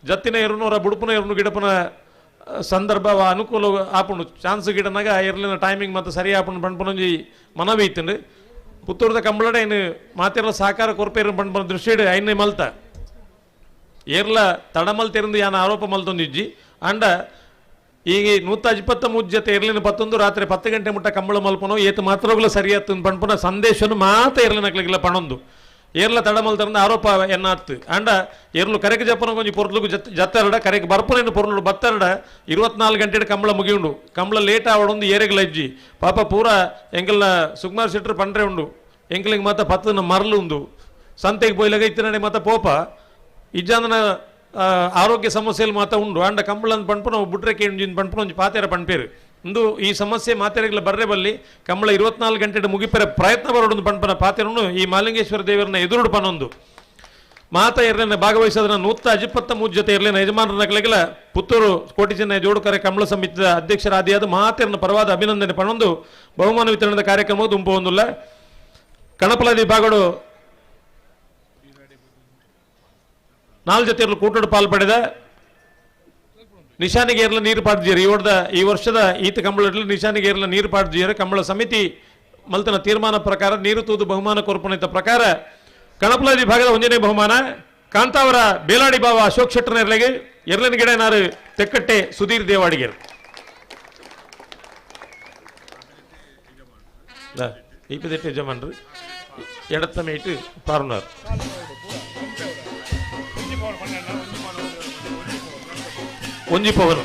ಜತ್ತಿನ ಎರನೂರ ಬುಡುಪುನ ಎರನು ಗಿಡಪನ ಸಂದರ್ಭ ಅನುಕೂಲ ಆಪುಂಡು ಚಾನ್ಸ್ ಗಿಡನಾಗ ಎರ್ಲಿನ ಟೈಮಿಂಗ್ ಮತ್ತು ಸರಿ ಆಪುಂಡು ಪಂಡ್ಪನೊಂಜಿ ಮನವಿ ಇತ್ತಿಂಡು. ಪುತ್ತೂರದ ಕಂಬಳಡೆ ಐನು ಮಾತೆರ್ಲ ಸಹಕಾರ ಕೊರ್ಪೇರು ಪಂಡ್ಪನ ದೃಷ್ಟಿಡ್ ಐನೇ ಮಲ್ತ ಏರ್ಲ ತಡಮಲ್ ತೆರೆದು ಯಾನ ಆರೋಪ ಮಲ್ತೊಂದಿಜ್ಜಿ. ಅಂಡ ಈಗ 123 ಜೊತೆ ಎರ್ಲಿನ 11 ರಾತ್ರಿ 10 ಗಂಟೆ ಮುಟ್ಟ ಕಂಬಳ ಮಲ್ಪನೋ ಏತು ಮಾತ್ರಗಳು ಸರಿಯಾತು ಪಂಡ್ಪನ ಸಂದೇಶನು ಮಾತ ಎರ್ಲಿನ ನಕ್ಲಿಗೆಲ್ಲ ಪಣೊಂದು ಏರ್ಲ ತಡಮಲ್ ತರಂದ ಆರೋಪ ಎನ್ನಾತ್ತು. ಅಂಡ ಏರ್ಲು ಕರೆಗೆ ಜಪ್ಪನ ಕೊಂಚ ಪೊರ್ಲುಗು ಜತ್ತರಡ ಕರೆಗೆ ಬರ್ಪನೇನು ಪೊರ್ಲು ಬತ್ತರಡ 24 ಗಂಟೆ ಕಂಬಳ ಮುಗಿಯುಂಡು. ಕಂಬಳ ಲೇಟ್ ಆವಡೊಂದು ಏರೆಗ್ಲ ಇಜ್ಜಿ ಪಾಪ ಪೂರ ಎಂಕಲ್ನ ಸುಕುಮಾರ್ ಶೆಟ್ಟರು ಪಂಡ್ರೆ ಉಂಡು ಎಂಕಲಿಗೆ ಮಾತ ಪತ್ತನ ಮರಲು ಉಂದು ಸಂತೆಗೆ ಪೋಯ್ಲಾಗ ಇತ್ತಿನಡೆ ಮಾತ ಪೋಪ ಇಜ್ಜಾಂದನ ಆರೋಗ್ಯ ಸಮಸ್ಯೆಯಲ್ಲಿ ಮಾತ ಉಂಡು. ಅಂಡ ಕಂಬಳಂದು ಪಂಡ್ಪುನ ಬುಟ್ರೆ ಕೇಂಜಿನ ಪಂಡ್ಪುನ ಒಂಜಿ ಪಾತೆರ ಪಂಡ್ಪೇರು ಇಂದು ಈ ಸಮಸ್ಯೆ ಮಾತೆರೆಗ್ಲ ಬರ್ರೆ ಬಲ್ಲಿ ಕಂಬಳ 24 ಗಂಟೆ ಮುಗಿಪೆರ ಪ್ರಯತ್ನ ಬರೋಡು ಪಂಡ್ಪನ ಪಾತೆರನು ಈ ಮಾಲಿಂಗೇಶ್ವರ ದೇವರನ್ನ ಎದುರುಡು ಪನೊಂದು ಮಾತ ಎರ್ಲಿನ ಭಾಗವಹಿಸೋದನ್ನ 123 ಜೊತೆ ಇರಲಿನ ಯಜಮಾನರ ನಕಲಿಗೆಲ್ಲ ಪುತ್ತೂರು ಕೋಟಿ ಚೆನ್ನೈ ಜೋಡುಕರೆ ಕಂಬಳ ಸಮಿತಿಯ ಅಧ್ಯಕ್ಷರಾದಿಯಾದ ಮಾತೆರನ ಪರವಾದ ಅಭಿನಂದನೆ ಪಣೊಂದು ಬಹುಮಾನ ವಿತರಣದ ಕಾರ್ಯಕ್ರಮವು ದುಂಪು ಹೊಂದಿಲ್ಲ. ಕಣಪಲದಿ ಭಾಗಡು 4 ಜೊತೆ ಕೂಟಡು ಪಾಲು ಪಡೆದ ನಿಶಾನಿಗೆ ಏರ್ಲ ನೀರು ಪಾಡ್ಜಿಯರು ಈ ವರ್ಷದ ಈತ ಕಂಬಳ ನಿಶಾನಿಗೆ ಏರ್ಲ ನೀರು ಪಾಡ್ಜಿಯರು ಕಂಬಳ ಸಮಿತಿ ಮಲ್ತನ ತೀರ್ಮಾನ ಪ್ರಕಾರ ನೀರು ತೂದು ಬಹುಮಾನ ಕೊರ್ಪಣಿತ ಪ್ರಕಾರ ಕಣಪಲದಿ ಭಾಗದ ಒಂದನೇ ಬಹುಮಾನ ಕಾಂತಾವರ ಬೇಲಾಡಿ ಬಾವ ಅಶೋಕ್ ಶೆಟ್ಟರ್ನೆರ್ಲೆಗೆ ಎರ್ಲನ ಗಿಡನಾರು ತೆಕ್ಕಟ್ಟೆ ಸುಧೀರ್ ದೇವಾಡಿಗೆರ್ ಇಪ್ಪತ್ತೆಟ್ಟು ಯಜಮಾನ್ರು ಎಡತ್ತಮೇಟು ಪಾರ್ನಾರ್ ಒಂಜಿ ಪವನು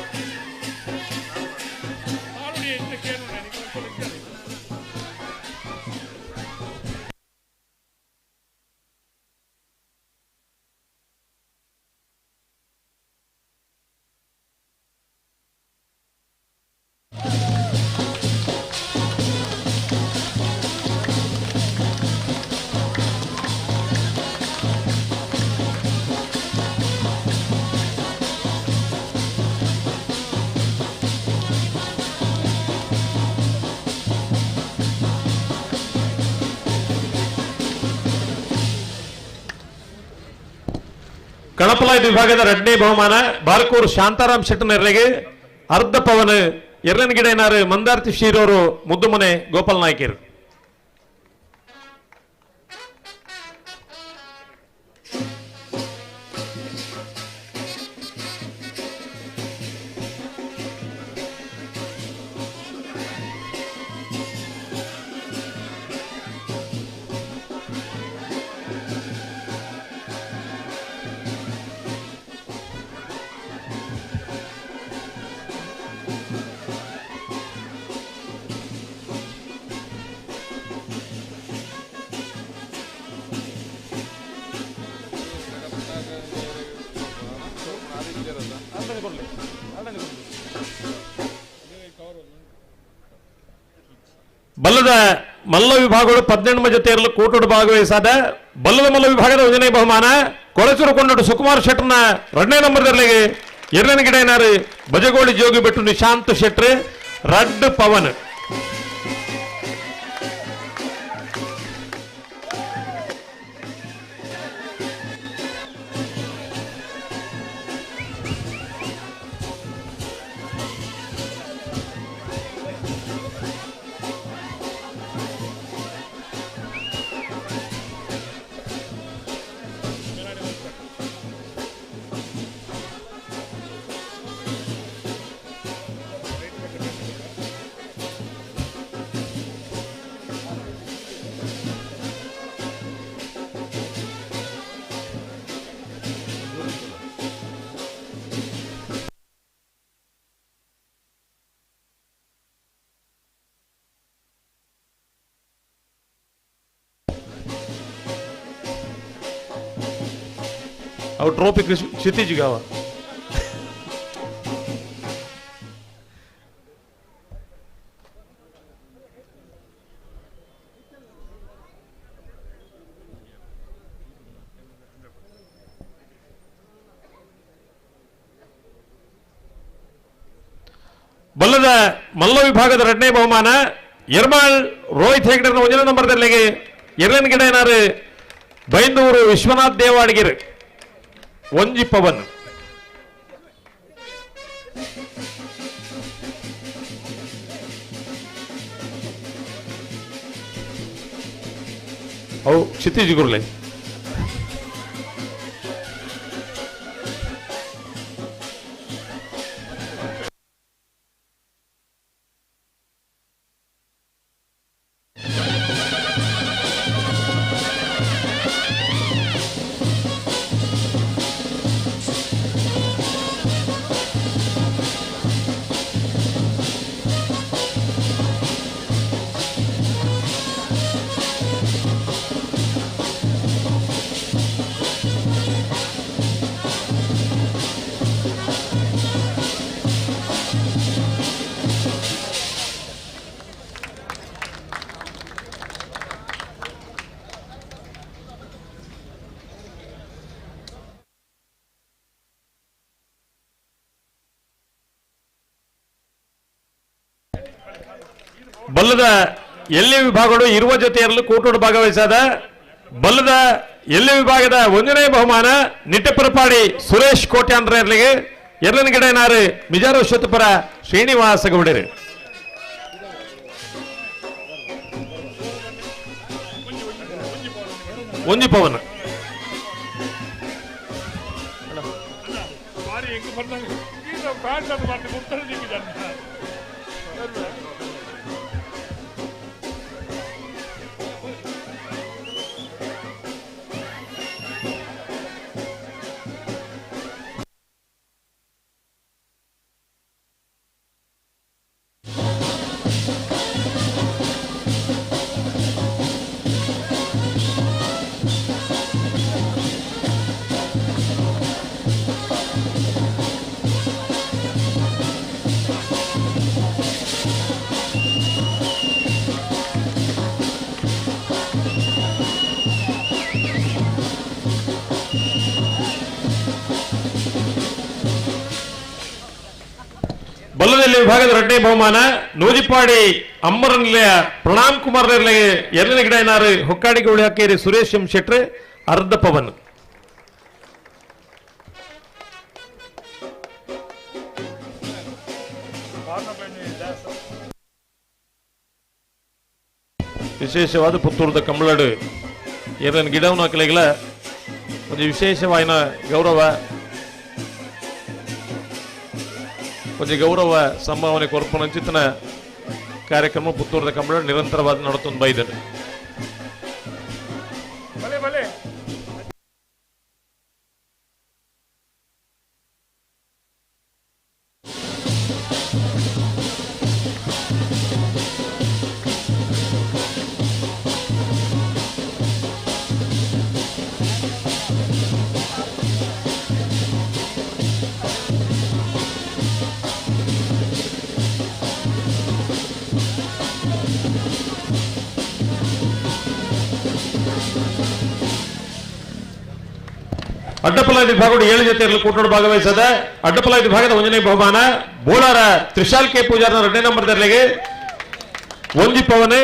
ಕಣಪಲಾಯ ವಿಭಾಗದ ಎರಡನೇ ಬಹುಮಾನ ಬಾರ್ಕೂರು ಶಾಂತಾರಾಮ್ ಶೆಟ್ಟನೆರ್ಲೆಗೆ ಅರ್ಧ ಪವನ್ ಎರಡನೇ ಗಿಡ ಮಂದಾರ್ತಿ ಶೀರವರು ಮುದ್ದುಮನೆ ಗೋಪಾಲ್ ನಾಯ್ಕರು. ಬಲ್ಲದ ಮಲ್ಲ ವಿಭಾಗಗಳು 18 ಜೊತೆಯರಲು ಕೂಟೋಡು ಭಾಗವಹಿಸಾದ ಬಲ್ಲದ ಮಲ್ಲ ವಿಭಾಗದ ಒಂದನೇ ಬಹುಮಾನ ಕೊಳಚೂರು ಕೊಂಡೋಡು ಸುಕುಮಾರ್ ಶೆಟ್ಟರ್ನ ಎರಡನೇ ನಂಬರ್ದಲ್ಲಿ ಎರಡನೇ ಗಿಡ ಏನಾರು ಬಜಗೋಳಿ ಜೋಗಿ ಬೆಟ್ಟು ನಿಶಾಂತ್ ಶೆಟ್ರ್ ರಡ್ ಪವನ್. ಅವು ಟ್ರೋಫಿ ಕ್ಷಿತಿಜ್ ಗಾವ. ಬಲ್ಲದ ಮಲ್ಲ ವಿಭಾಗದ ಎರಡನೇ ಬಹುಮಾನ ಎರ್ಮಾಳ್ ರೋಹಿತ್ ಹೆಗ್ಡರ್ನ ಒಂದನೇ ನಂಬರ್ದಲ್ಲಿಗೆ ಎರಡನೇ ಗಿಡ ಏನಾರು ಬೈಂದೂರು ವಿಶ್ವನಾಥ್ ದೇವಾಡಿಗೆರ್ ಒಂಜಿ ಪವನ್. ಅವು ಕ್ಷಿತಿಜ್ ಗುರುಲೆ. ಬಲ್ಲದ ಎಲ್ಲಿ ವಿಭಾಗಗಳು ಇರುವ ಜೊತೆಯಲ್ಲೂ ಕೂಟೋಡು ಭಾಗವಹಿಸಾದ ಬಲ್ಲದ ಎಲ್ಲಿ ವಿಭಾಗದ ಒಂದನೇ ಬಹುಮಾನ ನಿಟ್ಟೆಪುರಪಾಡಿ ಸುರೇಶ್ ಕೋಟ್ಯಾಂಡ್ರಲ್ಲಿಗೆ, ಎರಡನೇ ಗಿಡನಾರು ಮಿಜಾರು ಶತಪುರ ಶ್ರೀನಿವಾಸ ಗೌಡರು. ಒಂಜಿ ಪವನ್. ಬಲ್ಲದಲ್ಲಿ ವಿಭಾಗದ ಎರಡನೇ ಬಹುಮಾನ ನೂಜಿಪಾಡಿ ಅಮ್ಮರ ನಿಲಯ ಪ್ರಣಾಮ್ ಕುಮಾರ್ ಎರಡನೇ ಗಿಡ ಏನಾರು ಹೊಕ್ಕಾಡಿಗೌಳಿ ಹಾಕೇರಿ ಸುರೇಶ್ ಎಂ ಶೆಟ್ರೆ ಅರ್ಧ ಪವನ್. ವಿಶೇಷವಾದ ಪುತ್ತೂರದ ಕಮಲಡು ಎರಡನೇ ಗಿಡವನ್ನು ಹಾಕಲಿಲ್ಲ ಒಂದು ವಿಶೇಷವಾದ ಗೌರವ ಒಂಜಿ ಗೌರವ ಸಂಭಾವನೆ ಕೊರ್ಪುನಂಚಿತನ ಕಾರ್ಯಕ್ರಮ ಪುತ್ತೂರದ ಕಂಬಳ ನಿರಂತರವಾದ ನಡತೊಂದು ಬೈದನು. ಅಡ್ಡಪಲ ವಿಭಾಗದ 7 ಜೊತೆಯಲ್ಲಿ ಕೂಟೋಡು ಭಾಗವಹಿಸದ ಅಡ್ಡಪಲ ವಿಭಾಗದ ಒಂದನೇ ಬಹುಮಾನ ಬೋಳಾರ ತ್ರಿಶಾಲ್ ಕೆ ಪೂಜಾರನ ಎರಡನೇ ನಂಬರ್ದಲ್ಲಿಗೆ ಒಂಜಿ ಪವನ್,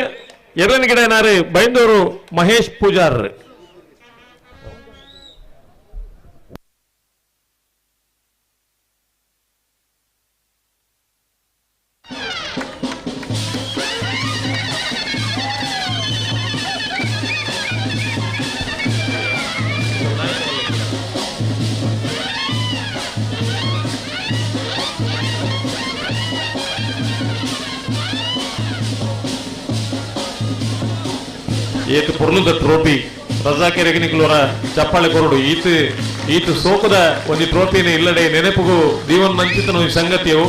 ಎರಡನೇ ಗಿಡ ಏನಾರು ಬೈಂದೂರು ಮಹೇಶ್ ಪೂಜಾರ್. ಏತು ಪೊರ್ಲುದ ಟ್ರೋಫಿ ರಜಾಕೆರೆಗೆ ನಿಕ್ಲೋರ ಚಪ್ಪಾಳೆ ಕೊರಡು ಈತ ಈತ ಸೋಕದ ಒಂದು ಟ್ರೋಫಿನ ಇಲ್ಲಡೆ ನೆನಪುಗು ದೀವನ್ ಮಂಚಿತನ ಈ ಸಂಗತಿಯು.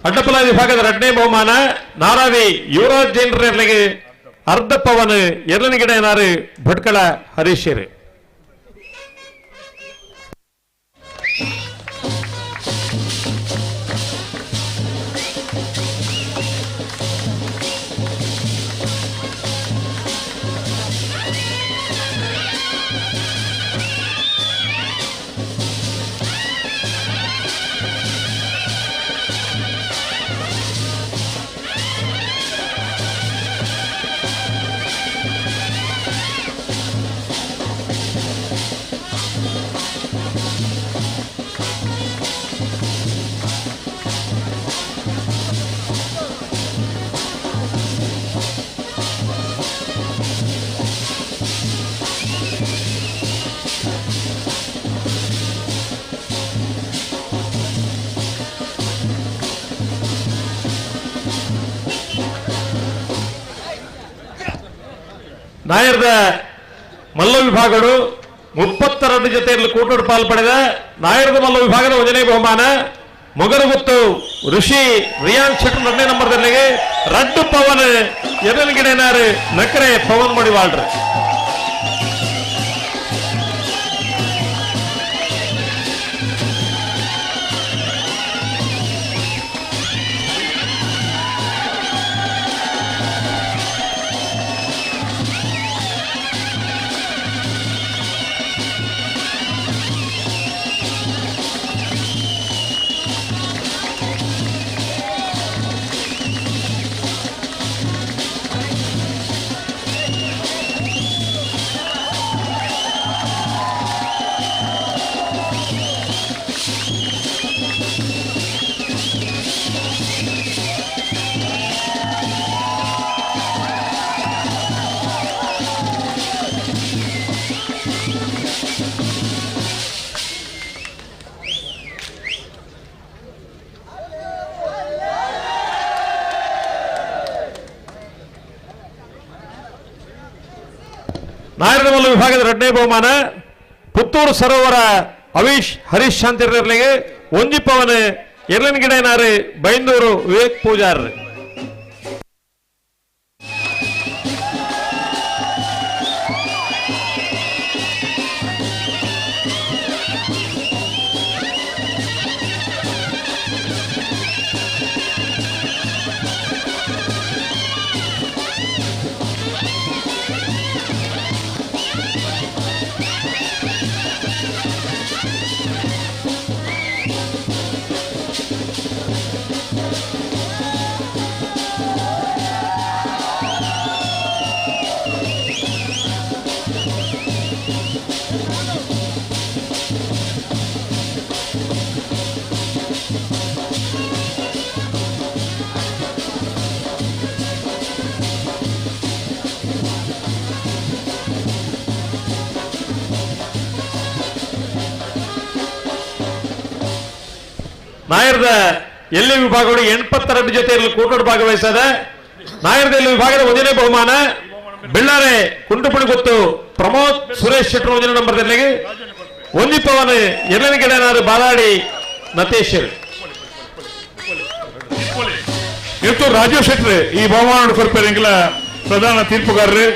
ಅಡ್ಡಪಲ ವಿಭಾಗದ ಎರಡನೇ ಬಹುಮಾನ ನಾರಾವಿ ಯುವರಾಜ್ ಜೈನರಿಗೆ ಅರ್ಧ ಪವನ್, ಎರಡನೇ ಗಿಡ ಏನಾರು ಭಟ್ಕಳ ಹರೀಶರು. ನಾಯರ್ದ ಮಲ್ಲ ವಿಭಾಗಡು 32 ಜೊತೆಯಲ್ಲಿ ಕೂಟೋಡು ಪಾಲ್ ಪಡೆದ ನಾಯರ್ದ ಮಲ್ಲ ವಿಭಾಗದ ಒಂದನೇ ಬಹುಮಾನ ಮೊಗರುಗುತ್ತು ಋಷಿ ರಿಯಾನ್ ಶೆಟ್ರು 2ನೇ ನಂಬರ್ದಲ್ಲಿ ರಡ್ಡು ಪವನ್ ಎದಲ್ಗಿಡೇನಾರು ನಕರೆ ಪವನ್ ಮಡಿವಾಳ್ರು. ನಾಯರಮಲ್ಲ ವಿಭಾಗದ 2ನೇ ಬಹುಮಾನ ಪುತ್ತೂರು ಸರೋವರ ಅವಿಶ್ ಹರೀಶ್ ಶಾಂತಿರ್ಲಿಗೆ ಒಂಜಿ ಪವನ್ ಎರ್ಲನ್ಗಿಡನಾರು ಬೈಂದೂರು ವಿವೇಕ್ ಪೂಜಾರ್. ನಾಯರ್ದ ಎಲ್ಲಿ ವಿಭಾಗಗಳು 82 ಜೊತೆಯಲ್ಲಿ ಕೂಟೋಡು ಭಾಗವಹಿಸದ ನಾಯರ್ದ ಎಲ್ಲಿ ವಿಭಾಗದ 1ನೇ ಬಹುಮಾನ ಬೆಳ್ಳಾರೆ ಕುಂಟುಪುಣಿ ಗೊತ್ತು ಪ್ರಮೋದ್ ಸುರೇಶ್ ಶೆಟ್ಟರ್ 1ನೇ ನಂಬರ್ದಲ್ಲಿ ಒಂಜಿ ಪವನ್ ಎರಡನೇ ಬಾಲಾಡಿ ನತೇಶ್. ಇವತ್ತು ರಾಜೀವ್ ಶೆಟ್ಟರ್ ಈ ಬಹುಮಾನ ಕೊರ್ಪೇರಿಂಗ್ಲ ಪ್ರಧಾನ ತೀರ್ಪುಗಾರರು.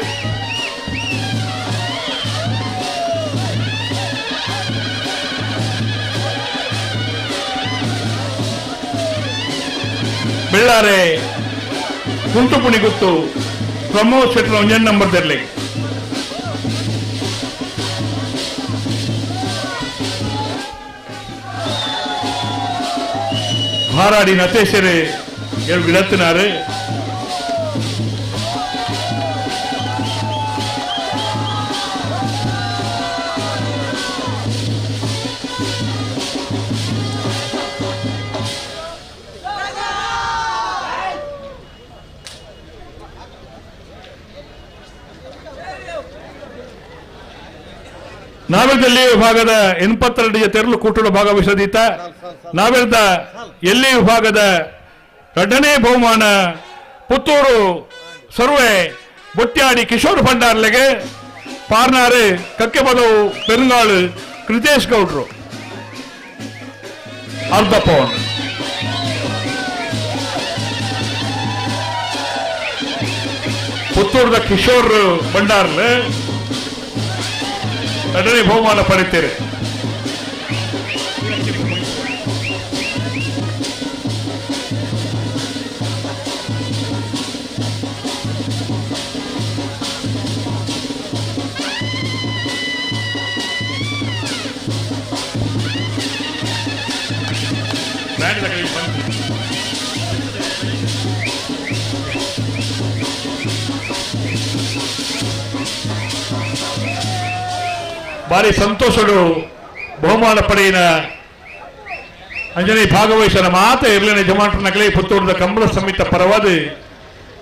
ಬೆಳ್ಳಾರೆ ಕುಂಟುಪುಣಿ ಗುತ್ತು ಪ್ರಮೋದ್ ಶೆಟ್ಟರ್ 1ನೇ ನಂಬರ್ದಲ್ಲಿ. ಭಾರಾಡಿ ನತೇಶರೇ ಇಡತ್ತಿನಾರು. ನಾವೆಲ್ದಲ್ಲಿ ವಿಭಾಗದ 82 ಜೊತೆಯಲ್ಲೂ ಕೂಟದ ಭಾಗವಹಿಸದೀತ ನಾವೆಲ್ದ ಎಲ್ಲಿ ವಿಭಾಗದ 2ನೇ ಬಹುಮಾನ ಪುತ್ತೂರು ಸರ್ವೆ ಬೊಟ್ಯಾಡಿ ಕಿಶೋರ್ ಭಂಡಾರ್ಲೆಗೆ ಪಾರ್ನಾರು ಕಕ್ಕೆಬದವು ಪೆರುಂಗಾಳು ಕೃತೇಶ್ ಗೌಡ್ರು ಅರ್ಧ ಪವನ್. ಪುತ್ತೂರದ ಕಿಶೋರ್ ಭಂಡಾರ್ಲೆ 2ನೇ ಬಹುಮಾನ ಪಡೆಯುತ್ತೀರಿ. ಭಾರಿ ಸಂತೋಷಡು ಬಹುಮಾನ ಪಡೆಯಿನ ಅಂಜನಿ ಭಾಗವಹಿಸನ ಮಾತ ಇರ್ಲಿನ ಜಮಾಟನಗಲೇ ಪುತ್ತೂರದ ಕಂಬಳ ಸಮಿತ ಪರವಾದ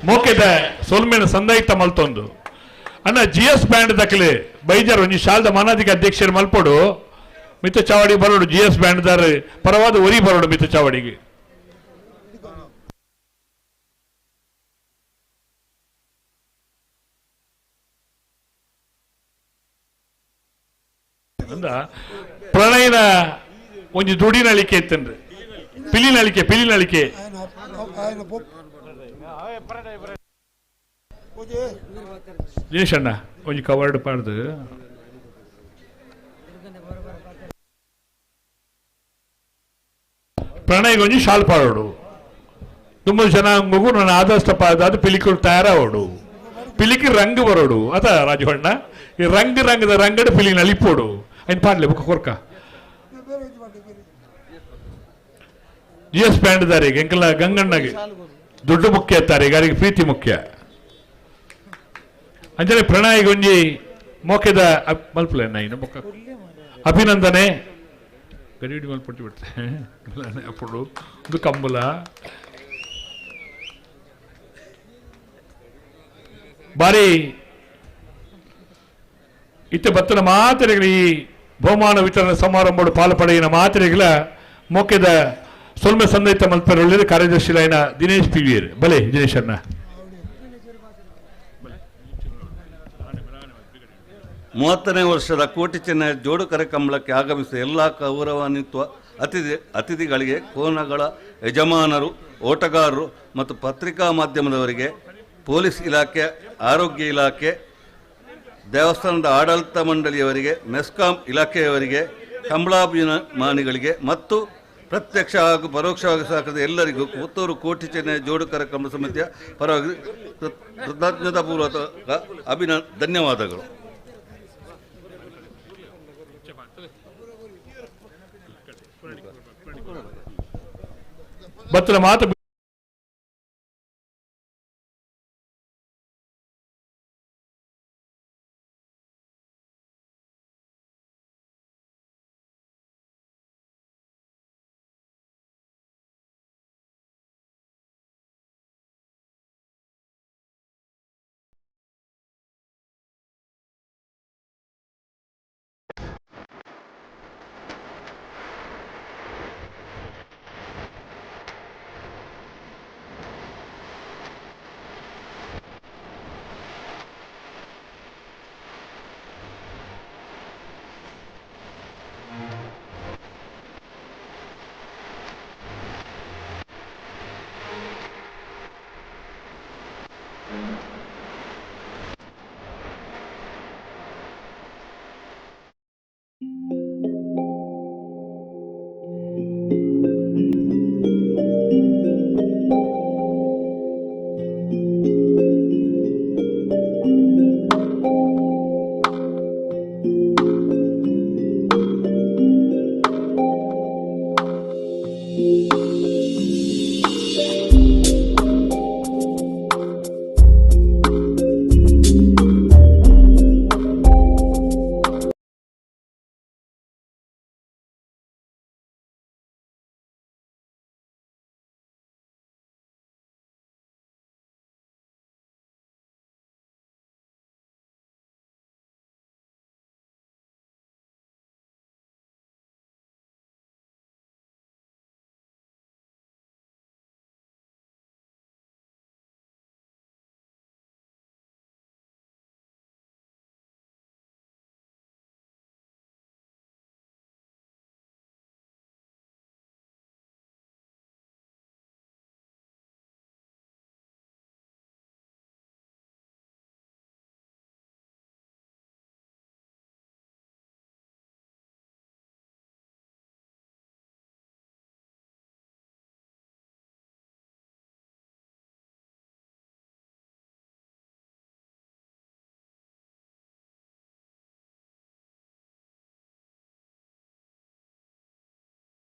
ಮೋಕೆದ ಸೊಲ್ಮೆನ ಸಂದಾಯಿತ ಮಲ್ತೊಂದು ಅಣ್ಣ ಜಿ ಎಸ್ ಬ್ಯಾಂಡ್ ದಕಲೆ ಬೈಜರ್ ಒಂಜಿ ಶಾಲದ ಮಾನಾಧಿಕ ಅಧ್ಯಕ್ಷರು ಮಲ್ಪೊಡು ಮಿತ್ತ ಚಾವಡಿ ಬರೋಡು ಜಿ ಎಸ್ ಬ್ಯಾಂಡ್ ದಾರ್ ಪರವಾದ ಒರಿ ಬರೋಡು ಮಿತ್ತ ಚಾವಡಿಗೆ. ಅಂದ ಪ್ರಣಯನ ಒಂಜಿ ದುಡಿನ ಅಳಿಕೆ ಇತ್ತನ್ರಿ. ಪಿಲಿನ ಅಳಿಕೆ, ಪಿಲಿನ ಅಳಿಕೆ. ದಿನೇಶ್ ಅಣ್ಣ ಒಂಜಿ ಕವರ್ಡ್ ಪಾಡ್ದು. ಪ್ರಣಯಗೊಂಜಿ ಒಂಜಿ ಶಾಲ್ ಪಾಡೋಡು. ತುಂಬ ಜನಾಂಗಗೂ ನನ್ನ ಆದಷ್ಟ ಪಾದಾದ ಪಿಲಿಕುಲು ತಯಾರಾವಡು. ಪಿಲಿకి ರಂಗ್ ಬರೋಡು ಅತ ರಾಜವಣ್ಣ, ಈ ರಂಗ್ ರಂಗದ ರಂಗಡ ಪಿಲಿನ ಅಳಿಪೋಡು. ಐನ್ ಪಾಡ್ಲೆ ಬುಕ್ಕ ಕೊರ್ಕ ಜಿ ಎಸ್ ಪ್ಯಾಂಡ್ದಾರಿಗೆ ಎಂಕಲ ಗಂಗಣ್ಣಗೆ ದುಡ್ಡು ಮುಖ್ಯ ತಾರಿಗೆ ಅವರಿಗೆ ಪ್ರೀತಿ ಮುಖ್ಯ. ಅಂಚನೆ ಪ್ರಣಯಿಗೊಂಜಿ ಮೋಕೆದ ಮಲ್ಪುಲೆ ಇನ್ನು ಬೊಕ್ಕ ಅಭಿನಂದನೆ ಗಡಿಬಿಡಿ ಮಲ್ಪಟ್ಟಿ ಬಿಡ್ತೆ ಅప్పుడు ಇದು ಕಂಬುಲ ಬಾರಿ ಇತ್ತೆ ಬತ್ತನ ಮಾತೆರೆಗಳ ಈ ಬಹುಮಾನ ವಿತರಣಾ ಸಮಾರಂಭ ಪಾಲು ಪಡೆಯಿನ ಮಾತೆರೆಗಳ ಮೋಕೆದ ಸೊಲ್ಮೆ ಸಂದೈತ ಮಲ್ಪೆರೊಳ್ಳಿರು ಕಾರ್ಯದರ್ಶಿಲಾಯಿನ ದಿನೇಶ್ ಪಿವಿಯರ್. ಬಲೆ ದಿನೇಶ್ ಅಣ್ಣ. 30ನೇ ವರ್ಷದ ಕೋಟಿ ಚೆನ್ನೈ ಜೋಡು ಕರೆಕಂಬಳಕ್ಕೆ ಆಗಮಿಸಿದ ಎಲ್ಲ ಗೌರವಾನ್ವಿತ ಅತಿಥಿಗಳಿಗೆ, ಕೋನಗಳ ಯಜಮಾನರು, ಓಟಗಾರರು ಮತ್ತು ಪತ್ರಿಕಾ ಮಾಧ್ಯಮದವರಿಗೆ, ಪೊಲೀಸ್ ಇಲಾಖೆ, ಆರೋಗ್ಯ ಇಲಾಖೆ, ದೇವಸ್ಥಾನದ ಆಡಳಿತ ಮಂಡಳಿಯವರಿಗೆ, ಮೆಸ್ಕಾಂ ಇಲಾಖೆಯವರಿಗೆ, ಕಂಬಳಾಭಿಮಾನಿಗಳಿಗೆ ಮತ್ತು ಪ್ರತ್ಯಕ್ಷ ಹಾಗೂ ಪರೋಕ್ಷವಾಗಿ ಸಹಕರಿಸಿದ ಎಲ್ಲರಿಗೂ ಪುತ್ತೂರು ಕೋಟಿ ಚೆನ್ನೈ ಜೋಡು ಕರಕಂಬಳ ಸಮಿತಿಯ ಪರವಾಗಿ ಕೃತಜ್ಞತಾಪೂರ್ವಕ ಧನ್ಯವಾದಗಳು. ಬತ್ತಲ ಮಾತು